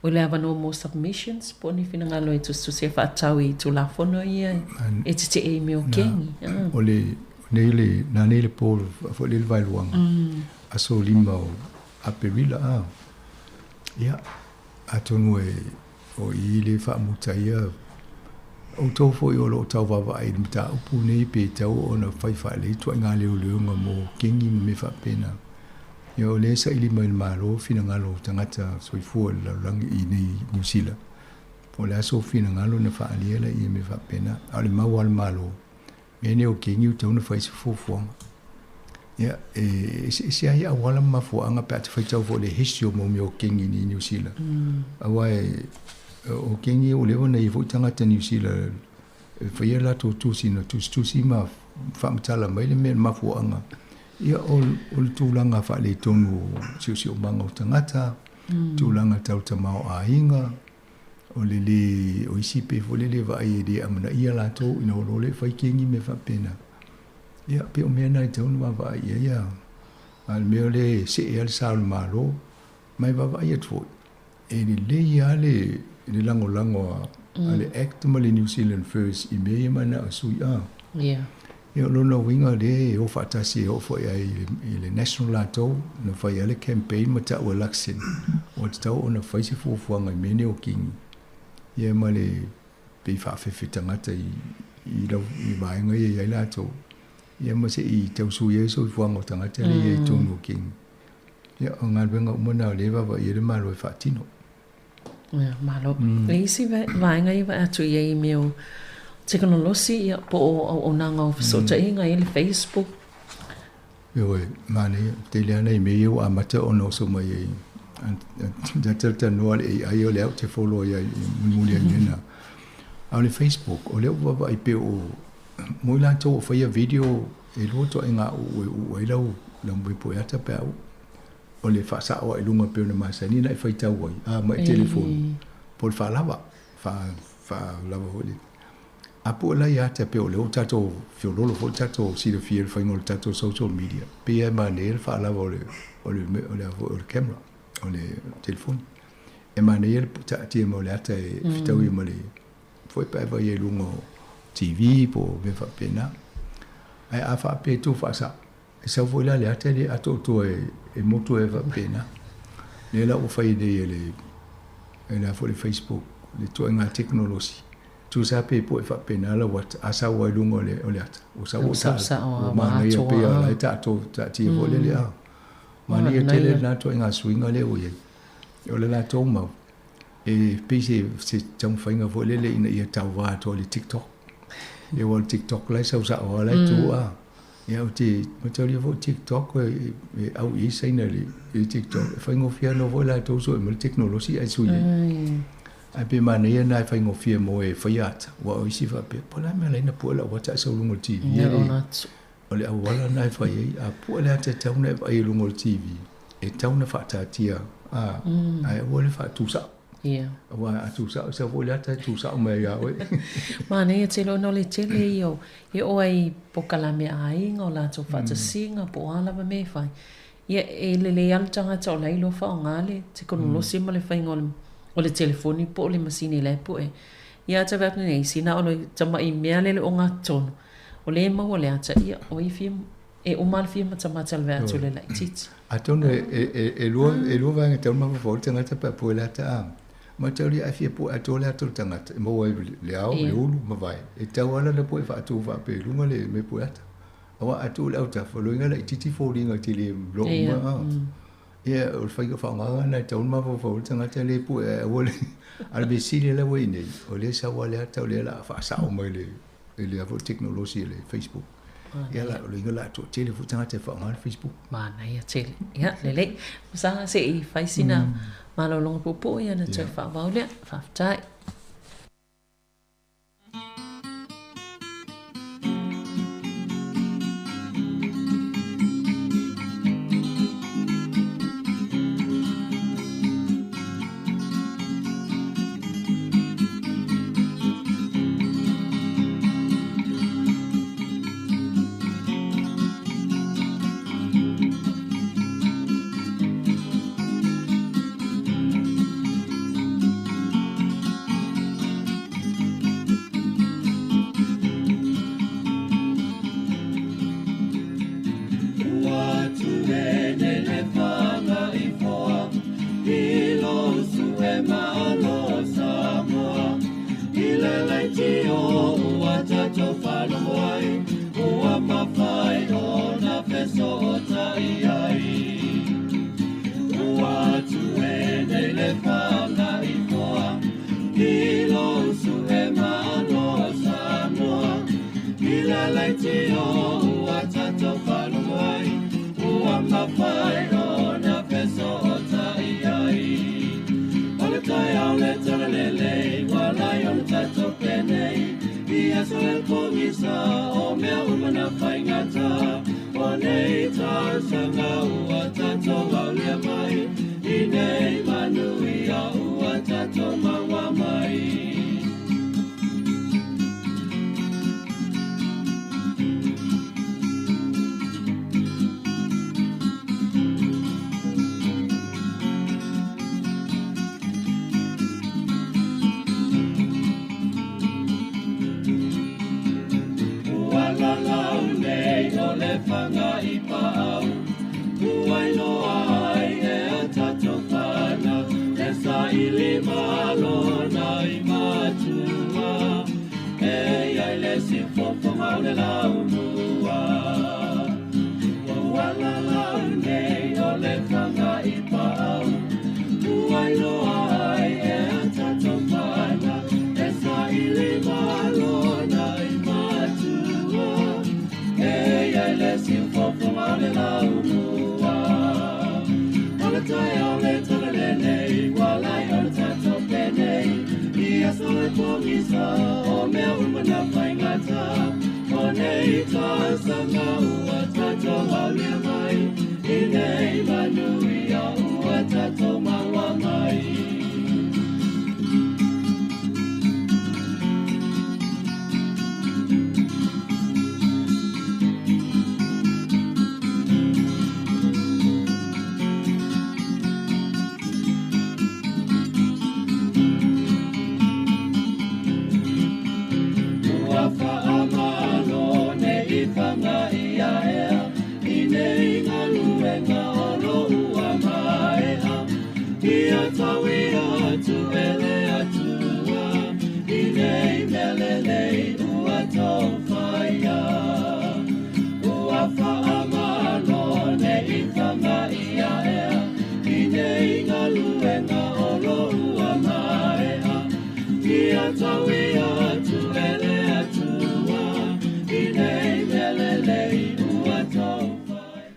J: o le avanoa mo submissions po o ni finagalo e tusitusi e faatatau i Tulafono ia e tetee i mea o kengi.
L: O le nei le na nei le po foi le vaeluaga aso 5 o Aperila a. Ia atonu e o i le faamuta ia outou foi o lo o tau vaavaai i le mataupu nei pe tau ona fai faalelei ituaiga leoleoga mo kengi ma mea faapena. Ia o lea e saili mai e le Malo finagalo o tagata soifua i le lalolagi i nei Niu Sila. Po o le a sou finagalo na faaalia laia mea faapena. A o le mau a le Malo, mea nei o kengi ua tatau ona fai se fuafuaga. Ia, e eseese lava ia auala ma mafuaaga pe a te faitau foi i le history o mau mea o kengi i Niu Sila. Aua e, o kengi ua leva ona i ai foi tagata Niu Sila e faia latou tusi na tusitusi ma faamatala mai le mea le mafuaaga. Ia, o le tulaga faaletonu o siosiomaga o tagata, tulaga tau tamaoaiga, o le lē, o isi pei foi lele e vaai e le amanaia latou ina ua loa le fai kengi ma mea faapena. Ia, pei o mea na e tatau ona vaavaai i ai, a o le mea o lea e see lava le sa o le Malo, ma e vaavaai atu foi, e lelei lava le le lagolago a le Act ma le New Zealand First i mea ia manao e sui a.
J: Ia.
L: Ia o lona uiga lea e o faatasi e oo foi ai i le National latou na fai ai le campaign ma tau e Luxon ua tatau ona fai se fuafuaga i mea nei o kingi. Ia ma le pei faafefe tagata i i lau i vaega ia i ai latou. Ia ma se i tau sui ai le soifuaga o tagata lea i ai i totonu o kingi. Ia, o galuega uma na o lea e vaavaai i ai le Malo e faatino.
J: Ia, malo. E isi vaega ia vaai atu i ai i mea o tekonolosi, ia, po o auaunaga o fesootaiga, e i ai le Facebook.
L: Ioe, manaia, tele lava nai mea ia ua amata ona oso mai ai. Ta talatalanoa le AI o lea ou te follow ai i mulimuli ai mea na. A o le Facebook, o lea ua vaavaai pea o mo i latou o faia video e lua toaiga uu e uu ai lau lau moepoeata pe a uu. O le faasao ae i luga pei ona masani ona e faitau ai, a ma e telefoni, po o le faalava, faalava foi le. A pue la ia te pei o lea ua tatou feoloolo foi le tatou silafia i le faiga o le tatou social media, pei lava e manaia le faalava o le o le o le a foi o le camera, o le telefoni. E manaia le taatia mai o le ata e fetaui ma le foi pe a e vaai ai i luga o TV po o mea faapena. Ae a faapea e tou faasao, e sau foi la le ata e le atoatoa e motu ai faapena. Lea la ua fai nei e le e le a foi le Facebook, le ituaiga tekonolosi. Tusa pe po'e faapena lau ata, a sau lava i luga o le, o le ata, ua sau ua ta, ua manaia pei o la e taato, taatia foi lele, a. Manaia tele lena ituaiga suiga lea ua i ai. O le latou mau, e pei se, se taumafaiga foi lele ina ia tauva atu ai i le TikTok. Ia aua o le TikTok la e sau sa'o lava la e tu, a. Ia ou te mataulia foi o TikTok e, e au i ai Saina i le, i le TikTok, e faigofie lava foi latou sue mai le tekonolosi ae sui ai. Ae pe manaia lena e faigofie mo e faia ata, aua o isi faapea, po o le a le mea e ala ai ona pue lau ata ae sau i luga o le TV, e le, o le auala lena e fai ai. A pue le ata e tatau ona e vaai i luga o le TV, e tatau ona faataatia, a, ae aua le faatusao.
J: Ia.
L: Aua a tusao, sau foi le ata e tusao mai ai ia oe.
J: Manaia tele ona o le tele ia o, e oo ai i pokalame a aiga, o latou faatasiga, po o a lava mea e fai. Ia, e lelei lava le tagata o la e iloa faaaoga le tekonolosi ma le faiga o le telefoni po o le masini la e pue. Ia, a tau atu nei, sina o le tamai mea lele ogatotonu, o lea e maua le ata, ia, o ai e fia, e uma lava le fia matamata i le vae atu o le laitiiti.
L: Atonu e lua e lua vaega e tatau ona mafaufau ai le tagata pe a pue le ata a. Mataulia a e fia pue atoa le ata o le tagata e maua ai le ao, le ulu ma vae. E tatau lava la ona pue faatu faapea i luga le mea pue ata. Aua a tuu i le autafa, o lona uiga laitiiti foliga tele loa uma a. Ia, o le faiga faaaogaga lena e tatau ona mafaufau ai le tagata lea e pue ae aua le. A o le mea sili la ua i nei, o lea e sau lava le ata o lea o le a faasao mai i le a foi tekonolosi le Facebook. Ia la, o lona uiga o le a toatele foi tagata e faaaoga le Facebook.
J: Manaia tele. Ia, lelei. Masaga se i fai sina malologa puupuu ia ona toe faaauau lea. Faafetai.
A: pogisa o mea uma na faigata o nei tausaga ua tatou aulia mai i nei manuia ua tatou maua mai. Ua faamalo nei faga ia ea i nei galuega o lo ua maea ia tauia atu e le Atua i nei mea lelei ua taufaia. Ua faamalo nei faga ia ea i nei galuega o lo ua maea ia tauia atu e le Atua i nei mea lelei ua taufaia.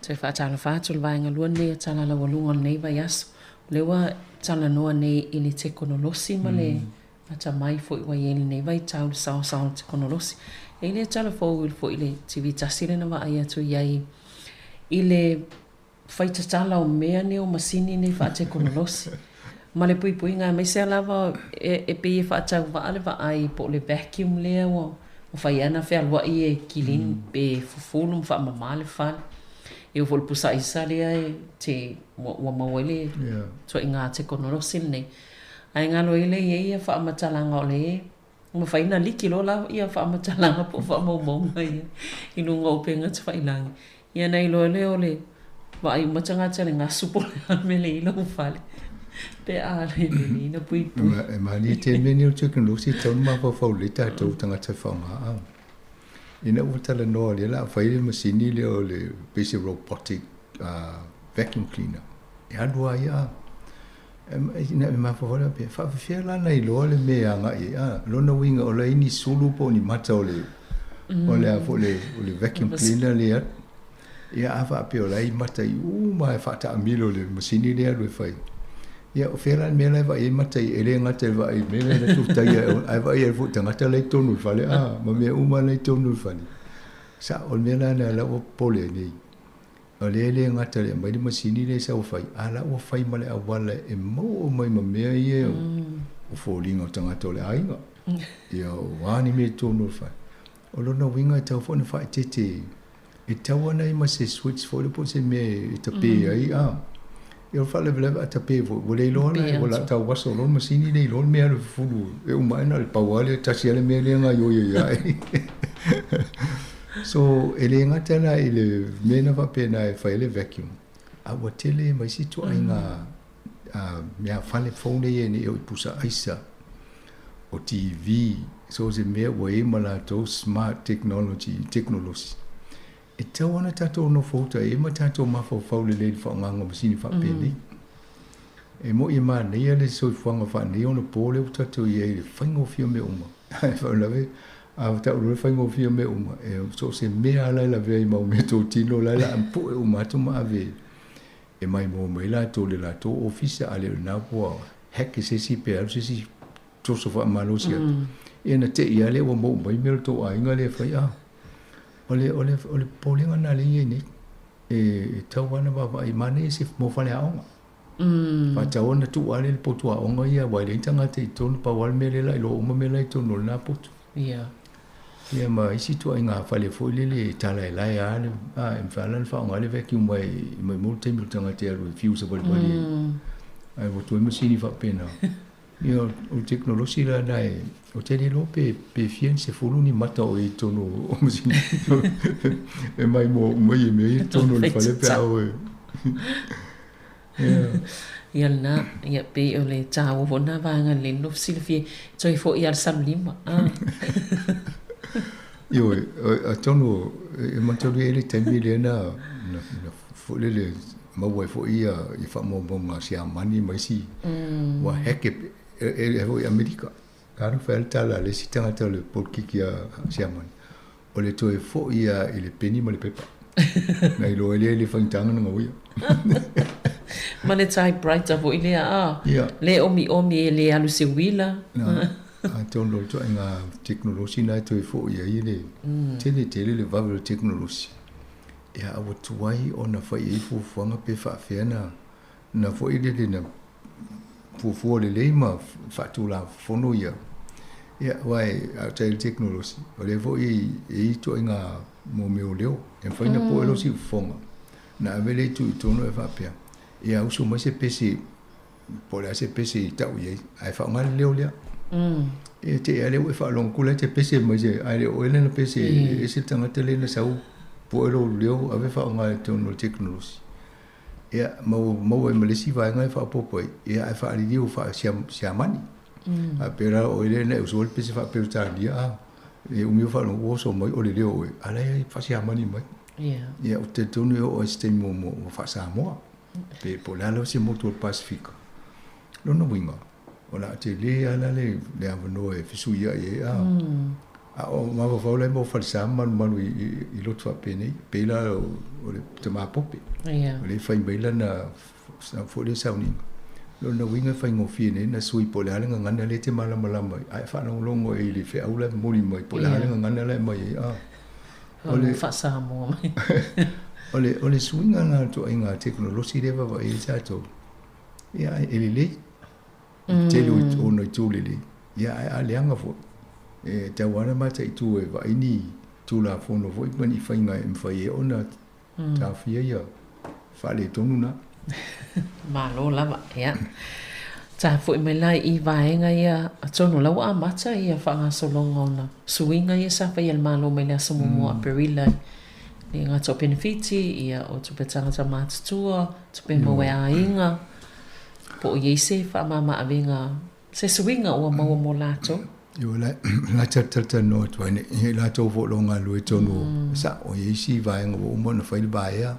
J: Toe faatalofa atu le vaega lua lenei o tala laualuga o lenei vaiaso. O lea ua talanoa nei i le tekonolosi ma le atamai foi ua i ai lenei vaitau le saosaoa o le tekonolosi. E i ai le tala fou foi i le TV tasi lea na vaai atu i ai i le faitatala o mea nei o masini nei faatekonolosi ma le puipuiga aemaise lava e pei e faatauvaa le vaai po o le vacuum lea ua mafai lava ona fealuai e kilini pe fufulu ma faamama le fale. E oo foi i le pusaisa lea e te ua maua ai le tuaiga tekonolosi lenei. Ae galo ai lea e i ai ia faamatalaga o le mafai ona liki loa la ia faamatalaga po o faamaumauga ia i luga o upega tafailagi. Ia ona iloa lea o le vaai uma tagata i le gasu po o le a le mea le i ai lou fale pe a le lelei ona puipui.
L: E malie tele mea nei o le tekonolosi e tatau ona mafaufau lelei tatou tagata e faaaoga. Ina ua talanoa lea o le a fai le masini lea o le pei se robotic vacuum cleaner e alu lava ia. Ina e mafaufau lea pe faafefea la ona iloa le mea e agai ai a. Lona uiga o la e i ai ni sulu po o ni mata o le o le a foi le o le vacuum cleaner lea. Ia a faapea o la e i mata i uma e faataamilo le masini lea e alu e fai. Ia o fea la le mea la e vaai ai mata i e le gata i le vaai i mea lea na tutaia ae vaai ai foi i tagata la i totonu o le fale a ma mea uma la i totonu o le fale. Sao o le mea la lena la ua popole ai nei. O lea e le gata i le aumai le masini lea e sau e fai, a o la ua fai ma le auala e maua uma ai ma mea ia o foliga o tagata o le aiga. Ia o a ni mea i totonu o le fale. O lona uiga e tatau foi ona faaeteete e tatau ona i ai ma se switch foi lea po o se mea e tape ai a. Ia o le faalavelave a tape foi ua le iloa la ua tau aso loa le masini le iloa le mea e alu e fufulu e uma ae na o le pau lava lea tasi lava le mea lea e gaoioi ai ae. So e le gata la i le mea na faapena e fai ai le vacuum a ua tele ma isi ituaiga mea fale fou nei e nei o i pusa aisa o TV so o se mea ua i ai ma latou smart technology tekonolosi e tatau ona tatou nofo uta i ai ma tatou mafaufau lelei i le faaaogaina o masini faapenei. E moni e manaia le soifuaga faaneia ona po lea ua tatou i ai i le faigofie o mea uma. Ae faalavelave a tau loa le faigofie o mea uma, e so o se mea lava la e lavea i mau meatotino la e o le a pue uma atu ma ave e maimoa mai latou i le latou ofisa, a le o lena ua hack e se isi pe alu se isi toso faamalosi atu. Ia ona te i lava lea ua maua mai mea o le tou aiga lea e fai. A o le, o le, o le popolega lena lea e i ai nei. E tatau lava ona vaavaai, manaia se mo faleaoga. Faatau ona tuu lava lea i le potu aoga ia, aua e leai ni tagata i totonu, pau lava le mea lea la iloa uma mea la i totonu o lena potu. Ia ma isi ituaiga fale foi lele e talaelae lava le, a, e mafai lava la ona faaaoga le vacuum e maumau le taimi o le tagata e alu e fiu savalivali ai. Ae ua tuai masini faapena. Ia, o le tekonolosi la lena e, ou te le iloa pe, pe fia ni sefulu ni mata o i ai i totonu o masini e maimoa uma ai i mea ia i totonu o le fale pe a oo e. Ia.
J: Ia lena, ia pei o le taua foi lena vaega lelei le nofo silafia toe foi lava le salulima. Ah.
L: Ioe, atonu e manatua i ai le taimi lea na, na, na foi lele maua ai foi ia faamaumauga a Siamani ma isi ua hack e, e foi i Amerika. Alu fai le tala a le isi tagata o le polokiki a Siamani, o le toe foi lava i le peni ma le pepa. Na iloa ai lea i le faigata ona gauia.
J: Ma le typewriter foi lea a. Le omiomi e lē alu se uila.
L: Atonu o le ituaiga tekonolosi lena e toe fo'i ai le tele tele le vave o le tekonolosi. Ia a ua tuai ona fai i ai fuafuaga pe faafefea na na foi lele na fuafua lelei ma faatulafono ia. Ia aua e a o tai le tekonolosi, o lea foi e i ai ituaiga mo mea o leo, e mafai ona po'e lou siufofoga, na ave lea i tuu i totonu e faapea, ia usu mai se pese po o le a se pese i tau i ai, ae faaaoga le leo lea. Ia te i lava lea ua e faalogo atu la e te pese mai se, ae le o oe lea na pese, e ese le tagata lea na sau po'e lou leo ave faaaoga i totonu o le tekonolosi. Ia ma ua maua ai ma le isi vaega e faaopoopo ai, ia ae faaliliu faa-Siamani. A pei la o oe lea na e usuina le pese faa-Peretania, a, e umi ou faalogo ua oso mai o le leo oe, a la e faa-Siamani mai. Ia ou te talitonu e oo lava i se taimi ua faa-Samoa. Pe po o le a lava se motu o le Pasefika. Lona uiga, o le a tele lava la le avanoa e fesuiai ai a. A o mafaufau la e maua falesa ma malumalu i lotu faapenei, pei la o le tama Pope. O lea e fai mai lana foi lea sauniga. Lona uiga e faigofie nei ona sui po o le a le gagana lea e te malamalama ai, ae faalogologo ai i le feau la e momoli mai, po o le a le gagana la e aumai ai. A.
J: O le faa-Samoa mai.
L: O le suiga lena o le ituaiga tekonolosi lea e vaavaai ai tatou, ia e lelei. I le tele o ona itu lelei, ia ae a leaga foi. E tatau lava ona mataitu e vaai ni Tulafono foi ma ni faiga e mafai ai ona taofia ia faaletonu na.
J: Malo lava, ia. Ta foi mai la i vaega ia, atonu o la ua amata ia faagasologa ona suiga ia sa faia e le Malo mai le aso muamua o Aperila i le gata o penefiti, ia o tupe tagata matutua, tupe maua e aiga, po o i ai se faamama-avega, se suiga ua maua mo latou.
L: Ioe, la talatalanoa atu ai nei, i latou foi o lo o galulue tonu o sao, e i ai isi vaega ua uma ona fai le vaea,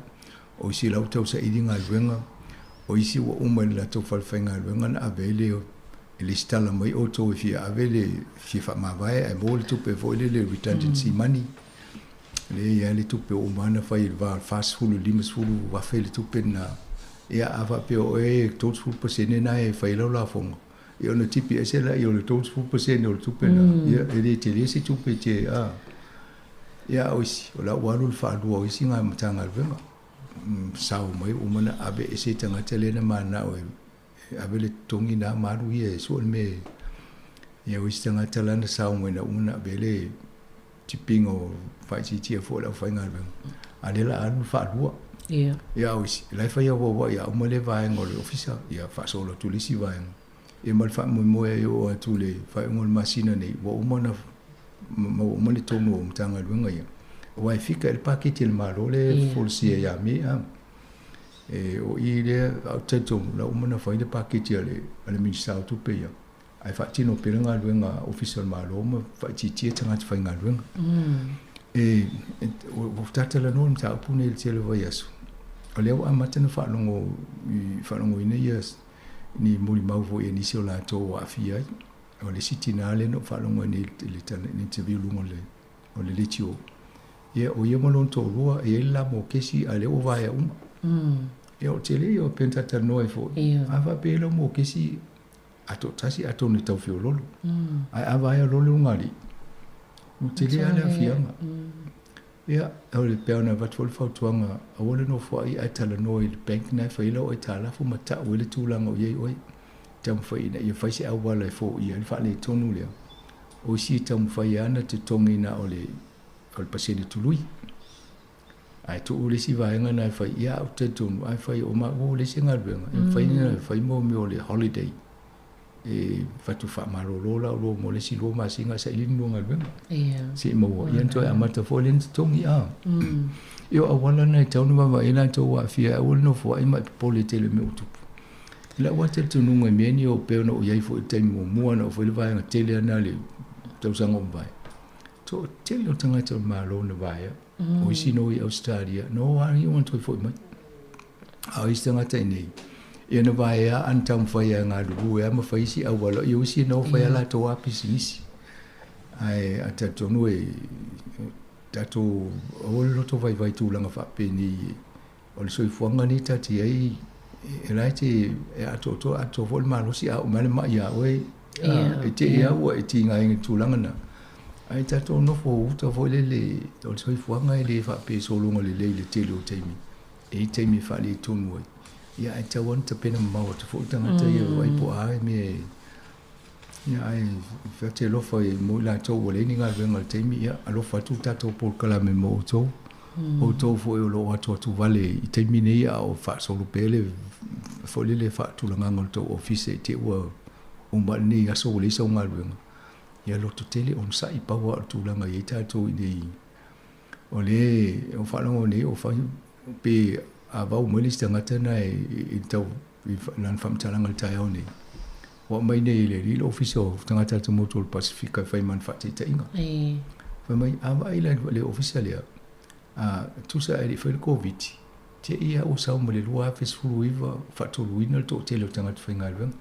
L: o isi la ua tausaili galuega, o isi ua uma i le latou fale faigaluega na ave ai le e lesitala mai outou e fia ave le fia faamavae ae maua le tupe foi lele redundancy money. Lea e i ai le tupe ua uma ona fai i le va o le 40 i le 50 afe le tupe lena. Ia a faapea o oe e 30% lena e fai ai lau lafoga, ia ona tipi ese lea o le 30% o le tupe lena, ia e le tele se tupe te a. Ia a o isi, o la ua alu le faalua o isi Matagaluega. Sao mai ua uma ona ave ese tagata lea na mananao e ave le totogi na ma alu ia e sue le mea. Ia o isi tagata la na sao mai na uma ona ave le tipiga o faaitiitia foi o le aufaigaluega, a o lea o le a alu le faalua. Ia a o isi, o la e fai auauai a uma lea vaega o le ofisa, ia faasolo atu i le isi vaega. Ia ma le faamoemoe e oo atu i le faaiuga o le masina nei, ua uma ona maua uma le tonu o Matagaluega ia. Aua e fika i le paketi a le Malo lea e folasia ia Me a. E o i lea, a ou te talitonu, la ua uma ona fai le paketi a le Minisita o Tupe ia. Ae faatino pea le galuega a Ofisa o le Malo ma faaitiitia tagata faigaluega. E ua talatalanoa le mataupu nei i le tele o vaiaso, o lea ua amata ona faalogo faalogoina ia ni molimau foi a nisi o latou ua aafia ai. O le isi tinā lea na ou faalogo ai nei i le interview i luga o le leitio, ia o ia ma lona toalua e i ai le la mokesi a o lea ua vaea uma. Ia o le tele ia o pei ona talatalanoa ai foi, a faapea e i ai lau mokesi a toatasi atonu e tau feololo. Ae a vaea loa le ulugalii, ua tele lava le aafiaga. Ia, o le pei ona avatu foi le fautuaga, aua le nofoai ae talanoa i le bank lena e fai ai lau aitalafu ma tau ai le tulaga o i ai oe. Taumafai ina ia fai se auala e foia ai le faaletonu lea. O isi e taumafai lava ona totogi na o le pasene tului. Ae tuu le isi vaega lena e fai, ia ou te talitonu, a fai o maua ua leai se galuega, e mafai ona fai mo mea o le holiday. E fatu faamalolo la oloa mo le isi 2 masina ae saili ni lua galuega. Se i maua, ia ona toe amata foi lea ona totogi a. Ia o auala na e tatau ona vaavaai ai latou ua aafia ai, aua le nofoai ma e popole tele i mea ua tupu. I lau lava talitonuga i mea nei o pei ona ou i ai foi i le taimi muamua na oo foi le vaega tele lava lena i le tausaga ua mavae, toatele o tagata o le Malo na vaea. O isi nō i Ausetalia, nō lava ia ona toe foi mai. A o isi tagata i inei, ia na vaea a na taumafai lava e galulue lava ma fai isi auala, ia o isi nō fai a latou lava pisinisi. Ae a talitonu e tatou aua le loto vaivai i tulaga faapenei o le soifuaga lenei ta te i ai e lai te e atoatoa atoa foi le malosi a oo mai le ma'i iā oe e te'i a ua e tigaina i tulaga na. Ae tatou nofo uta foi lele o le soifuaga e lē faapea sologa lelei i le tele o taimi e i ai taimi e faaletonu ai. Ia ae tatau lava ona tapena mamao atu foi le tagata ia vaai po o a mea e ia ae fai alofa mo i latou ua leai ni galuega i le taimi ia alofa atu le tatou polokalame mo outou. Outou foi o lo o atuatu vale i taimi nei a o faasolo pea le foi lele faatulagaga o le tou ofisa i te i ua uma lenei aso ua leai sau galuega. Ia lototele onosai pau lava o le tulaga e i ai tatou i inei. O lea o faalogo nei o fai pe a vau mai le isi tagata lena i tau i lana faamatalaga i le taeao nei, ua aumai nei e le alii le Ofisa o Tagata Atumotu o le Pasefika e fai ma ana faataitaiga. Fai mai, a vaai la i le ofisa lea, a tusa ae le i fai le Koviti, te i lava ua sau ma le 2019 faatoluina le toatele o tagata faigaluega.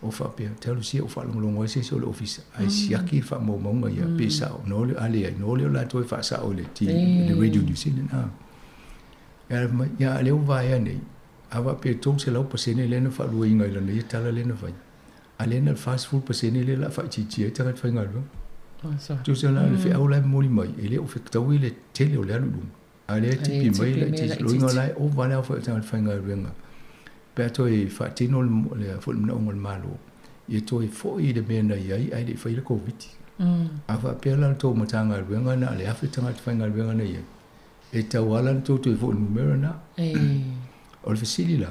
L: O faapea, talu sia ua faalogologo ai se isi o le ofisa, ae siaki le faamaumauga ia, pe sao, no le, a leai, no lea o latou e faasao i le le Radio New Zealand. A. Ia fai mai, ia a lea ua vaea nei, a faapea e 300% lea na faaluaina i lana ia tala lea na fai, a lea na o le 40% lea o le a faaitiitia ai tagata faigaluega. Tusa la o le feau la e momoli mai, e le o fetaui le tele o le alu i luga. A lea e tipi mai laitiiti, lona uiga o la e ova le aofai o tagata faigaluega pe a toe faatino le foi le manaoga o le Malo, ia toe foi i le mea na i ai ae le i faia le Koviti. A faapea la le tou Matagaluega na o le 1,000 tagata faigaluega na i ai, e tatau lava la ona tou toe foi i le numera lena. O le fesili la,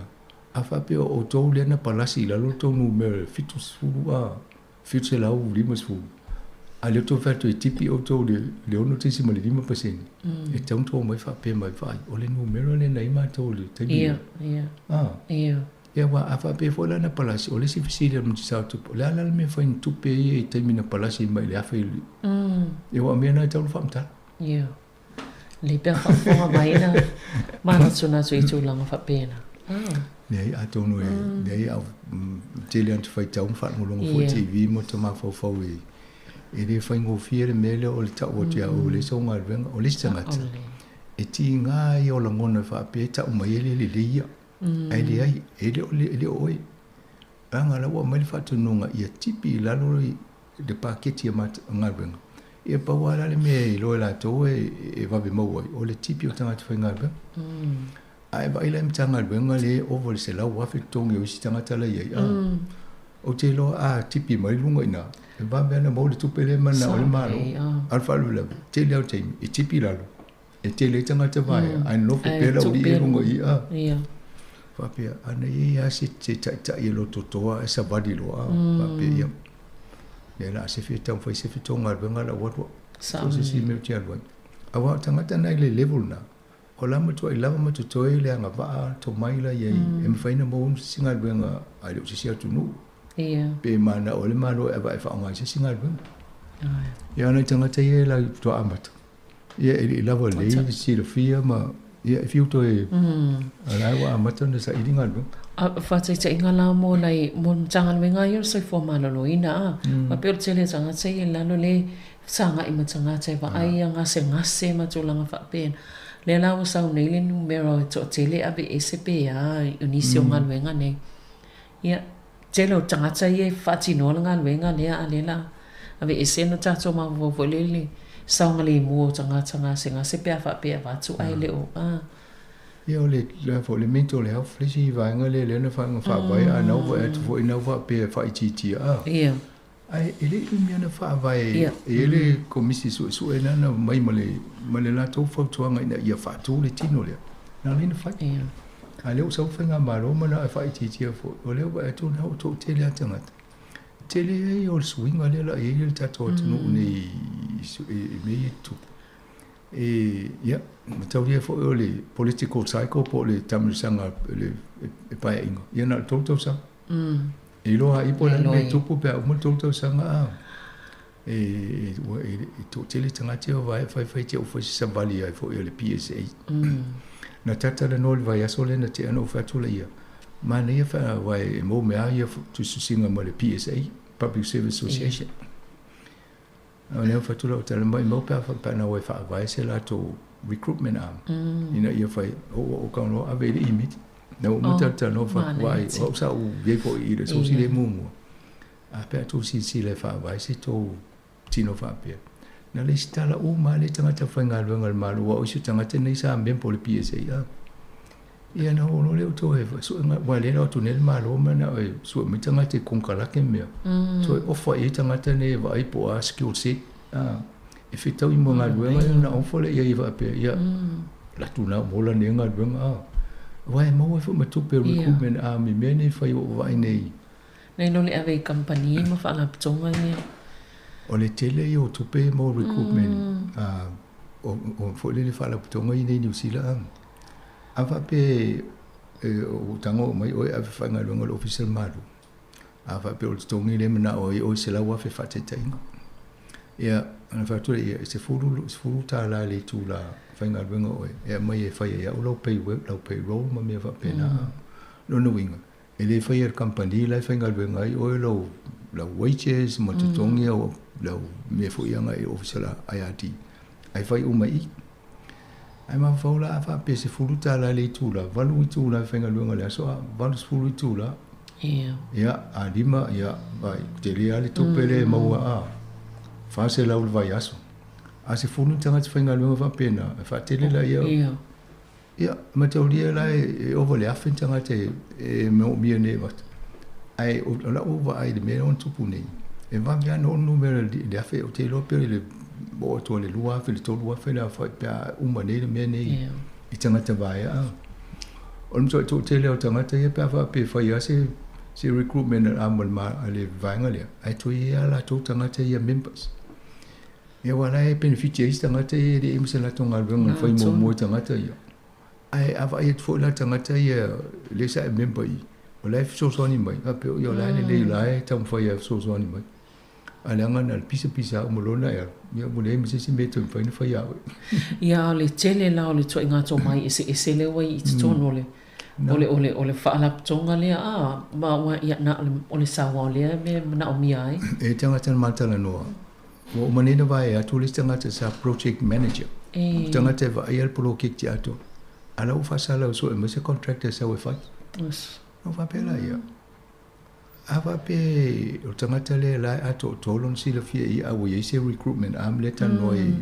L: a faapea o outou lea na palasi i lalo le tou numera i le 70 a 750, a lea tou fai atu e tipi outou i le 6.5%, e tatau ona tou omai faapea mai, vaai, o le numera lea na i ai matou i le taimi lea. Ia, aua a faapea foi la na palasi, o le isi fesili a le Minisita o Tupe, o le a la le mea e fai na tupe ia i taimi na palasi mai i le 1,000 i le... Ia aua o mea na e tatau ona faamatala.
J: Ia. Lelei pea faafofoga mai na manatunatu i tulaga faapena.
L: Leai, atonu e, leai, a tele atu faitau ma faalogologo foi i TV ma ota mafaufau e, e le faigofie le mea lea o le tau atu ia oe ua leai sau galuega. O le isi tagata, e tiga ia o lagona e faapea e tau mai e le lelei ia. Ae leai, e le o, e le o oe. Leaga la ua aumai le faatonuga ia tipi i lalo le paketi o galuega. Ia pau lava la le mea e iloa e latou e vave maua ai, o le tipi o tagata faigaluega. A e vaai la i Matagaluega lea e ova i le 100,000 totogi o isi tagata la e i ai, ou te iloa a tipi mai luga i ina, e vave lava ona maua le tupe lea e mananao ai le Malo. A o le faalavelave, tele lava o taimi e tipi i lalo, e tele ai tagata vaea, ae nonofo pea le aualii ia i luga i i. Faapea, ana i ai lava se taitai e lototoa ae savali loa, faapea, ia, lea o le a sefe e taumafai sefe tou galuega a o la ua alu au. So se isi mea ou te alu ai. Aua o tagata na i le level lena, o la matuai lava ma totoe le agavaa tomai la i ai e mafai ona maua se isi galuega a le o se isi atunuu. Pe manao ai le Malo e ava e faaaoga i se isi galuega. Ia, o nai tagata ia e la faatoa amata. Ia e le i lava lelei le silafia ma ia e fiu toe a la ua amata ona saili galuega.
J: A faataitaiga la mo nai mo le Matagaluega ia o le Soifua Maloloina a, faapea o le tele o tagata ia i lalo le sagai ma tagata e vaai ia gasegase ma tulaga faapena. Lea la ua sau nei le numera e toatele e aveese pe a i nisi o galuega nei. Ia, tele o tagata ia e faatinoa le galuega lea a lea la aveese ona tatou mafaufau foi lea i le saogalemu o tagata gasegase pe a faapea e avatu ae le o a.
L: Ia o le la foi le mental health le isi vaega lea lea na faavae a na ua vaai atu foi na ua faapea e faaitiitia a.
J: Ia.
L: Ae e le i mea na faavae e i ai le Komisi Suesue lena na omai ma le ma le latou fautuaga ina ia faatu le tino lea. Na ala ai ona fai. A o lea ua sau le faigamalo ma na faaitiitia foi, o lea ua vaai atu na ua toatele lava tagata. Tele ai o le suiga lea o le a i ai le tatou atunuu nei i mea ia e tutupu. E, ia, mataulia foi o le political cycle po o le taamilosaga le paeaiga, ia na o le 3 tausaga. E iloa lava i po o le a le mea e tupu pe a uma le 3 tausaga a. E, e toatele tagata ia o vae fai te au fai se savali ai foi a le PSA. Na talatalanoa i le vaiaso lea na tea na ou fai atu laia, manaia fa aua e maua mai lava ia tusitusiga ma le PSA, Public Service Association. O lea ua fai atu lau tala, maumau pe a pe ana o e faavae se latou recruitment arm ina ia fai, oo oo kau loa ave i le imiti. Na ua uma talatalanoa ma faatoa o au sa ou i ai foʻi i le asosi lea muamua. A pe a tou silasila e faavae se tou tino faapea. Na lesitala uma lava le tagata faigaluega a le Malo aua o isi o tagata nei sa member o le PSA a. Ia na oo loa lea o toe suega aua lea na o atu nei le Malo ma na o e sue mai tagata i konekarate ma mea. Toe ofa i ai tagata nei e vaai po o a skill set a e fetaui mo galuega ia ona ofa lea i ai e faapea ia alu atu na uma ola nei galuega a. Aua e maua ai foi ma tupe o recruitment a me mea nei e fai ua ou vaai nei.
J: Nei lo le ave i kamupani ma faalapotopotoga ia.
L: O le tele ia o tupe mo recruitment a o foi lele faalapotopotoga ia nei i Niu Sila a. A faapea e ua tago mai oe e ave faigaluega i le Ofisa o le Malo, a faapea o le totogi lea e manao ai oe $100,000 faataitaiga. Ia, ona fai atu lea, ia, e $10 le itula faigaluega oe e aumai e fai ai e au lau pay, lau payroll ma mea faapena. Lona uiga, e le faia e le kamupani la e faigaluega ai oe lau, lau wages ma totogi au, lau mea foi agai i le Ofisa o le IRD, ae fai uma i i. Ae mafaufau la a faapea $10 le itula, 8 itula e faigaluega i le aso, a 80 itula.
J: Ia.
L: Ia, a 5, ia, vai, tele lava le tupe lea e maua a $400 le vaiaso. A 10 ni tagata faigaluega faapena, e faatele laia.
J: Ia.
L: Ia, mataulia la e ova i le 1,000 ni tagata e moomia nei e avatu. Ae o lau vaai i le mea lea ua tupu nei, e vave lava ona oo le numera i le 1,000, ou te iloa pe o le oo atu i le 2,000 i le 3,000 le aofai pe a uma nei le mea nei i tagata vaea. O le matuai toatele lava o tagata ia pe a faapea e fai lava se recruitment a le vaega lea, ae toe i ai lava latou tagata ia members. Ia aua o la e penefiti ai isi tagata ia e leai ma se latou galuega na fai muamua e tagata ia. Ae a vaai atu foi la tagata ia lea sa e member i i, o la e fesoasoani mai, faapea ia o la e lelei o la e taumafai e fesoasoani mai. Ae leaga na o le pisapisa lava uma loa ona e alu, ia ua leai ma se isi mea e toe mafai ona fai ia oe.
J: Ia o le tele la o le ituaiga tomai eseese lea ua i totonu o le o le o le o le faalapotopotoga lea a ma ua ia na o le saoa o lea mea e manaomia ai.
L: E tagata na ma talanoa, Ua uma nei ona vaea atu le isi tagata sa project manager. O tagata e vaaia le poloketi atoa. A la ua faasalau sue mai se contractor e sau e fai. Ona ou faapea laia, a faapea o le tagata lea la e atoatoa lona silafia i ia a ua i ai se recruitment arm lea e talanoa i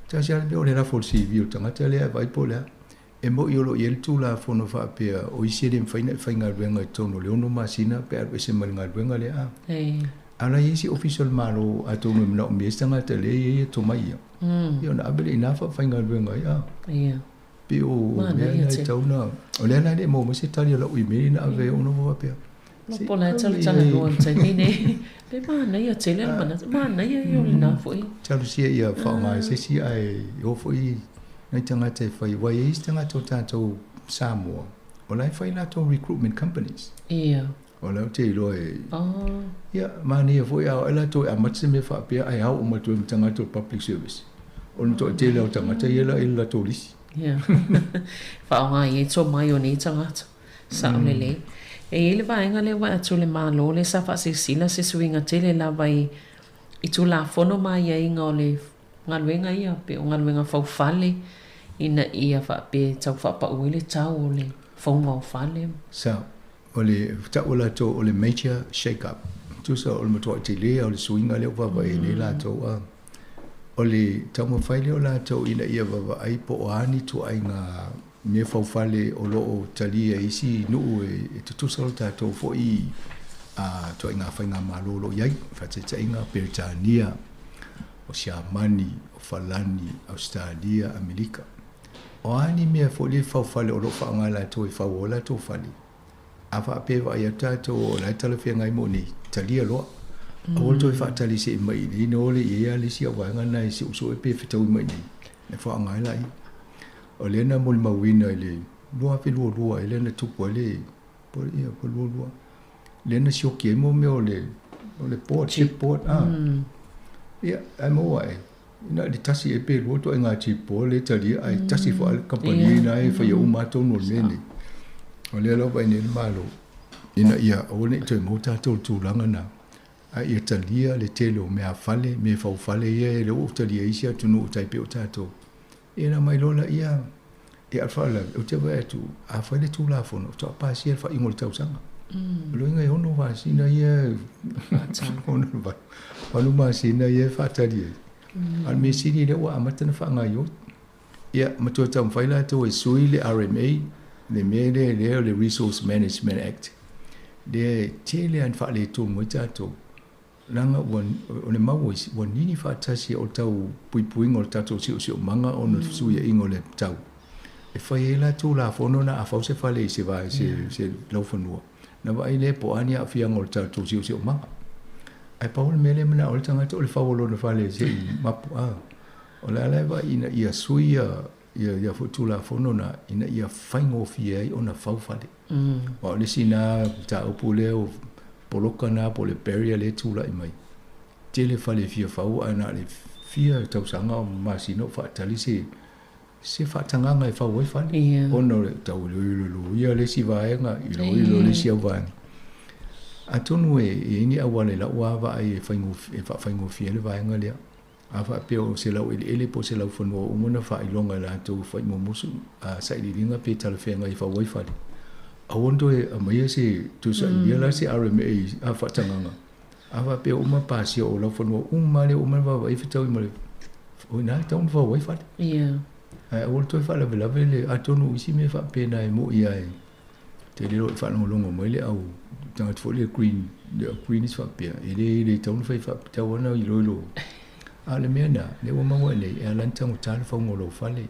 L: Tasi lava le mea o le lafo o le CV o le tagata lea e vaai po o le a. E moni o lo o i ai le Tulafono faapea o isi e le mafai ona e faigaluega i totonu o le 6 masina pe alu ese mai le galuega lea. A A o la e i ai isi ofisa o le Malo atonu e manaomia ai se tagata lea e i ai e tomai ia, ia ona ave lea i ina faafaigaluega ai. A pei o mea na e tatau ona... O lea la e le i maua mai se tali o lau email na ave ai ona faapea,
J: se i Po o le a talanoa i le taimi nei. Le manaia tele le manatu. Manaia ia o lena foi.
L: Talosia ia faaaoga e se isi ae o foi nai tagata e fai, aua e i ai isi tagata o tatou Samoa, o la e fai latou recruitment companies.
J: Ia.
L: O la ou te iloa e... Ia, manaia foi a o ae latou e amata se mea faapea ae ao uma atu ai ma tagata o le public service. O le matuai tele lava o tagata ia la i le latou lisi.
J: Ia. Faaaoga i ai tomai o nei tagata. Sao lelei. E i ai le vaega lea ua atu le Malo lea sa faasilasila se suiga tele lava i i Tulafono ma aiaiga o le galuega ia, pei o galuega faufale ina ia faapea e tau faapau ai le tau o le fauga o fale.
L: Sao. O le tau o latou o le major shake up. Tusa o le matuai tele lava o le suiga lea ua vaavaai ai nei latou a. O le taumafai lea o latou ina ia vaavaai po o a ni ituaiga mea faufale o lo o talia e isi nuu e tutusa lo tatou foi ituaiga faigamalo o lo o i ai, faataitaiga Peretania, o Siamani, o Falani, Ausetalia, Amerika. O a ni mea foi lea faufale o lo o faaaoga e latou e fau ai latou fale, a faapea e vaai atu tatou o la e talafeagai mo nei, talia loa. Aua le toe faatali se i mai i inei, ona o lea i ai lava le isi au vaega lena e suesue pe fetaui mai i inei, e faaaoga ai laia. O lea na molimauina i le 2022 ea lea na tupu ai le, po o le, ia, po o le 22, lea na sioki ai mo mea o le, o le board, chip board, a. Ia, ae maua ae, na o le tasi ea pe lua ituaiga chip board lea e talia, ae tasi foi lava le kamupani lena e faia uma lava tonu o le mea lenei. O lea la ua vaai nei le Malo, ina ia aua ne i toe maua tatou i le tulaga lena, a ia talia le tele o meafale, mea faufale ia e le ua talia e isi atunuu tai pei o tatou. Ia ona aumai loa laia, Ia, o le faalavelave, ou te vaai atu, a fai le Tulafono, faatoa pasia le faaiuga o le tausaga. O lona uiga e 6 masina ia, 6 masina ia e faatali ai. A o le mea sili lea ua amata ona faagaoioi. Ia, ma toe taumafai latou e sui le RMA, le mea lea lea o le Resource Management Act, lea e tele lava ina faaletonu ai tatou. Leaga ua, o le mau a isi, ua nini faatasi o le tau puipuiga o le tatou siosiomaga ona o le fesuiaiga o le tau. E fai ai la Tulafono na a fau se fale i se vae, se, se laufanua, na vaai lea po o a ni aafiaga o le tatou siosiomaga. Ae pau le mea lea e manao ai le tagata o le fau o lona fale se i mapu, a. O le ala e vaai ina ia sui ia, ia, ia foi Tulafono na ina ia faigofie ai ona fau fale. Aua o le isi na mataupu lea o poloka na po o le barrier lea e tulai mai. Tele fale e fia fau ae na o le fia tausaga o masina o faatali se se faatagaga e fau ai fale. Ona o le tau iloilo le isi vaega, iloilo le isi au vaega. Atonu e i ai ni auala i lau lava vaai e e faafaigofie ai le vaega lea. A faapea o se laueleele po o se laufanua ua uma ona faailoga e latou e fai mumusu a sailiiliga pe talafeagai e fau ai fale, aua ne toe aumaia se toe sailia la se RMA a faatagaga. A faapea ua uma pasia o laufanua uma lava lea ua uma ona vaavaai fetaui ma le o i ina e tatau ona fau ai fale. Ae aua le toe faalavelave le atonu o isi mea faapena e moni lava e te le i faalogologo mai le au tagata foi le green, le au greenies faapea, e le le tatau ona fai faapea ona iloilo. A o le mea lena, lea ua maua nei, e ala ona taugata le fauga o lou fale.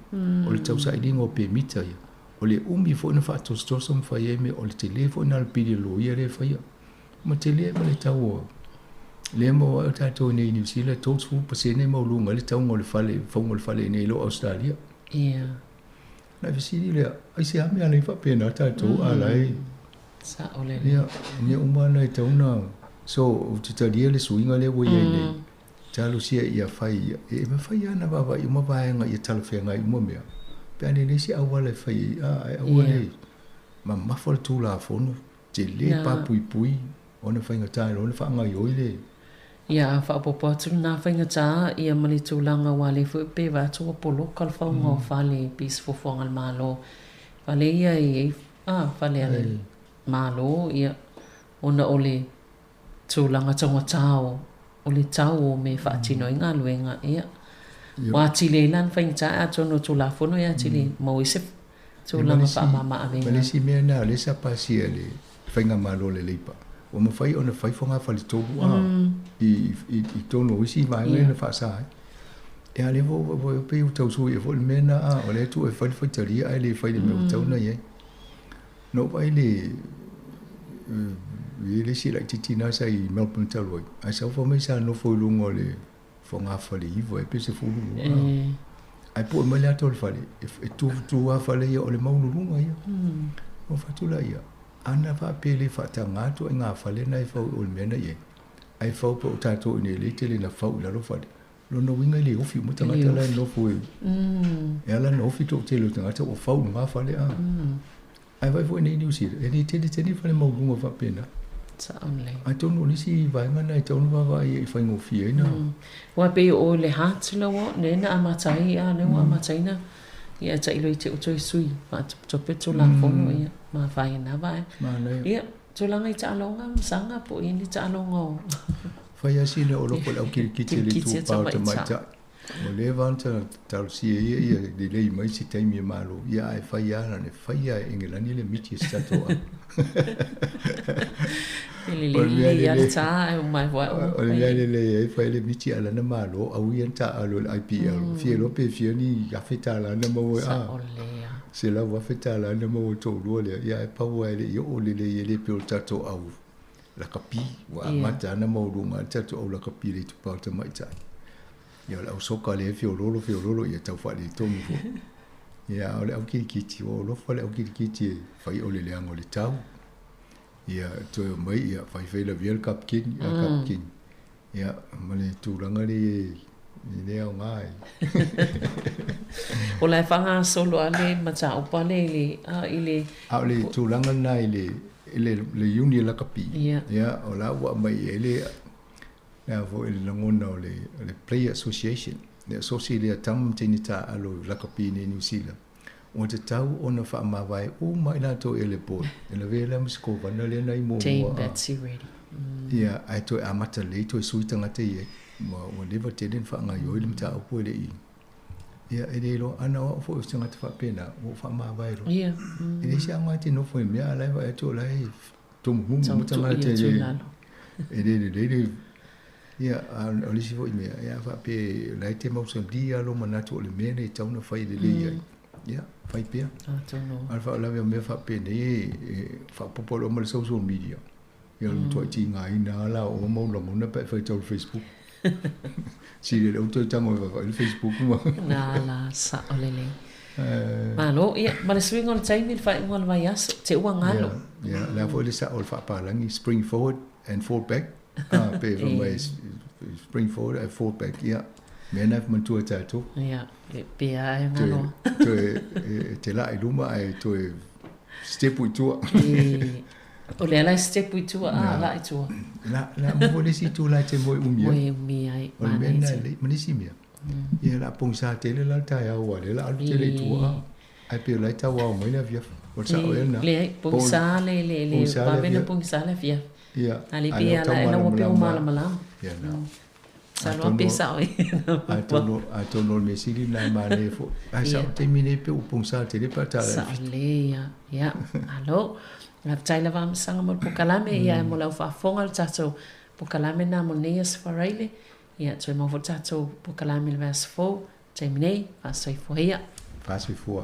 L: O le tausailiga o pemita ia, o le umi foi ona faatosotoso ma fai ai mea, o le tele foi lena o le pili a le loia lea e faia. Ma tele ma le tau o lea maua ai o tatou i nei i Niu Sila, 30% maualuga ai le tauga o le fale, fauga o le fale i nei i lo Ausetalia. Na fesili lea, aisea mea ala ai faapena tatou a la e
J: Sao lelei.
L: Ia, mea uma na e tatau ona. So, ou te talia le suiga lea ua i ai nei. Talosia ia fai, e mafai lava ona vaavaai uma vaega ia talafeagai uma mea, pe a leai se auala e fai ai, a, ae aua le mamafa le Tulafono, tele papuipui ona faigata ai loa ona faagaoioi le.
J: Ia, a faaopoopo atu lena faigata ia ma le tulaga aua lea foi pe vaai atu ua poloka le fauga o fale pei se fuafuaga a le Malo. Fale ia e i ai a, fale a le Malo ia ona o le tulaga taugata o o le tau o mea e faatino ai galuega ia. Ua atili ai la ona faigata ae atonu o Tulafono e atili maua ai se tulaga faamama avega.
L: Ma le isi mea lena o lea sa pasia e le Faigamalo a le Labour, ua mafai ona fai fogafale tolu a i totonu o isi vaega ia na faasa ai. Ia a o lea foi ua pei ua tau suia foi le mea lena a, o lea e tuu e fai le faitalia ae le fai i le mea ua tatau ona i ai. Na ou vaai i le e i ai le isi laitiiti lena sa i Melbourne talu ai, ae sau fai mai sa nofo i luga o le fogafale 9 ea pe 12 a. Ae pue mai le ata o le fale, e tu tu lava fale ia o le maualuluga ia. Ona ou fai atu lea, ana faapea e le faataga atu ai ngā fale na e fau o le mea na i ai, ae fau pe o tatou i nei lea e tele ina fau i lalo fale. Lona uiga e le ofi uma tagata la e nofo e e ala ona ofi toatele o tagata ua fau i luga fale a. Ae vaai foi nei i Niu Sila, e le tele tele fale maualuluga faapena.
J: Sao lelei.
L: Atonu o nisi vaega na e tatau ona vaavaai i faigofie ai na.
J: Aua pei o le heart la ua lea na amata ai a lea ua amataina ia tailo i te u toe sui faatopetope Tulafono ia ma afaina na vaega.
L: Manaia.
J: Ia, tulaga i taaloga ma saga po o i ai ni taaloga o
L: Fai lava sina o loko i le au kilikiti e le itupa o tamaitai. Ua leva ona talosia ia ia lelei mai se taimi e malo, ia ae fai lava na ona fai lava e Engelani le miti e se tatou au.
J: E lelei lelei lava le ta ae uma ai foi
L: O le mea lelei ai fai le miti a lana malo au ia na taaalo i le IPL. Fia iloa pe fia ni $1,000 na maua ai,
J: Sao lelei lava.
L: $100,000 na maua i le toalua lea, ia ae pau lava e le i oo lelei e le pei o le tatou au lakapi ua amata lava ona maualuga le tatou au lakapi i le itupa o tamaitai. Ia o le au soka lea e feoloolo feoloolo ia tau faaletonu foi. Ia a o le au kirikiti, ua ou alofa le au kirikiti e fai o le leaga o le tau. Ia toe omai ia faifai lavea le kapikeni, a kapikeni. Ia ma le tulaga lea e le aoga ai.
J: O la e faagasolo lava le mataupu a le i le, a i le.
L: A o le tulaga lena i le le le iuni lakapi, ia o la ua aumai i ai le le a foi le lagona o le le Player Association, le asosi lea tama ma teine taaalo lakapi nei i Niu Sila. Ua tatau ona faamavae uma i latou e le board e lavea la ma se kovana lea na i muamua
J: Dame Betsy Ready.
L: Ia ae toe amata lelei toe sui tagata i ai ua leva tele ona faagaoioi le mataupu e le i ia e le iloa ana o au foi o se tagata faapena ua ou faamavae loa.
J: Ia.
L: E leai se aoga e te nofo i mea a la e vaai atu o la e tomumumu
J: Tau
L: tagata
J: tui
L: e
J: atu i
L: le
J: lalo.
L: e le lelei le Ia, a o le isi foi mea, ia a faapea o la e te mausali lava lou manatu o le mea lenei e tatau ona fai e lelei ai, ia, fai pea.
J: Atonu.
L: A o le faalavelave o mea faapenei e faaopoopo loa ma le social media, ia o le matuai tigaina lava la o oa mau lagona pe a e faitau i le Facebook. Sili le toe tago e vaavaai le Facebook ma.
J: Na la, sao lelei. Malo, ia, ma le suiga o le taimi i le faaiuga o le vaiaso, te ua galo.
L: Ia, ia, o le a foi le sao o le faapalagi, spring forward and fall back, ah, pe fai mai spring forward and fall back, ia, mea na e manatua e tatou.
J: Ia, e pea e galo.
L: Toe, e te laa i luma ae toe stepu i tua.
J: O lea la e stepu i tua, a, laa i tua.
L: La, la, mo foi le isi itu la e te moe umi ai.
J: Moe umi ai,
L: O le mea lena e lelei, ma nisi mea. Ia la pogisa tele la le taeao aua o lea la alu tele i tua a. Ae pei o la e tau ao mai le afiafi. O le sao ea lena.
J: Leai, pogisa le, le, le, vave ona pogisa le afiafi.
L: Ia,
J: A le pei a la e lau pei o malamalama.
L: Ia na.
J: Masalo lava pe sao ai.
L: Atonu, atonu o le mea sili lena e manaia foi. Ae sao le taimi nei pei ua pogisa tele pe a tala i le
J: Sao lelei ia. Ia, malo. Faafetai lava Amasaga mo le pokalame, ia mo lau faafofoga le tatou pokalame lena mo lenei aso Faraile. Ia, toe maua foi le tatou pokalame i le vaiaso fou. Taimi nei, faasoifua ia.
L: Faasoifua.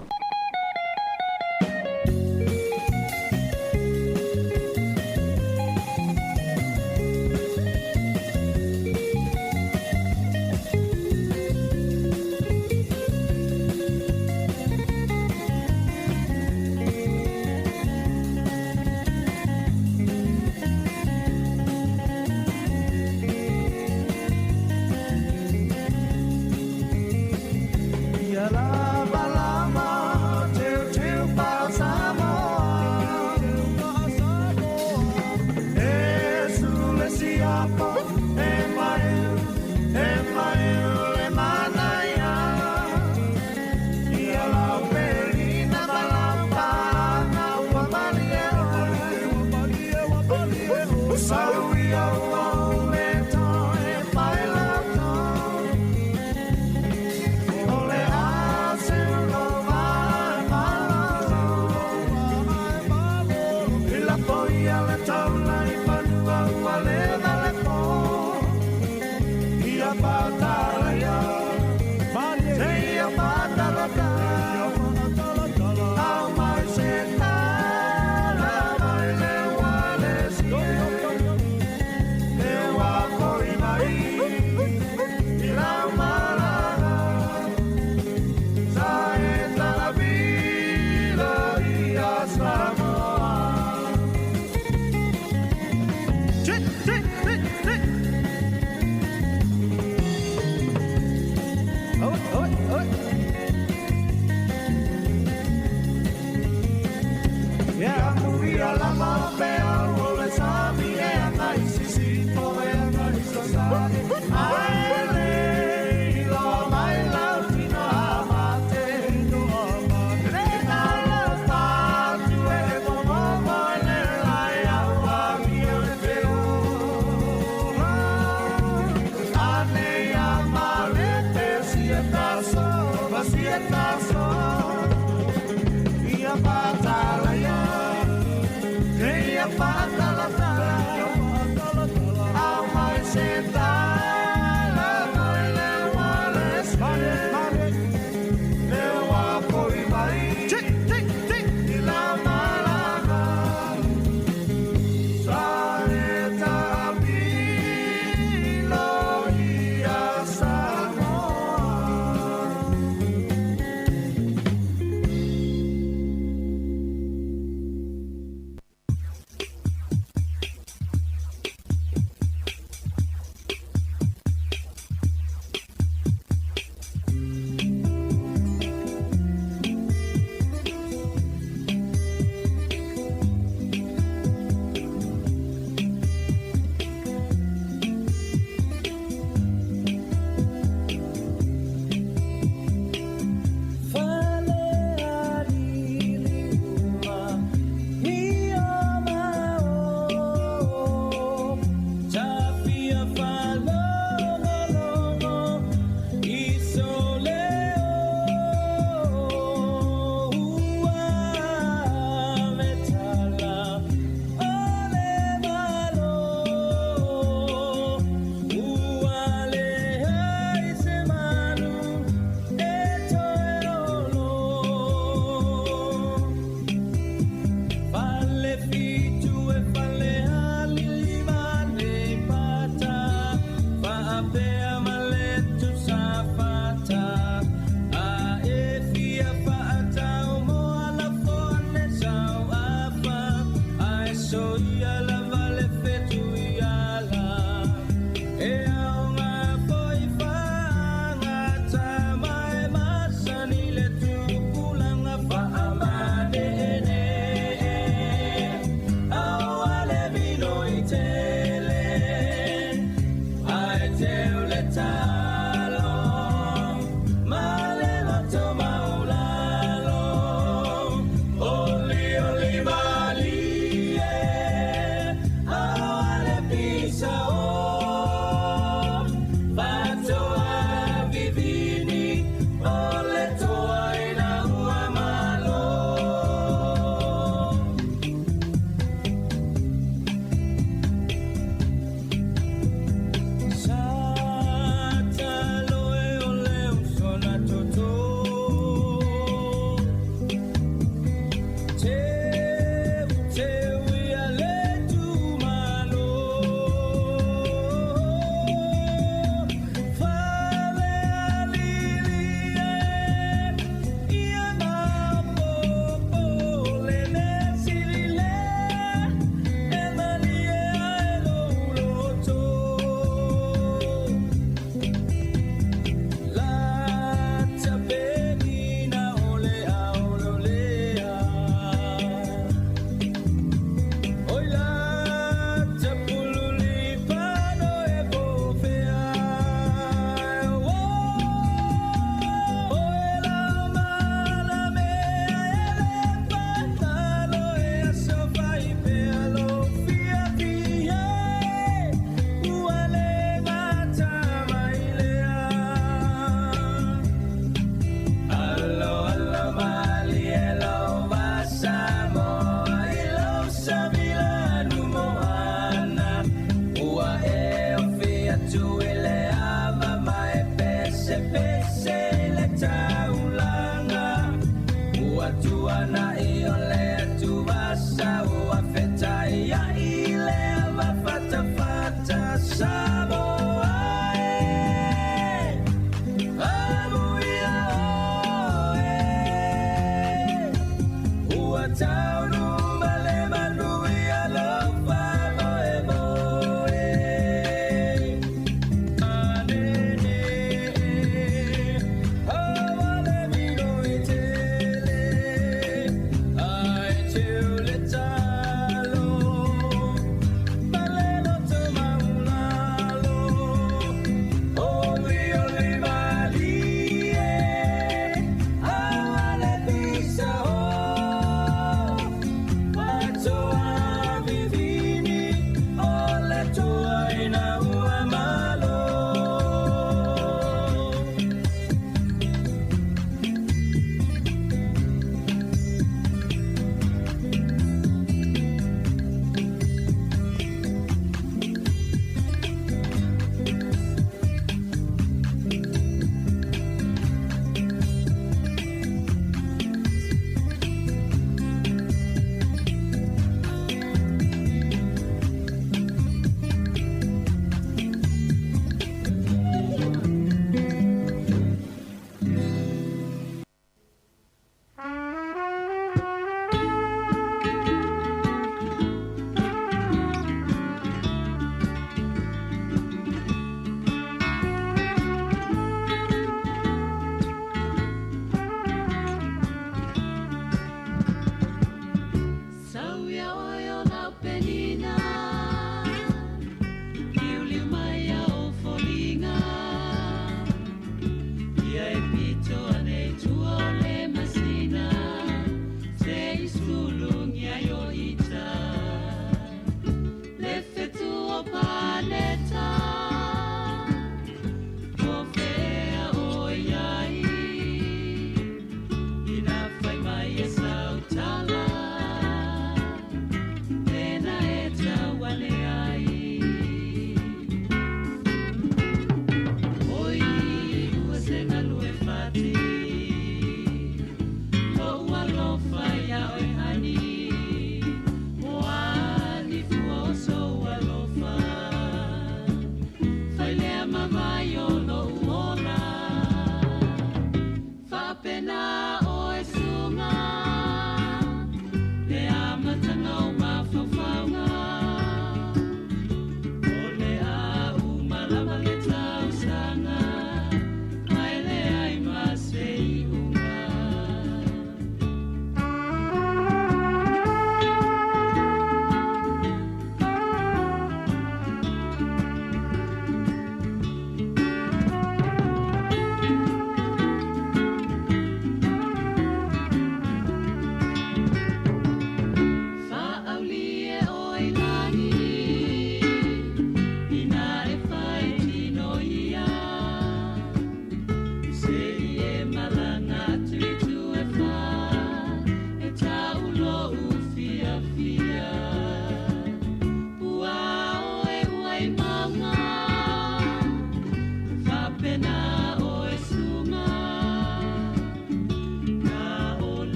B: Taulanga ua tuana'i o le Atua sa ua fetaia'i le avafatafata Samoa e amuia oe ua taunu ma le manuia lou faamoemoe anene aua le miloi tele ae teu le talo ma le loto maulalo olioli malie aua le pisao Toa vivini o le toa ina ua malo.
K: Sauia oe o lau penina, liuliu mai a o foliga. Ia e pito ane i tua o le masina, se i sulugia i o ita. Le fetu o paneta, o fea o iai. Ina fai mai e sautala, tena e tauale ai. Oi, ua se galue fati, lou alofa ia oe hani. Moa ni fua o sou alofa, fai lea mavai o lou ola. Faapena oe suga, le amataga o mafaufauga. O le a uma lava le tausaga, ae leai ma se iuga.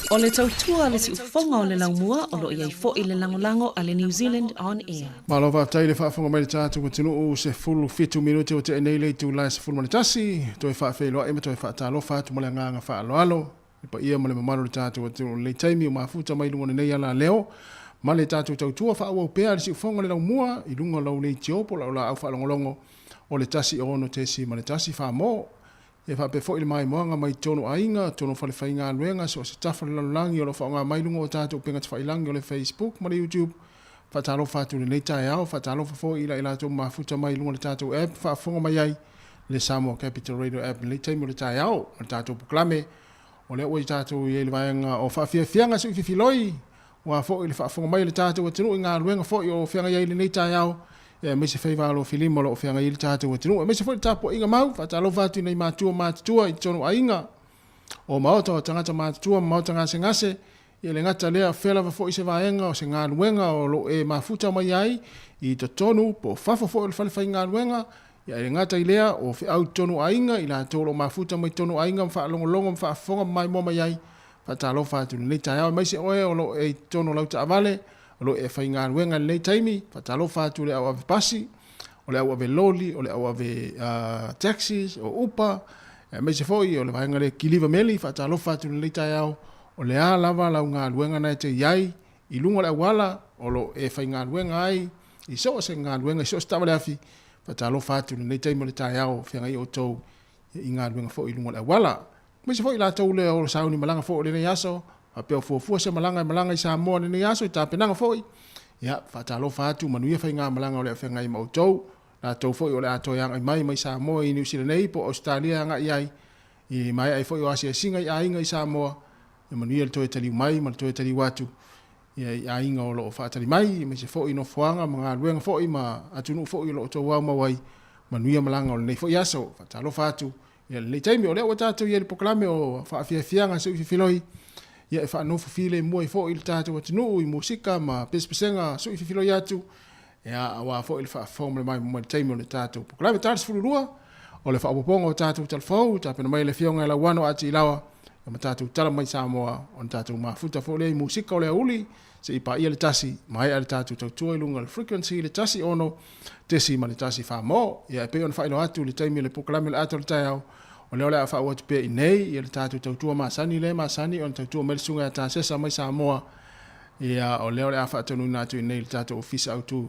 J: O le tautua le siufofoga o le laumua o lo o i ai foi le lagolago a le New Zealand On Air.
E: Malo faafetai le faafofoga mai le tatou atunuu 17 minute ua tea nei le itula e 11 toe faafeiloai ma toe faatalofa atu ma le agaga faaaloalo le paia ma le mamalu o le tatou atunuu i lenei taimi ua mafuta mai luga o lenei ala leo ma le tatou tautua faaauau pea le siufofoga o le laumua i luga o lau leitio po o lau laau faalogologo o le 1 6.1 Famo E faapea foi le maimoaga mai totonu aiga, totonu o falefaigaluega, so o se tafa o le lalolagi o lo o faaaoga mai luga o tatou upega tafailagi o le Facebook ma le YouTube. Faatalofa atu i lenei taeao, faatalofa foi i la i latou mafuta mai luga o le tatou app, faafofoga mai ai le Samoa Capital Radio app i lenei taimi o le taeao ma le tatou polokalame. O lea ua i tatou i ai le vaega o faafiafiaga sui fifiloi, ua foi le faafofoga mai o le tatou atunuu i galuega foi o feagai ai i lenei taeao, aemaise faiva alofilima o lo o feagai ai le tatou atunuu, aemaise foi le tapuaiga mau. Faatalofa atu i nai matua matutua i totonu o aiga, o maota o tagata matutua ma maota gasegase, e le gata lea, fea lava foi se vaega o se galuega o lo o e mafuta mai ai i totonu po o fafo foi o le fale faigaluega, e le gata i lea, o feau i totonu o aiga, i latou o lo o mafuta mai totonu o aiga ma faalogologo ma faafofoga ma maimoa mai ai. Faatalofa atu i lenei taeao, aemaise oe o lo o e i totonu o lau taavale, o lo o e faigaluega i lenei taimi. Faatalofa atu i le au ave pasi, o le au ave loli, o le au ave taxis, o upa, aemaise foi o le vaega lea kiliva meli. Faatalofa atu i lenei taeao, o le a lava lau galuega na e te i ai i luga o le auala o lo o e faigaluega ai i so o se galuega, i so o se taavale afi. Faatalofa atu i lenei taimi o le taeao, feagai outou i galuega foi i luga o le auala. Aemaise foi i latou lea o sauni malaga foi o lenei aso, faapea o fuafua se malaga e malaga i Samoa i lenei aso i tapenaga foi. Ia, faatalofa atu, manuia faigamalaga o le a feagai ma outou, latou foi o le a toe agai mai mai Samoa i Niu Sila nei po o Ausetalia e agai ai, i maea ai foi o asiasiga i aiga i Samoa, ia manuia le toe taliu mai ma le toe taliu atu ia i aiga o lo o faatali mai, aemaise foi nofoaga ma galuega foi ma atunuu foi o lo o outou aumau ai, manuia malaga o lenei foi aso. Faatalofa atu ia lenei taimi. O lea ua tatou i ai i le polokalame o faafiafiaga se uififiloi, ia e faanofo filemu ai foi le tatou atunuu i musika ma pesepesega suififiloi atu, ia aua foi le faafofoga ma le maimoa mai le taimi o le tatou polokalame. Ta 12 o le faaopoopoga o tatou talafou, tapena mai le afioga ia Lauano Atiilawa ma tatou tala mai Samoa, ona tatou mafuta foi lea i musika o le auli, se i paia le tasi, maea le tatou tautua i luga o le frequency le 1 6.1 Famo. Ia e pei ona faailoa atu i le taimi o le polokalame o le ata o le taeao, o lea o le a faauu atu pea i nei ia le tatou tautua masani lea e masani ona tautua mai le susuga ia Tasesa mai Samoa. Ia o lea o le a faataunuuina atu i nei le tatou ofisa autu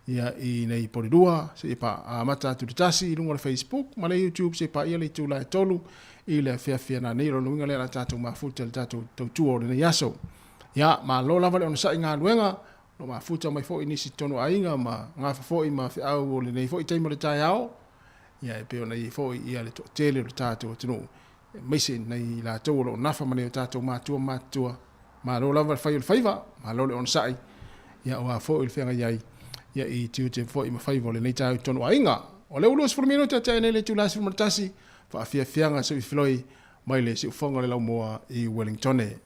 E: ia i nei Polilua, se i amata atu le tasi i luga o le Facebook ma le YouTube, se i paia le itula e 3 i le afiafi nanei. O lona uiga lea o le a tatou mafuta i le tatou tautua o lenei aso. Ia, malo lava le onosai i galuega, o lo o mafuta mai foi nisi totonu o aiga ma gafa foi ma feau o lenei foi taimi o le taeao, ia e pei ona i ai foi ia le toatele o le tatou atunuu, aemaise nai i latou o lo o nafa ma nai o tatou matua ma matutua. Malo lava le fai o le faiva, malo le onosai, ia aua foi le feagai ai ia i tiute foi ma faiva o lenei taeao i totonu o aiga. O lea ua 20 minute tea nei le itula e 11, faafiafiaga seuifiloi mai le siufofoga o le laumua i Wellingtone.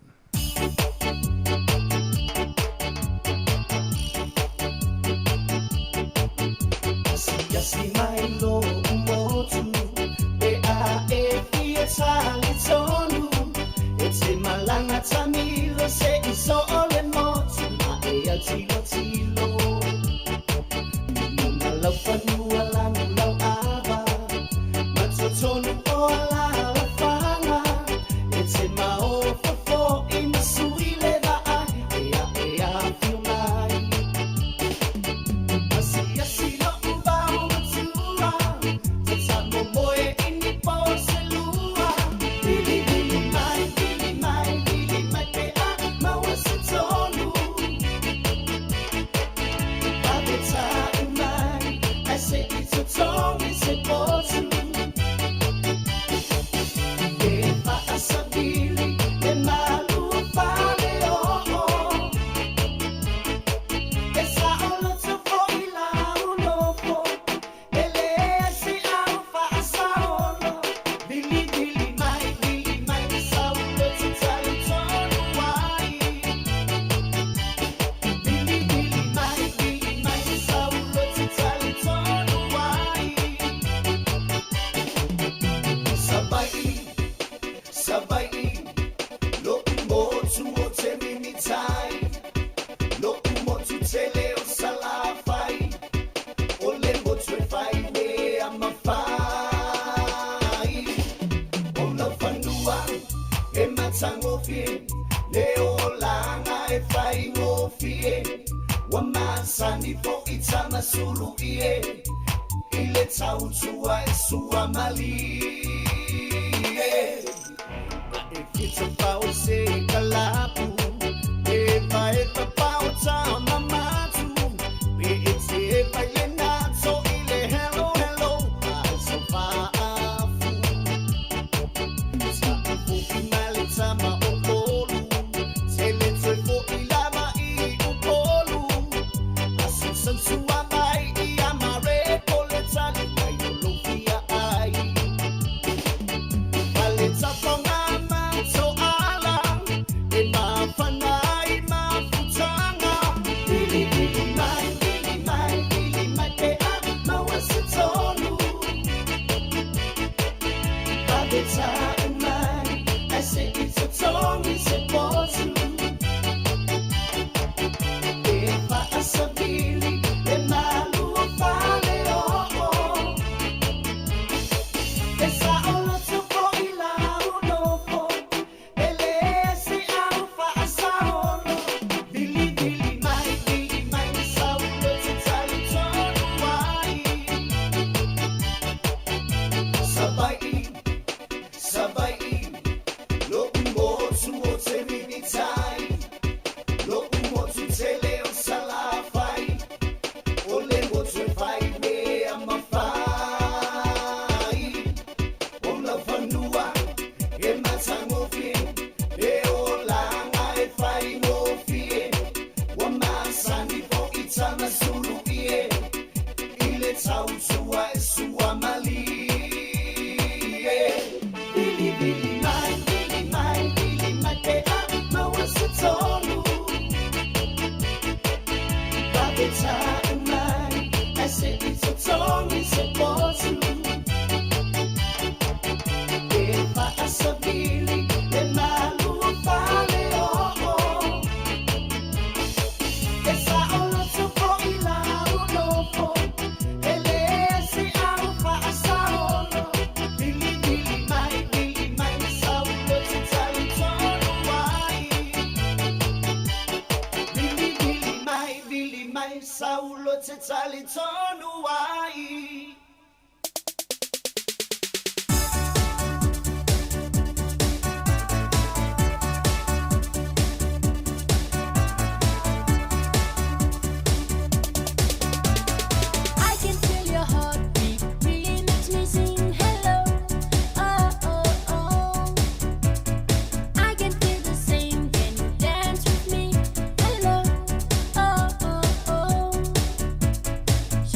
K: Asiasi mai lou motu pe a e fia talitonu e te malaga tamilo se i soo le motu ma e autilotilo luga lau fanua lanu lau ava ma totonu o alalafaga e te maofa fo'i ma sui le vaai e a e afio mai asiasi lo'u vao matua tatamomoe.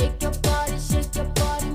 K: Shake your body, shake your body.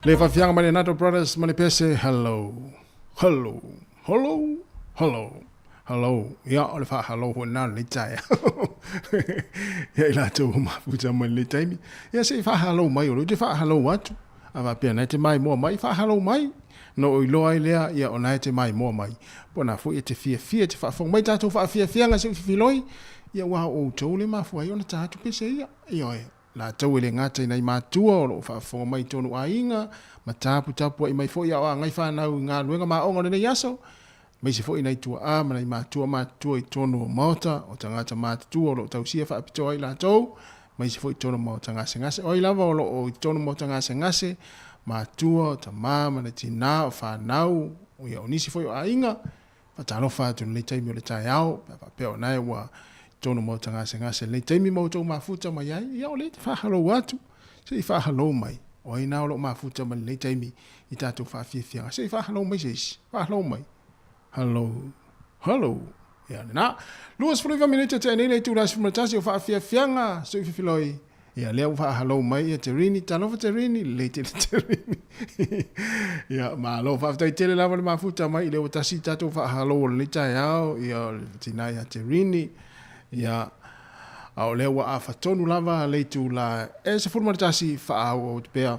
F: Le faafiaga mai le Nato Brothers ma le pese hello. Hello. Hello. Hello. Hello. Ia, o le faahalou foi lena o lenei taeao. Ia i latou ua mafuta mai lenei taimi. Ia se i faahalou mai, o lea ou te faahalou atu. A faapea na e te maimoa mai, faahalou mai. Na ou iloa ai lea, ia o na e te maimoa mai. Po o na foi e te fiafia e te faafofoga mai tatou faafiafiaga se i fifiloi. Ia aua o outou le mafua ai ona ta atu pese ia. Ioe. Latou e le gata i nai matua o lo o faafofoga mai i tonu aiga ma taputapuai mai foi a o agai fanau i galuega ma aoga o lenei aso, aemaise foi nai tuaa ma nai matua matutua i tonu o maota o tagata matutua o lo o tausia faapitoa ai latou, aemaise foi tonu maota gasegase. O ai lava o lo o i tonu maota gasegase, matua, o tama ma nai tina, o fanau, ia o nisi foi o aiga, Faatalofa atu i lenei taimi o le taeao, pe a faapea o nae ua i totonu o maota gasegase i lenei taimi ma outou mafuta mai ai, ia o lea e te faahalou atu, se i faahalou mai. O ai na o lo o mafuta mai lenei taimi i tatou faafiafiaga, se i faahalou mai se isi, faahalou mai. Halou, halou. Ia lena. 29 minute tea nei le itula 11 o faafiafiaga, sui fifiloi. Ia lea ua faahalou mai ia Terini, talofa Terini, lelei tele Terini. Ia malo, faafetai tele lava le mafuta mai i lea ua tasi tatou faahalou o lenei taeao, ia o le tina ia Terini. Ia a o lea ua afa tonu lava le itula e 11 faaauau atu pea.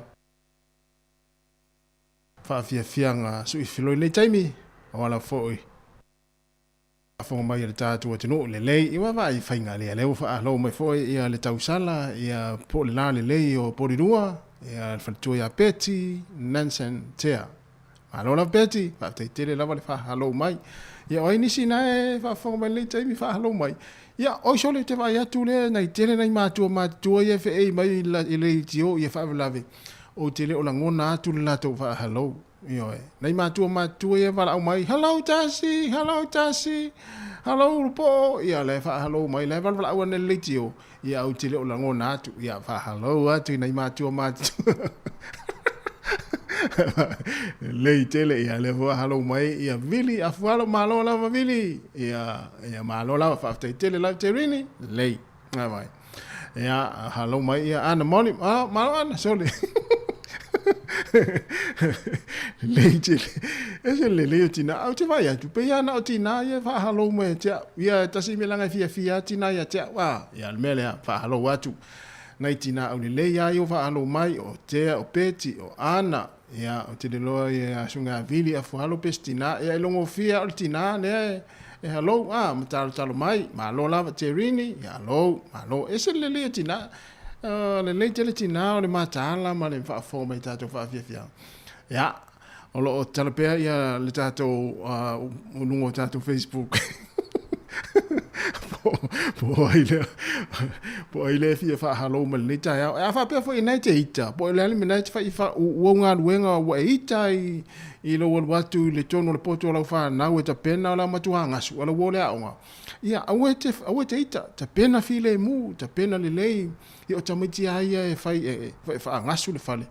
F: Faafiafiaga suifiloi lenei taimi, o ala foi. Faafofoga mai a le tatou atunuu lelei i vaavaai faiga lea lea ua faalou mai foi ia le tausala ia po o le la lelei o Polilua ia le faletua ia Peti Nansen Tea. Malo lava Peti, faafetai tele lava le faahalou mai. Ia o ai nisi na e faafofoga mai lenei taimi faahalou mai. Ia oi sole te vaai atu lea nai tele nai matua matutua ia e feei mai i le itio ia faalavelave ou te le o lagona atu le latou faahalou. Ioe. Nai matua matutua ia valaau mai, Hello Tasi, hello Tasi, hello Ulupoo. Ia la e faahalou mai, la e valavalau ana i le leitio. Ia ou te le o lagona atu. Ia faahalou atu i nai matua matutua. Lelei tele, ia lea foi halou mai, ia Vili, Afualo, malo lava Vili. Ia, ia malo lava, faafetai tele lava Terini. Lelei. Ai vai. Ia, halou mai ia Ana Moli. Ah, malo Ana, sole. Lelei tele. E se lelei o tina. Au te vai atu. Pe ia na o tina ia whahalou mai te au. Ia tasi me langa fia fia tina ia te au. Ah, ia le mea lea whahalou atu. Nai tina au lelei ia o whahalou mai o Tea, o Peti, o Ana. Ia, o te leloa ia asunga a Vili a fuhalo pe tina. Ia e longo fia o le tina lea e E halou, a, ma talotalo mai, malo lava Terini, ia halou, malo. E se lelei o tina, lelei tele tina o le mataala ma le faafofoga mai tatou faafiafiaga. Ia, o lo o tatala pea ia le tatou luga o tatou Facebook. Po ai lea, po ai lea e fia faahalou mai lenei taeao. E a faapea foi e te ita, po o le a le mea e te fai ua galuega ua e ita i I lou alu atu i le tonu o le poto o lau fanau e tapena o lau matuagasu a lau o le aoga, ia, aua e te, aua e te ita, tapena filemu, tapena lelei, ia o tamaiti a ia e fai, e, e faagasu le fale.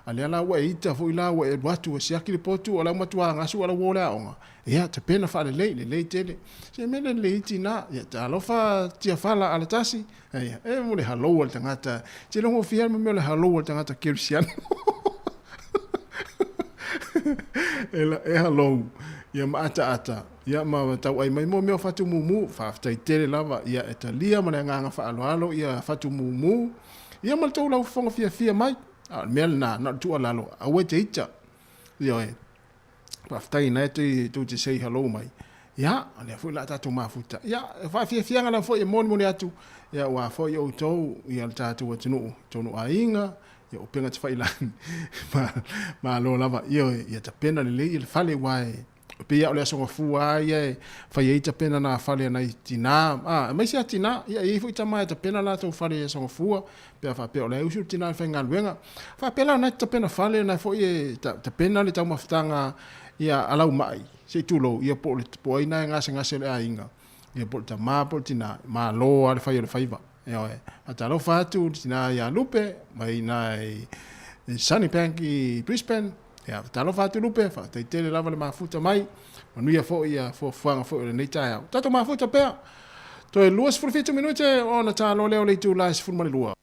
F: A lea la ua e ita foi la ua e alu atu ua siaki le potu o lau matuagasu a lau o le aoga, ia, tapena faalelei, lelei tele. Se mea lelei tina, ia, talofa tiafala alatasi, ia, e mo le halou a le tagata, te logofia le mea o le halou a le tagata kerisiano. E la, e halou, ia ma ataata, ia ma tauai mai mo mea o fatu mumu, faafetai tele lava, ia e talia ma le agaga faaaloalo ia fatu mumu, ia ma le tou laufofoga fiafia mai. A o le mea lena, na o le tuualalo, aua e te ita. Ioe. Faafetai na e tou te say hello mai. Ia, o lea foi la tatou mafuta. Ia, e faafiafiaga lava foi e molimoli atu, ia ua foi outou ia le tatou atunuu, tonu aiga, ia upega tafailagi. Malo lava. Ioe, ia tapena lelei le fale aua e pei lava o le Aso Gafua lava ia e fai ai tapena na fale a nai tina, aemaise lava tina, ia e i ai foi tama e tapena latou fale i Aso Gafua, pe a faapea o la e usu le tina i le faigaluega. Faapea la o na e tapena fale, o na foi e tapena le taumafataga ia a lau mai, se i tulou, ia po o ai na e gasegase o le aiga, ia po o le tama po o le tina, malo lava le fai o le faiva. Ioe, faatalofa atu le tina ia Lupe mai ina i Sunnybank i Brisbane. Ia, faatalofa atu Lupe, faafetai tele lava le mafuta mai. Manuia foi ia fuafuaga foi o lenei taeao. Tatou mafuta pea. Toe 27 minute ona talo lea o le itula e 12.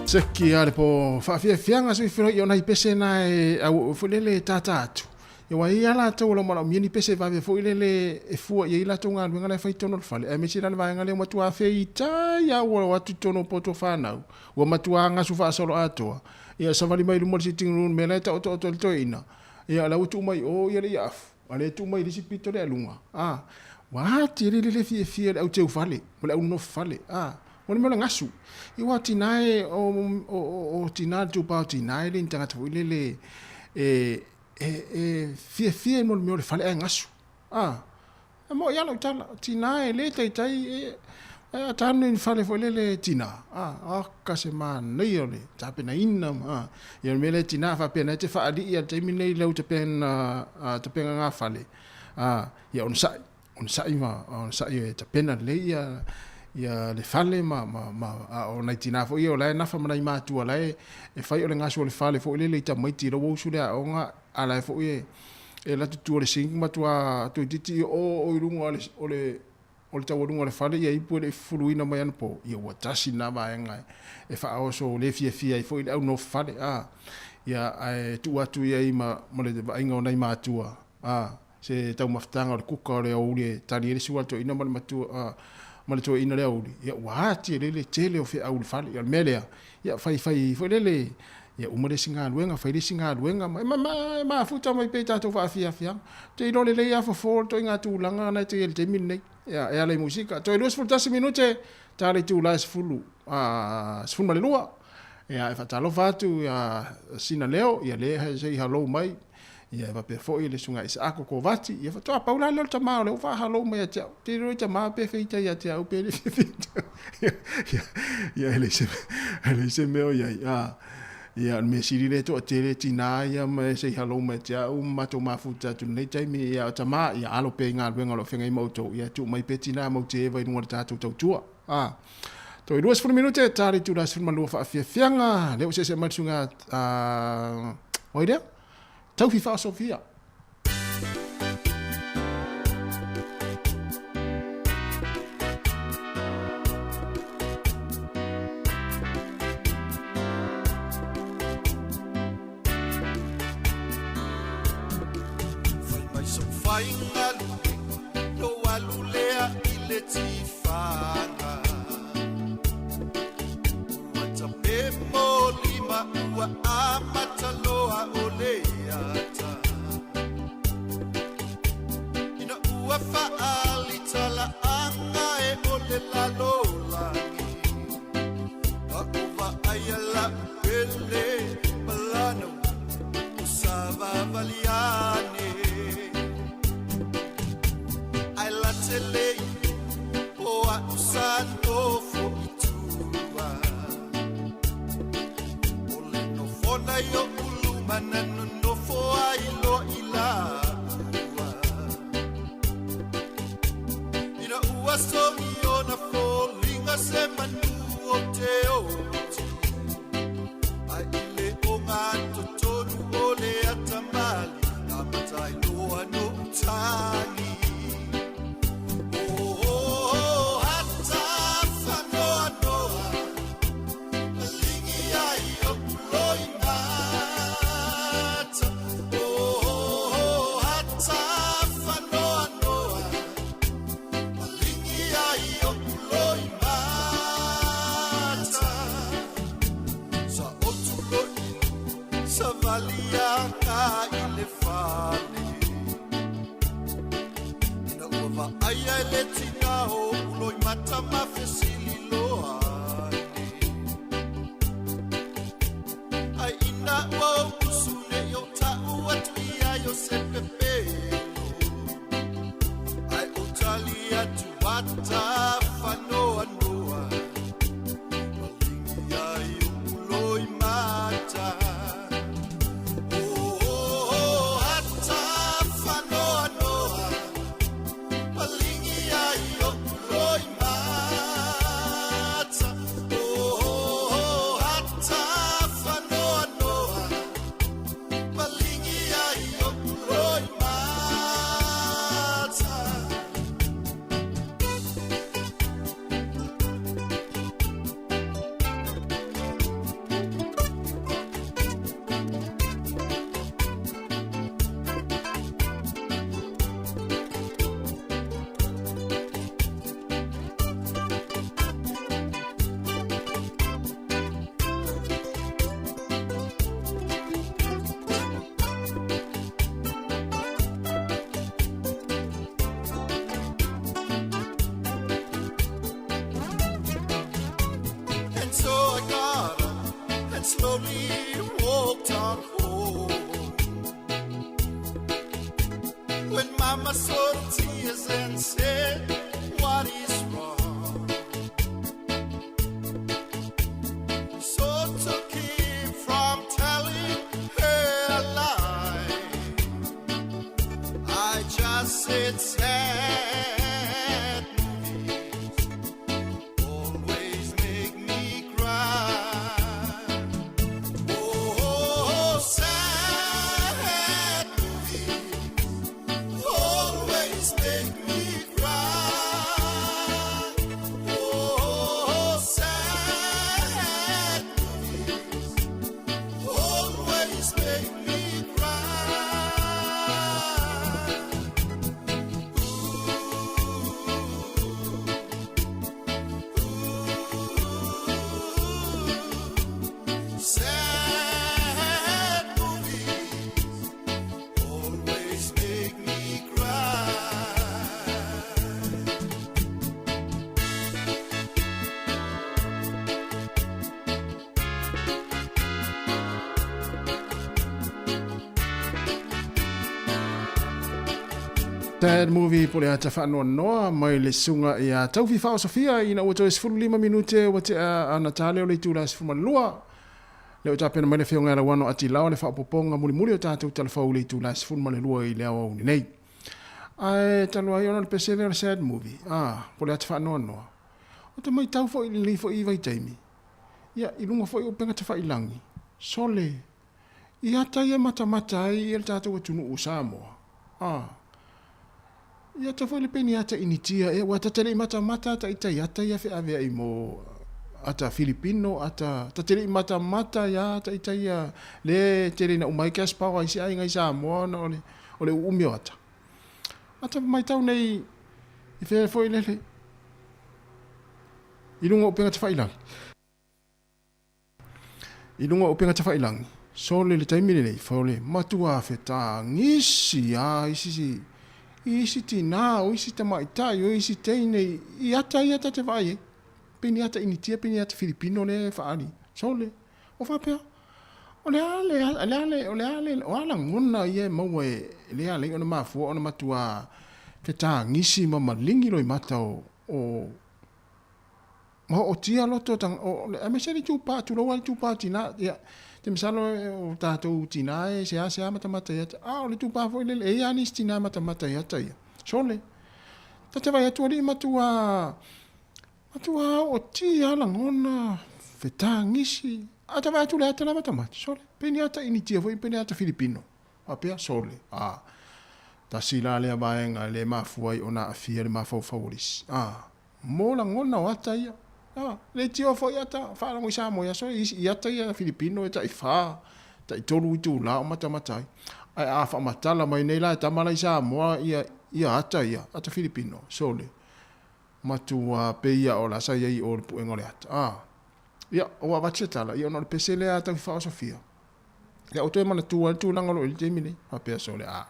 F: Seki a le po faafiafiaga soifua i ona i pese na e au foi lele tata atu. Ia ua ia latou o lo manaomia ni pese vave foi lele e fua i ai latou galuega la e fai i totonu o le fale, aemaise la le vaega lea ua matua feitai lava ua o atu i totonu o poto fanau, ua matua gasu faasoloatoa. Ia savali mai luma o le sitting room i le mea la e taotooto ai le toeaina, ia o la ua tuu mai i o ia le iaafu, a o lea e tuu mai i le isi pito lea luga, a, ua atili le le fiafia e le au teufale ma le au nonofo fale, a. O le mea o le gasu. Ia aua o tina e, o, o, o tina le itupa o tina e le ni tagata foi lele e, e, e fiafia i mo le mea o le fale ae gasu. A, e moʻi lava lau tala, o tina e le taitai e, e a tanu i fale foi lele tina, a, oka se manaia o le tapenaina ma, a, ia o le mea lea tina faapea na e te faalii a le taimi lenei i lau tapena, tapena ga fale, a, ia onosai, onosai ma onosai e tapena lelei ia ia le fale ma, ma, ma a o nai tinā foi ia o la e nafa ma nai matua la e, e fai o le gasu o le fale foi lele i tamaiti i lau usu le aoga a la e foi e, e alu atu tua o le sink matua toeitiiti o o i luga o le, o le o le taualuga o le fale ia ipu e le i fufuluina mai anapo, ia ua tasi lena vaega e faaoso le fiafia ai foi le au nofo fale, a, ia ae tuu atu i ai ma, ma le vaaiga o nai matua, a, se taumafataga o le kuka o le aoauli e tali ai le sua a le toeaina ma le matua, a, ma le toeaina le aoauli, ia ua ati e lele tele o feau i le fale. Ia o le mea lea, ia fai fai foi lele, ia uma le isi galuega, fai le isi galuega, ma, ma, ma, mafuta mai pea i tatou faafiafiaga. Ou te iloa lelei lava fofo le ituaiga tulaga na e te i ai i le taimi lenei. Ia, e ala i musika. Toe 21 minute, ta le itula e 10, a, 12. Ia, e faatalofa atu ia sina leo, ia le se i halou mai. Ia e faapea foi le susuga Isaako Kovati, ia faatoa pau la lea o le tama o lea ua faahalou mai ia te au. Te iloa i tama pe feita ia te au pe le feita. Ia, ia e leai se, e leai se mea o i ai. A, ia o le mea sili lea e toatele tina ia ma e se i halou mai ia te au ma matou mafuta atu i lenei taimi, ia o tama, ia alo pea i galuega o lo o feagai ma outou, ia tuu mai pea tina mau te eva i luga o le tatou tautua. A, toe 20 minute, ta le itula 12 faafiafiaga, lea ua seese mai le susuga, a, o ai lea? Taufi Faaosofia.
A: Fai mai sou faiga lou alu lea i le tifaga Ua tape molima ua amata loa o le ata Ina ua faali talaaga e o le lalolagi A o vaaia lau pele malana o savavali ane Ae late lei o a'u sa nofo i tua O le nofona i o'u luma na nonofo ai loa i laua Ina ua sogi ona foliga se manu o te oti Ae i le ogatotonu o le atamali Amata ai loa no'u tagi saw the tears and said, what is wrong? So to keep from telling her a lie, I just said sad movies always make me cry. Oh, sad movies always make me cry. Oh, sad movies always make me cry. Sad movies always make me cry.
E: Sad movie po le ata whaanoa mai le sunga ia Taufi Whaosofia ina ua toe 15 minute ua te ana tāle o le itula 12. Le o tapena mai le whionga la wano ati lao le whaopoponga muli muli o tātou talafau le itula 12 i le awa uni nei. Ai talo ai ona le pesele o le sad movie. Ah, po le ata whaanoa. O te mai tau fo i le fo i vai taimi. Ia, i lunga fo i o penga te whailangi. Sole. I ata ia matamata ai i le tātou atunu o Samoa. Ah. Ia ta foi le peni ata initia e wa tatele i mata mata ta ita ata ia fe ave i mo ata Filipino ata tatele i mata mata ia ta ita ia le tele na umai cash power isi ai ngai Samoa na ole ole umi ata. Ata mai tau nei i fe foi le i lunga o penga te whailangi. I lunga o penga te whailangi. So le le taimi nei faole matua fe tā ngisi a isi si isi tina o isi tamaitai o isi teine i ata i ata te vai e. Peni ata initia peni ata Filipino le whaali. So le o whapea. O le ale le ale o le ale o ala ngona ia maua e le ale ona mafua ona matua fe tā ngisi ma malingi loi mata o ma o tia loto tang o le ame se tu pa tu lo tu pa tina ia te misalo o tātou tina e se a se a mata mata ia a o le tu pa foi le e ani tina mata mata ia ta ia sole ta te vai atu ali matua matua o tia la ngona fe tā ngisi a ta vai atu le ata la mata mata sole peni ata initia foi peni ata Filipino a pea sole a ta sila le vaenga le mafua i ona afia le mafaufaulis a mo la ngona o ata ia. Ah, le tio foi ata whalango i Samoa ia so i ata ia Filipino e tai wha, tai tolu i tū la o mata matai. Ai a whamatala mai nei la e tamala i Samoa ia, ia ata ia, ata Filipino, sole. Matua pe ia o la sa ia i o le puenga o le ata. Ah, ia, o a vatse tala, ia ono le pesele a tau whaosofia. Ia o toe mana tū al tūlanga lo i le teimi nei, whapea sole, ah.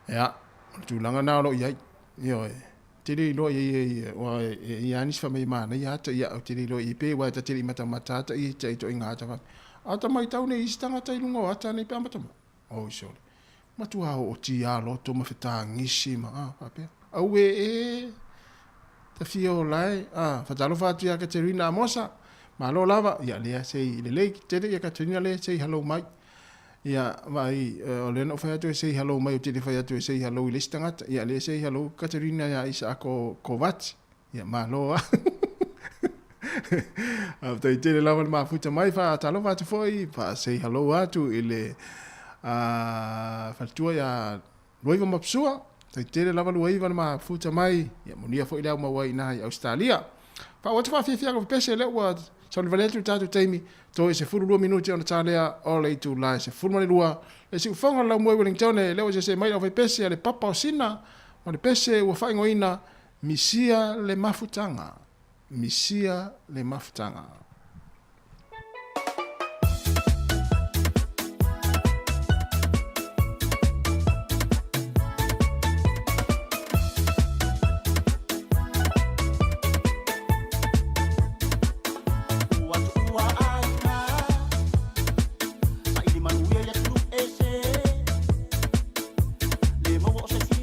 E: Ia, o le tūlanga nā lo i ai, ia e. Te rei loa i wa i anis fa mai mana ia ata ia o te rei loa i pe wa ta te rei mata mata ata i te to inga ata ata mai tau nei isi tangata i lunga o ata nei pe amata mo o sole matua o ti a loto ma feta ngisi ma a papea au e e ta fia o lai a fatalo fatu ia Katerina Amosa malo lava ia lea sei le lei te ia Katerina le sei hello mai ia vai o le no fai atu e sei hello mai o te fai atu e sei hello i le tangata ia le sei hello Katerina ia isa ko Kovac ia malo a a tai te lava le mafuta mai fa talo fa atu foi fa sei hello atu i le a fatua ia Luaiva Mapsua tai tele lava Luaiva le mafuta mai ia monia foi le au maua i na i Australia fa o te fa fia ko pese le ua sa le vale atu tātou taimi to se furu lua minuti ona tālea o le itu lai se furu mani lua le si ufonga lau moe Wellington le o se se mai lau fai pese le papa o sina ma le pese ua whaingoina misia le mafutanga misia le mafutanga.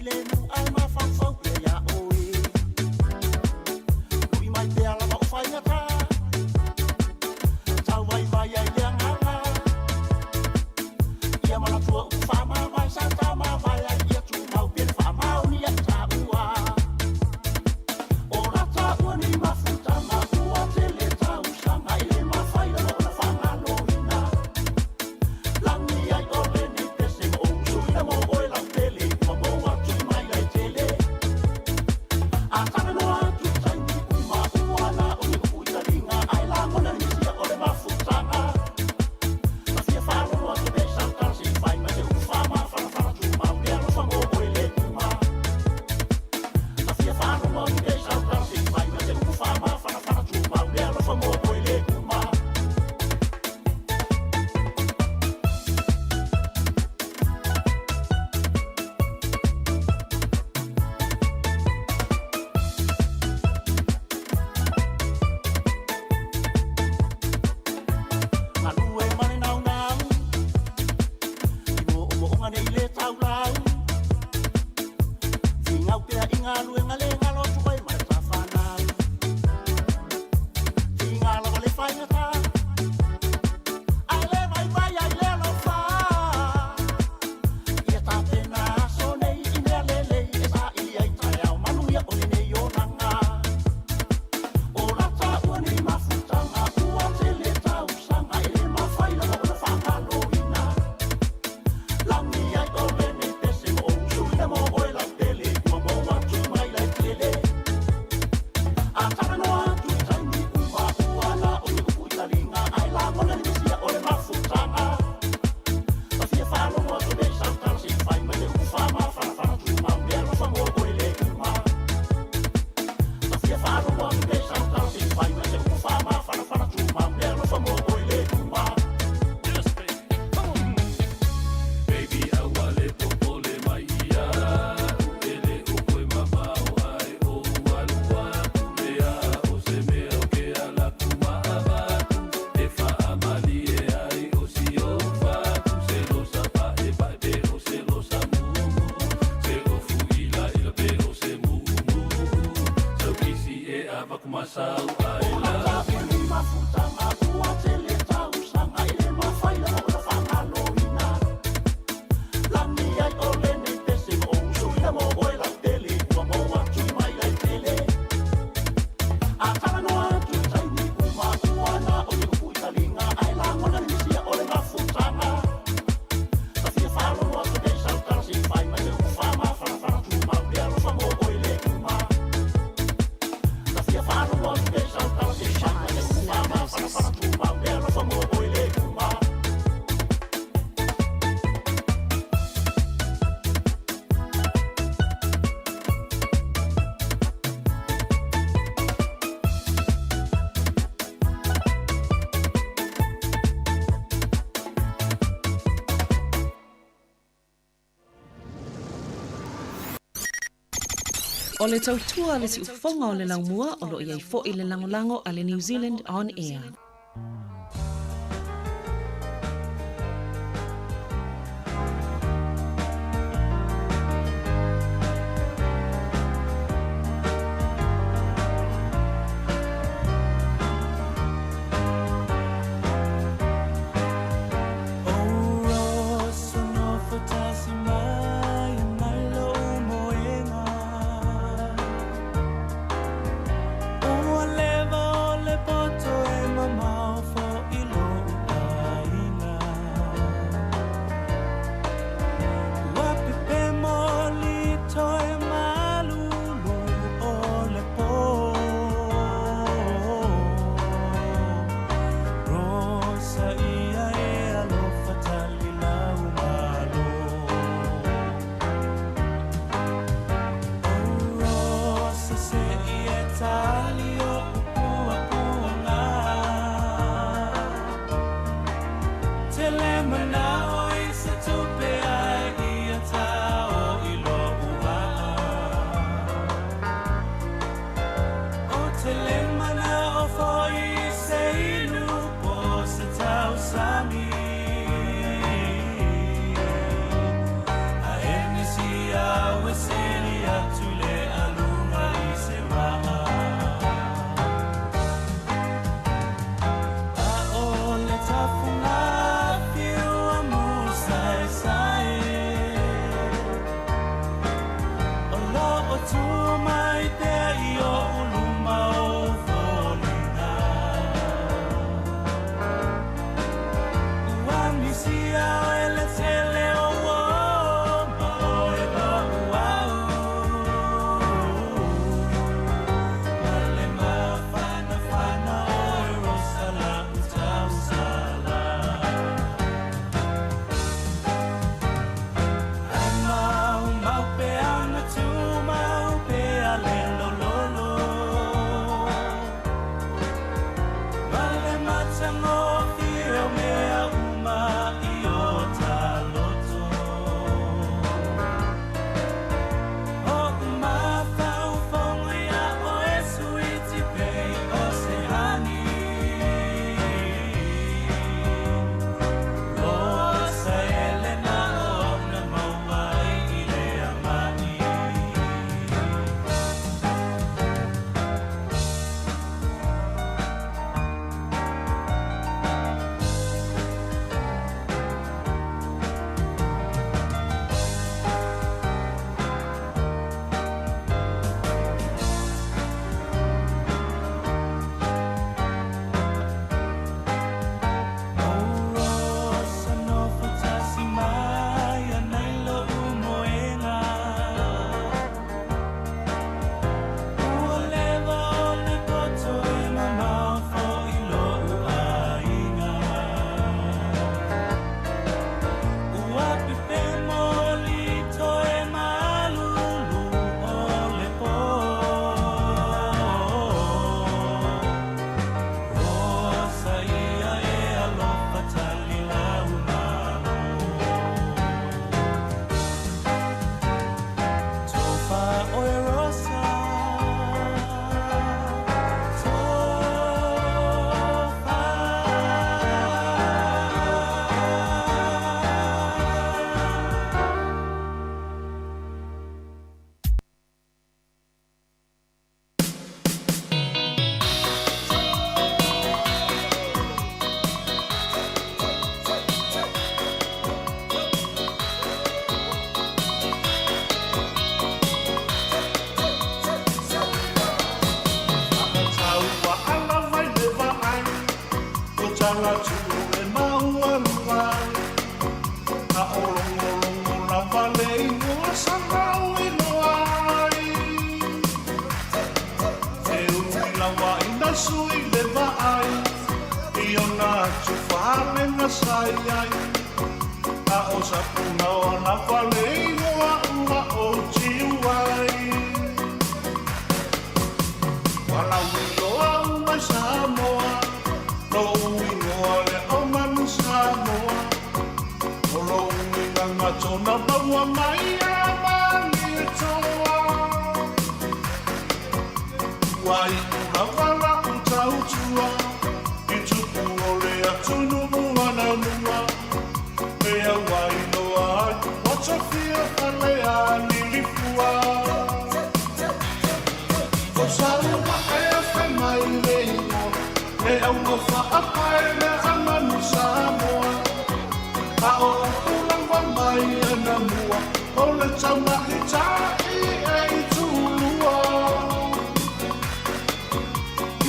A: Le
J: O le tautua le siufofoga o le laumua o loo iai fo'i le lagolago a le New Zealand On Air.
M: atu e maualuga ai. A o logologo lava le igoa sa lauiloa ai. E ui lava ina sui le vaai i ona atu falega sa i ai. A o Sapunaoa lava le igoa ua ou tiu ai. Ua lauiloa uma i Samoa, lou igoa lea o Manu Samoa. O lou igaga tona maua mai ia Malietoa. Ua iu lava lau tautua i tupu o le atunuu anamua. Mea ua iloa ai ua tofia fale a Lilifua. O Samoa e fai mai le igoa, e auga faapae le amanu Samoa. A o upu lava mai anamua, o le taumahita'i e itulua.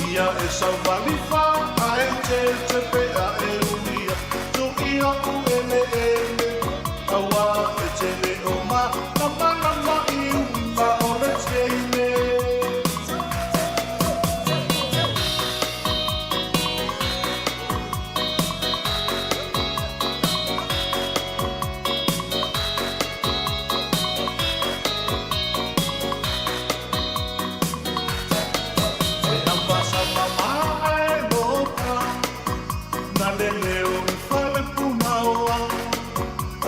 M: Ia e sauvali fa ae tete pea e ulia, tuia u eleele, aua e tele o ma lamalama i uka o le teine. E avasa mama ae loka, na le leo i fale punaoa.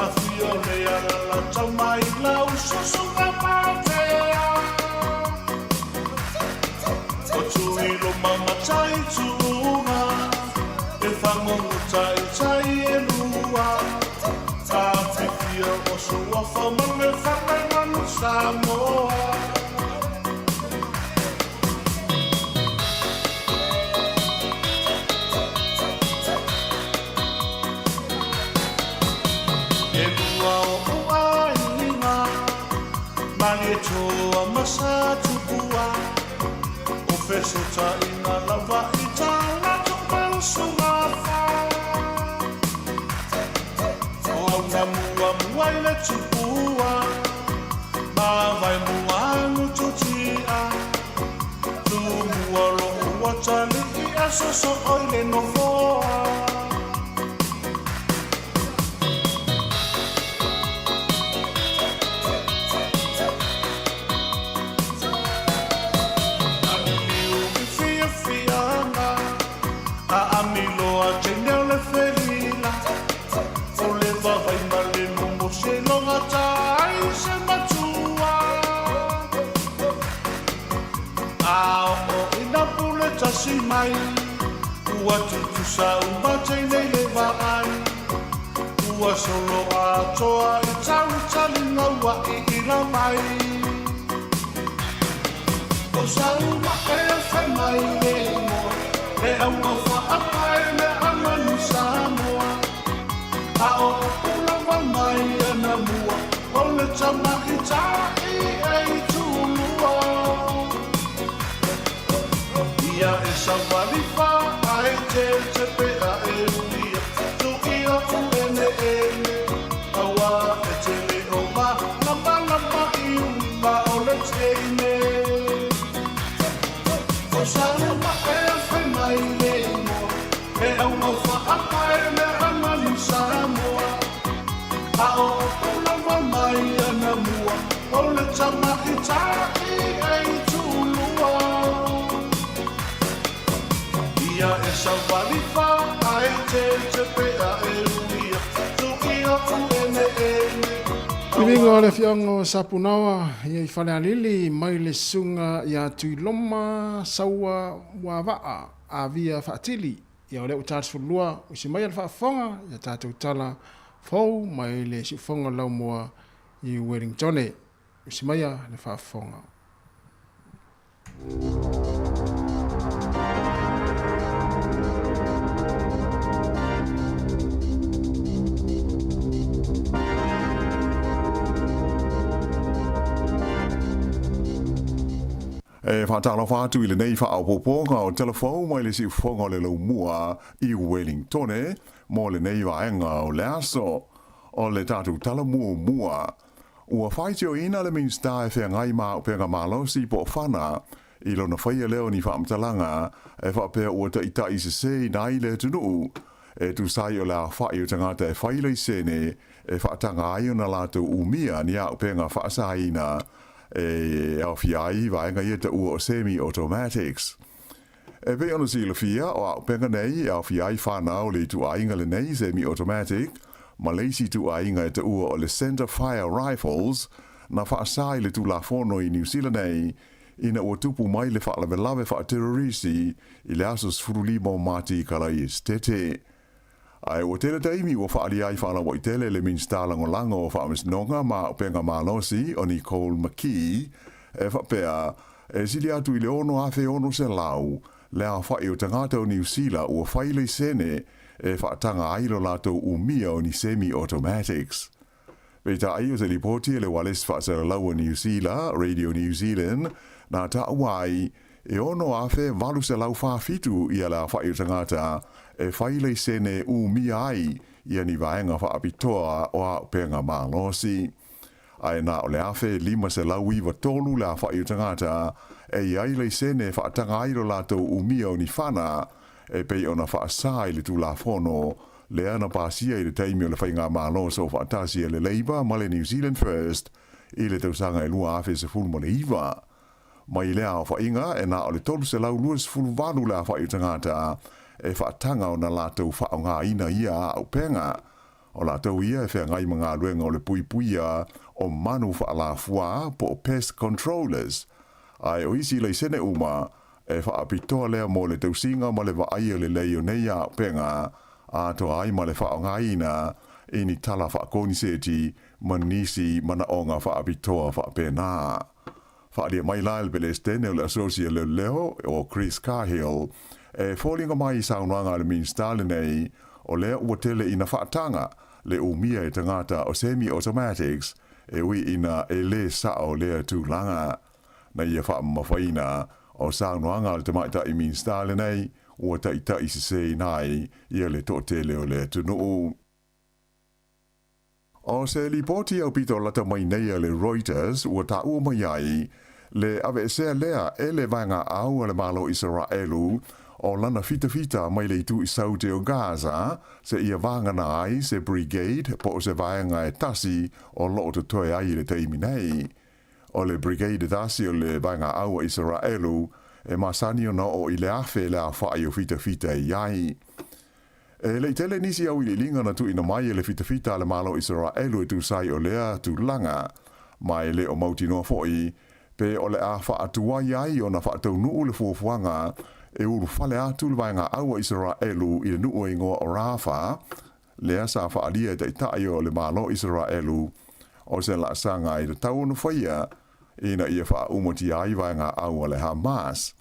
M: Afio le alalata mai lau susuga matea. O tuilo mamatai tuuga, e fagogo taitai e lua. Afifia o suafa ma le fale manu Samoa. E lua o aiga, Malietoa ma Satupua. O fesotaiga lava i talatou mausugafa. O augamuamua i le tupua, ma vaimuagu tutia. Tumua lou atalii a sosoo i le nofoa. Aliliu i fiafiaga, a amiloa teine o le felila. O le vavai ma le momosi logata ai se matua. A oo ina pule tasi mai, ua tutusa uma teine i le vaai. Ua solo atoa i tautaliga ua iila mai. O Samoa e fai mai le igoa, e auga faapae le amanu Samoa. A o upu lava mai anamua, o le tamahita'i e itulua. Ia e savali fa ae tete pea e ulia, tuia u eleele, aua e tele o ma lamalama i uga o le teine. O Samoa e fai mai le igoa, e auga faapae le amanu Samoa. A o upu lava mai anamua, o le tamahita'i e itulua. Ia e savali fa ae tete pea e ulia, tuia u eleele.
F: Viviga o le afioaga o Sapunaoa ia i Falealili mai le susuga ia Tuiloma Saua Muavaa Avia Faatili. Ia o lea ua 42 usi mai le faafofoga ia tatou tala fou mai le siufofoga o le Laumua i Wellingtone. Usi mai le faafofoga.
H: E E faatalofa atu i lenei faaopoopoga o Talafou mai le Siufofoga o le Laumua i Wellingtone mo lenei vaega o le aso. O le tatou tala muamua, ua faitioina le Minisita e feagai ma auupega malosi po o fana i lona faia lea o ni faamatalaga e faapea ua taitaiseseina ai le atunuu e tusa ai o le aofai o tagata e fai laisene e faataga ai ona latou umia ni auupega faasaina e aofia ai vaega ia taua o semi-automatics. E pei ona silafia, o auupega nei e aofia ai fana o le ituaiga lenei semi-automatic ma le isi ituaiga e taua o le center fire rifles na faasā i le Tulafono i Niu Sila nei ina ua tupu mai le faalavelave faaterorisi i le aso 15 o Mati i Kalaesetete. Ae ua tele taimi ua faaalia ai faalauaitele le Minisita Lagolago o Faamasinoga ma Auupega Malosi o Nicole McKee e faapea, e sili atu i le 6,600 le aofai o tagata o Niu Sila ua fai laisene e faataga ai lo latou umia o ni semi-automatics. Peitai o se lipoti e le ualesi faasalalau a Niu Sila, Radio New Zealand, na taua ai, e 6,847 ia le aofai o tagata e fai laisene umia ai ia ni vaega faapitoa o auupega malosi. Ae na o le 1,593 le aofai o tagata e i ai laisene e faataga ai lo latou umia o ni fana e pei ona faasā i le Tulafono lea na pasia i le taimi o le Faigamalo Soofaatasi a le Labour ma le New Zealand First i le tausaga e 2019. Mai lea aofaiga, e na o le 328 le aofai o tagata e faataga ona latou faaaogaina ia auupega. O latou ia e feagai ma galuega o le puipuia o manu faalafuā po o pest controllers. Ae o isi laisene uma, e faapitoa lea mo le tausiga ma le vaaia lelei o nei auupega, atoa ai ma le faaaogaina i ni tala faakoniseti ma nisi manaoga faapitoa faapena. Faaalia mai la e le Pelesitene o le Asosi a Leoleo o Chris Cahill e foliga mai i saunoaga a le Minisita lenei o lea ua tele ina faataga le umia e tagata o semi-automatics e ui ina e lē sao lea tulaga. Na ia faamamafaina o saunoaga a le tamaitai Minisita lenei ua taitaiseseina ai ia le toatele o le atunuu. O se lipoti aupito lata mai nei a le Reuters ua taua mai ai le aveesea lea e le vaegaau a le Malo Isaraelu o lana fitafita mai le itu i saute o Gaza seia vagana ai se brigade po o se vaega e tasi o loo totoe ai i le taimi nei. O le brigade tasi o le vaegaau a Isaraelu e masani ona oo i le 1,000 le aofai o fitafita e i ai. E le i tele nisi auiliiliga na tuuina mai e le fitafita a le Malo o Isaraelu e tusa ai o lea tulaga, ma e le o mautinoa foi pe o le a faatuai ai ona faataunuu le fuafuaga e ulufale atu le vaegaau a Isaraelu i le nuu e igoa o Rafah, lea sa faaalia e taitai o le Malo o Isaraelu o se laasaga i le tau ona faia ina ia faaumatia ai vaegaau a le Hamas.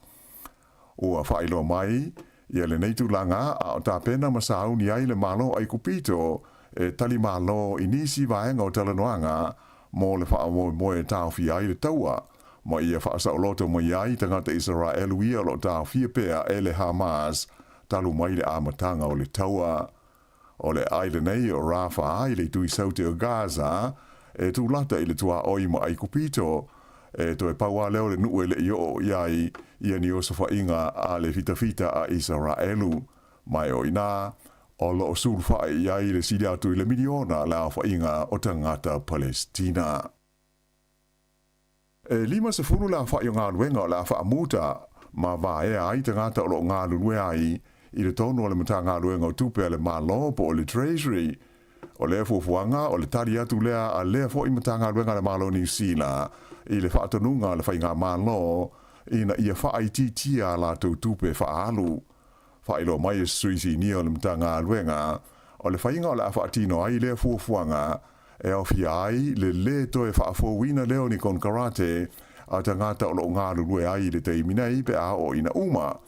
H: Ua faailoa mai ia lenei tulaga a o tapena ma sauni ai le Malo Aikupito e tali malo i nisi vaega o talanoaga mo le faamoemoe e taofia ai le taua ma ia faasaoloto mai ai tagata Isaraelu ia o lo o taofia pea e le Hamas talu mai le amataga o le taua. O le ai lenei o Rafah i le itu i saute o Gaza e tulata i le tuaoi ma Aikupito, e toe pau lava lea o le nuu e le i oo i ai ia ni osofaiga a le fitafita a Isaraelu. Ma e o i inā, o lo o sulufai i ai le sili atu i le miliona le aofaiga o tagata Palestina. E 50 le aofai o galuega o le a faamuta ma vaea ai tagata o lo o galulue ai i le tonu o le Matagaluega o Tupe a le Malo po o le Treasury. O lea fuafuaga o le tali atu lea a lea foi Matagaluega a le Malo o Niu Sila i le faatonuga a le Faigamalo ina ia faaitiitia a latou tupe faaalu. Faailoa mai e se sui sinia o le Matagaluega, o le faiga o le a faatino ai lea fuafuaga e aofia ai le lē toe faafouina lea o ni konekarate a tagata o lo o galulue ai i le taimi nei pe a oo ina uma,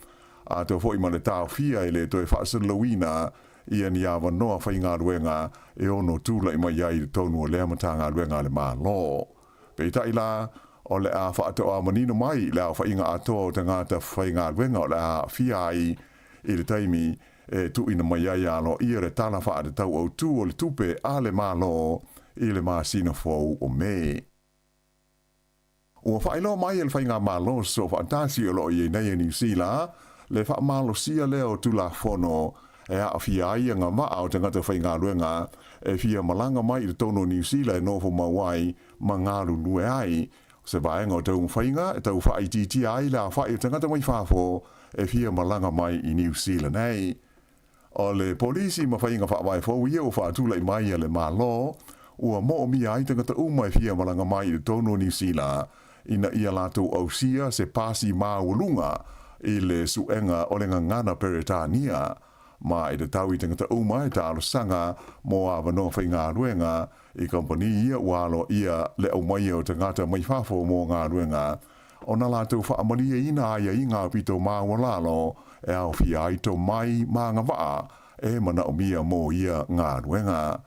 H: atoa foi ma le taofia e le toe faasalalauina ia ni avanoa faigaluega e ono tulai mai ai i totonu o lea Matagaluega a le Malo. Peitai la, O le a faatoa manino mai le aofaiga atoa o tagata faigaluega o le a aafia ai i le taimi e tuuina mai ai aloaia le Tala Faatatau Autu o le Tupe a le Malo i le masina fou o Me. Ua faailoa mai e le Faigamalo Soofaatasi o lo o i ai nei a Niu Sila le faamalosia lea o Tulafono e aafia ai agavaa o tagata faigaluega e fia malaga mai i totonu o Niu Sila e nofo mau ai ma galulue ai. O se vaega o taumafaiga e tau faaitiitia ai le aofai o tagata mai fafo e fia malaga mai i Niu Sila nei. O le polisi ma faiga faavae fou ia ua faatulai mai a le Malo, ua moomia ai tagata uma e fia malaga mai i totonu o Niu Sila ina ia latou ausia se pasi maualuga i le suega o le gagana Peretania, ma e tatau i tagata uma e talosaga mo avanoa faigaluega i kamupani ia ua aloaia le aumaia o tagata mai fafo mo galuega ona latou faamalieina aiaiga aupito maualalo e aofia ai tomai ma agavaa e manaomia mo ia galuega.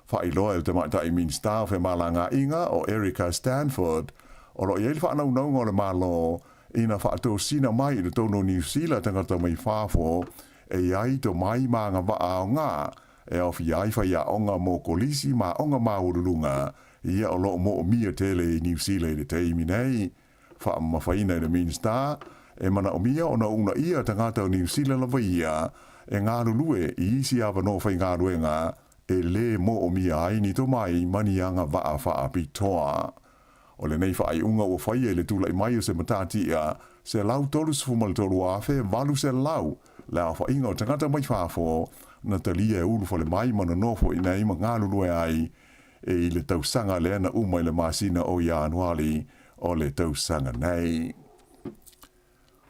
H: Faailoa e le Tamaitai Minisita o Femalagaaiga o Erica Stanford, o lo o i ai le faanaunauga o le Malo ina faatosina mai i totonu o Niu Sila tagata mai fafo e i ai tomai ma agavaa aoga e aofia ai faiaoga mo kolisi ma aoga maualuluga ia o lo o moomia tele i Niu Sila i le taimi nei. Faamamafaina e le Minisita, e manaomia ona uunaia tagata o Niu Sila lava ia e galulue i isi avanoa faigaluega e lē moomia ai ni tomai ma ni agavaa faapitoa. O lenei faaiuga ua faia i le tulai mai o se matatia 133,800 le aofaiga o tagata mai fafo na talia e ulufale mai ma nonofo i inei ma galulue ai i le tausaga lea na uma i le masina o Ianuali o le tausaga nei.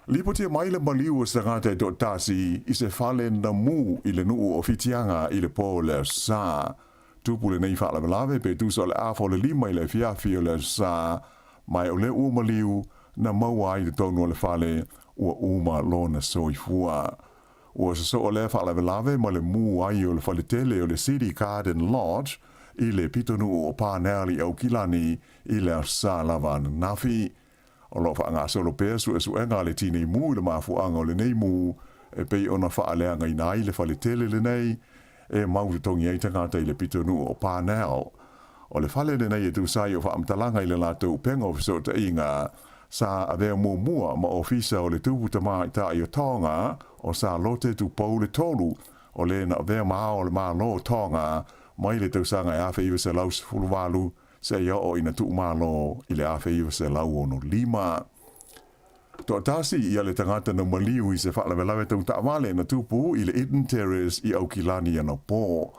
H: Lipotia mai le maliu o se tagata e toatasi i se fale na mu i le nuu o Whitianga i le po o le Aso Sa. Tupu lenei faalavelave pe tusa o le afa o le 5 i le afiafi o le Aso Sa, ma e o le ua maliu na maua ai i totonu o le fale ua uma lona soifua. Ua sosoo lea faalavelave ma le mu ai o le faletele o le City Garden Lodge i le pitonuu o Parnell i Aukilani i le Aso Sa lava ananafi. O lo o faagasolo pea suesuega a le tinei mu i le mafuaaga o lenei mu e pei ona faaleagaina ai le faletele lenei e mau totogi ai tagata i le pitonuu o Parnell. O le fale lenei e tusa ai o faamatalaga i le latou upega o fesootaiga sa avea muamua ma ofisa o le Tupu Tamaitai o Tonga o Salote Tupou le Tolu o le na avea ma ao o le Malo o Tonga mai le tausaga e 1918 seia oo ina tuumalo i le 1965. Toatasi ia le tagata na maliu i se faalavelave tau taavale na tupu i le Eden Terrace i Aukilani anapo.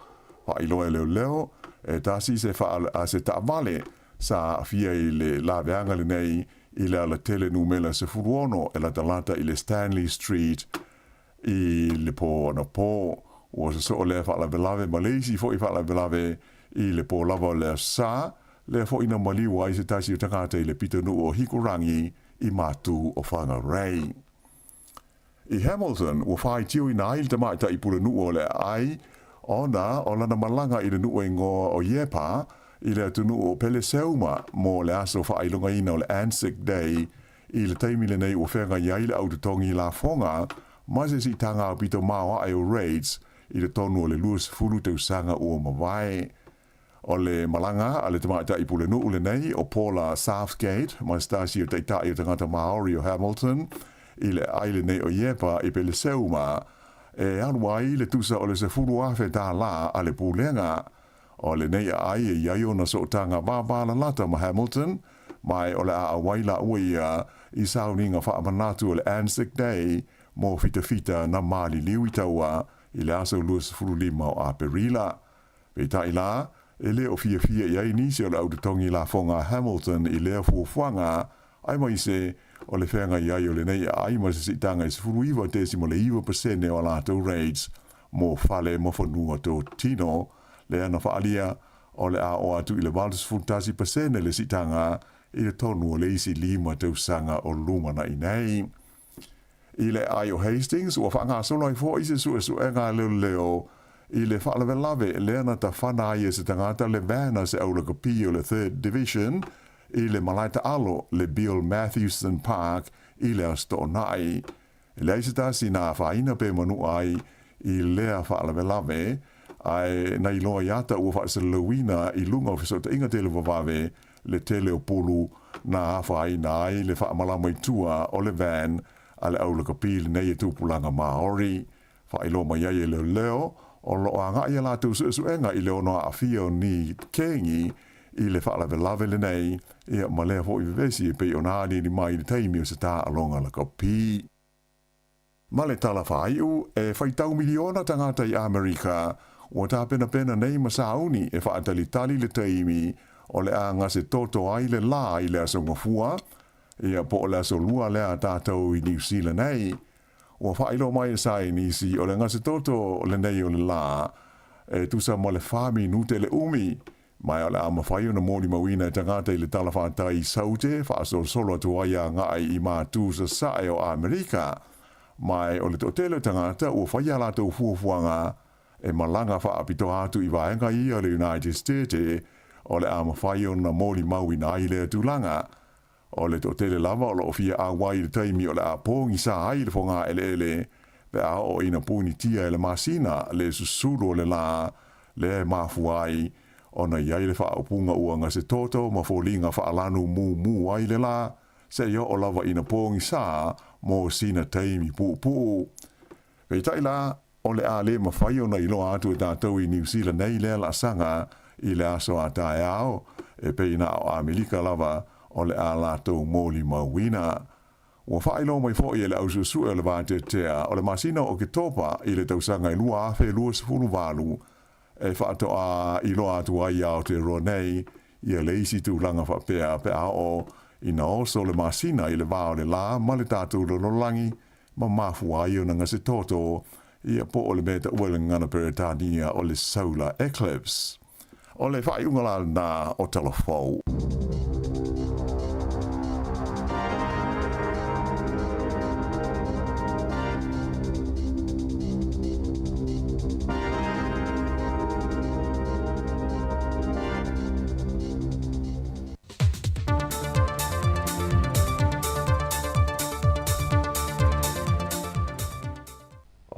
H: Faailoa e leoleo, e tasi se faa se taavale sa aafia i le laveaga lenei i le alatele numera 16 e latalata i le Stanley Street i le po anapo. Ua sosoo lea faalavelave ma le isi foi faalavelave i le po lava o le Aso Sa, lea foi na maliu ai se tasi o tagata i le pitonuu o Hikurangi i Matū o Whangarei. I Hamilton, ua faitioina ai le tamaitai pulenuu o le aai ona o lana malaga i le nuu e igoa o Yepa i le atunuu o Peleseuma mo le aso faailogaina o le Anzac Day i le taimi lenei ua feagai ai le au totogi lafoga ma se siitaga aupito maoae o rates i totonu o le 20 tausaga ua mavae. O le malaga a le tamaitai pulenuu lenei o Paula Southgate ma se tasi o taitai o tagata Maori o Hamilton i le aai lenei o Yepa i Peleseuma e alu ai le tusa o le $10,000 a le pulega. O lenei aai e i ai ona sootaga vavalalata ma Hamilton, ma e o le a auai laua ia i sauniga faamanatu o le Anzac Day mo fitafita na maliliu i taua i le aso 25 o Aperila. Peitai la, e le o fiafia i ai nisi o le au totogi lafoga a Hamilton i lea fuafuaga, aemaise o le feagai ai o lenei aai ma se siitaga e 19.9% o a latou rates mo fale ma fanua totino, lea na faaalia o le a oo atu i le 81% le siitaga i le tonu o le isi 5 tausaga o lumanai nei. I le aai o Hastings, ua faagasolo ai foi se suesuega a leoleo i le faalavelave lea na tafana ai e se tagata le van a se aulakapi o le Third Division i le malae taalo le Bill Mathewson Park i le Aso Toonai. E leai se tasi na afaina pe manua ai i lea faalavelave, ae na iloa i ata ua faasalalauina i luga o fesootaiga televavave le tele o pulu na afaina ai le faamalama i tua o le van a le au lakapi lenei e tupulaga Maori. Faailoa mai ai e leoleo o lo o agai a latou suesuega i le ono aafia o ni kegi i le faalavelave lenei, ia ma lea foi vevesi e pei ona aliali mai i le taimi o se taaloga lakapi. Ma le tala faaiu, e faitau miliona tagata i Amerika ua tapenapena nei ma sauni e faatalitali le taimi o le a gasetoto ai le lā i le Aso Gafua, ia po o le Aso Lua lea a tatou i Niu Sila nei. Ua faailoa mai e saienisi o le gasetoto lenei o le lā e tusa ma le fa minute le umi, ma o le a mafai ona molimauina e tagata i le talafatai i Saute faasolosolo atu ai agai i matu sasae o Amerika. Ma o le toatele o tagata ua fai a latou fuafuaga e malaga faapitoa atu i vaega ia o le United States o le a mafai ona molimauina ai lea tulaga. O le toatele lava o lo o fia auai i le taimi o le a pogisa ai le fogaeleele pe a oo ina punitia e le masina le susulu o le lā lea e mafua ai ona i ai le faaupuga ua gasetoto ma foliga faalanu mumu ai le lā seia oo lava ina pogisa mo sina taimi puupuu. Peitai la, o le a le mafai ona iloa atu e tatou i Niu Sila nei lea laasaga i le aso a taeao, e pei na o Amerika lava o le a latou molimauina. Ua faailoa mai foi e le au suesue o le vateatea o le masina o Oketopa i le tausaga e 2028 e faatoa iloa atu ai i Aotearoa nei ia le isi tulaga faapea pe a oo ina oso le masina i le va o le lā ma le tatou lalolagi ma mafua ai ona gasetoto, ia po o le mea e taua i le gagana Peretania o le solar eclipse. O le faaiuga la lena o Tala Fou.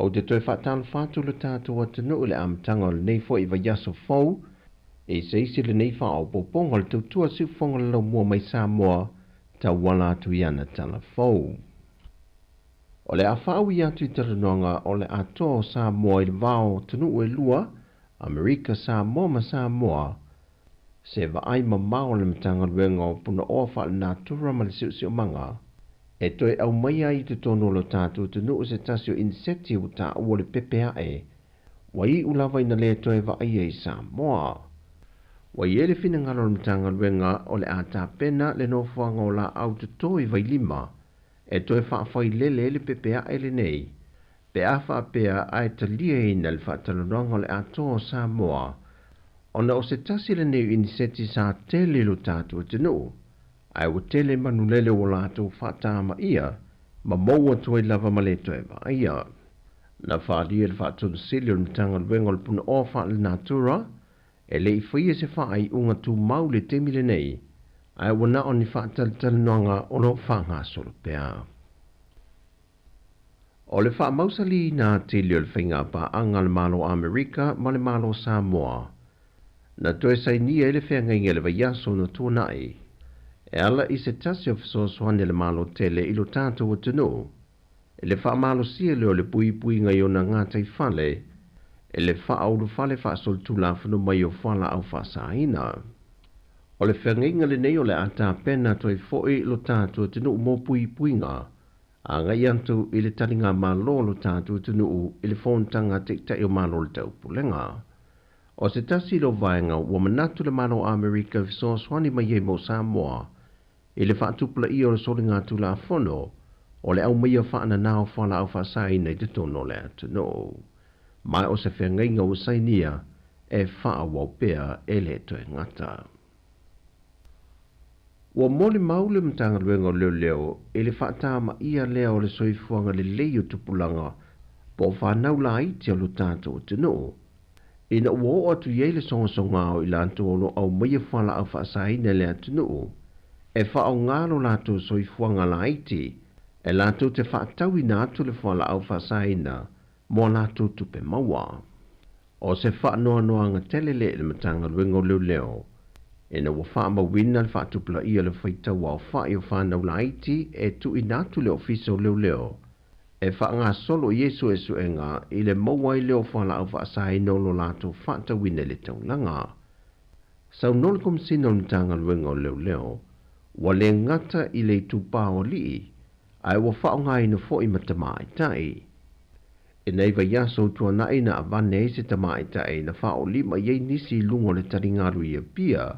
G: Ou te toe faatalofa atu lo tatou atunuu i le amataga o lenei foi vaiaso fou, e se isi lenei faaopoopoga o le tautua siufofoga o le laumua mai Samoa tauala atu i ana tala fou. O le a faaui atu i talanoaga o le atoa o Samoa i le vao o atunuu e lua, Amerika Samoa ma Samoa, se vaai mamao a le Matagaluega o Punaoa Faalenatura ma le Siosiomaga e toe aumaia ai i totonu o lo tatou atunuu se tasi o iniseti ua taua le pepe ae ua iu lava ina le toe vaaia i Samoa. Ua i ai le finagalo o le Matagaluega o le a tapena le nofoaga o laau toto i Vailima e toe faafailele ai le pepe ae lenei pe a faapea ae taliaina le faatalanoaga o le atoa o Samoa ona o se tasi lenei o iniseti sa tele i lo tatou atunuu ae ua tele manulele ua latou faatamaia ma maua atu ai lava ma le toe vaaia. Na faaalia e le Faatonusili o le Matagaluega o le Punaoa Faalenatura e le i faia se faaiuga tumau i le taimi lenei, ae ua na o ni faatalatalanoaga o lo o faagasolo pea. O le faamausaliina atili o le faigapaaga a le Malo Amerika ma le Malo Samoa, na toe sainia ai le feagaiga i le vaiaso na tuanai, e ala i se tasi o fesoasoani a le Malo tele i lo tatou atunuu, i le faamalosia lea o le puipuiga i ona gataifale e le faaulufale faasolitulafono mai o fualaau faasaina. O le feagaiga lenei o le a tapena atu ai foi lo tatou atunuu mo puipuiga agai atu i le taligamalo o lo tatou atunuu i le fonotaga a Taitai o Malo o le Taupulega. O se tasi lea o vaega ua manatu le Malo o Amerika e fesoasoani mai ai mo Samoa i le faatupulaia o le soligatulafono o le aumaia faanana o fualaau faasaina i totonu o le atunuu. Ma o se feagaiga ua sainia e faaauau pea e le toe gata. Ua molimau le Matagaluega o Leoleo i le faatamaia lea o le soifuaga lelei o tupulaga po o fanau laiti o lo tatou atunuu, ina ua oo atu i ai le sogasogao i latou o lo o aumaia fualaau faasaina i le atunuu. e faaaogā lo latou soifuaga laiti e latou te faatauina atu le fualaau faasaina mo a latou tupe maua. O se faanoanoaga tele lea i le Matagaluega o Leoleo ina ua faamauina le faatupulaia o le faitau aofa'i o fanau laiti e tuuina atu i le Ofisa o Leoleo e faagasolo i ai suesuega i le maua ai lea o fualaau faasaina o lo latou faatauina i le taulaga. Saunoa le Komesina o le Matagaluega o Leoleo ua le gata i le itupā o alii ae ua faaaogaina foi ma tamaitai. I nei vaiaso ua tuanai na avane ai se tamaitai na faaolima i ai nisi i luga o le taligalu i Apia,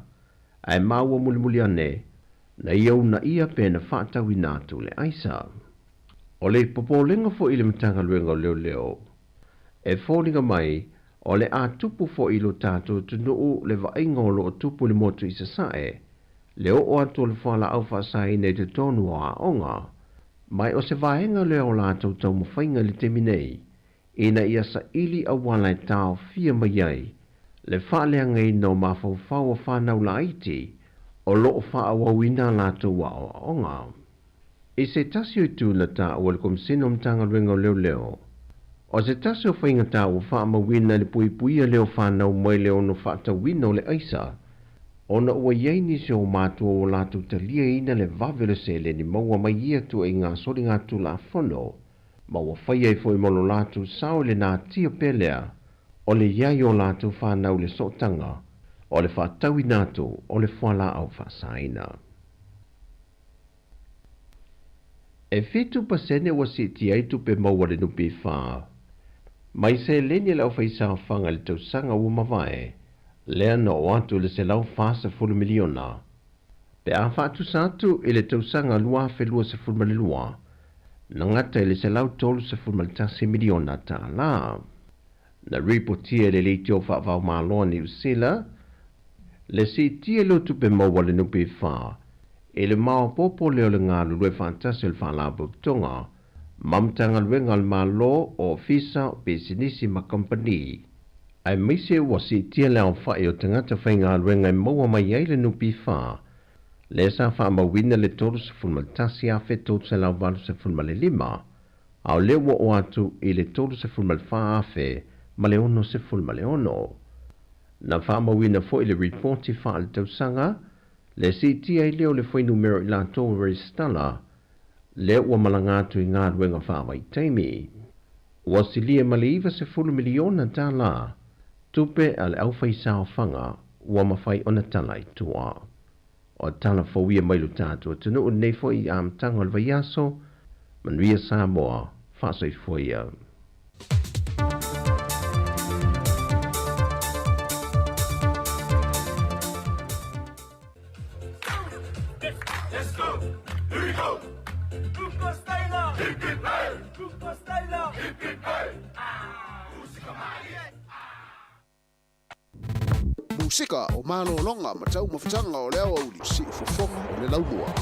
G: ae maua mulimuli ane na ia uunaia pe na faatauina atu le aisa. O le popolega foi i le Matagaluega o Leoleo, e foliga mai o le a tupu foi i lo tatou atunuu le vaaiga o lo o tupu i le motu i Sasae, le oo atu o le fualaau faasaina i totonu o aoga, ma o se vaega lea o latou taumafaiga i le taimi nei, ina ia saili auala e taofia mai ai le faaleagaina o mafaufau o fanau laiti o lo o faaauauina a latou aoaoga. I se tasi o itu na taua e le Komesina o Matagaluega o Leoleo, o se tasi o faigatā ua faamauina i le puipuia lea o fanau mai le ono faatauina o le aisa, ona ua i ai nisi o matua ua latou taliaina le vave o le seleni maua mai ia tuaiga soligatulafono, ma ua faia ai foi ma lo latou sao i le natia pea lea o le i ai o latou fanau i le sootaga o le faatauina atu o le fualaau faasaina. E 7% ua siitia ai tupe maua a le NPF mai seleni a le aufaisaofaga i le tausaga ua mavae, lea na oo atu i le $140 miliona pe a faatusa atu i le tausaga 2022, na gata i le $131 miliona tala. Na ripotia e le Leitio Faavaomalo a Niu Sila le siitia lea o tupe maua a le NPF i le maopoopo lea o le galulue faatasi o le Faalapotopotoga ma Matagaluega a le Malo, Ofisa, Pisinisi ma Kamupani, aemaise ua siitia le aofa'i o tagata faigaluega e maua mai ai le NPF, lea sa faamauina le 31,385, a o lea ua oo atu i le 34,066. Na faamauina foi i le Ripoti Faaletausaga le siitia ai lea o le fuainumera o i latou e resitala lea ua malaga atu i galuega faavaitaimi. Ua silia ma le $90 miliona tala tupe a le aufaisaofaga ua mafai ona tala i tua. O tala fou ia mai lo tatou atunuu i lenei foi amataga o le vaiaso. Manuia Samoa, faasoifua ia.
N: Musika o malologa ma taumafataga o le aoauli, siufofoga o le laumua.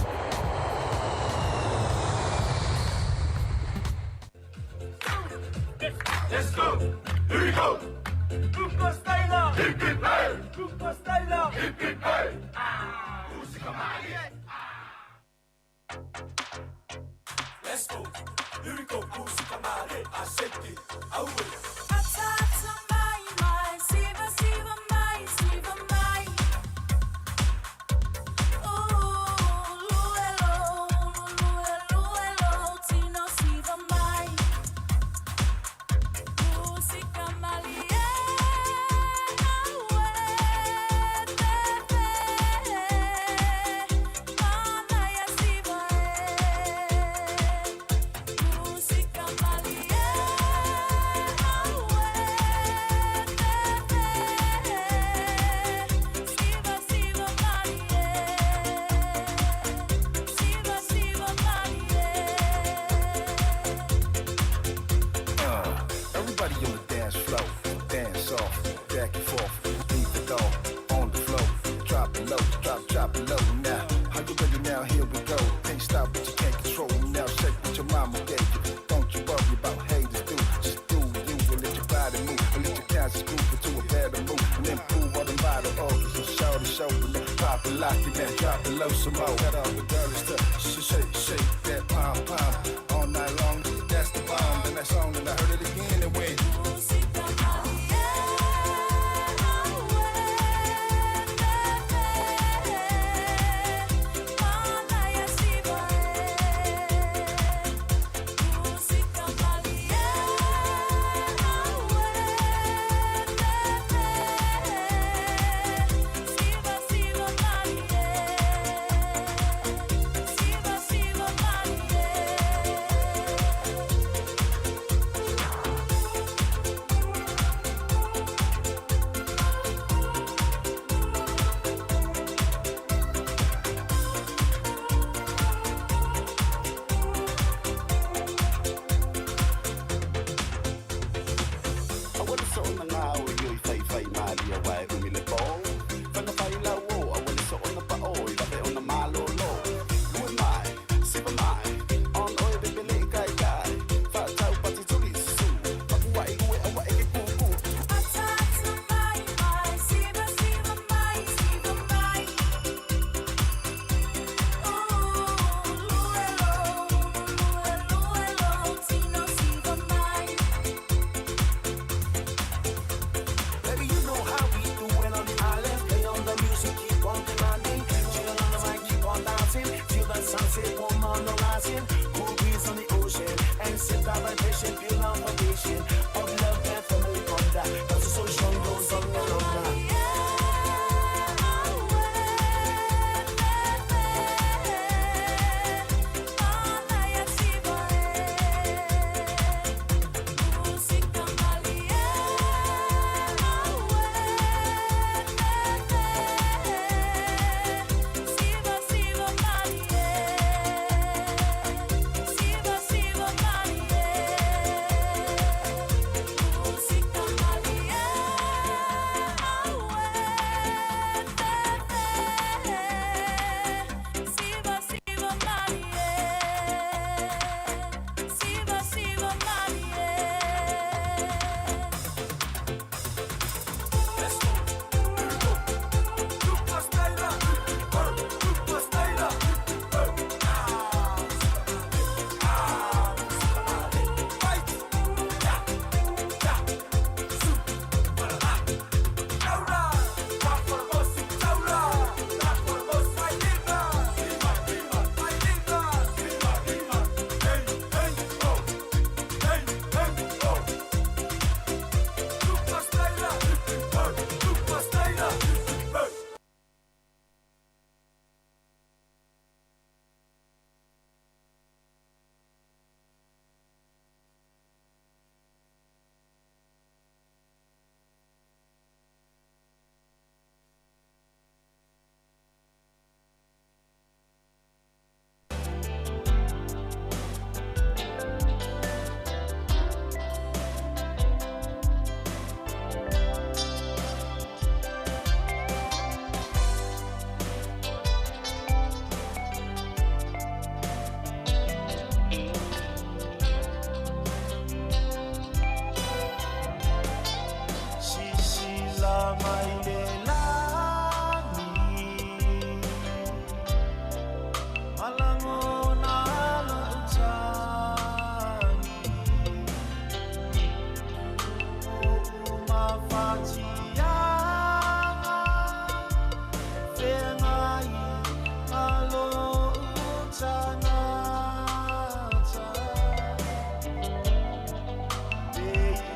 O: Pop it, lock it, then drop it low some more. Got all the girls to shake, shake that pom pom all night long. That's the bomb. Then that's on, and I heard it again and went.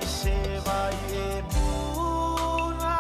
A: Se vai e puna.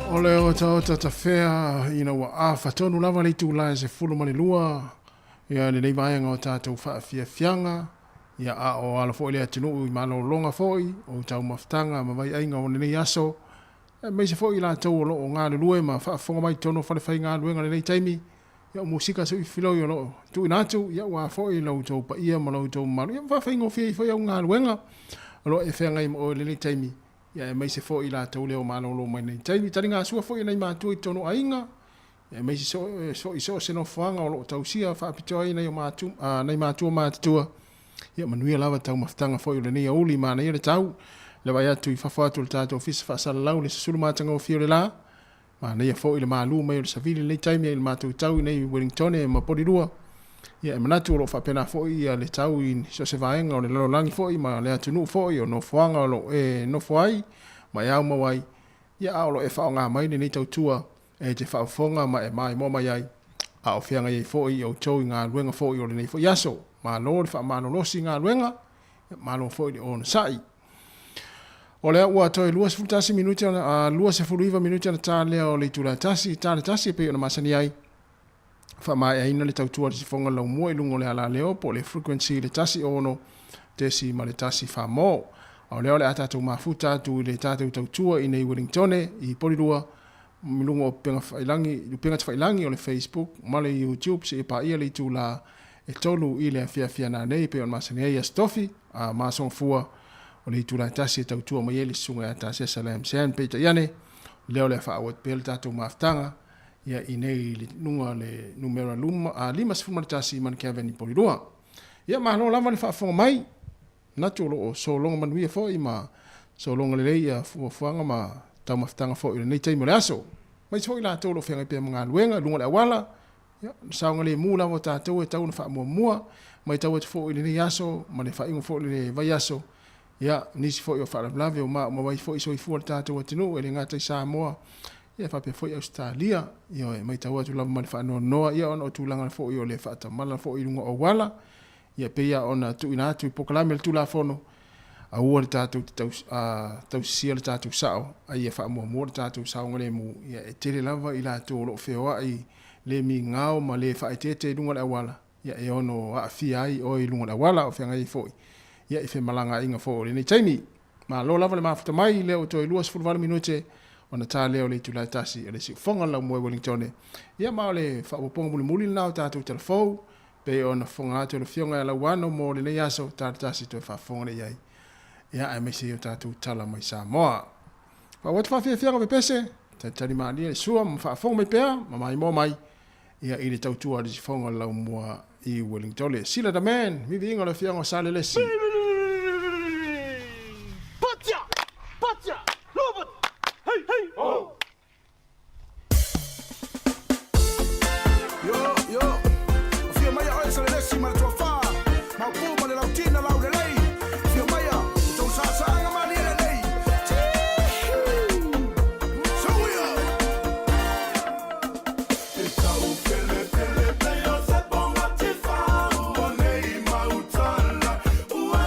F: O le otaota tafea ina ua afatonu lava le itulā e 12 ia lenei vaega o tatou faafiafiaga ia a o alo foi le atunuu i malologa foi o taumafataga ma vaiaiga o lenei aso aemaise foi i latou o loo galulue ma faafofoga mai totonu o falefaigaluega lenei taimi ia o musika suifiloi o loo tuuina atu ia aua foi lo outou paia ma lo outou mamalu ia ma faafaigofie ai foi au galuega o loo e feagai ma oe i lenei taimi ia aemaise foi i latou lea o malolo mai lenei taimi taligasua foi e nai matua i totonu o aiga ia aemaise foi so o se nofoaga o loo tausia faapitoa ai nai o matu, nai matua matutua ia manuia lava taumafataga foi o lenei aouli manaia le tau le vaai atu i fafo atu o le tatou ofisa faasalalau le susulu matagofie o le la manaia foi le malu mai o le savili lenei taimi i le matou tau i nei Wellingtone ma Polilua ia e manatu o loo faapena foi ia le tau i so o se vaega o le lalolagi foi ma le atunuu foi o nofoaga o loo e nofo ai ma e aumau ai ia a o loo e faaaoga mai lenei tautua e te faafofoga ma e maimoa mai ai, a o feagai ai foi i outou i galuega foi o lenei foi aso. Malo le faamalolosi i galuega, malo foi le onosai. O lea ua toe 21 minute ona, 29 minute ona ta lea o le itula e tasi, ta le tasi e pei ona masani ai. Faamaeaina le tautua a le sifoga laumua i luga o le alaleo po o le frequency le 1 6 tesi ma le 1 fa mo. A o lea o le a tatou mafuta atu i le tatou tautua i nei Wellingtone i Polilua i luga o upega failangi, upega tafailagi o le Facebook ma le YouTube seia paia le itula e 3 i le afiafi a nanei pei ona masani ai Aso Tofi a ma Aso Gafua o le itula e 1 e tautua mai ai le susuga ia Tasesa Lamsan. Peitai ane, lea o le a faaauau atu pea le tatou mafutaga ia i nei i luga o le numera 51 Manukeveni Polilua. Ia malo lava le faafofoga mai. Manatu o lo o sologa manuia foi ma sologa lelei ia fuafuaga ma taumafataga foi o lenei taimi o le aso. Aemaise foi i latou o lo o feagai pea ma galuega i luga o le auala, ia, o le saogalemu lava o tatou e tatau ona faamuamua. Matau atu foi i lenei aso ma le faaiuga foi o le vaiaso, ia, nisi foi o faalavelave o maumau ai foi soifua o le tatou atunuu, e le gata i Samoa, ia faapea foi Ausetalia. Ioe, matau atu lava ma le faanoanoa, ia, ona o tulaga foi o le faatamala foi i luga o auala, Ia pei lava ona tuuina atu i polokalame o le Tulafono, aua le tatou te tausisia le tatou sao, a ia faamuamua le tatou saogalemu. Ia e tele lava i latou o lo o feoai le migao ma le faaeteete i luga o le auala, ia e ono aafia ai oe i luga o le auala, o feagai ai foi ia i femalagaaiga foi o lenei taimi. Malo lava le mafuta mai, lea ua toe 28 minute ona ta lea o le itula e tasi o le siufofoga o le laumua i Wellingtone. Ia ma o le faaopoopoga mulimuli lena o tatou talafou. Pei ona fofoga atu e le Afioga ia Lauano mo lenei aso, tala tasi toe faafofoga lea i ai, ia aemaise i o tatou tala mai Samoa. Faaauau atu faafiafiaga pepese, talitali malie le sua ma faafofoga mai pea ma maimoa mai ia i le tautua a le sifoga o le laumua i Wellingtole. Sila the man, viviiga o le Afioga o Salelesi.
M: Patia! Patia! Robert! Hey, hey! Ho! Yo, yo. Afio mai oe Salelesi ma le tuafa. Maopu ma le lautina lau lelei. Afio mai o tou saasaaga malie lelei. Suia! E tau pele pele pei o se ponga tifau o nei mau tala. Ua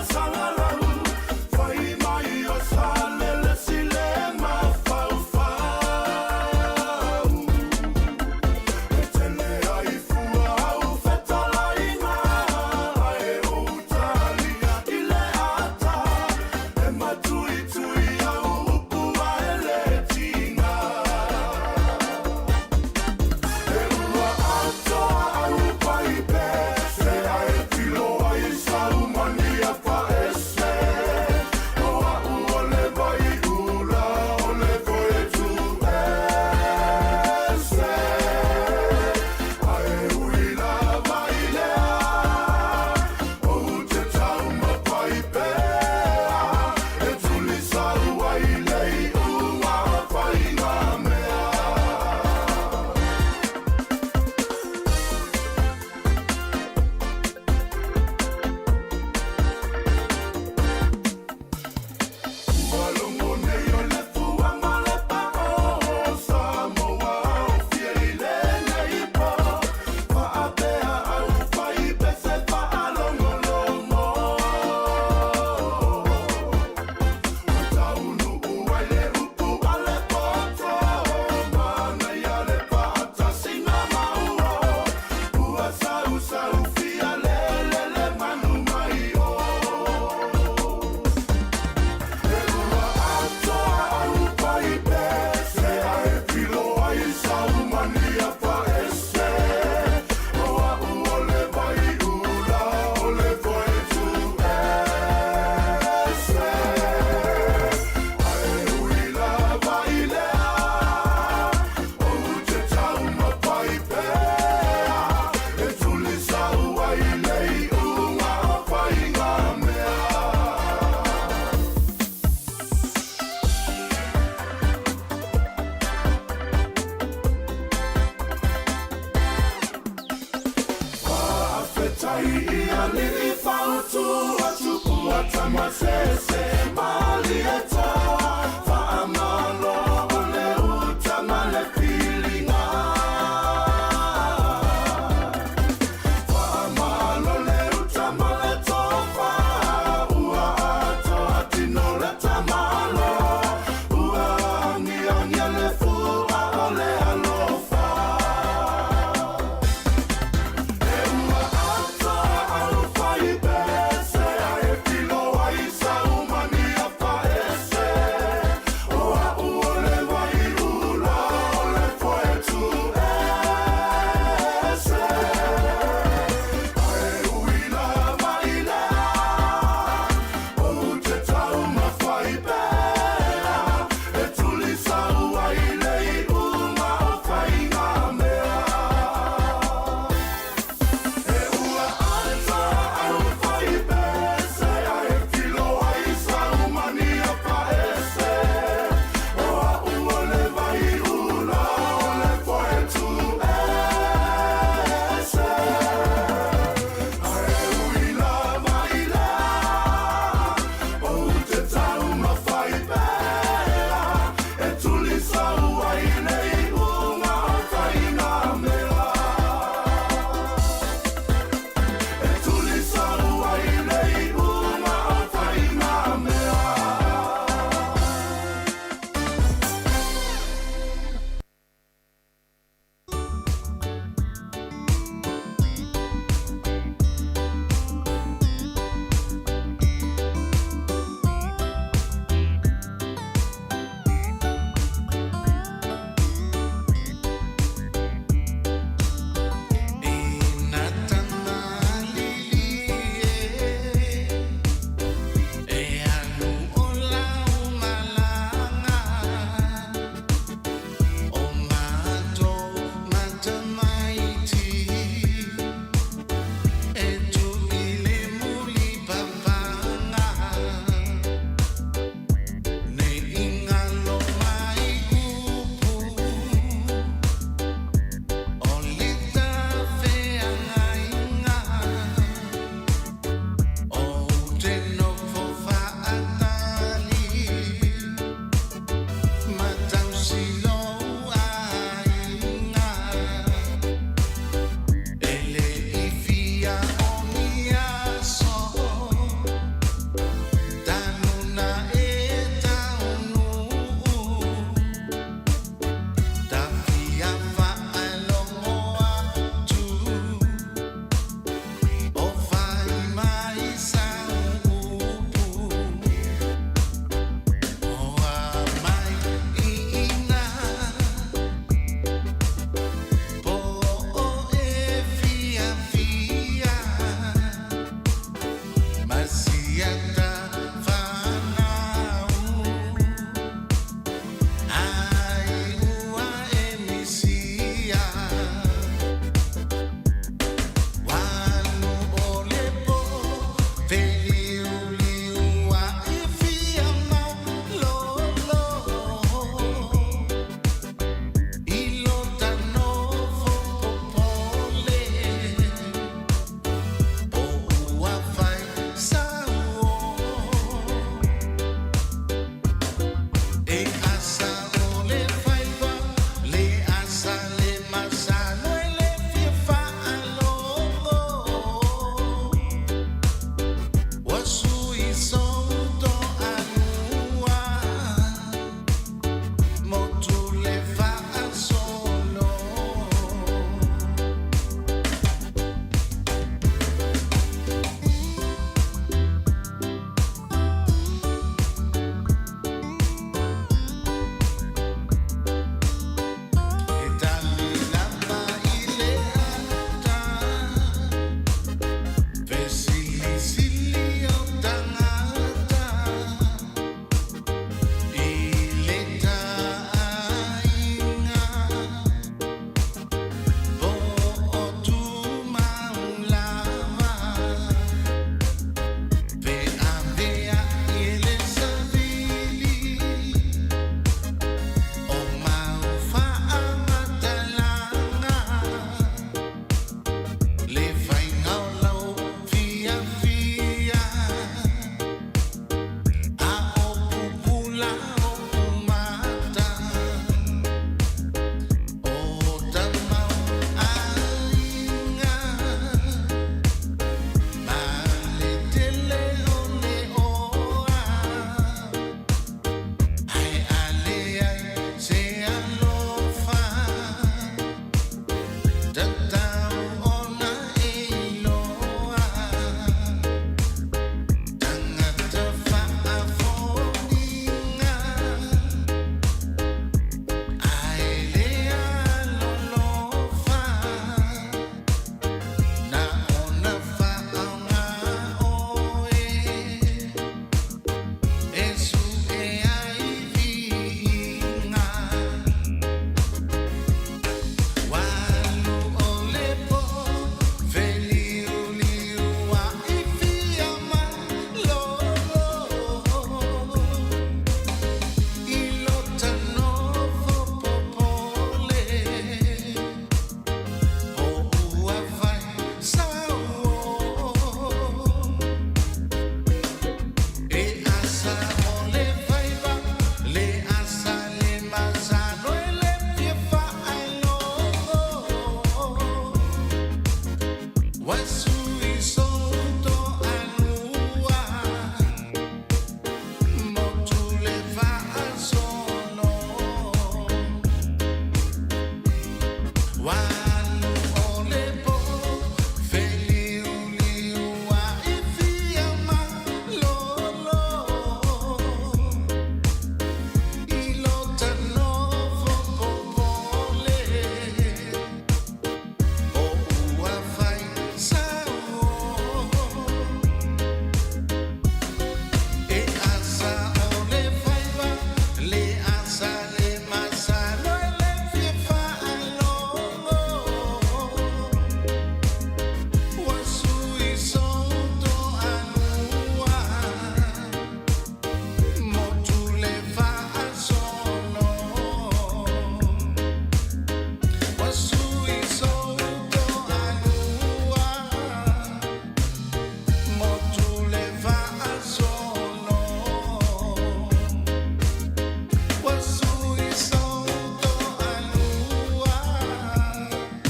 M: Atua tupua tamasese malieta Faamalo o le uta ma le filiga Faamalo le uta ma le tofa Ua atoa tino le tamalo Ua agiagia le fua o le alofa E ua atoa au faipese Ae filo ai sa umania faese.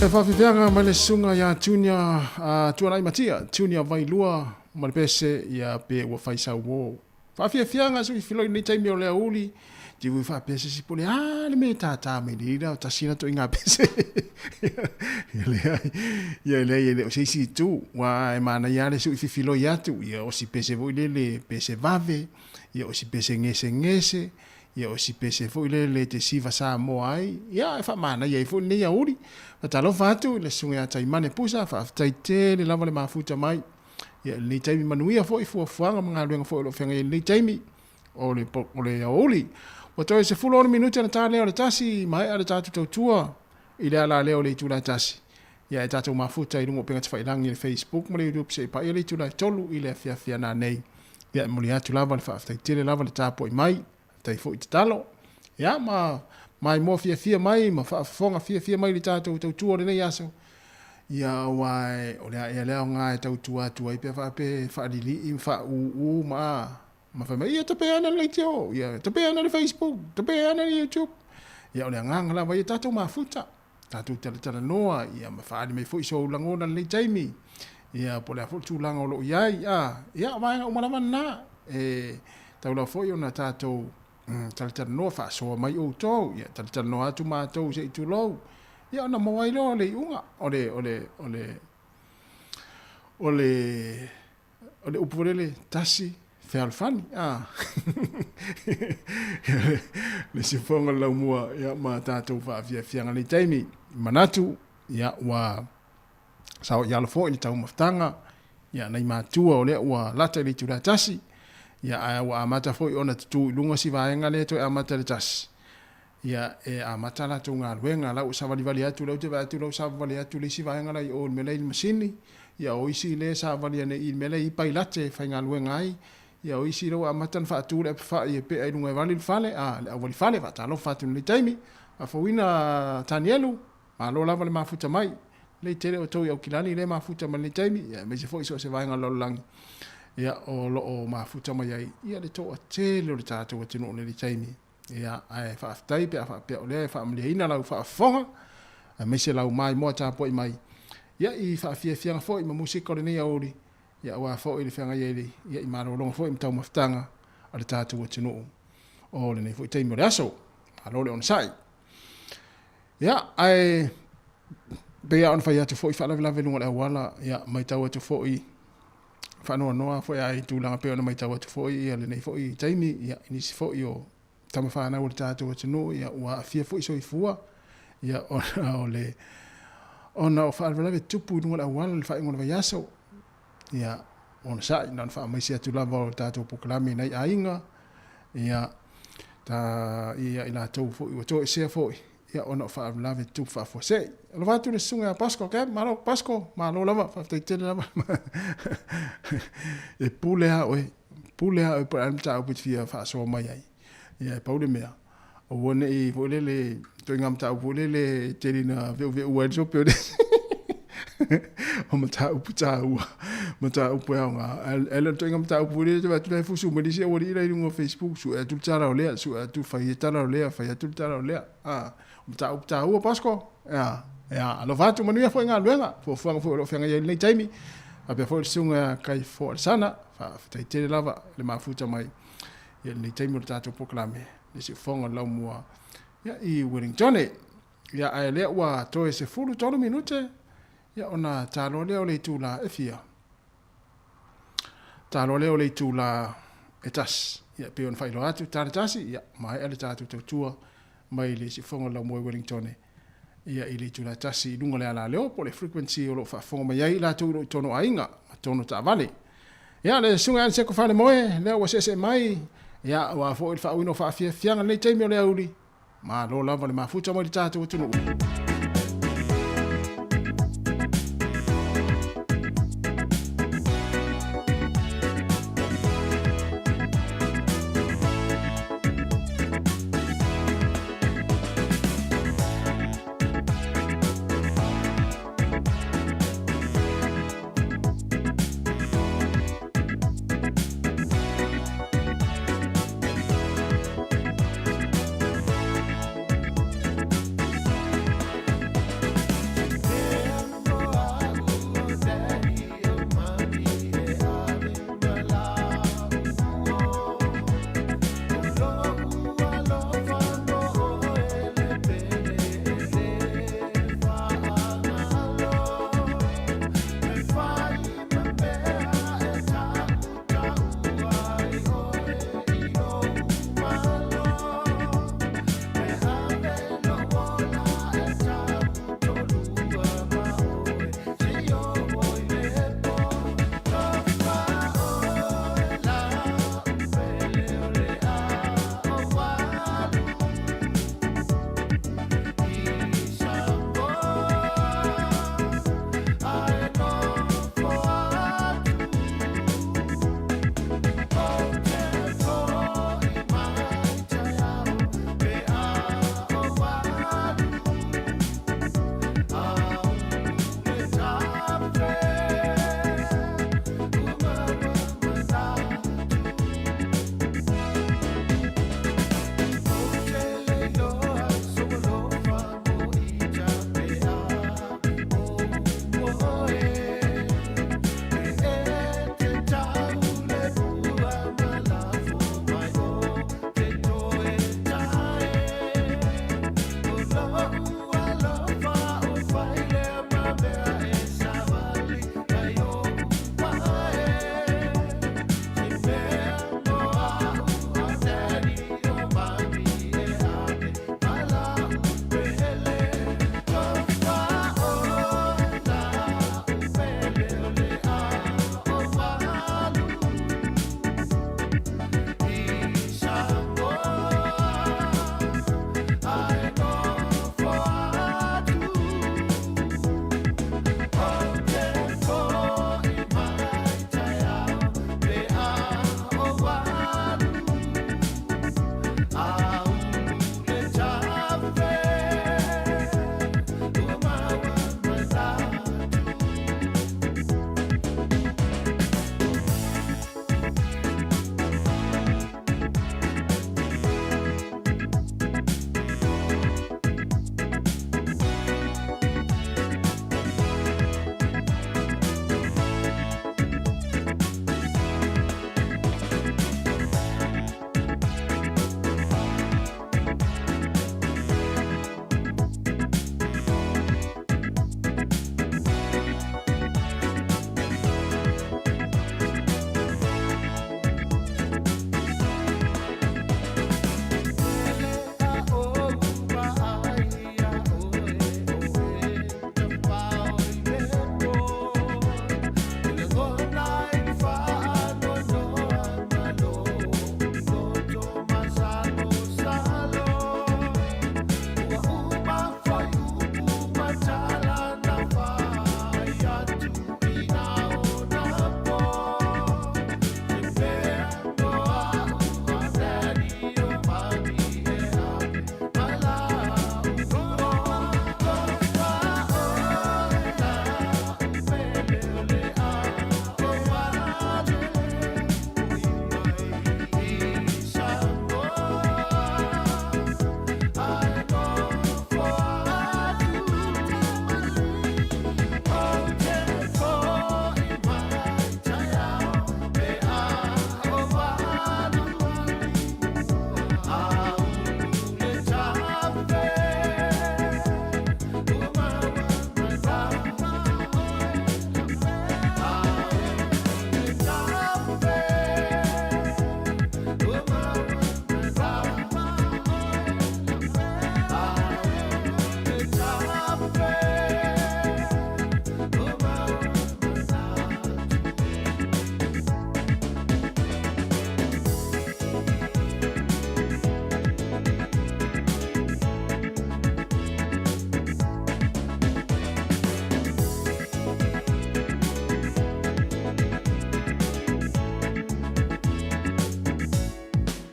F: E faafefeaga mai le susuga ia Junior Tuanai Matia, Junior Vailua ma le pese ia pe ua fai sau uō. Faafiafiaga sui filoi i lenei taimi o le aoauli, te ui faapea se isi pole, a le mea e tātā mai nei la, o tasi la toʻiga pese. Ia leai, ia leai e le o se isi itu, ua e manaia lava le sui fifiloi atu, ia o si pese foi lele pese vave, ia o si pese gesegese, ia o si pese foi lele te siva Samoa ai, ia e faamanaia ai foi lenei aoauli. Faatalofa atu i le susuga ia Taimane Pusa, faafetai tele lava le mafuta mai. Ia i lenei taimi manuia foi fuafuaga ma galuega foi o lo o feagai ai i lenei taimi o le, o le aoauli. Ua toe 16 minute ona ta lea o le tasi, maea le tatou tautua i le ala lea o le itula e tasi. Ia e tatou mafuta i luga o upega tafailagi i le Facebook ma le YouTube seia paia le itula e tolu i le afiafi a nanei. Ia e momoli atu lava le faafetai tele lava le tapuai mai, faafetai foi tatalo. Ia ma maimoa fiafia mai ma faafofoga fiafia mai i le tatou tautua o lenei aso. Ia aua o le a ea le aoga e tautua atu ai pe a faapea e faalilii ma faaūū ma ma fai mai, ia tape ana le leitio, ia tape ana le Facebook, tape ana le YouTube. Ia o le agaga lava ia tatou mafuta, tatou talatalanoa, ia ma faaali mai foi sou lagona i lenei taimi, ia po o le a foi le tulaga o lo o i ai, a, ia o vaega uma lava lena, e tau lava foi ona tatou talatalanoa, faasoa mai outou, ia talatalanoa atu matou se i tulou, ia ona maua ai lea o le iuga, o le, o le, o le, o le, O le upu foi lele, tasi, fealofani, a. Le siufofoga o le laumua, ia, ma tatou faafiafiaga i lenei taimi. Manatu, ia, ua saoialo foi le taumafataga, ia, nai matua o lea ua lata i le itula e tasi, ia, ae ua amata foi ona tutū i luga si vaega lea toe amata i le tasi. Ia, e amata a latou galuega, la ua savalivali atu, la ou te vaai atu la ua savavali atu le isi vaega la i o i le mea la e i le masini, ia o isi lea e savavali ane i le mea la e i ai pailate e faigaluega ai, ia o isi la ua amata ona faatu le apefai e pea i luga e vali le fale, a, le auwali fale, faatalofa atu i lenei taimi. Faafouina Tanielu, malo lava le mafuta mai. Lelei tele outou i Aukilani lea e mafuta mai lenei taimi, ia aemaise foi so o se vaega o le lalolagi, ia o lo o mafuta mai ai, ia le toatele o le tatou atunuu i lenei taimi. Ia, ae faafetai pe a faapea o lea e faamalieina lau faafofoga, aemaise lau maimoa tapuai mai, ia, i faafiafiaga foi ma musika o lenei aoauli, ia, aua foi le feagai ai le, ia, i malologa foi ma taumafataga a le tatou atunuu o lenei foi taimi o le aso. Malo le onosai. Ia, ae pei lava ona fai atu foi faalavelave i luga o le auala, ia, matau atu foi faanoanoa foi a i tulaga pei ona matau atu foi ia lenei foi taimi ia i nisi foi o tama fanau o le tatou atunuu ia ua aafia foi soifua ia ona o le ona o faalavelave tupu i luga o le auala i le faaiuga o le vaiaso ia onosai na ona faamaise atu lava o le tatou polokalame i nai aiga ia ta ia i latou foi ua toesea foi ia ona o faalavelave tutupu faafuasei. Alofa atu le susuga ia Pasco, okay? Malo Pasco, malo lava, faafetai tele lava. E pule lava oe, pule lava oe po o le a le mataupu e te fia faasoa mai ai. Ia e pau le mea, aua ne i foi lele, ituaiga mataupu foi lele e tele ina veuveu ai le sope o le o mataupu taua, mataupu e aoga. Ae le o le ituaiga mataupu foi lele e te vaai atu la e fusu mai le isi aualii la i luga o Facebook, sue atu le tala o lea, sue atu, fai le tala o lea, fai atu le tala o lea. A, o mataupu taua Pasco, ia, ia, alofa atu, manuia foi galuega, fuafuaga foi o lo o feagai ai i lenei taimi. Faapea foi le susuga ia Kaifoa Alesana, faafetai tele lava le mafuta mai i lenei taimi o le tatou polokalame, le siufofoga o le laumua ia, i Wellingtone. Ia, ae lea ua toe 13 minute, ia, ona taloa lea o le itula e fia. Taloa lea o le itula e tasi. Ia, e pei ona faailoa atu, tala tasi, ia, maea le tatou tautua mai le siufofoga o le laumua i Wellingtone, ia, i le itula e tasi i luga o le alaleo po o le frequency o lo o faafofoga mai ai i latou o lo o i totonu o aiga ma totonu o taavale. Ia, le Susuga ia Aniseko Falemoe, lea ua seesee mai, ia, aua foi le faauiina o faafiafiaga i lenei taimi o le aoauli. Malo lava le mafuta mai le tatou atunuu.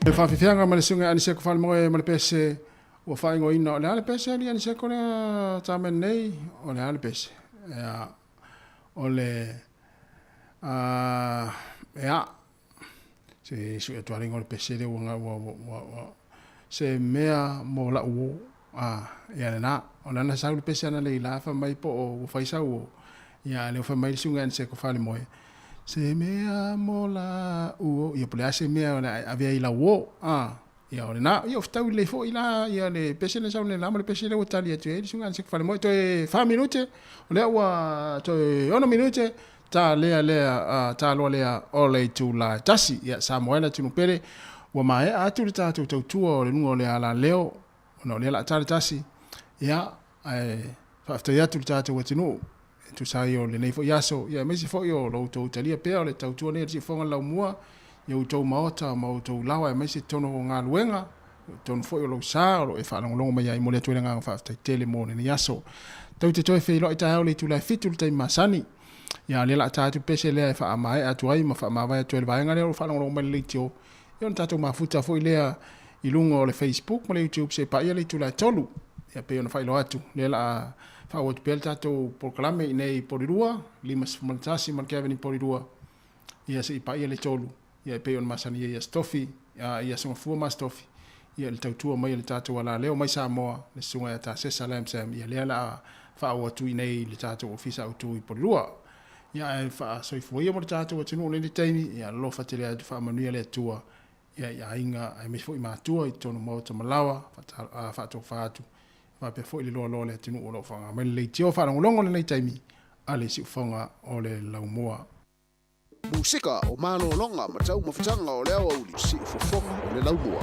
F: Le faafiafiaga ma le susuga ia Aniseko Falemoe ma le pese ua faaigoaina o le a le pese alii Aniseko lea Tamen nei o le a le pese ia o le a ia se sui atu ale o le pese lea ua ua ua ua se mea mo lau uō a ia lena o lana sau le pese ana le ila fa mai po o ua fai sau uō ia lea ua fai mai le susuga ia Aniseko Falemoe Se mea mo la uo, ia po o le a se mea o le a e ave ai i lau uo, a, ia o lena, ia o fetaui lelei foi la ia le pese lea sau nei la ma le pese lea ua tali atu ai le susuga ia Falemoe. Toe 4 minute, o lea ua toe 6 minute, ta lea lea, ta loa lea o le itula e tasi. Ia Samoa e le atunuu pele, ua maea atu le tatou tautua o le luga o le alaleo, ona o lea o le a ta le tasi, ia, ae faafetai atu i le tatou atunuu e tusa ai o lenei foi aso, ia aemaise foi o lo outou talia pea o le tautua nei a le Siufofoga o le Laumua i outou maota ma outou laoa aemaise totonu o galuega, totonu foi o lou sa o lo o e faalogologo mai ai. Momoli atu ai le agaga faafetai tele mo lenei aso. Tou te toe feiloai taeao i le itula e 7 i le taimi masani. Ia o lea o le a ta atu le pese lea e faamaea atu ai ma faamavae atu ai le vaega lea o lo o faalogologo mai le leitio. Ia ona tatou mafuta foi lea i luga o le Facebook ma le YouTube se i paia le itula e 3. Ia pei ona faailoa atu, lea la a faaauau atu pea le tatou polokalame i inei i Porirua, 51 ma le Kevin i Porirua, ia se i paia le 3. Ia e pei ona masani ai i Aso Tofi, i Aso Gafua ma Aso Tofi, ia i le tautua mai a le tatou alaleo mai Samoa, le Susuga ia Tasesa Lam Sam, ia lea la a faaauau atu i inei i le tatou Ofisa Autu i Porirua. Ia ae faasoifua ia mo le tatou atunuu i lenei taimi, ia alofa tele atu faamanuia le Atua ia i aiga aemaise foi matua i totonu maota ma laoa, faatofa atu faapea foi le loaloa o le atunuu o lo o faaaoga mai le leitio faalogologo i lenei taimi a le siufofoga o le laumua.
N: Musika o malologa ma taumafataga o le aoauli, siufofoga o le laumua.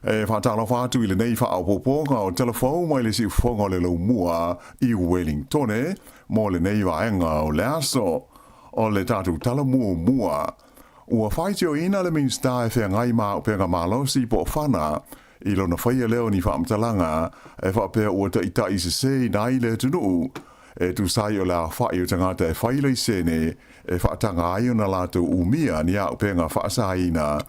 H: E faatalofa atu i lenei faaopoopoga o Tala Fou mai le Siufofoga o le Laumua i Welingtone mo lenei vaega o le aso. O le tatou tala muamua, ua faitioina le Minisita e feagai ma auupega malosi po o fana i lona faia lea o ni faamatalaga e faapea ua taita'i sesē ai le atunuu e tusa ai o le aofa'i o tagata e fai laisene e faataga ai ona latou umia ni auupega faasaina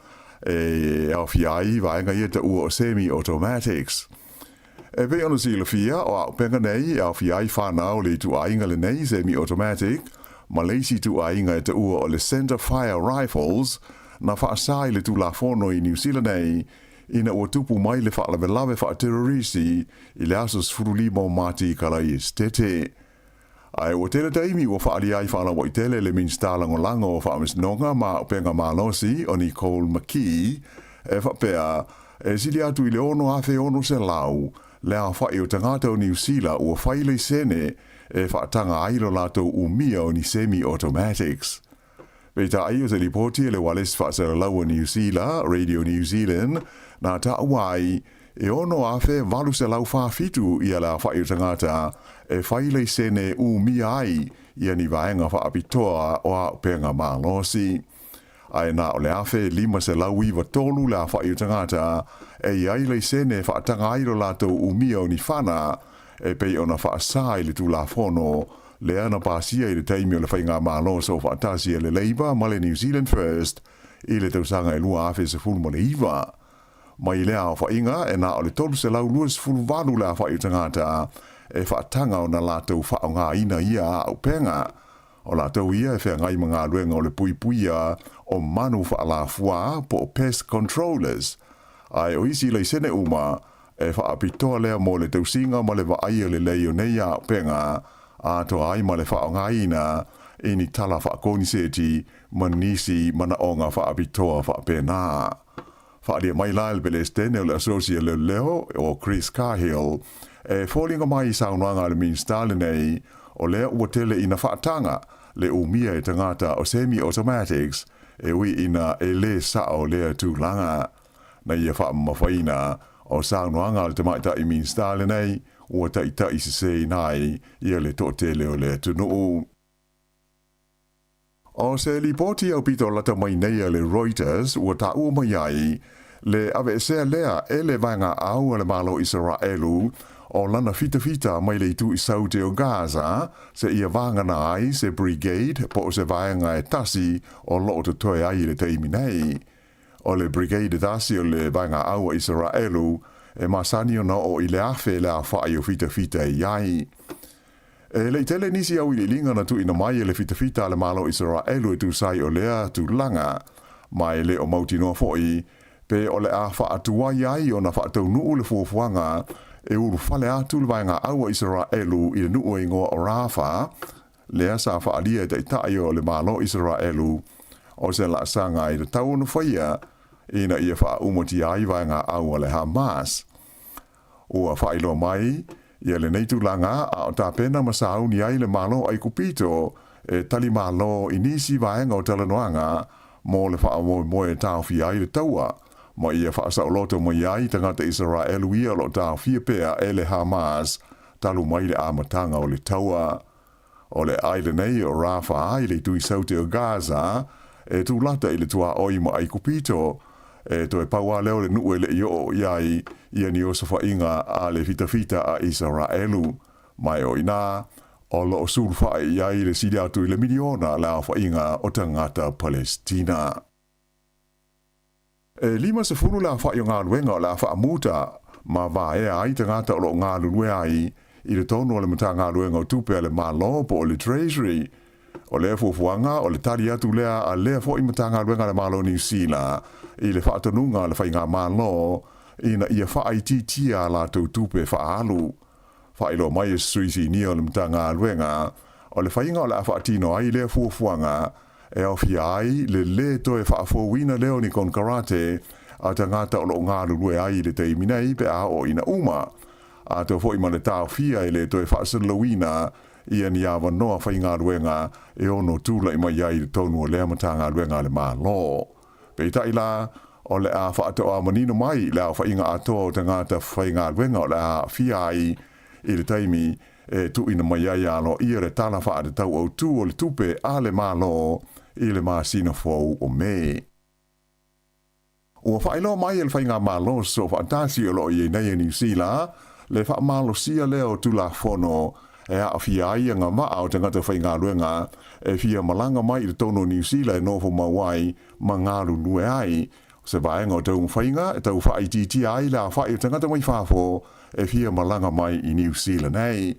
H: e aofia ai vaega ia taua o semi automatics. E pei ona silafia o auupega nei e aofia ai fana o le ituaiga lenei semi automatic ma le isi ituaiga e taua o le center fire rifles na faasā i le Tulafono i Niu Sila nei ina ua tupu mai le faalavelave faaterorisi i le aso 15 o Mati i Kalaesetete. Ae ua tele taimi ua faaalia ai faalauaitele le Minisita Lagolago o Faamasinoga ma Auupega Malosi o Nicole McKee e faapea e sili atu i le 6,600 le aofa'i o tagata o Niu Sila ua fai laisene e faataga ai lo latou umia o ni semi automatics. Peitai o se lipoti e le ualesi faasalalau a Niu Sila, Radio New Zealand, na taua ai e 6,847 ia le aofa'i o tagata e fai laisene umia ai ia ni vaega faapitoa o auupega malosi. Ae na o le 1,593 le aofa'i o tagata e i ai laisene e faataga ai lo latou umia o ni fana e pei ona faasā i le Tulafono lea na pasia i le taimi o le faigamalo soofaatasi a le Labour ma le New Zealand First i le tausaga e 2019. Mai lea aofa'iga e na o le 328 le aofa'i o tagata e faataga ona latou faaaogāina ia auupega. O latou ia e feagai ma galuega o le puipuia o manu faalafuā po o pest controllers. Ae o isi laisene uma e faapitoa lea mo le tausiga ma le vaaia lelei o nei auupega atoa ai ma le faaaogāina i ni tala faakoniseti ma nisi manaʻoga faapitoa faapenā. Faaalia mai la e le Pelestene o le Asosi a Leoleo o Chris Cahill e foliga mai i saunoaga a le Minisita lenei o lea ua tele ina faataga le umia e tagata o semi automatics e ui ina e lē saʻo lea tulaga. Na ia faamamafaina o saunoaga a le Tamaitaʻi Minisita lenei ua taitaʻi sesēina ai ia le toatele o le atunuu. O se lipoti aupito lata mai nei a le Reuters ua taua mai ai le aveesea lea e le vaegaau a le Malo Isaraelu o lana fitafita mai le itu i saute o Gaza seia vagana ai se brigade po o se vaega e tasi o loo totoe ai i le taimi nei. O le brigade e tasi o le vaegaau a Isaraelu e masani ona oo i le 1,000 le aofa'i o fitafita e i ai. E leʻi tele nisi auiliiliga na tuuina mai e le fitafita a le Malo Isaraelu e tusa ai o lea tulaga, ma e le o mautinoa foʻi pe o le a faatuai ai ona faataunuu le fuafuaga e ulufale atu le vaegaau a Isaraelu i le nuu e igoa o Rafa, lea sa faaalia e taitaʻi o le Malo Isaraelu o se laasaga e tatau ona faia ina ia faaumatia ai vaegaau a le Hamas. Ua faailoa mai ia lenei tulaga a o tapena ma sauni ai le Malo Aikupito e tali malo i nisi vaega o talanoaga mo le faamoemoe e taofia ai le taua ma ia faasaoloto mai ai tagata Isaraelu ia o loo taofia pea e le Hamas talu mai le amataga o le taua. O le ai lenei o Rafa i le itu i saute o Gaza e tulata i le tuaoi ma Aikupito e toe pau lava lea o le nuu e leʻi oo i ai ia ni osofaʻiga a le fitafita a Isaraelu. Ma e o inā o loo sulufaʻi i ai le sili atu i le miliona le aofaʻiga o tagata Palestina. E 50 le aofaʻi o galuega o le a faamuta ma vaea ai tagata o loo galulue ai i totonu o le Matagaluega o Tupe a le Malo po o le Treasury. O lea fuafuaga o le tali atu lea a lea foʻi Matagaluega a le Malo Niu Sila i le faatonuga a le faigamalo ina ia faaitiitia a latou tupe faaalu. Faailoa mai e se sui sinia o le Matagaluega o le faiga o le a faatino ai lea fuafuaga e aofia ai le lē toe faafouina lea o ni konekarate a tagata o loo galulue ai i le taimi nei pe a oo ina uma, atoa foʻi ma le taofia e lē toe faasalalauina ia ni avanoa faigaluega e ono tulaʻi mai ai i totonu o lea Matagaluega a le Malo. Peitai la, O le a faatoa manino mai le aofaiga atoa o tagata faigaluega o le a aafia ai i le taimi e tuuina mai ai aloaia le Tala Faatatau Autu o le Tupe a le Malo i le masina fou o Me. Ua faailoa mai e le Faigamalo Soofaatasi o lo o i ai nei a Niu Sila le faamalosia lea o Tulafono e aafia ai agavaa o tagata faigaluega e fia malaga mai i totonu o Niu Sila e nofo mau ai ma galulue ai. O se vaega o taumafaiga e tau faaitiitia ai le aofai o tagata mai fafo e fia malaga mai i Niu Sila nei.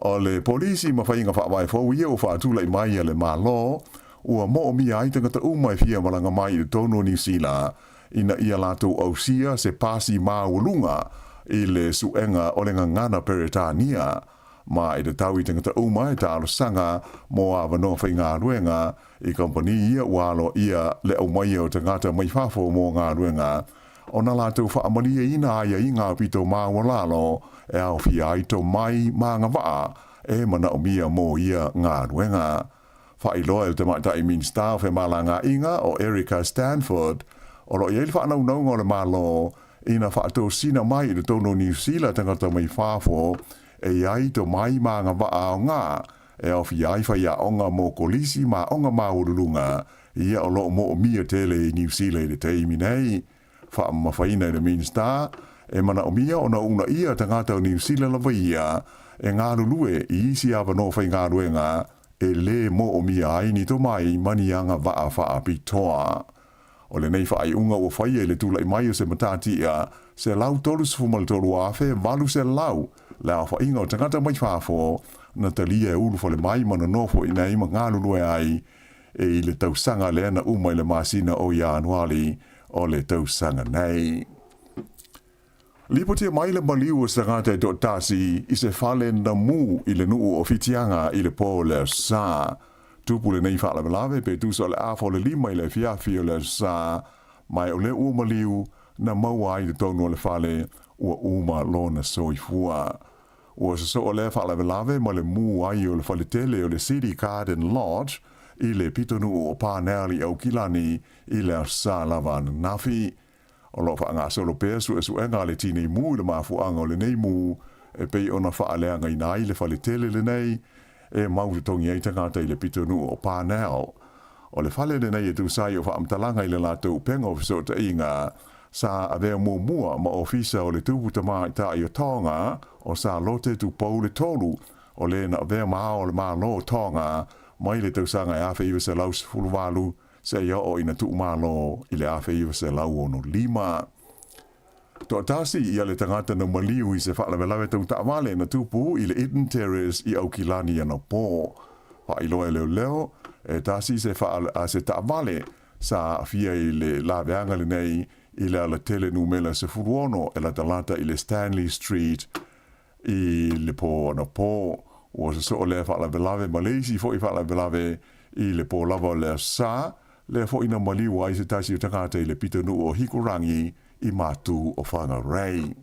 H: O le polisi ma faiga faavae fou ia ua faatulai mai a le Malo, ua moomia ai tagata uma e fia malaga mai i totonu o Niu Sila ina ia latou ausia se pasi maualuga i le suega o le gagana Peretania, ma e tatau i tagata uma e talosaga mo avanoa faigaluega i kamupani ia ua aloaia le aumaia o tagata mai fafo mo galuega ona latou faamalieina aiaiga aupito maualalo e aofia ai tomai ma agavaa e manaomia mo ia galuega. Faailoa e le Tamaitai Minisita o Femalagaaiga o Erica Stanford, o lo o i ai le faanaunauga o le Malo ina faatosina mai i totonu o Niu Sila tagata mai fafo e i ai tomai ma agavaa aoga e aofia ai faiaoga mo kolisi ma aoga maualuluga ia o lo o moomia tele i Niu Sila i le taimi nei. Faamamafaina e le Minisita, e manaomia ona uunaia tagata o Niu Sila lava ia e galulue i isi avanoa faigaluega e lē moomia ai ni tomai ma ni agavaa faapitoa. O lenei faaiuga ua faia i le tulai mai o se matatia 133,800 le aofaiga o tagata mai fafo na talia e ulufale mai ma nonofo i inei ma galulue ai i le tausaga lea na uma i le masina o Ianuali o le tausaga nei. Lipotia mai le maliu o se tagata e toatasi i se fale na mu i le nuu o Whitianga i le po o le Aso Sa. Tupu lenei faalavelave pe tusa o le afa o le 5 i le afiafi o le Aso Sa, ma e o lea ua maliu na maua ai i totonu o le fale ua uma lona soifua. Ua sosoo lea faalavelave ma le mu ai o le faletele o le City Garden Lodge i le pitonuu o Parnell i Aukilani i le Aso Sa lava ananafi. O lo o faagasolo pea suesuega a le Tinei Mu i le mafuaaga o lenei mu e pei ona faaleagaina ai le faletele lenei e mau totogi ai tagata i le pitonuu o Parnell. O le fale lenei e tusa ai o faamatalaga i le latou upega o fesootaiga sa avea muamua ma ofisa o le Tupu Tamaitai o Tonga o Salote Tupou le Tolu o le na avea ma ao o le Malo o Tonga mai le tausaga e 1918 seia oo ina tuumalo i le 1965. Toatasi ia le tagata na maliu i se faalavelave tau taavale na tupu i le Eden Terrace i Aukilani anapo. Faailoa e leoleo, e tasi se faa, se taavale sa aafia i le laveaga lenei i le alatele numera 16 e latalata i le Stanley Street i le po anapo. Ua sosoo lea faalavelave ma le isi foi faalavelave i le po lava o le Aso Sa, lea foi na maliu ai se tasi o tagata i le pitonuu o Hikurangi i Matū o Whangarei.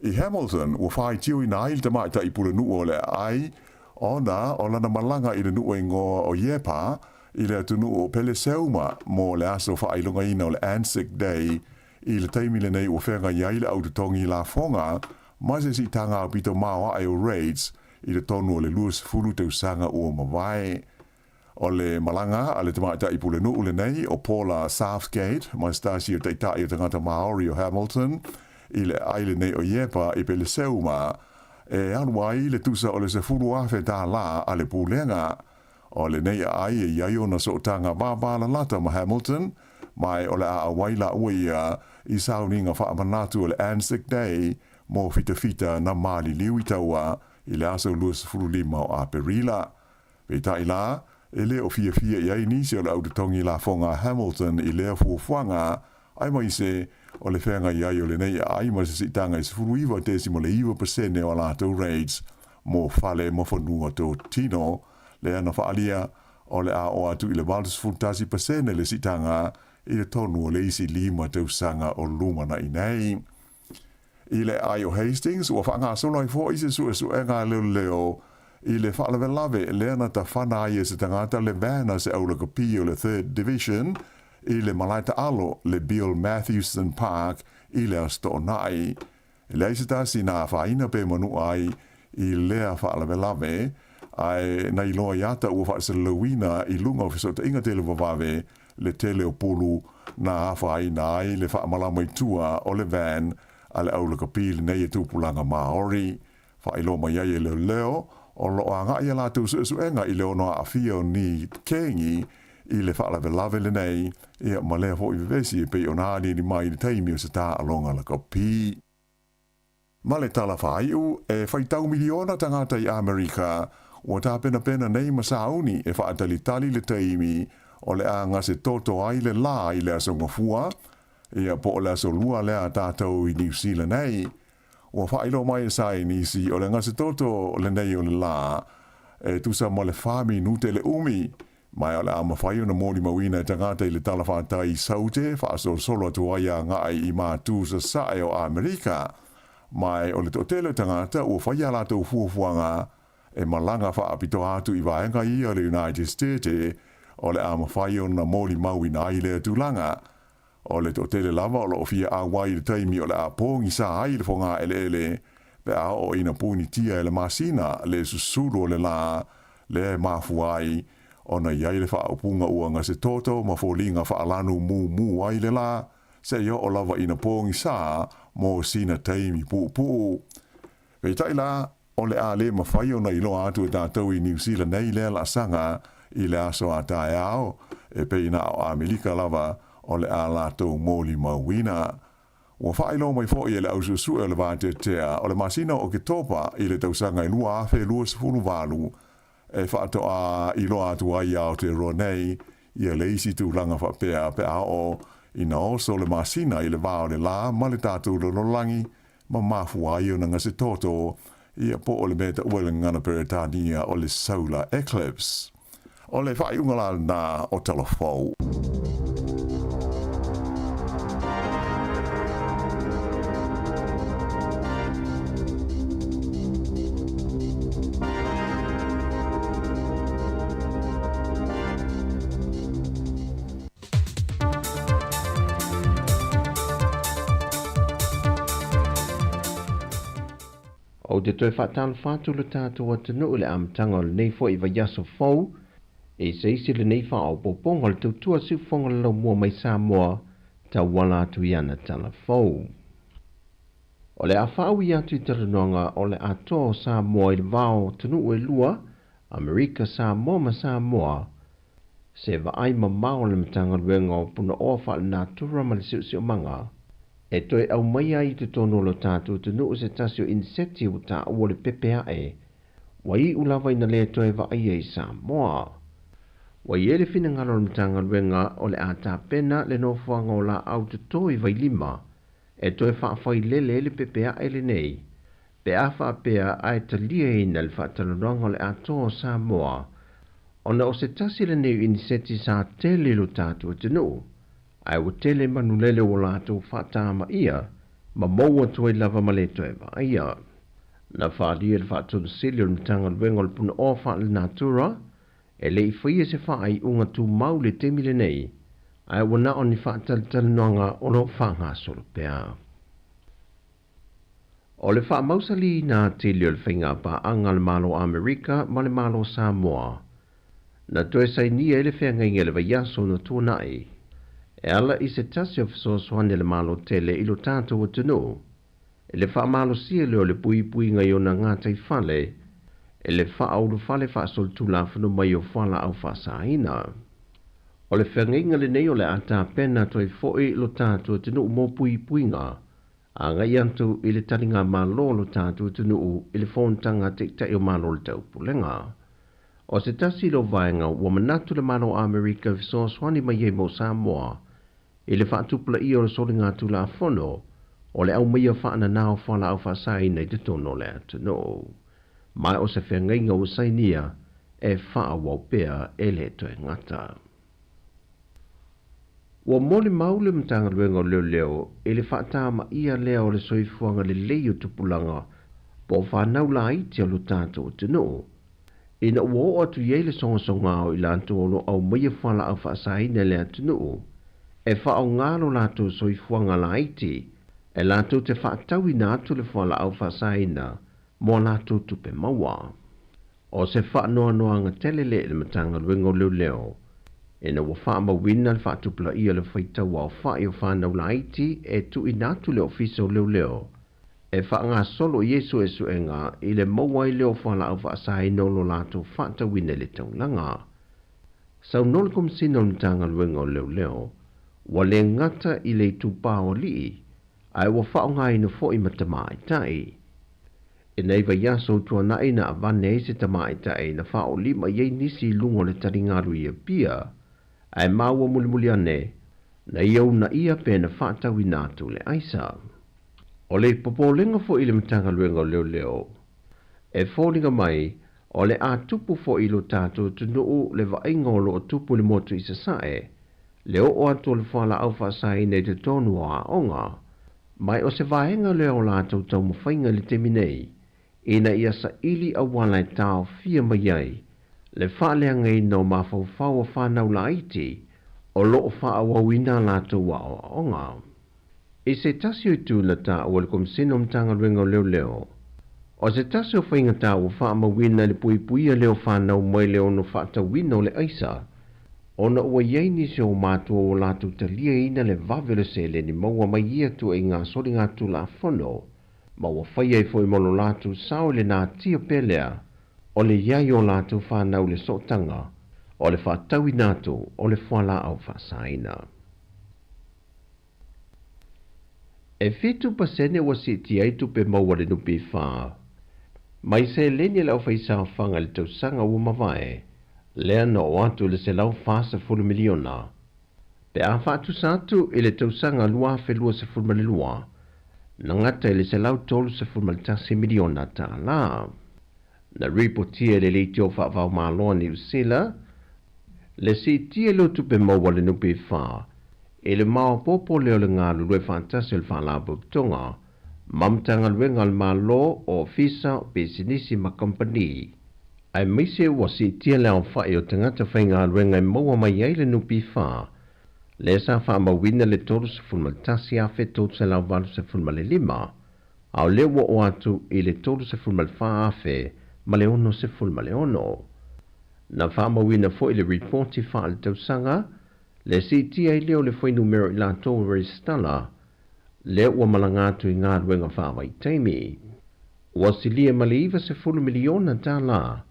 H: I Hamilton, ua faitioina ai le tamaitai pulenuu o le aai ona o lana malaga i le nuu e igoa o Yepa i le atunuu o Peleseuma mo le aso faailogaina o le Anzac Day i le taimi lenei ua feagai ai le au totogi lafoga ma se siitaga aupito maoae o rates i totonu o le 20 tausaga ua mavae. O le malaga a le tamaitai pulenuu lenei o Paula Southgate ma se tasi o taitai o tagata Maori o Hamilton i le aai lenei o Yepa i Peleseuma e alu ai le tusa o le $10,000 a le pulega. O lenei aai e i ai ona sootaga vavalalata ma Hamilton, ma e o le a auai laua ia i sauniga faamanatu o le Anzac Day mo fitafita na maliliu i taua i le aso 25 o Aperila. Peitai la, e le o fiafia i ai nisi o le au totogi lafoga a Hamilton i lea fuafuaga, aemaise o le feagai ai o lenei aai ma se siitaga e 19.9% o a latou rates mo fale ma fanua totino, lea na faaalia o le a oo atu i le 81% le siitaga i le tonu o le isi 5 tausaga o lumanai nei. I le aai o Hastings, ua faagasolo ai foi se suesuega a leoleo i le faalavelave lea na tafana ai e se tagata le van a se aulakapi o le Third Division i le malae taalo le Bill Mathewson Park i le Aso Toonai. E leai se tasi na afaina pe manua ai i lea faalavelave, ae na iloa i ata ua faasalalauina i luga o fesootaiga televavave le tele o pulu na afaina ai le faamalama i tua o le van a le au lakapi lenei e tupulaga Maori. Faailoa mai ai e leoleo o lo o agai a latou suesuega i le ono aafia o ni kegi i le faalavelave lenei, ia ma lea foi vevesi e pei ona aliali mai i le taimi o se taaloga lakapi. Ma le tala faaiu, e faitau miliona tagata i Amerika ua tapenapena nei ma sauni e faatalitali le taimi o le a gase toto ai le lā i le Aso Gafua, ia po o le Aso Lua lea a tatou i Niu Sila nei. Ua faailoa mai e saienisi o le gase toto lenei o le lā e tusa ma le fa minute le umi, ma o le a mafai ona molimauina e tagata i le talafatai i Saute faasolosolo atu ai agai i matu sasae o Amerika. Ma o le toatele o tagata ua fai a latou fuafuaga e malaga faapitoa atu i vaega ia o le United States o le a mafai ona molimauina ai lea tulaga. O le toatele lava o lo o fia auai i le taimi o le a pogisa ai le fogaeleele pe a oo ina punitia e le masina le susulu o le lā lea e mafua ai ona i ai le faaupuga ua gase toto ma foliga faalanu mumu ai le lā seia oo lava ina pogisa mo sina taimi puupuu. Peitai la, o le a le mafai ona iloa atu e tatou i Niu Sila nei lea laasaga i le aso a taeao, e pei na o Amerika lava o le a latou molimauina. Ua faailoa mai foi e le ausuesue o le Vateatea o le masina o Oketopa i le tausaga e 2028 e faatoa iloa atu ai i Aotearoa nei ia le isi tulaga faapea pe a oo ina oso le masina i le va o le lā ma le tatou lalolagi ma mafua ai ona gase toto, ia po o le mea taua i le gagana Peretania o le solar eclipse. O le faaiuga la lena o tala fou.
G: Ou te toe faatalofa atu lo tatou atunuu i le amataga o lenei foi vaiaso fou, e se isi lenei faaopoopoga o le tautua siufofoga o le laumua mai Samoa tauala atu i ana tala fou. O le a faaui atu i talanoaga o le atoa o Samoa i le vao atunuu e lua, Amerika Samoa ma Samoa, Se vaai mamao a le Matagaluega o Punaoa Faalenatura ma le Siosiomaga e toe aumaia ai i totonu o lo tatou atunuu se tasi o iniseti ua taua o le pepe ae ua iu lava ina le toe vaaia i Samoa. Ua i ai le finagalo o le Matagaluega o le a tapena le nofoaga o laau toto i Vailima e toe faafailele ai le pepe ae lenei pe a faapea ae taliaina le faatalanoaga o le atoa o Samoa ona o se tasi lenei o iniseti sa tele i lo tatou atunuu, ae ua tele manulele ua latou faatamaia ma maua atu ai lava ma le toe vaaia. Na faaalia le faatonusili o le Matagaluega o le Punaoa Faalenatura e le i faia se faaiuga tumau i le taimi lenei, ae ua na o ni faatalatalanoaga o lo o faagasolo pea. O le faamausaliina atili o le faigapaaga a le Malo o Amerika ma le Malo o Samoa, na toe sainia ai le feagaiga i le vaiaso na tuanai, e ala i se tasi o fesoasoani a le Malo tele i lo tatou atunuu, i le faamalosia lea o le puipuiga i ona gataifale e le faaulufale faasolitulafono mai o fualaau faasaina. O le feagaiga lenei o le a tapena atu ai foi lo tatou atunuu mo puipuiga agai atu i le taligamalo o lo tatou atunuu i le fonotaga a Taitai o Malo o le Taupulega. O se tasi lea o vaega ua manatu le Malo o Amerika e fesoasoani mai ai mo Samoa i le faatupulaia o le soligatulafono o le aumaia faanana o fualaau faasaina i totonu o le atunuu. Ma o se feagaiga ua sainia e faaauau pea e le toe gata. Ua molimau le Matagaluega o Leoleo i le faatamaia lea o le soifuaga lelei o tupulaga po o fanau laiti a lo tatou atunuu, ina ua oo atu i ai le sogasogao i latou o lo o aumaia fualaau faasaina i le atunuu. E faaaogā lo latou soifuaga laiti e latou te faatauina atu le fualaau faasaina mo a latou tupe maua. O se faanoanoaga tele lea i le Matagaluega o Leoleo ina ua faamauina le faatupulaia o le faitau aofa'i o fanau laiti e tuuina atu i le Ofisa o Leoleo e faagasolo i ai suesuega i le maua ai lea o fualaau faasaina o lo latou faatauina i le taulaga. Saunoa le Komesina o le Matagaluega o Leoleo, ua le gata i le itupā o alii, ae ua faaaogaina foi ma tamaitai. I nei vaiaso ua tuanai na avane ai se tamaitai na faaolima i ai nisi i luga o le taligalu i Apia, ae maua mulimuli ane, na ia uunaia pe na faatauina atu le aisa. O le popolega foi i le Matagaluega o Leoleo, e foliga mai o le a tupu foi i lo tatou atunuu le vaaiga o lo o tupu i le motu i Sasae, le oo atu o le fualaau faasaina i totonu o aoga, ma o se vaega lea o latou taumafaiga i le taimi nei, ina ia saili auala e taofia mai ai le faaleagaina o mafaufau o fanau laiti o lo o faaauauina a latou aoaoga. I se tasi o itu na taua e le Komesina o Matagaluega o Leoleo, o se tasi o faigatā ua faamauina i le puipuia lea o fanau mai le ono faatauina o le aisa, ona ua i ai nisi o matua ua latou taliaina le vave o le seleni maua mai ia tuaiga soligatulafono, ma ua faia ai foi ma lo latou sao i le natia pea lea o le i ai o latou fanau i le sootaga o le faatauina atu o le fualaau faasaina. E 7% ua siitia ai tupe maua a le NPF mai seleni a le aufaisaofaga i le tausaga ua mavae, lea na oo atu i le $140 miliona pe a faatusa atu i le tausaga 2022, na gata i le $131 miliona tala. Na ripotia e le Leitio Faavaomalo a Niu Sila le siitia lea o tupe maua a le NPF i le maopoopo lea o le galulue faatasi o le Faalapotopotoga ma Matagaluega a le Malo, Ofisa, Pisinisi ma Kamupani, aemaise ua siitia le aofa'i o tagata faigaluega e maua mai ai le NPF, lea sa faamauina le 31,385, a o lea ua oo atu i le 34,066. Na faamauina foi i le Ripoti Faaletausaga le siitia ai lea o le fuainumera o i latou ua resitala, lea ua malaga atu i galuega faavaitaimi. Ua silia ma le $90 miliona tala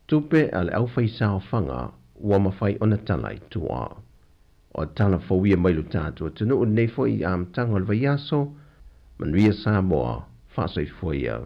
G: tupe a le aufaisaofaga ua mafai ona tala i tua. O tala fou ia mai lo tatou atunuu i lenei foi amataga o le vaiaso. Manuia Samoa, faasoifua ia.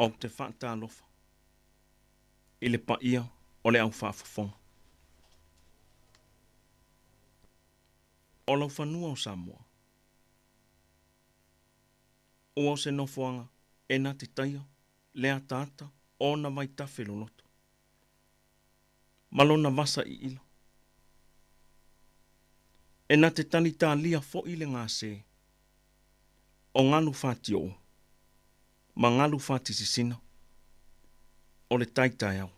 P: Ou te faatalofa i le paia o le au faafofoga. O laufanua o Samoa, ua o se nofoaga e na te taia le ataata o ona vaitafe loloto ma lona vasa iila. E na te talitalia foi le gase o galu fatioo ma galu fatisisina o le taitaeao.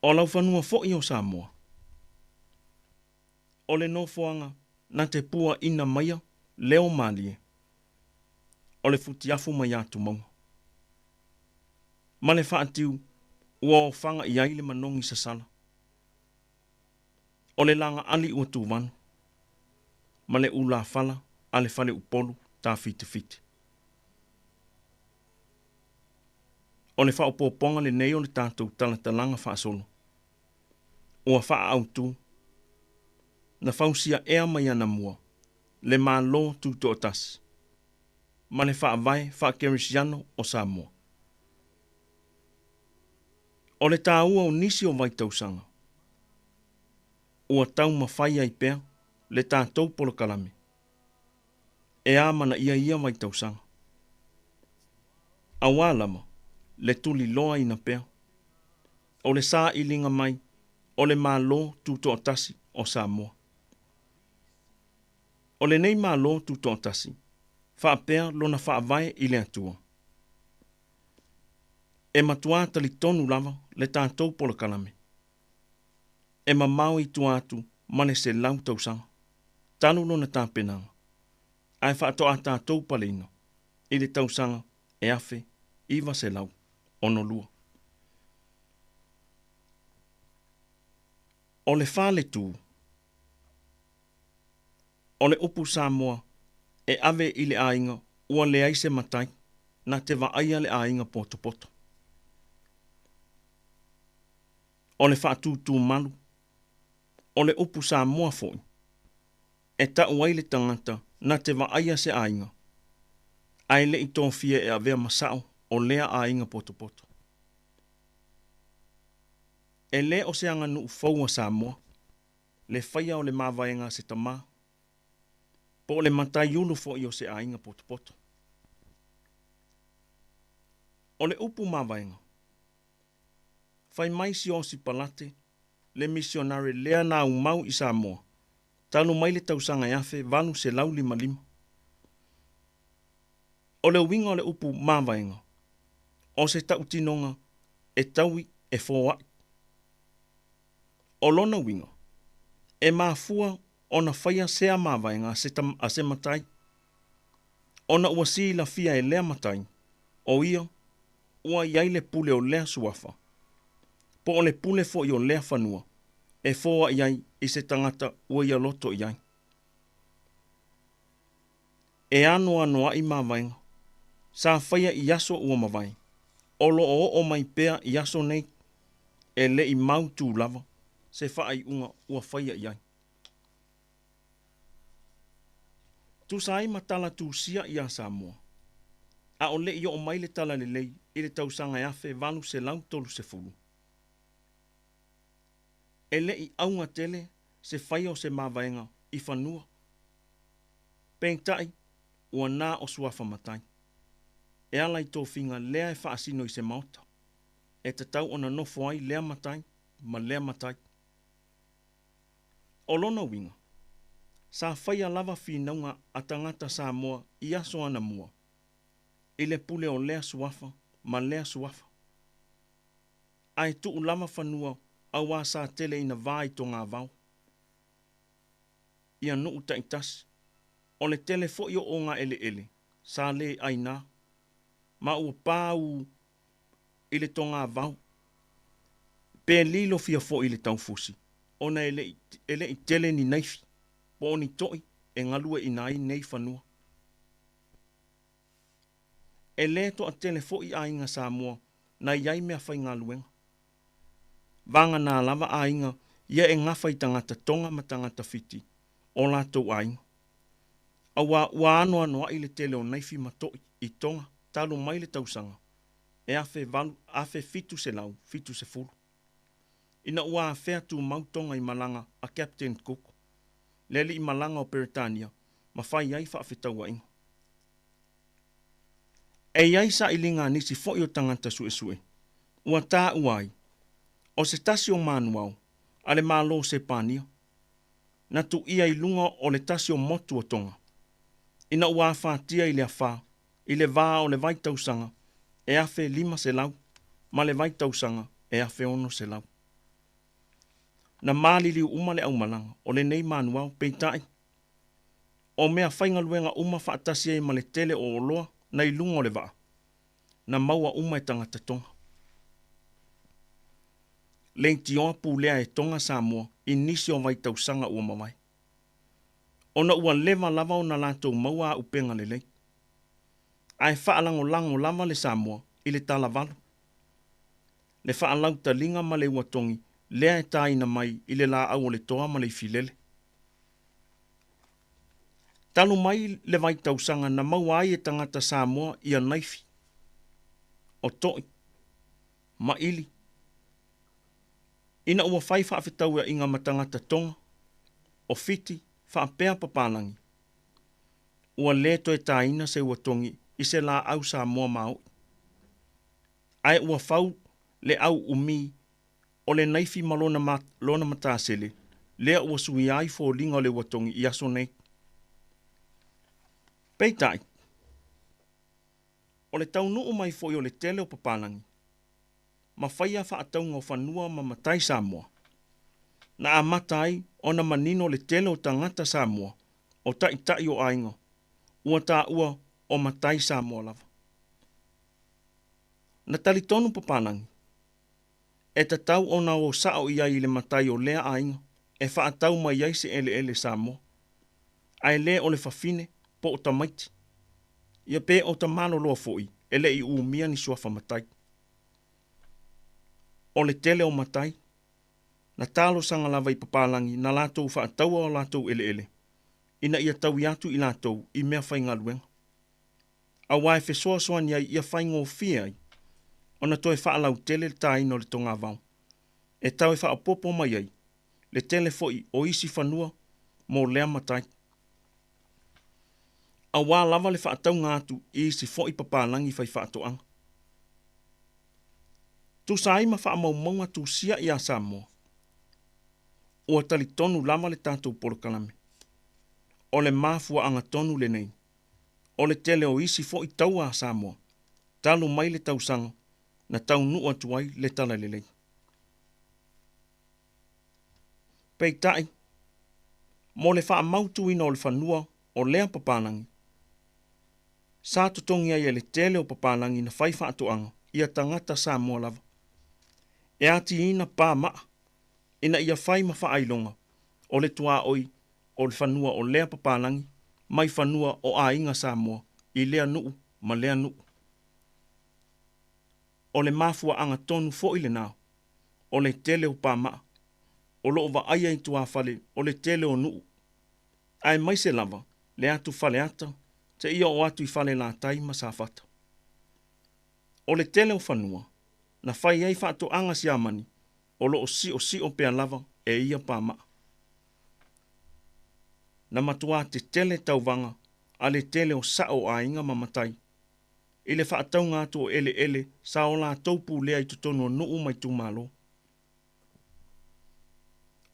P: O laufanua foi o Samoa, o le nofoaga na te puaina maia leo malie o le futiafu mai atumauga ma le faatiu ua ofaga i ai le manogi sasala o le lagaali ua tuvanu ma le ulafala a le faleupolu tafitifiti. O le faaopoopoga lenei o le tatou talatalaga faasolo ua faaautu na fausia ea mai anamua le Malo Tutoatasi ma le Faavae Faakerisiano o Samoa. O le taua o nisi o vaitausaga ua taumafai ai pea le tatou polokalame e amanaia ia vaitausaga, auā lava le tuliloaina pea o le sailiga mai o le Malo Tutoatasi o Samoa. O lenei Malo Tutoatasi faapea lona faavae i le Atua, e matuā talitonu lava le tatou polokalame e mamao i tua atu ma le 100 tausaga talu lona tapenaga, ae faatoa tatou paleina i le tausaga e 1962. O le faletū o le upu Samoa e ave i le aiga ua leai se matai na te vaaia le aiga potopoto. O le faatūtūmalu o le upu Samoa foi e tau ai le tagata na te vaaia se aiga ae le'i tofia e avea ma sa'o o lea aiga potopoto. E lē o se aganuu fou a Samoa le faia o le mavaega a se tamā po o le mataiulu foi o se aiga potopoto. O le upu mavaega, fai mai Siaosi Palate le misionare lea na aumau i Samoa talu mai le tausaga e 1855. O le uiga o le upu mavaega, o se tautinoga e taui e foa'i. O lona uiga, e mafua ona faia sea mavaega a se matai, ona ua silafia e lea matai, o ia ua i ai le pule o lea suafa, po o le pule foi o lea fanua, e foa'i ai i se tagata ua ia loto i ai. E anoanoa'i mavaega, sa faia i aso ua mavae, o loo oo mai pea i aso nei, e le'i mautū lava se faaiuga ua faia i ai. Tusa ai ma tala tusia iā Samoa, a o le'i oo mai le talalelei i le tausaga e 1830, e le'i auga tele se faia o se mavaega i fanua, peitai ua na o suafa matai e ala i tofiga lea e faasino i se maota e tatau ona nofo ai lea matai ma lea matai. O lona uiga, sa faia lava finauga a tagata Samoa i aso anamua i le pule o lea suafa ma lea suafa, ae tuu lava fanua auā sa tele ina va i togavao ia nuu taitasi. O le tele foi o ogaeleele sa lē ainā ma ua paū i le togavao pe lilo fia foi i le taufusi, ona e le'i tele ni naifi po o ni to'i e galueʻina ai nei fanua. E lē toatele foi aiga Samoa na i ai meafaigaluega, vaganā lava aiga ia e gafa i tagata Toga ma tagata Fiti o latou aiga. Auā ua anoanoaʻi le tele o naifi ma toʻi i Toga talu mai le tausaga e 1870. Ina ua afea tumau Toga i malaga a Captain Cook, le alii malaga o Peretania, ma fai ai faafetauaiga. E i ai sailiga a nisi foi o tagata suesue, ua taua ai, o se tasi o manuao a le Malo o Sepania, na tuia i luga o le tasi o motu o Toga, ina ua afatia i le afā i le vā o le vaitausaga e 1500 ma le vaitausaga e 1600. Na maliliu uma le aumalaga o lenei manuao, peitai, o mea faigaluega uma faatasi ai ma le tele o oloa na i luga o le vaa, na maua uma e tagata Toga. Leitioa pulea e Toga Samoa i nisi o vaitausaga ua mavae, ona ua leva lava ona latou maua auupega lelei, ae faalagolago lava le Samoa i le talavalu, le faalautaliga ma le uatogi lea e tāina mai i le laau o le toa ma le ifilele. Talu mai le vaitausaga na maua ai e tagata Samoa ia naifi, o toʻi, ma ili, ina ua fai faafetauaiga ma tagata Toga, o Fiti faapea papalagi, ua lē toe tāina se uatogi i se laau Samoa maoʻi, ae ua fau le au umi o le naifi ma lona, lona matasele lea ua suia ai foliga o le uatogi i aso nei. Peitai, o le taunuu mai foi o le tele o papalagi, ma faia faatauga o fanua ma matai Samoa, na amata ai ona manino le tele o tagata Samoa o taʻitaʻi o aiga, ua taua o matai Samoa lava. Na talitonu papalagi, e tatau ona o saʻo i ai i le matai o lea aiga e faatau mai ai se eleele Samoa, ae lē o le fafine po o tamaiti, ia pe o tamaloloa foi e leʻi umia ni suafa matai. O le tele o matai, na talosaga lava i papalagi na latou faataua o latou eleele, ina ia taui atu i latou i mea faigaluega, auā e fesoasoani ai ia faigofie ai ona toe faalautele le tāina o le togavao, e tau e faaopoopo mai ai le tele foi o isi fanua mo lea matai, auā lava le faatauga atu i isi foi papalagi faifaatoaga. Tusa ai ma faamaumauga tusia iā Samoa, ua talitonu lava le tatou polokalame, o le mafuaaga tonu lenei o le tele o isi foi taua a Samoa talu mai le tausaga na taunuu atu ai le talalelei. Peitai, mo le faamautuina o le fanua o lea papalagi, sa totogi ai e le tele o papalagi na fai faatoaga ia tagata Samoa lava, e atiina pamaa ina ia fai ma faailoga o le tuaoi o le fanua o lea papalagi mai fanua o aiga Samoa i lea nuu ma lea nuu. O le mafuaaga tonu foi lenā o le tele o pamaa o loo vaaia i tuafale o le tele o nuu, aemaise lava le atu Faleata seia oo atu i Falelatai ma Safata. O le tele o fanua na fai ai faatoaga siamani o loo siosio pea lava e ia pamaa. Na matuā tetele tauvaga a le tele o saʻo o aiga ma matai i le faatauga atu o eleele sa o latou pulea i totonu o nuu ma itumalo.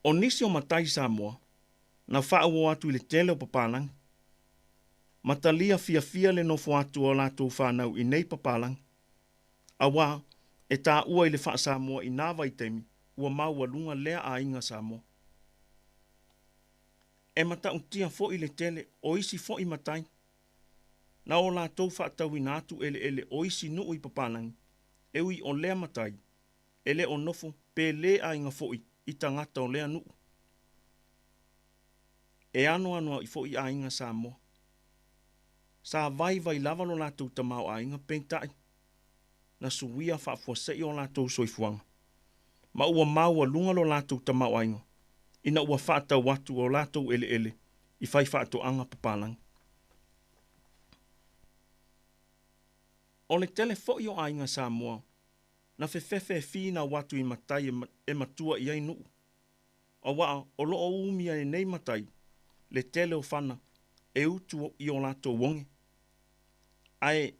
P: O nisi o matai Samoa na faauo atu i le tele o papalagi, ma talia fiafia le nofo atu o latou fanau i nei papalagi, auā e taua i le faa-Samoa i nā vaitaimi ua maualuga lea aiga Samoa. E matautia foi le tele o isi foi matai na o latou faatauina atu eleele o isi nuu i papalagi, e ui o lea matai e le o nofo pe lē aiga foi i tagata o lea nuu. E anoanoaʻi foi aiga Samoa sa vaivai lava lo latou tamaoaiga, peitai na suia faafuaseʻi o latou soifuaga ma ua maualuga lo latou tamaoaiga ina ua faatau atu o latou eleele i fai faatoaga papalagi. O le tele fo'i o aiga Samoa na fefefe e finau atu i matai e matua i ai nu'u, auā o lo'o umia e nei matai le tele o fana e utu i o latou oge, ae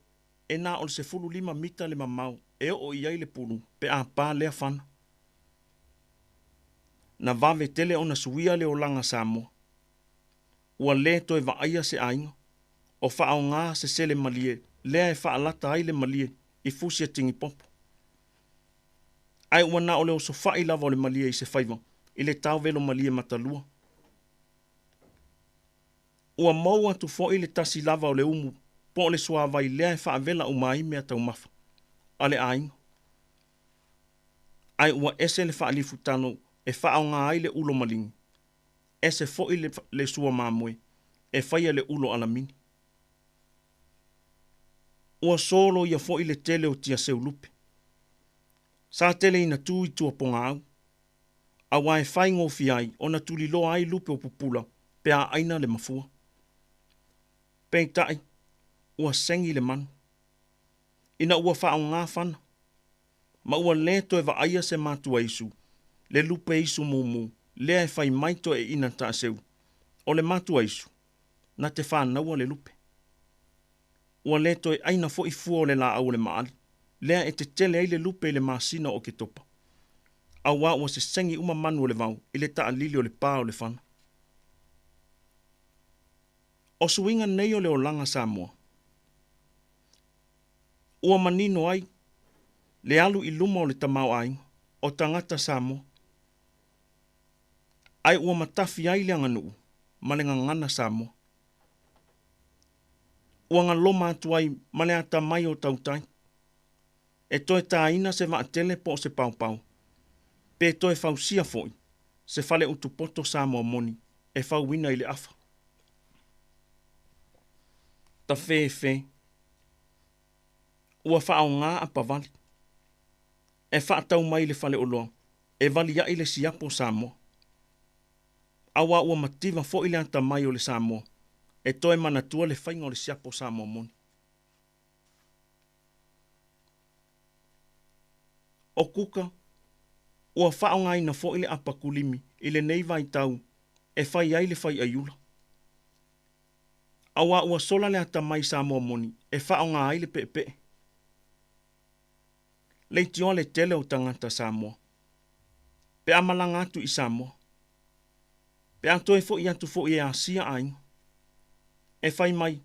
P: e na o le 15 mita le mamao e oo i ai le pulu pe a pa lea fana. Na vave tele ona suia le olaga Samoa. Ua lē toe vaaia se aiga o faaogā se sele malie lea e faalata ai le malie i fusi e tigipopo. Ae ua na o le osofa'i lava o le malie i se faiva i le taovelo malie matalua. Ua mou atu fo'i le tasi lava o le umu po o le suāvai lea e faavela uma ai mea taumafa a le aiga. Ae ua ese le faalifutano e faaogā ai le ulo maligi, ese fo'i le sua mamoe e faia le ulo alamini. Ua solo ia fo'i le tele o tia seulupe. Sa tele ina tu i tua pogāau, auā e faigofie ai ona tuliloa ai lupe o pupula pe a aina le mafua. Peita'i, ua segi le manu. Ina ua faaogā fana, ma ua lē toe vaaia se matua isu, le lupe isu mumu, lea e fai mai toeaiina taaseu, o le matua isu, na te fanaua le lupe. Ua lē toe aina fo'i fua o le laau o le maali, lea e tetele ai le lupe i le masina o Oketopa, auā ua sesegi uma manu o le vao i le taalili o le pā o le fana. O suiga nei o le olaga Samoa, ua manino ai le alu i luma o le tamaoaiga o tagata Samoa, ae ua matafi ai le aganuu ma le gagana Samoa. Ua galoma atu ai ma le atamai o tautai, e toe tāina se vaatele po o se paopao, pe toe fausia fo'i se fale utupoto Samoa moni e fauina i le afa. Tafefe, ua faaogā apavali, e faatau mai le faleoloa e valia'i le siapo Samoa. Auā ua mativa fo'i le atamai o le Samoa e toe manatua le faiga o le siapo Samoa moni. O kuka, ua faaogāina fo'i le apakulimi i lenei vaitau e fai ai le faiaiula. Auā ua sola le atamai Samoa moni e faaogā ai le pe'epe'e. Leitioa le tele o tagata Samoa pe a malaga atu i Samoa, pe a toe fo'i atu fo'i e asia aiga, e fai mai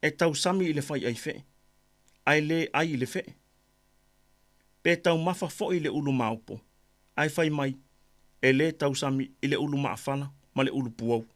P: e tausami i le fai'aife'e, ae lē ai i le fe'e. Pe taumafa fo'i i le ulu maopo, ae fai mai e lē tausami i le ulu maafala ma le ulu puou.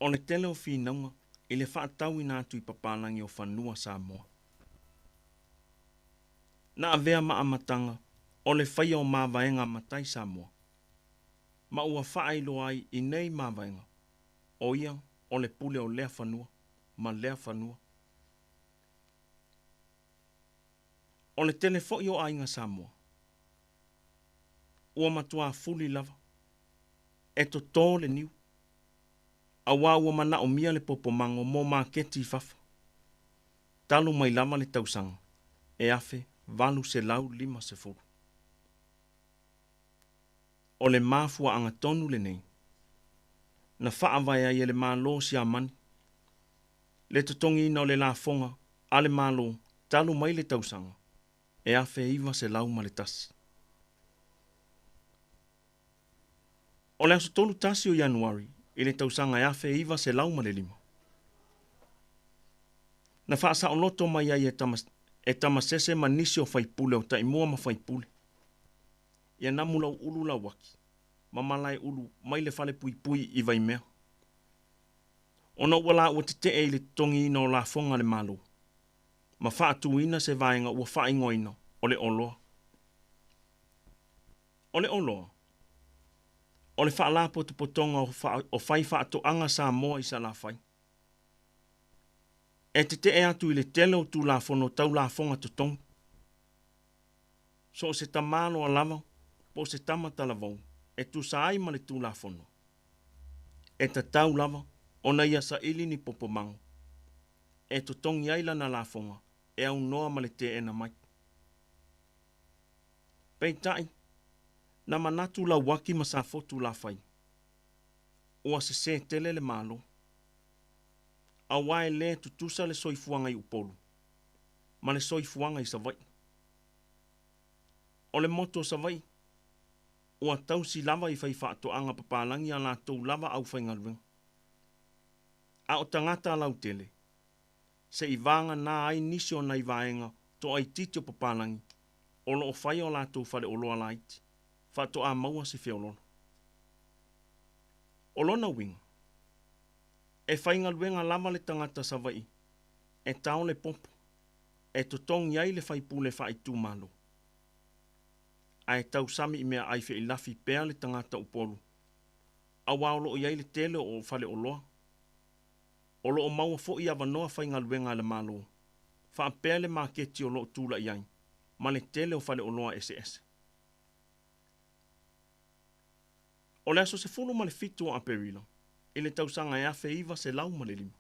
P: O le tele o finauga i le fa'atauina atu i papalagi o fanua Samoa. Na avea ma amataga o le faia o mavaega a matai Samoa, ma ua faailoa ai i nei mavaega, o ia o le pule o lea fanua ma lea fanua. O le tele fo'i o aiga Samoa, ua matuā fuli lava e totō le niu, auā ua manaomia le popomago mo maketi i fafo, talu mai lava le tausaga e 1850. O le mafuaaga tonu lenei na faavae ai e le Malo Siamani le totogiina o le lafoga a le Malo talu mai le tausaga e 1901. O le aso 31 o Ianuari i le tausaga e 1905, na faasaoloto mai ai e Tamasese ma nisi o faipule o Taimua ma faipule ia Namulauulu Lauaki ma Malaeulu mai le falepuipui i Vaimea, ona ua laua tetee i le totogiina o lafoga a le Malo ma faatuina se vaega ua faaigoaina o le Oloa. O le Oloa, o le faalapotopotoga o fai faatoaga Samoa i Salafai, e tetee atu i le tele o Tulafono tau lafoga totogi. So o se tamaloa lava po o se tama talavou e tusa ai ma le Tulafono, e tatau lava ona ia saili ni popomago e totogi ai lana lafoga e aunoa ma le teena mai. Peitai, na manatu Lauaki ma Safotu Lafai, ua sesē tele le Malo, auā e lē tutusa le soifuaga i Upolu ma le soifuaga i Savaii. O le motu o Savaii, ua tausi lava i faifaatoaga papalagi a latou lava aufaigaluega. A o tagata lautele, se'i vagana ai nisi o nai vaega toaitiiti o papalagi o loo faia o latou faleoloa laiti, faatoa maua se feoloolo. O lona uiga, e faigaluega lava le tagata Savaii e tao le popo, e totogi ai le faipule faaitumalo, ae tausami i meaai fe'ilafi pea le tagata Upolu, auā o loo i ai le tele o faleoloa. O loo maua fo'i avanoa faigaluega a le Malo, faapea le maketi o loo tula'i ai ma le tele o faleoloa eseese. O le aso 17 o Aperila i le tausaga e 1905,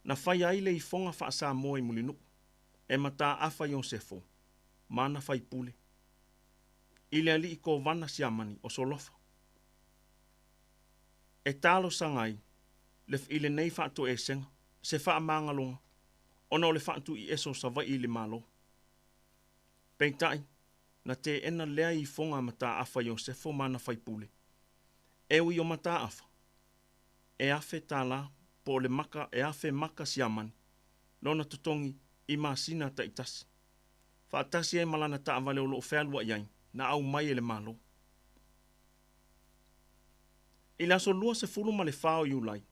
P: na faia ai le ifoga faa-Samoa i Mulinuu e Mataafa Iosefo ma ana faipule i le alii kovana Siamani o Solofa, e talosaga ai i lenei faatoesega se faamagaloga ona o le faatuiese o Savaii i le Malo. Peitai, na teena lea ifoga a Mataafa Iosefo ma ana faipule, e ui o Mataafa e $1,000 po o le maka e 1,000 maka Siamani lona totogi i masina taitasi, faatasi ai ma lana taavale o loo fealuai ai na aumai e le Malo. I le aso 24 o Iulai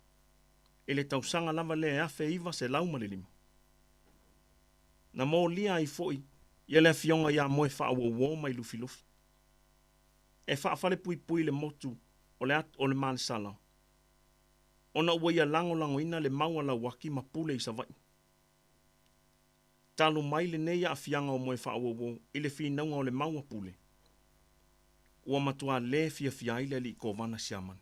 P: i le tausaga lava lea e 1905, na molia ai fo'i ia le afioga ia Moefaauouo mai Lufilufi e faafalepuipui le motu o le o le Malesala, ona ua ia lagolagoina le mau a Lauaki ma Pule i Savaii. Talu mai lenei aafiaga o Moefaauouo i le finauga o le mau a Pule, ua matuā lē fiafia ai le alii kovana Siamani.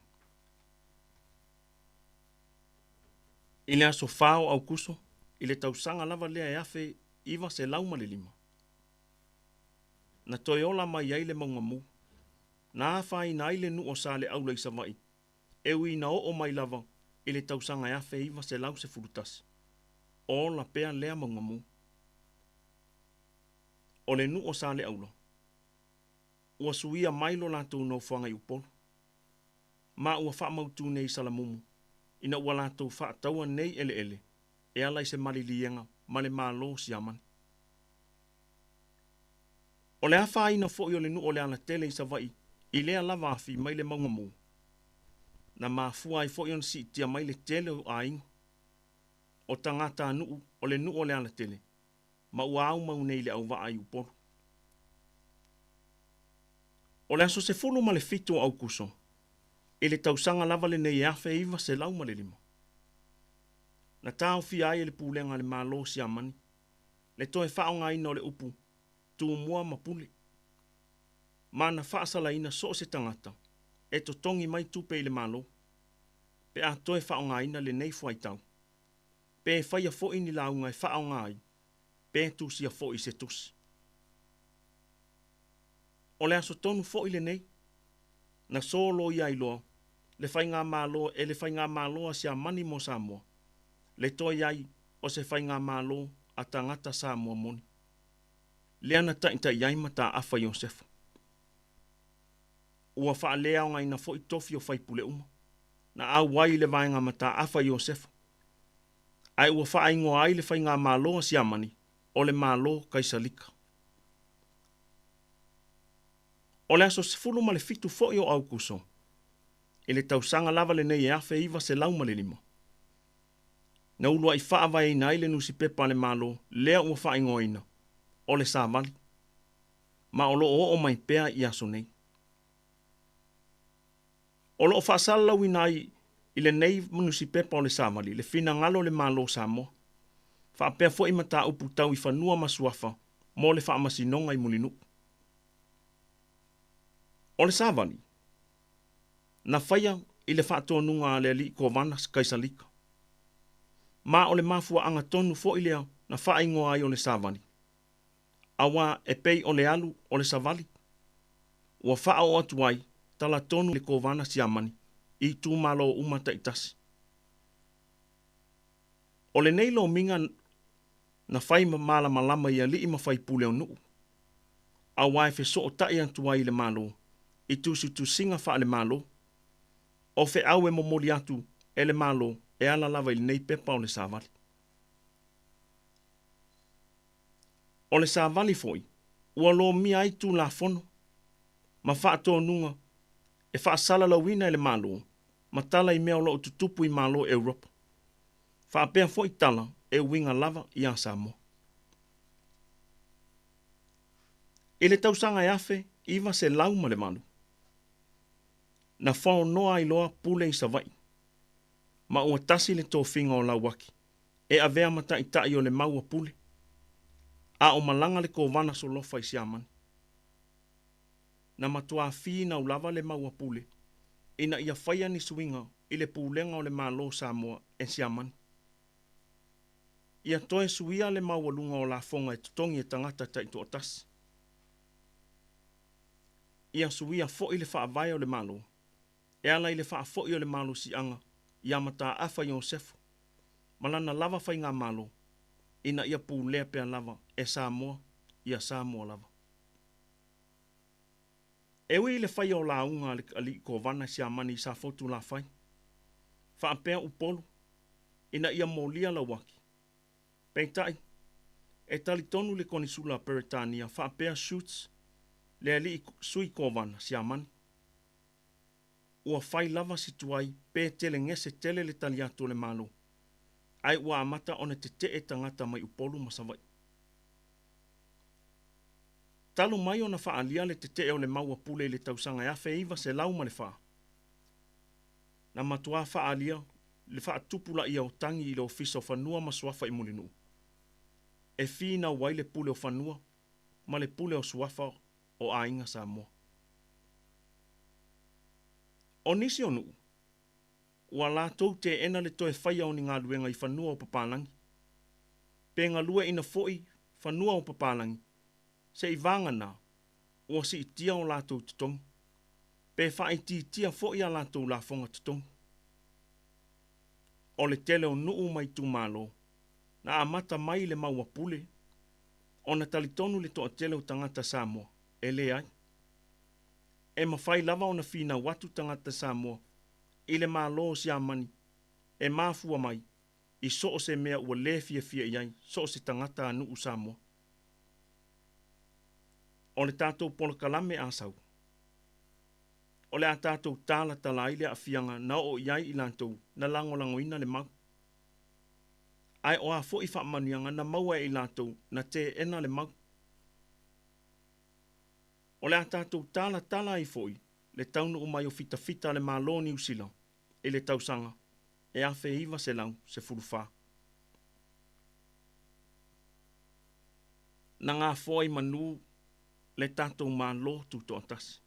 P: I le aso 4 o Aukuso i le tausaga lava lea e 1905, na toe ola mai ai le mauga mū na afaina ai le nuu o Saleaula i Savaii, e ui ina oo mai lava i le tausaga e 1911 o ola pea lea mauga mū. O le nuu o Saleaula ua suia mai lo latou nofoaga i Upolu, ma ua faamautū nei i Salamumu ina ua latou faataua nei eleele e ala i se maliliega ma le Malo Siamani. O le afaina fo'i o le nuu o Lealatele i Savaii i lea lava afi mai le mauga mū, Na mafua ai fo'i ona si'itia mai le tele o aiga o tagatanu'u o le nu'u o Lealatele ma ua aumau nei i le auva'a i Upolu. O le aso 17 o Aukuso i le tausaga lava lenei e 1905, na taofia ai e le Pulega a le Malo o Siamani le toe fa'aaogāina o le upu Tumua ma Pule, ma na fa'asalaina so o se tagata e totogi mai tupe i le Malo pe a toe fa'aaogāina lenei fuaitau, pe faia fo'i ni lauga e fa'aaogā ai, pe tusia fo'i i se tusi. O le aso tonu fo'i lenei na soloia ai loa le faigamalo e le faigamalo a Siamani mo Samoa le toe i ai o se faigamalo a tagata Samoa moni, lea na ta'ita'i ai Mataafa Iosefa. Ua fa'aleaogaina fo'i tofi o faipule uma na auai i le vaega Mataafa Iosefa, ae ua fa'aigoa ai le faigamalo a Siamani o le Malo Kaisalika. O le aso 17 fo'i o Aukuso i le tausaga lava lenei e 1905, na ulua'i fa'avaeina ai le nusipepa a le Malo lea ua fa'aigoaina o le Savali, ma o lo'o o'o mai pea i aso nei. O lo'o fa'asalalauina ai i lenei nusipepa o le Savali le finagalo o le Malo o Samoa, fa'apea fo'i mataupu tau i fanua ma suafa mo le fa'amasinoga i Mulinu'u. O le Savali, na faia i le fa'atonuga a le ali'i Kovana Kaisalika, ma o le mafua'aga tonu fo'i lea na fa'aigoa ai o le Savali, auā e pei o le alu o le savali, ua fa'ao'o atu ai tala tonu le Kovana Siamani i itumālō uma ta'itasi. O lenei lomiga na fai ma malamalama i ali'i ma faipule o nu'u, auā e feso'ota'i atu ai i le Malo i tusitusiga fa'alemalo, o fe'au e momoli atu e le Malo e ala lava i lenei pepa o le Savali. O le Savali fo'i ua lomia ai tulafono ma fa'atonuga e fa'asalalauina e le Malo ma tala i mea o lo'o tutupu i Malo Europa, fa'apea fo'i tala e uiga lava iā Samoa. I le tausaga e 1908, na faonoa ai loa Pule i Savai'i, ma ua tasi le tofiga o Lauaki e avea ma ta'ita'i o le mau a Pule, a o malaga le Kovana Solofa i Siamani. Na matuā finau lava le mau a Pule ina ia faia ni suiga i le pulega o le Malo o Samoa e Siamani. Ia toe suia le maualuga o lafoga e totogi e tagata ta'itoatasi. Ia suia fo'i le fa'avae o le Malo e ala i le fa'afo'i o le malosi'aga iā Mataafa Iosefa ma lana lava faigamalo ina ia pulea pea lava e Samoa ia Samoa lava. E ui i le faia o lauga a le ali'i Kovana i Siamani i Safotu Lafai, fa'apea Upolu ina ia molia Lauaki, peitai, e talitonu le Konisula a Peretania fa'apea Schutz le ali'i Sui Kovana Siamani, ua fai lava si tuai pe telegese tele le tali atu o le Malo, ae ua amata ona tete'e tagata mai Upolu ma Savai'i. Talu mai ona fa'aalia le tete'e o le mau a Pule i le tausaga e 1904, na matuā fa'aalia le fa'atupula'ia o tagi i le Ofisa o Fanua ma Suafa i Mulinu'u, e finau ai le pule o fanua ma le pule o suafa o aiga Samoa. O nisi o nu'u, ua latou te'ena le toe faia o ni galuega i fanua o papalagi, pe galue'ina fo'i fanua o papalagi, se'i vaganā ua si'itia o latou totogi, pe fa'aitiitia fo'i a latou lafoga totogi. O le tele o nu'u ma itumālō na amata mai i le mau a Pule ona talitonu le to'atele o tagata Samoa e leai e mafai lava ona finau atu tagata Samoa i le Malo o Siamani e mafua mai i so o se mea ua lē fiafia i ai so o se tagata a nu'u Samoa. O le tatou polokalame a sau. O le a tatou talatala ai le aafiaga na oo i ai i latou na lagolagoina le mau. Ae o a foi faamanuiaga na maua e i latou na teena le mau. O le a tatou talatala ai foi le taunuu mai o fitafita a le Malo o Niu Sila i le tausaga e 1914. Na gafoa i manu le tatou Malo Tutoatasi.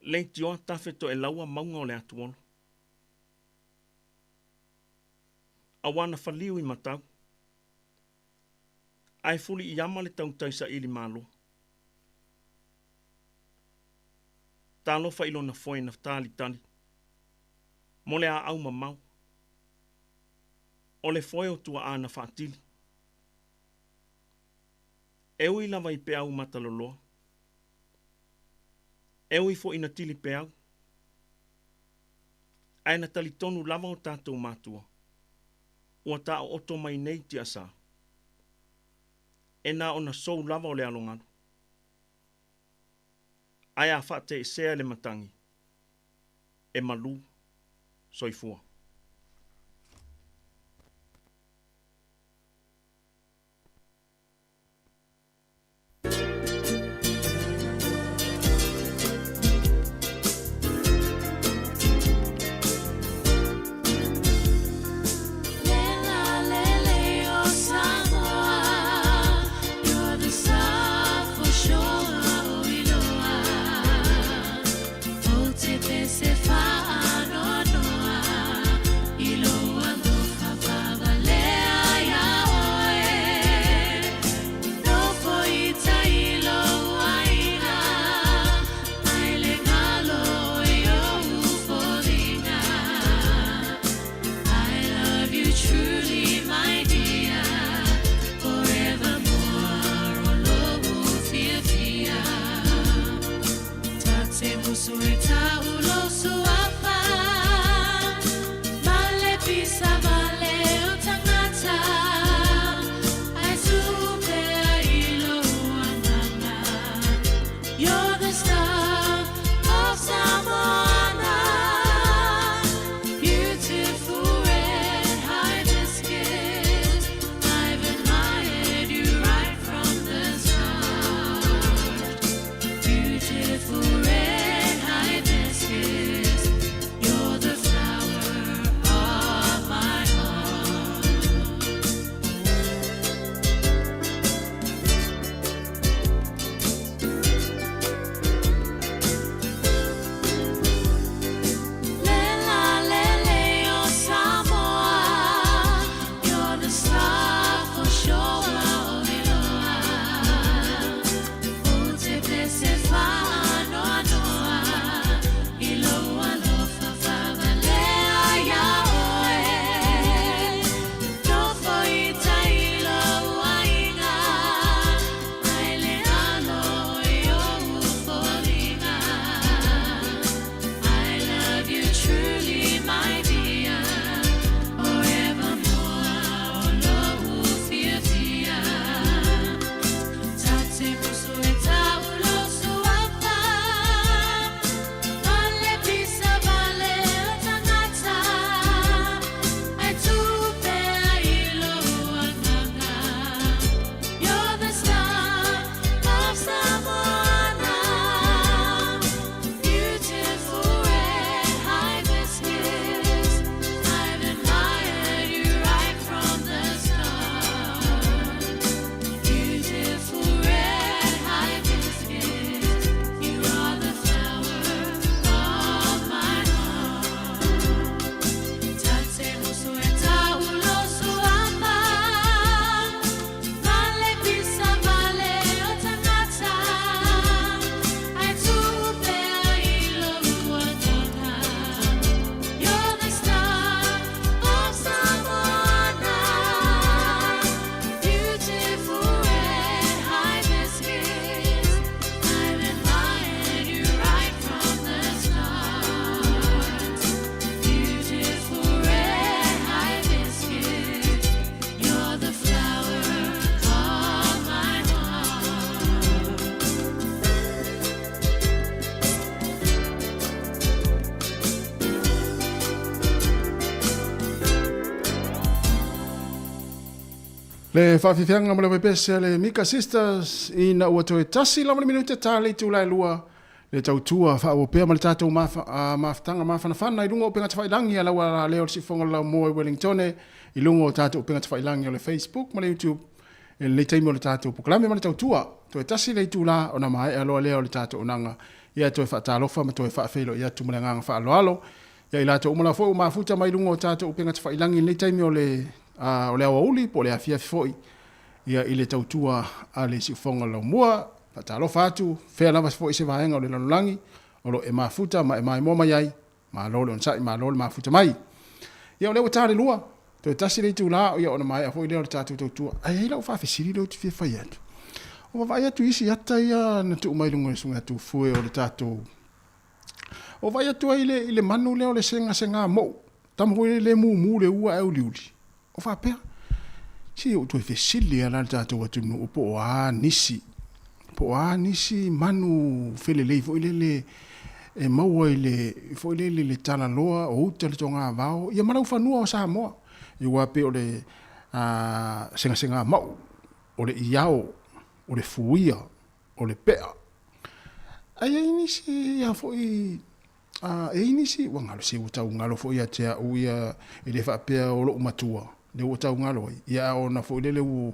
P: Leitioa tafe toelaua mauga o le atuolo. Auā na faliu i matau. Ae fuli i ama le tautai saili malo. Talofa i lona foe na talitali. Mo le aau mamao. O le foe o tuaa na faatili. E ui lava i peau mataloloa. E ui foi ina tili peau. Ae na talitonu lava o tatou matua. Ua taooto mai nei tiasa. E na ona sou lava o le alogalu. Ae a faateesea e le matagi, e malu. Soifua.
F: Le faafiafiaga ma le pepese a le Mika Sisters ina ua toe tasi lava le minute ta le itula e lua le tautua faaauau pea ma le tatou mafutaga mafanafana i luga o upega tafailagi a lau alaleo o le siufofoga o le laumua i Wellingtone i luga o tatou upega tafailagi o le Facebook ma le YouTube i lenei taimi o le tatou polokalame ma le tautua. Toe tasi le itula ona maea loa lea o le tatou auaunaga ia toe faatalofa ma toe faafeiloai atu ma le agaga faaaloalo Ia i latou uma lava foi ua mafuta mai luga o tatou upega tafailagi i lenei taimi o le, o le aoauli po o le afiafi foi ia i le tautua a le siufofoga o le laumua. Faatalofa atu, fea lava foi se vaega o le lalolagi o lo o e mafuta ma e maimoa mai ai, malo le onosai, malo le mafuta mai. Ia o lea ua ta le lua, toe tasi le itula ia ona maea foi lea o le tatou tautua. Ae i ai lau faafesili lea ou te fia fai atu. Ua vaavaai atu i isi ata ia na tuu mai i luga o le susuga ia Tufue o le tatou O vaai atu ai i le manu lea o le segasega mou, tama foi lea le mumu le ua ae uliuli. O faapea, se i ou toe fesili lava la i le tatou atunuu po o a nisi, po o a nisi manu felelei foi lele e maua i le, foi lele i le talaloa o uta i le togavao, ia ma laufanua o Samoa. Aua pei o le segasega mau, o le iao, o le fuia, o le pea. Ae i ai nisi ia foi a e i ai nisi ua galo se ua tau galo foi ia te au ia e le faapea o lou matua lea ua tau galo ai ia a ona foi lele ua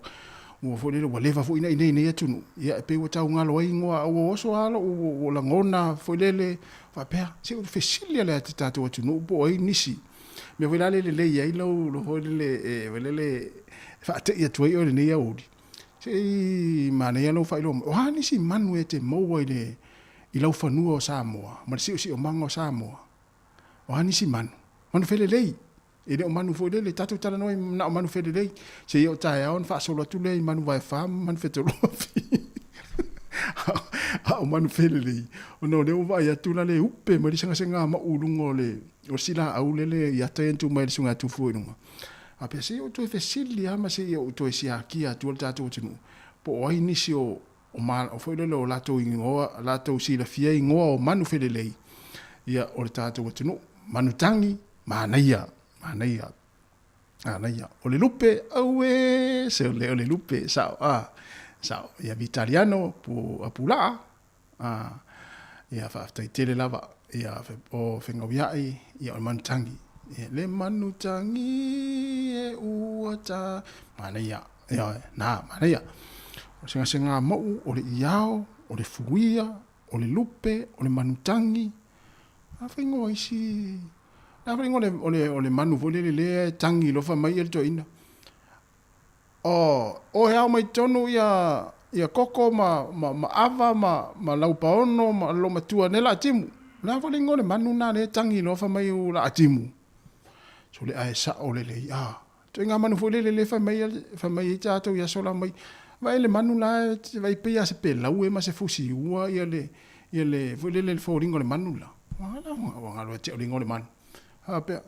F: ua foi lele ua leva foi na inei nei atunuu ia e pei ua tau galo ai igoa a ua oso a lou ua lagona foi lele faapea se ua fesili lea te tatou atunuu po o ai nisi mea foi la le lelei ai lou lou foi lele e foi lele e faatei atu ai oe i lenei aoauli. Se i manaia lou faailoa mai, o a nisi manu e te maua i le i laufanua o Samoa ma le siosiomaga o Samoa? O a nisi manu? Manu felelei. E le o manu foi lele, tatou talanoa i na o manu felelei. Se i oo taeao ona faasolo atu lea i manu vaefa ma manu fetolofi. A o manu felelei, ona o lea ua vaai atu la le upe mai le segasega mauu i luga o le o le silaau lele i ata ia na tuu mai e le Susuga ia Tufua i luga. A pea se i ou toe fesili lava ma se i ou toe siakia atua le tatou atunuu, po o ai nisi o, o, o foi lele o latou igoa, latou silafia igoa o manu felelei, ia, o le tatou atunuu. Manu tagi, manaia, manaia, manaia. O le lupe, auē, se o le, o le lupe, sao, a, sao. Ia Vitaliano, pu, pulaa, a, ia, faafetai tele lava, ia, o Fegauia'i, ia, o le manu tagi. Ia, le manu tagi e ua ta, manaia, ia, na, manaia. O segasega mou, o le iao, o le fuia, o le lupe, o le manu tagi, a fai ingoa isi, a fai ingoa o le, o le manu foi lele lea e tagi loa fai mai le toeaina. O, o e ao mai totonu ia, ia koko ma, ma, ma ava ma, ma laupaono ma lomatua ne laatimu. O le a foi le igoa o le manu na lea e tagi loa fai mai u laatimu. So le ae sao lelei, a. Ituaiga manu foi lele lea fai mai, fai mai ai tatou i aso la mai. Vaai le manu la, vaai pei lava se pelau ea ma se fusi ua ia le, ia le, foi lele le foliga o le manu la. Ua, ua galo ia te au le igoa o le manu. Faapea.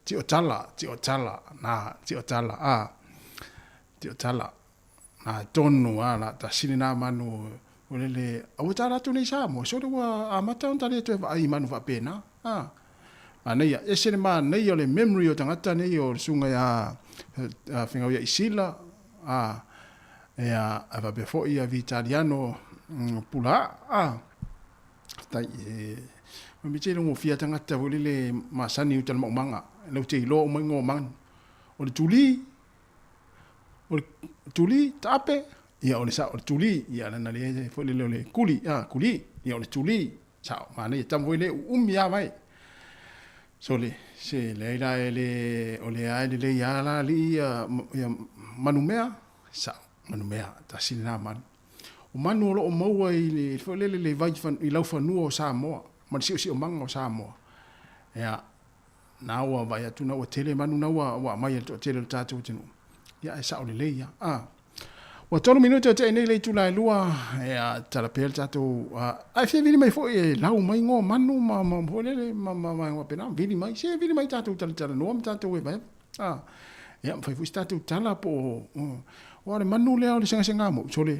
F: Tio tala, tio tala, na, tio tala, a, tio tala, na, tonu, a, la, ta sili nā manu, o lele, a ua tala atu nei Samoa, sole ua amata ona tali atu e vaai i manu faapena, a, manaia, ese le manaia o le memory o tagata nei o le susuga ia Fegauia Isila, a, ia, a faapea foi ia Vitaliano Pulaa, a. Tai e me te longo fia tangata foi lele masani uta le maumaga lau te iloa uma igoa o manu. O le tuli, o le tuli taape, ia o le sao o le tuli, ia lana le foi lele o le kuli, a kuli, ia o le tuli, sao manaia tama foi le uumi lava mai. So le, se leai la e le, o lea lava e lelei lava la alii ia, ia manumea, sao, manumea, tasi lena manu. O manu o lo o maua i le foi lele le vai i laufanua o Samoa ma le siosiomaga o Samoa. Ia, na ua vaai atu na ua tele manu na ua ua aumai e le toatele o le tatou atunuu. Ia, ae sao lelei lava. A. Ua tolu minute o tea nei le itula e lua, ia, tatala pea le tatou, a, ae fia vili mai foi e lau mai igoa o manu ma, ma, foi lele, ma, ma, ma faapena, vili mai, se vili mai tatou talatalanoa ma tatou evaeva. A, ia, ma fai foi se tatou tala po o, aua o le manu lea o le segasega mou, sole,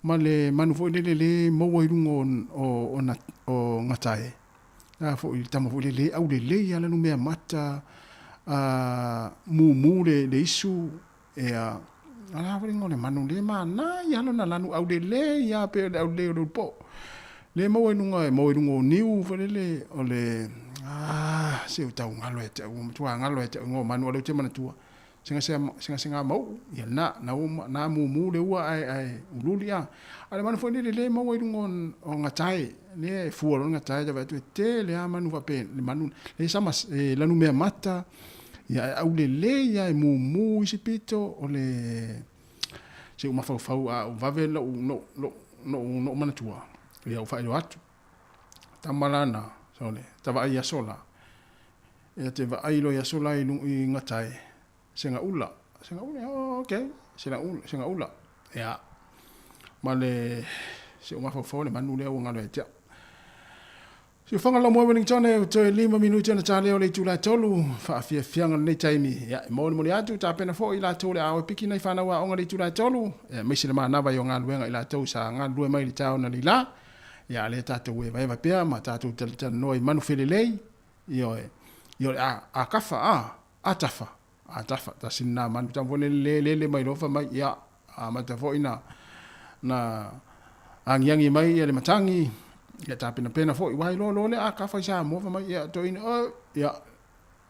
F: ma le manu foi lele le maua i luga o, o, o, o gatae, a foi le tama foi lele aulelei lava lana numea mata, A mumu le le isu ia ala foi le manu le mana ia lona lanu au le le ia pe le au le o le po le maua i luga e maua i luga o niu foi lele o le a se o tau galo e te au matua galo e te au igoa o manu a lea ou te manatua sega sega sega mau ia na na na mumu le ua ae ae ululi a a le manu foi lele le maua i luga o gatae lea e fua loa le gatae ta vaai atu e tele lava manu faapea le manu le sama e lanu mea mata ia ae aulelei lava e mumu isi pito o le se ua mafaufau a ou vave lou lou lou lou manatua ia ou faailoa atu tama lana sole ta vaai i aso la ia te vaai loa i aso la i i gatae sega ula sega ula oh okay sega ula sega ula ia ma le se ua mafaufau le manu lea ua galo ia te au. Siufaga lau moe Wellington e toe 5 minuti ona ta lea o le itula e 3, faafiafiaga lenei taimi. Ia, e molimoli atu, tapena foi i latou le a o e piki nai fanau aoga i le itula e 3, aemaise le manava i o galuega i latou sa galulue mai i le taona leila. Ia, a lea tatou evaeva pea ma tatou talatalanoa i manu felelei, ioe, ioe, a, a kafa, a, a tafa, a tafa, tasi lena manu tama foi lele le lele mai loa fai mai, ia, amata foi na na agiagi mai ia le matagi, ia tapenapena foi, uae loa loa lea a kafa i Samoa fai mai, ia toeaina, oi, ia,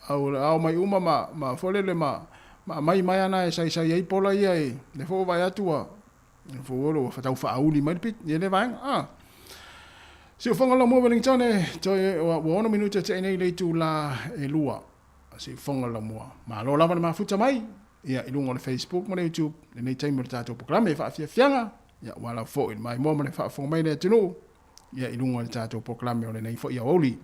F: au ao mai uma ma ma foi lele ma ma aumai maea na e saisai ai pola ia e, lea foi ua vaai atu ua fou ua tau faauli mai le pito, ia lea vaega, a. Siufofoga lau moe Wellington e, toe ua 6 minute e tea nei i le itula e 2. Siufofoga lau moa. Malo lava le mafuta mai, ia i luga o le Facebook ma le YouTube, lenei taimi o le tatou polokalame faafiafiaga, ia ua lau foi le maimoa ma le faafofoga mai le atunuu, ia i luga o le tatou polokalame o lenei foi aoauli.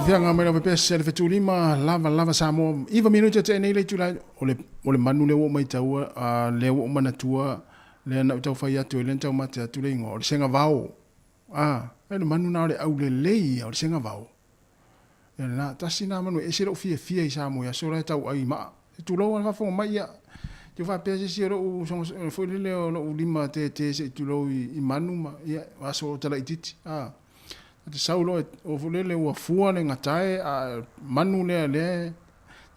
F: Fiaga mai lava pese le fetulima lava lava Samoa iva minute te nei le itula o le o le manu le ua mai taua a le ua manatua le na tau fai atu le tau mate atu le ingoa o le senga vao a e le manu na o le aulelei o le senga vao e na tasi na manu e se lo fia fia i Samoa ia so la tau ai ma tulou ala faafofoga mai ia. Te faapea se isi o lou sogo foi lele o lou lima tete seʻi tulou i manu ma ia aso o talaititi a. Ta te sau loa o foi lele ua fua le gatae a manu lea lea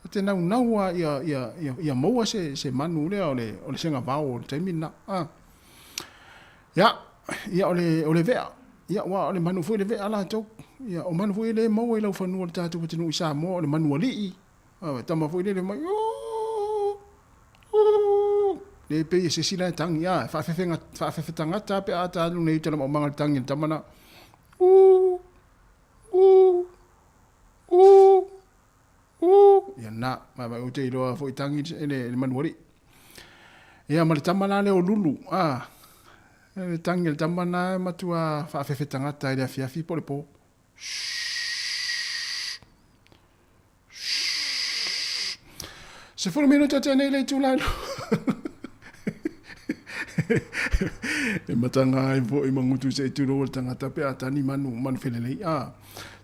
F: ta te naunau lava ia ia ia maua se se manu lea o le o le segavao o le taimi lena a. Ia, ia o le o le vea. Ia aua o le manu foi le vea latou. Ia o manu foi e le maua i laufanua o le tatou atunuu i Samoa o le manu alii. A tama foi lele mai, Ooh! Ooh! Le pei e se isi la e tagi, a, e faafefe, faafefe tagata pe a ta alu nei i uta i le maumaga i le tagi a le tama na. Ooh! Ooh! Ooh! Ooh! Ia na, vaevae ou te iloa foi tagi e le, le manu alii. Ia ma le tama la lea o Lulu, a, le tagi a le tama na e matua faafefe tagata i le afiafi po o le po. Shhh! 10 minute tenei le itula e matanga ai foʻi magutu seʻi tulou o le tagata pe a tani manu manu felelei a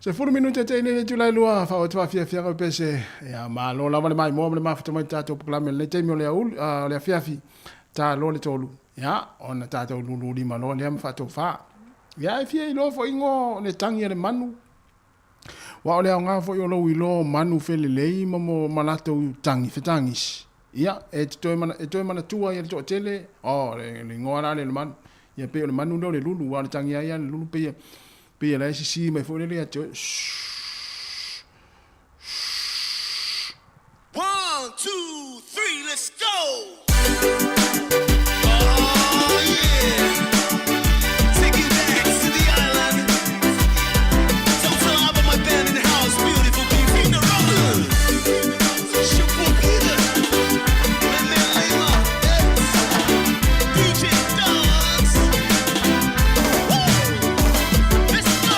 F: 10 minute tenei le itula e lua faaoto faafiafiaga pese ia malo lava le maimoa ma le mafuta mai tatou polokalame lenei taimi o le auli o le afiafi talo le tolu ia ona tatou lulu lima loa lea ma faatofā ia e fia iloa foʻi igoa le tagi a le manu Aua o le aoga foi o lou iloa o manu felelei ma mo ma latou tagi fetagisi, ia, e te toe mana, e toe manatua ai e le toatele, oh, le, le igoa la lea o le manu. Ia pei o le manu lea o le lulu, aua o le tagi lava ia a le lulu pei e, pei e la e sisi mai foi lele ia te oe, shhh, shhh.
A: One, two, three, let's go! Oh yeah! Take it back to the island. Total up my band in the house, beautiful people in the road. Peter, man, Lima, DJ Dogs. Woo! Let's go!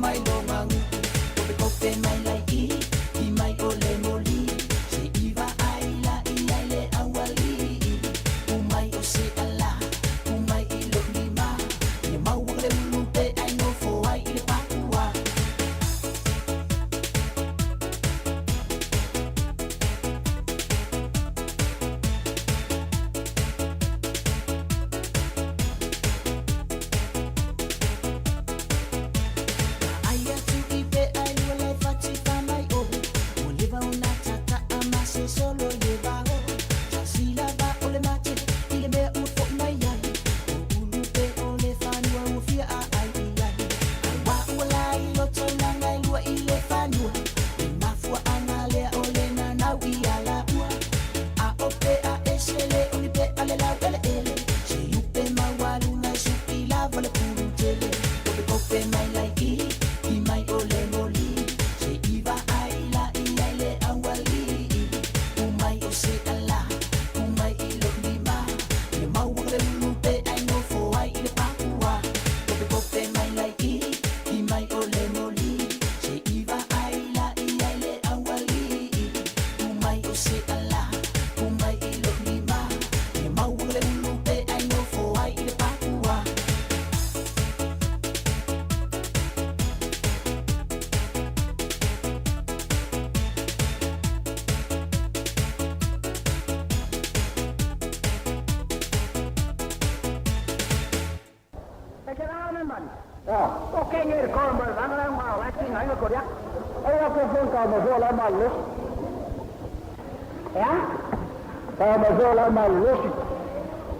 K: mai lo ngangu Kope kope mai lai i I mai o le moli Se iwa ai la i ai le awali Umai o se ala Umai i lo lima Ia maua le ulu pe ai no fo ai i le pakua. Ai atu i pe ai lua le fati fa mai o O leva o na tata a ma se solo ye vaho Sa sila va o le mate i le mea ua foi mai ai O ulu pe o le fanua ua fia a ai i ai Ai wa ua la i loto langa i lua i le fanua E mafua anga lea o le nanau i ala ua A o pe a esele o ni pe a le lau ele ele Se upe maualuna i supi lava le pulu tele Kope kope mai lai i I mai o le moli Se iwa ai la i ai le awali Umai o se ala Umai i lo lima Ia maua le ulu pe ai no fo ai i le pakua Kope kope mai lai i I mai o le moli Se iwa ai la i ai le awali Umai o se ala Umai i lo lima Ia maua le ulu pe ai no fo ai i le pakua.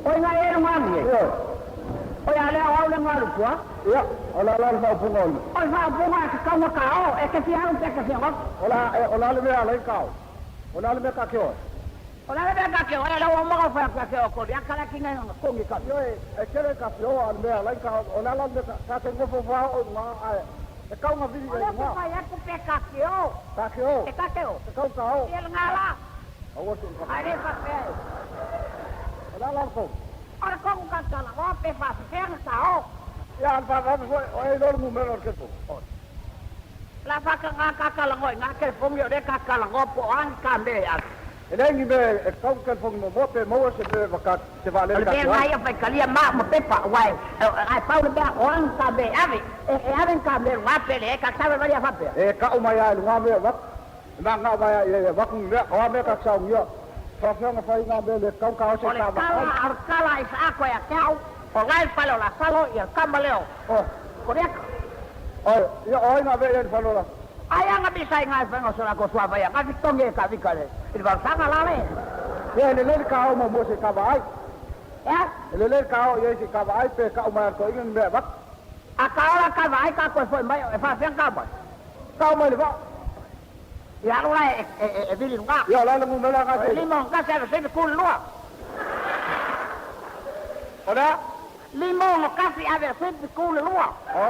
Q: Oi nga e runga ni. Oi a lea au le ngalu pua.
R: Ia, o la la le whaupunga ona.
Q: Oi whaupunga e ka kaunga ka o, e ke fia au te ke fia ngok.
R: O la, o la le mea lai kao. O la le mea ka ke oe.
Q: O la le mea ka ke oe, la ua maka whea ka ke o kori, a kala ki ngai nga kongi ka.
R: Ioe, e kere ka fioa le mea lai kao, o la la le mea ka ke ngofo whao o ngā ae. E kaunga viri
Q: O lea
R: e
Q: te
R: ngā.
Q: whai atu pe ka ke o.
R: Ka ke o.
Q: E ka ke o.
R: E kau ka o.
Q: Ia le ngā la.
R: Aua tu ka.
Q: Ai le whawhea e.
R: O la la le kongu.
Q: O le kongu ka tala, o pe whawhea ka o.
R: Ia, an whawhea foi, o e lolu mu melo le kepo.
Q: La whaka ngā kakala ngoi, ngā kelefongi o le kakala ngoi po ang ka me atu.
R: E lengi me e kau kelefongi mo mo pe maua se pe waka se wha
Q: O
R: le
Q: le
R: ka
Q: mea
R: ke
Q: ngā
R: ai.
Q: ia whai kalia maa mo pepa, wai, ai pau le mea o ang ka me ave, e ave ka me ngā pele, e ka sawe waria whapea.
R: E kau mai ai ngā mea wak, ngā ngā mai ai e waku mea, o mea ka sau ia. Whawhea ngā whai ngā mea le kau ka o se
Q: O le
R: ka
Q: kala,
R: waka.
Q: o le kala i whaako ia ke au, o ngai whale o la salo, ia kama leo.
R: O.
Q: Koriaka.
R: O, ia o ai ngā mea ia ni whalola.
Q: Ai anga bisa i ngai whenga sora ko sua vai, ngā fitongi e ka vika le. I le warsanga lale.
R: Ia, le lele ka au mo se ka ai.
Q: Ia?
R: Le lele ka au ia se ka ai pe ka mai ko inga mea wak.
Q: A ka ora ka vai ka koe foi mai, e whawhea ka mai.
R: Ka mai le wa.
Q: Ia alo lai e vili ngā.
R: Ia, la le ngu mela ngā te.
Q: Lima ngā se se kulu lua.
R: O la?
Q: Lima ngā kasi ave se kulu lua.
R: O.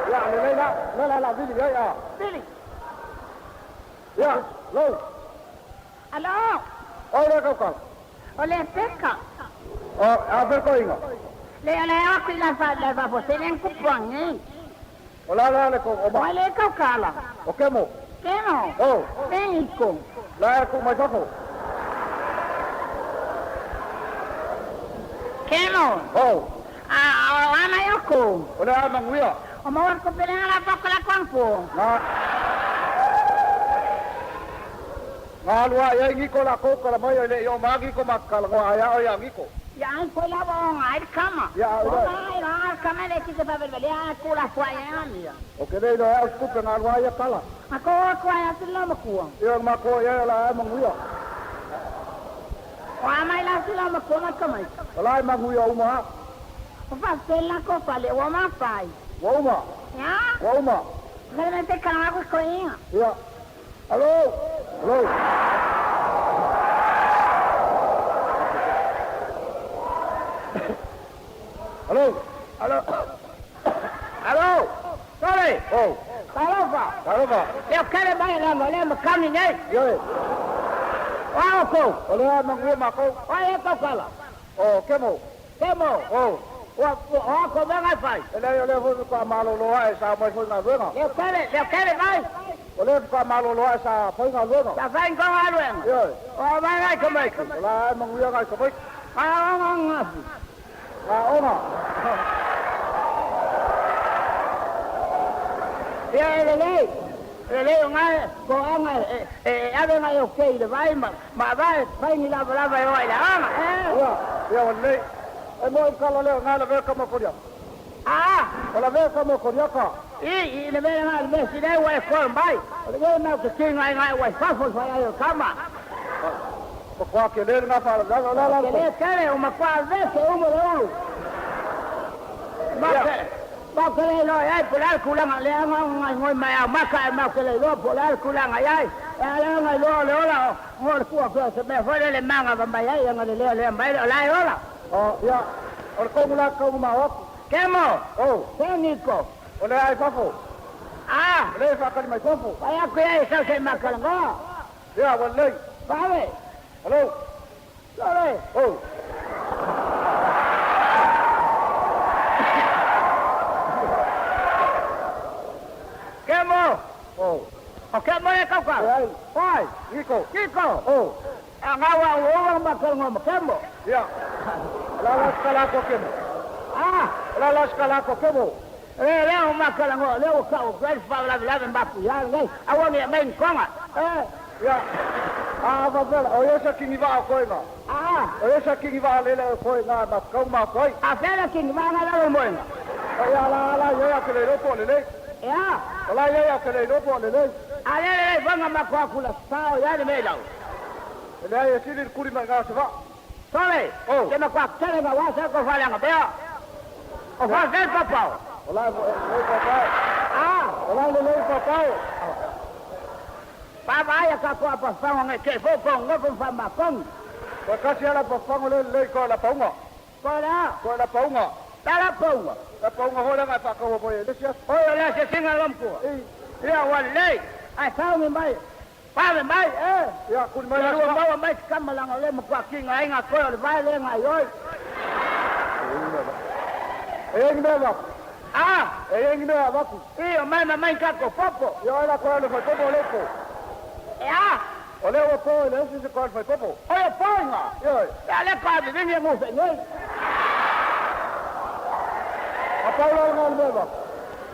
R: Ia, le le la, le la la vili ia ia.
Q: Vili.
R: Ia, lo.
Q: Alo.
R: O le kau kau.
Q: O le peka.
R: O, a ver ko inga.
Q: Le le aku i la fa la fa fo se len kupuangi.
R: O la la le ko o ma.
Q: O le kau kala.
R: O kemo.
Q: Kemo.
R: O.
Q: Teniko.
R: La e ko mai fafo.
Q: Kemo.
R: O.
Q: A o ana yoko.
R: O le a manguia.
Q: O maua ko pele ala fa ko la kwangpo.
R: Ngā. Ngā lua ia ngiko la ko kala mai le i o magi ko makala ngo aia o ia ngiko.
Q: Ia ai ko la wa ngai kama.
R: Ia
Q: O
R: o
Q: ngai la kama le ki te fa vele a ko la fwa ia ni.
R: O ke le lo au skupe ngā lua ia kala.
Q: A ko ko ia tu la makua.
R: Ia ma ko ia la manguia.
Q: O a mai la tu la makua ma kama.
R: O la manguia uma.
Q: O fa se la ko fa le o ma fai.
R: Wa uma.
Q: Ya?
R: Wa uma.
Q: Ngare me te kala ko ko ia.
R: Ia. Alo. Alo. Alo.
Q: Alo. Alo. Sorry.
R: Oh.
Q: Talofa.
R: Talofa.
Q: Leo kere mai la mo le mo kani nei.
R: Ioe.
Q: O ko.
R: O le a manguia ma ko.
Q: O e ko kala.
R: O kemo.
Q: Kemo.
R: O.
Q: Ua o ko mea ngai fai.
R: E leai o lea foi faatoa malolo ae sa omai foi galuega.
Q: Leo kele, leo kele mai.
R: O lea faatoa malolo ae sa fai galuega.
Q: Sa fai ngo galuega.
R: Ioe.
Q: O mai ngai kamaiki.
R: O la e manuia ngai kamaiki.
Q: Aoga ngafi.
R: Aoga.
Q: Ia e lelei. Lelei o ngai ko anga e ave ngai o kei le vai ma ma vai fai ni lava lava e o i le anga.
R: Ia, ia o lelei. E mo i kala leo ngai la veka mo koria.
Q: Ah,
R: O la veka mo koria ka.
Q: I le mea ngai le mea si lei ua e koe mai. O le mea mau te ki ngai ngai ua i fafo i ai o kama.
R: Ma kwa ke le ngā whaala la la la.
Q: Ke le kele o makua vese umo le ulu. Ma ke ma ke le lo ai po la kulanga le anga ngai ngoi mai au maka e ma ke le lo po la kulanga ai. E ala ngai lo le ola ngo le kua ke se mea foi le manga va mai ai nga le le le mai le la e ola.
R: O ia, o le kongu la kaungu ma waku.
Q: Kemo.
R: O.
Q: Se niko.
R: O le ai fafo.
Q: Ah.
R: O le whakali mai fafo.
Q: Pai aku ai sa se makalanga.
R: Ia, wa lei.
Q: Pave.
R: Hello.
Q: Lore.
R: O.
Q: Kemo.
R: O.
Q: O kemo e kauka.
R: Ai.
Q: Pai.
R: Niko.
Q: Kiko.
R: O.
Q: A ngawa o o makalanga ma kemo.
R: Ia. La la skala ko kemo.
Q: Ah.
R: La la skala ko kemo.
Q: Le le o makalanga le o ka o kwel fa la la ma ku ya le. Awa ni mai konga.
R: Eh. Ia. A va vela, o ia sa kingi va o koe ngā.
Q: Ah.
R: O ia sa kingi va lele o koe ngā ma kau ma koe.
Q: A fela kingi va nga la mo.
R: O ia la la ia ke le ropo le le.
Q: Ya.
R: O la ia ke le ropo le le.
Q: A le le vanga ma kwa kula sao ya le me lau.
R: E le ai e sili kuri mai ngā se va.
Q: Sole.
R: Oh.
Q: Ke ma kwa kele nga wa sa ko fa le nga bea. O fa se papa.
R: O la le papa.
Q: Ah.
R: O la le le papa.
Q: Papa ia ka ko pa fa nga ke fo ko ngo ko fa ma kong.
R: Ko kasi ala papango le le ko la paunga.
Q: Ko la.
R: Ko la paunga.
Q: La la paunga.
R: La paunga ho la ngai whakawa mo e le sia.
Q: O la se singa lom ko. Ia wa le. Ai sa mi mai. Pa me mai eh.
R: Ia kuri mai
Q: Ia
R: la
Q: lua maua mai te kama langa le makua ki ngai nga koe o le vai le ngai oi.
R: E engi mea vaku.
Q: Ah.
R: E engi mea vaku.
Q: I o mai ma mai kako popo.
R: Ia oi la koe le whaipopo le po.
Q: E a.
R: O lea ua po e le esi se koe le whaipopo.
Q: O le poinga.
R: Ia oi.
Q: Ia le koe vivingi e ngufe ngoi.
R: A pau la ngā le mea vaku.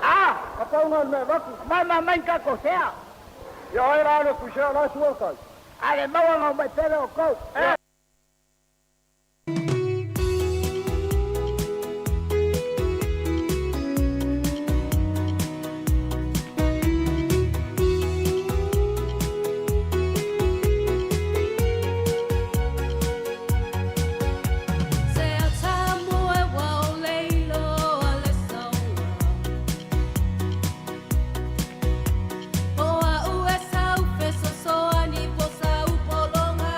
Q: Ah.
R: A pau ngā le mea vaku.
Q: Mai ma mai kako sea.
R: Ia oi la le kuisea la sua kai.
Q: A le maua ngau mai pele o kou. Eh.
S: Se atamu e wau leilo a le saunga O a ue sau feso soa ni po sau polonga.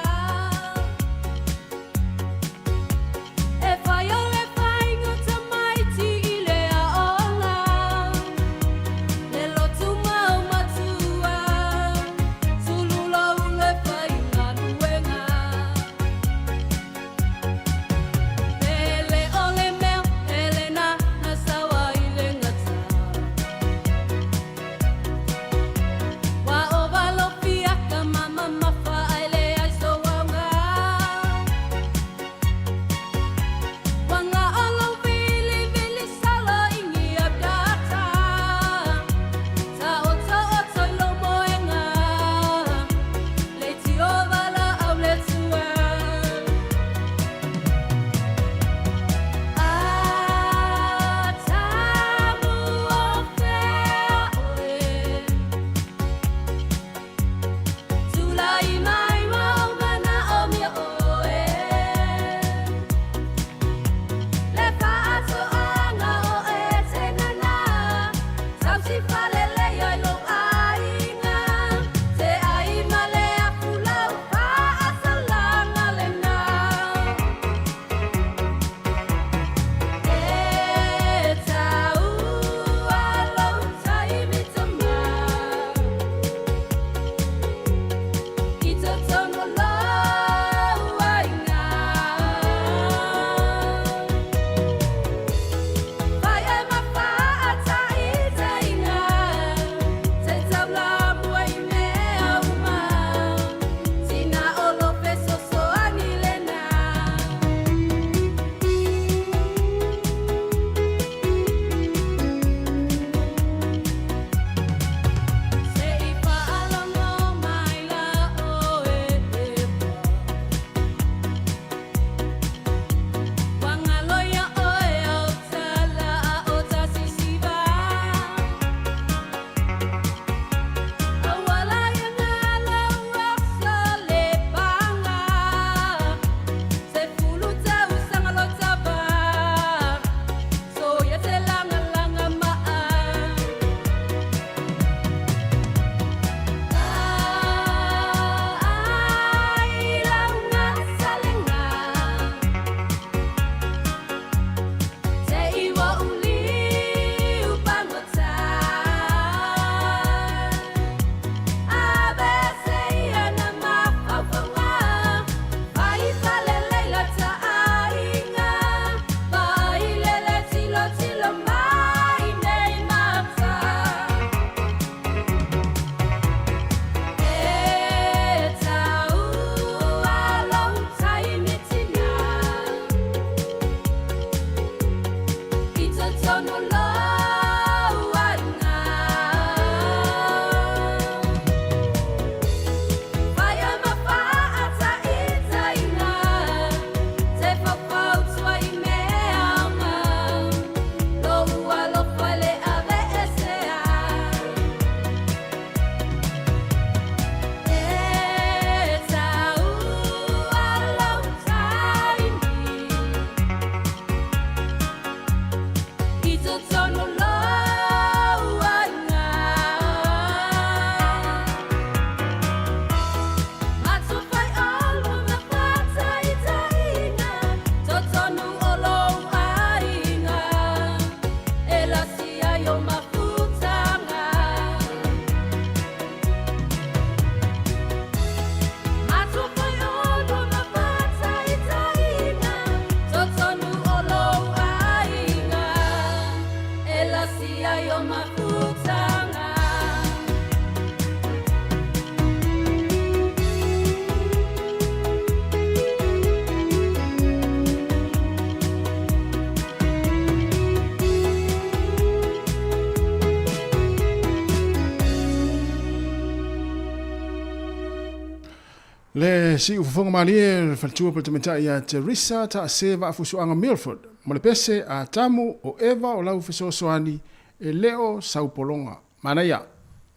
F: Le siufofoga malie le faletua po le tamaitai ia Teresa Taase Vaafusuaga Milford ma le pese Atamu o Eva o lau fesoasoani e le o sau pologa. Manaia.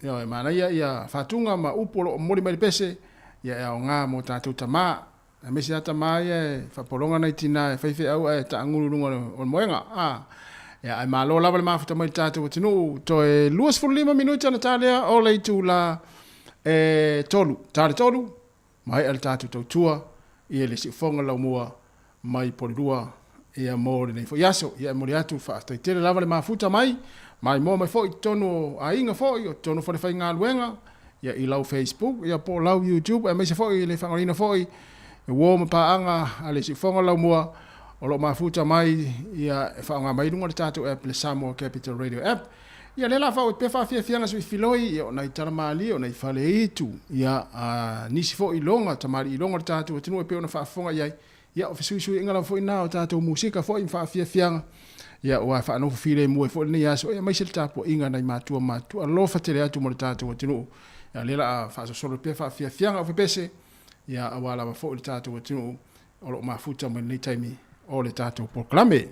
F: Ioe, manaia ia faatuga ma upu o lo o momoli mai le pese, ia e aoga mo tatou tamā. Aemaise lava tamā ia e faapologa nai tinā e fai feau ae taagulu i luga o le moega. A, ia, ae malo lava le mafuta mai i le tatou atunuu. Toe 25 minute ona ta lea o le itula e tolu, ta le tolu, maea le tatou tautua i le siufoga laumua mai Polilua ia mo lenei foi aso. Ia e momoli atu faafetai tele lava le mafuta mai, maimoa mai foi i totonu o aiga foi, o totonu o falefaigaluega, ia i lau Facebook ia po o lau YouTube, aemaise foi le faaaogaina foi e uo ma paaga a le siufoga laumua o lo o mafuta mai ia e faaaoga mai i luga o le tatou app le Samoa Capital Radio App. Ia lea la faaauau pea faafiafiaga suifiloi, ia o nai tala malie, o nai fale itu, ia a nisi foi iloga, tamalii iloga o le tatou atunuu e pei ona faafofoga i ai, ia o fesuisuiaiga lava foi na o tatou musika foi ma faafiafiaga, ia ua faanofo filemu ai foi lenei aso, ia aemaise le tapuaiga a nai matua matutua, alofa tele atu mo le tatou atunuu. Ia lea la a faasolosolo pea faafiafiaga o fepese, ia aua lava foi le tatou atunuu o lo o mafuta mai lenei taimi o le tatou polokalame.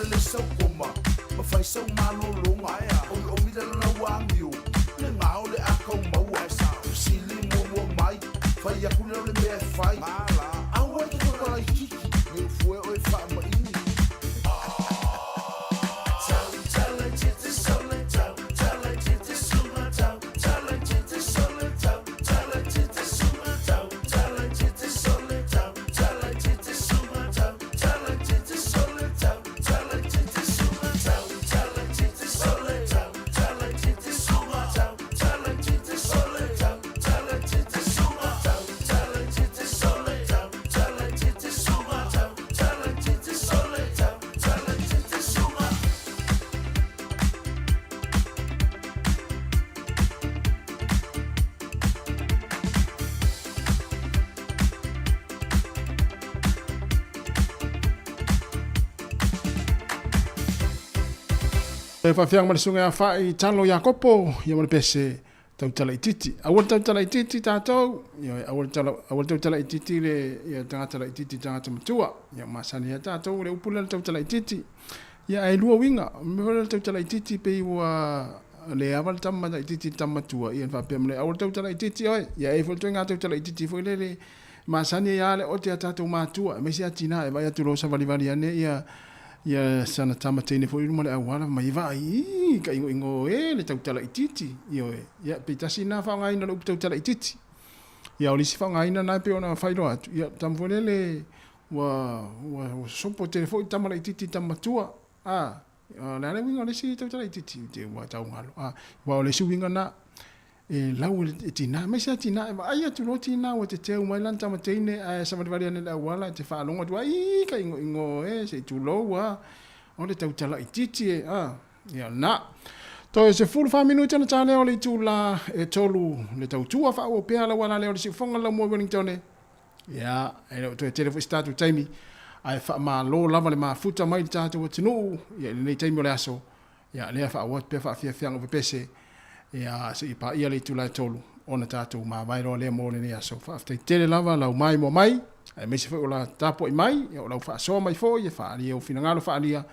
M: lelei sau koma ma fai sau malōlōga ʻOmiʻomi le lana amio le gā o le akau maua Fesili muamua mai fai aku lea o le mea e fai Aua e te tautalaititi ne i fua e oe faamaʻini
F: E faafiaga ma le susuga ia Fa'i Talo Iakopo ia ma le pese tautala itiiti. Aua le tautala itiiti tatou, ioe, aua le tala, aua le tautala itiiti le ia tagata laitiiti i tagata matua. Ia masani ai tatou le upu lea le tautala itiiti. Ia ae lua uiga, o le mea foi lea le tautala itiiti pei ua le ava le tama laitiiti i le tama matua, ia faapea mai aua le tautala itiiti oe. Ia e i ai foi le ituaiga tautala itiiti foi lele masani ai lava le ote a tatou matua, aemaise lava tina e vaai atu loa savalivali ane ia ia sana tama teine foi i luma o le auala, fai mai, Vaai, ii, ka igoigo e le tautala itiiti. Ioe, ia pei tasi lena faaaogaina o le upu tautala itiiti. Ia o le isi faaaogaina lena e pei ona faailoa atu, ia tama foi lele ua ua sosopo tele foi tama laitiiti i tama matua. A, o le a le uiga o le isi tautala itiiti? Te ua tau galo. A, aua o le isi uiga lena, e lau e tina, aemaise lava tina e vaai atu loa tina ua teteu mai lana tama teine ae savalivali ane i le auala e te faalogo atu, aii ka igoigo e, se i tulou a, o le tautala itiiti e, a, ia lena. Toe 14 minute ona ta lea o le itula e 3 le tautua faaauau pea lau ala lea o le siufofoga le laumua i Wellingtone. Ia, e le o toe tele foi se tatou taimi, ae faamalo lava le mafuta mai i le tatou atunuu ia i lenei taimi o le aso. Ia, lea faaauau atu pea faafiafiaga o pepese, ia, seia paia le itula e 3 ona tatou mavae loa lea mo lenei aso. Faafetai tele lava lau maimoa mai, aemaise foi o la tapuai mai, ia, o lau faasoa mai foi e faaalia ou finagalo faaalia.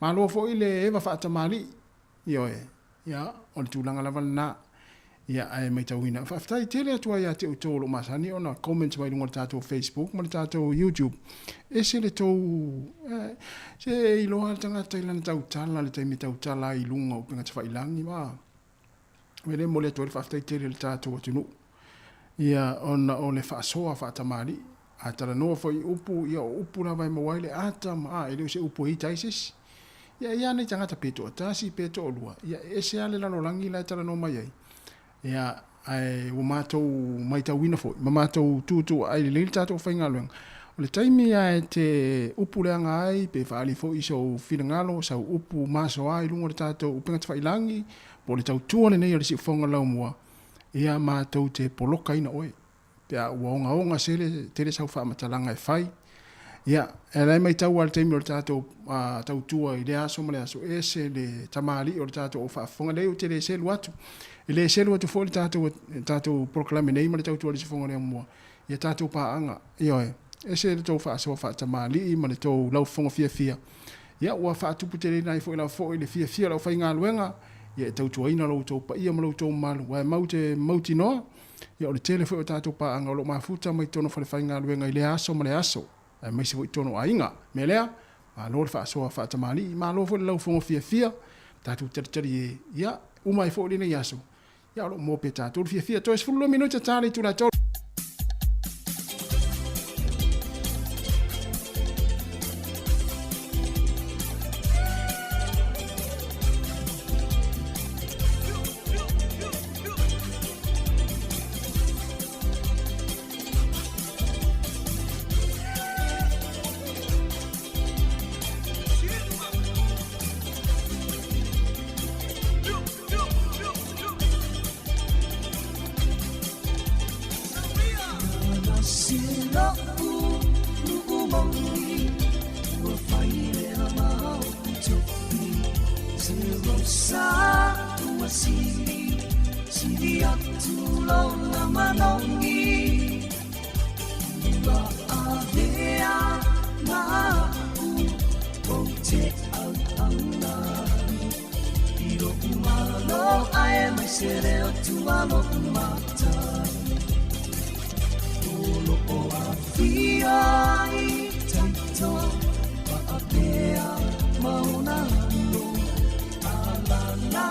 F: Malo foi le eva faatamalii. Ioe, ia, o le tulaga lava lena. Ia, ae maitauina, faafetai tele atu ai ia te outou o lo o masani ona comments mai luga o le tatou Facebook ma le tatou YouTube. Ese le tou, eh, se e iloa le tagata i lana tautala, le taimi e tautala ai i luga o upega tafailangi, ma mea lea e momoli atu ai le faafetai tele i le tatou atunuu. Ia, ona o le faasoa faatamalii. A talanoa foi i upu, ia o upu lava e maua ai le ata ma a, e le o se upu e ita ai se isi. Ia e i ai lava nai tagata pe toatasi pe toalua, ia e ese lava le lalolagi la e talanoa mai ai. Ia, ae ua matou maitauina foi ma matou tuutuuaai lelei le tatou faigaluega. O le taimi lava e te upu leaga ai pe faaali foi sou finagalo, sau upu masoa i luga o le tatou upega tafailagi po o le tautua lenei a le siufofoga laumua, ia matou te polokaina oe. Pe a ua ogaoga sele tele sau faamatalaga e fai. Ia, e ala ai maitau lava i le taimi o le tatou tautua i lea aso ma lea aso, e ese le tamalii o le tatou au faafofoga. Leai ou te le selu atu. E le selu atu foi le tatou, tatou polokalame nei ma le tautua i le siufofoga lea mua i a tatou paaga. Ioe, ese le tou faasoa faatamalii ma le tou laufofoga fiafia. Ia, ua faatuputeleina ai foi lava foi le fiafia o le aufaigaluega, ia e tautuaina lo outou paia ma lo outou mamalu, aua e mau te mautinoa, Ia, o le tele foi o tatou paaga o lo o mafuta mai totonu o falefaigaluega i lea aso ma lea aso, aemaise foi totonu o aiga. O le mea lea, malo le faasoa faatamalii, malo foi le laufofoga fiafia, tatou talitali e, ia, uma ai foi lenei aso, ia o lo o maua pea tatou le fiafia. Toe 12 minute ta le itula e 3.
B: tele o tualo matai. O loko a fia i taito, paapea mauna alo. Alala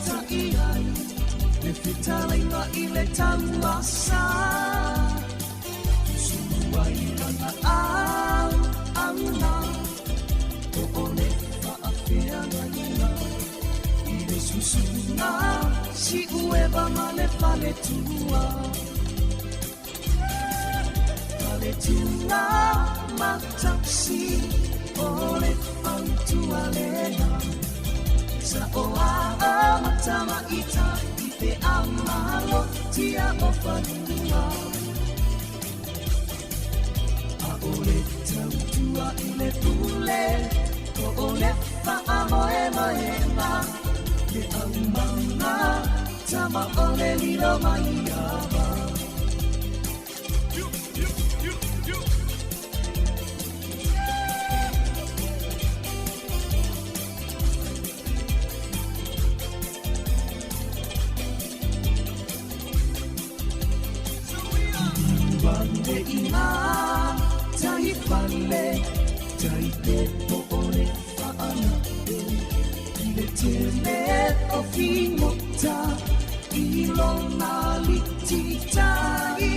B: ta iai, le fitalenga i le tauasa. Sua i lana au, auna, o ole faafea gaina. I le susuna, si ueva ma le faletua. Faletua matausi, o le fautua lena. Sa o a a matama ita, i te amalo tia o fanua. A o le tautua i le pule, o o le whaamoe moenga. Le aumanga, tama o le lilo mai ava. Wande i ngā tai whale, tai te po o le whaana e. I le tele o whingota, i lona liti tai.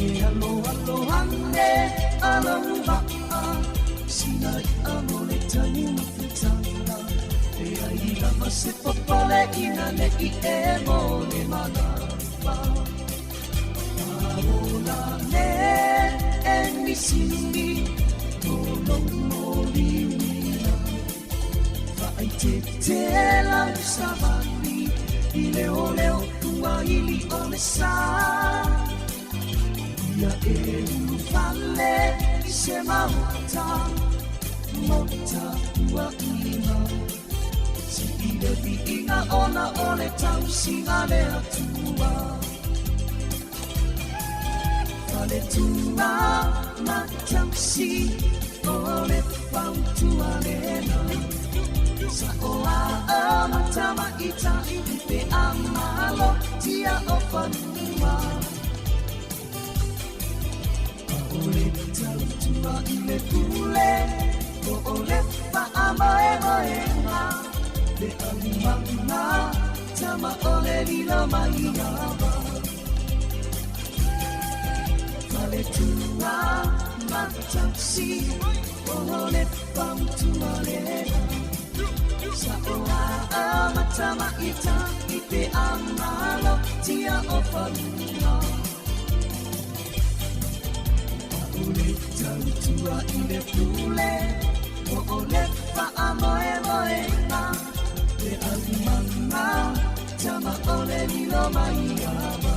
B: E alo alo ane, alo maa, sina i amo le tai mafutanga. E ai lava se popole ina ne i e mo le manawa. Aola ne e nisini, tolo mo liwina. Whaai te te lau savali, i leo leo tua ili o le sa. Ia e ulufale i se maota, mota ua ima. Si i le viiga ona o le tausiga le atua. Faletua matausi, o le fautua lena. Sa o a a matama ita i te amalo tia o fanua. A o le tautua i le pule, o o le whaamoemoenga. Le aumanga, tama o le lilo mai ava. Faletua matausi, o le fautua lena. Sa o a a matama ita i te amalo tia o fanua. A o le tautua i le pule, o o le whaamoemoenga. Le aumanga, tama o le lilo mai ava.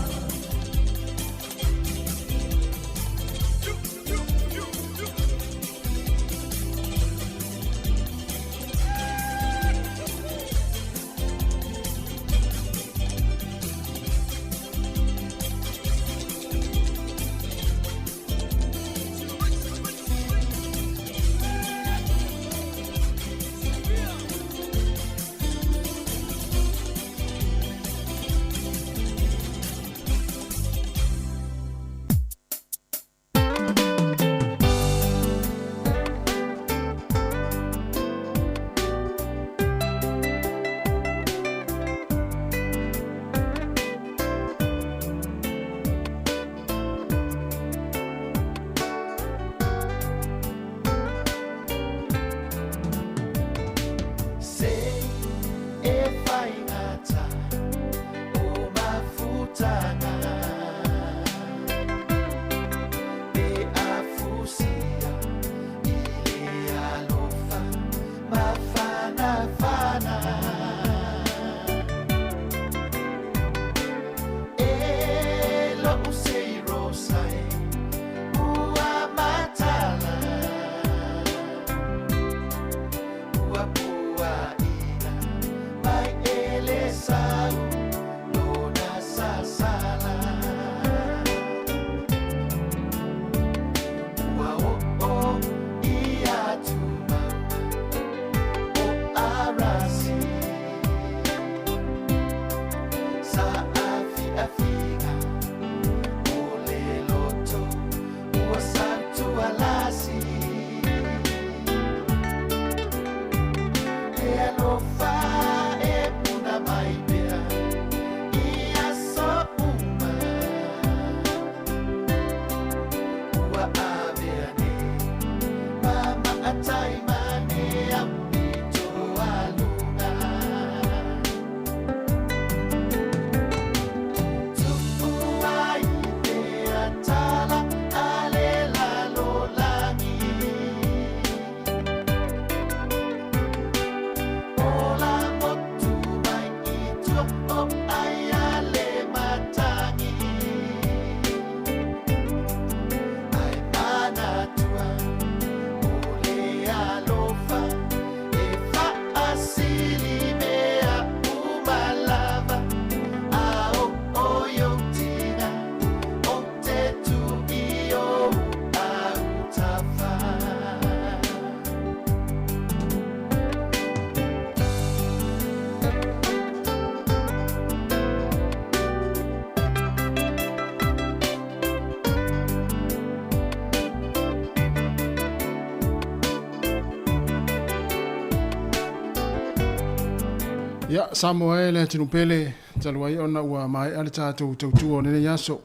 F: Ia, Samoa e le atunuu pele, talu ai ona ua maea le tatou tautua o lenei aso.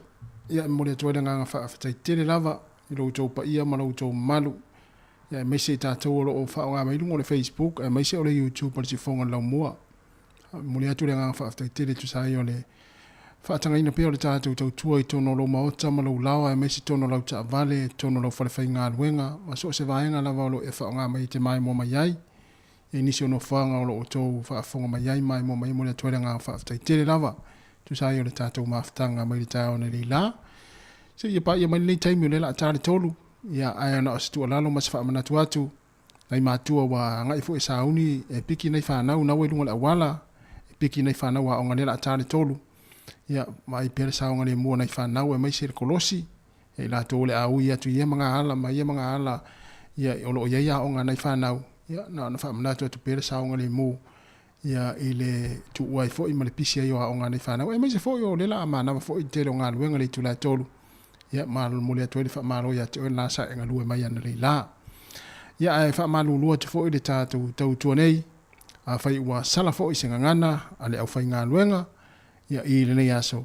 F: Ia, e momoli atu ai le agaga faafetai tele lava i lo outou paia ma lo outou mamalu, ia aemaise i tatou o lo o faaaoga mai luga o le Facebook aemaise o le YouTube a le Siufofoga o le Laumua. E momoli atu le agaga faafetai tele e tusa ai o le faatagaina pea o le tatou tautua i totonu o lou maota ma lou laoa aemaise totonu o lau taavale, totonu o lau falefaigaluega ma so o se vaega lava o lo o e faaaoga mai e te maimoa mai ai. I nisi o nofoaga o lo o outou faafofoga mai ai maimoa mai e momoli atu ai le agaga faafetai tele lava e tusa ai o le tatou mafutaga mai le taeao nei la. Seia paia mai lenei taimi o lea o le a ta le 3, ia ae na o se tuualalo ma se faamanatu atu nai matua ua agai foi e sauni e piki nai fanau na ua i luga o le auala, e piki nai fanau aoga lea o le a ta le 3. Ia vaai pea le saogalemu o nai fanau aemaise le kolosi, ia i latou o le a ui atu i ia magaala ma ia magaala ia o lo o i ai aoga a nai fanau, ia na ona faamanatu atu pea le saogalemu ia i le tuua ai foi ma le pisi ai o aoga a nai fanau, aemaise foi o lea o le a manava foi le tele o galuega i le itula e 3. Ia momoli atu ai le faamalo ia te oe le la sa e galue mai analeila la. Ia ae faamalulu atu foi le tatou tautua nei, afai ua sala foi se gagana a le aufaigaluega ia i lenei aso,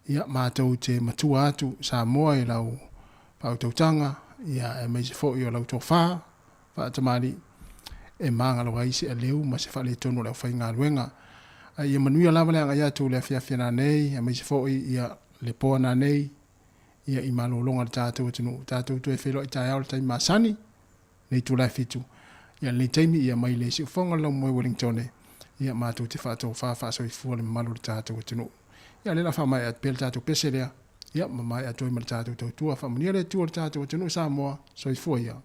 F: ia matou te matua atu Samoa i lau faautautaga, ia aemaise foi o lau tofa faatamalii e magalo ai se aleu ma se faaletonu o le aufaigaluega. Ae ia manuia lava le agai atu i le afiafi nanei, aemaise foi ia le poa nanei, ia i malologa a le tatou atunuu. Tatou toe feiloai taeao i le taimi masani, le itula e 7. Ia lenei taimi ia mai le siufofoga o le laumua i Wellingtone, ia matou te faatofa faasoifua le mamalu o le tatou atunuu. Ia o lea o le a faamaea atu pea le tatou pese lea, ia ma maea atu ai ma le tatou tautua. Faamanuia le Atua i le tatou atunuu Samoa. Soifua ia.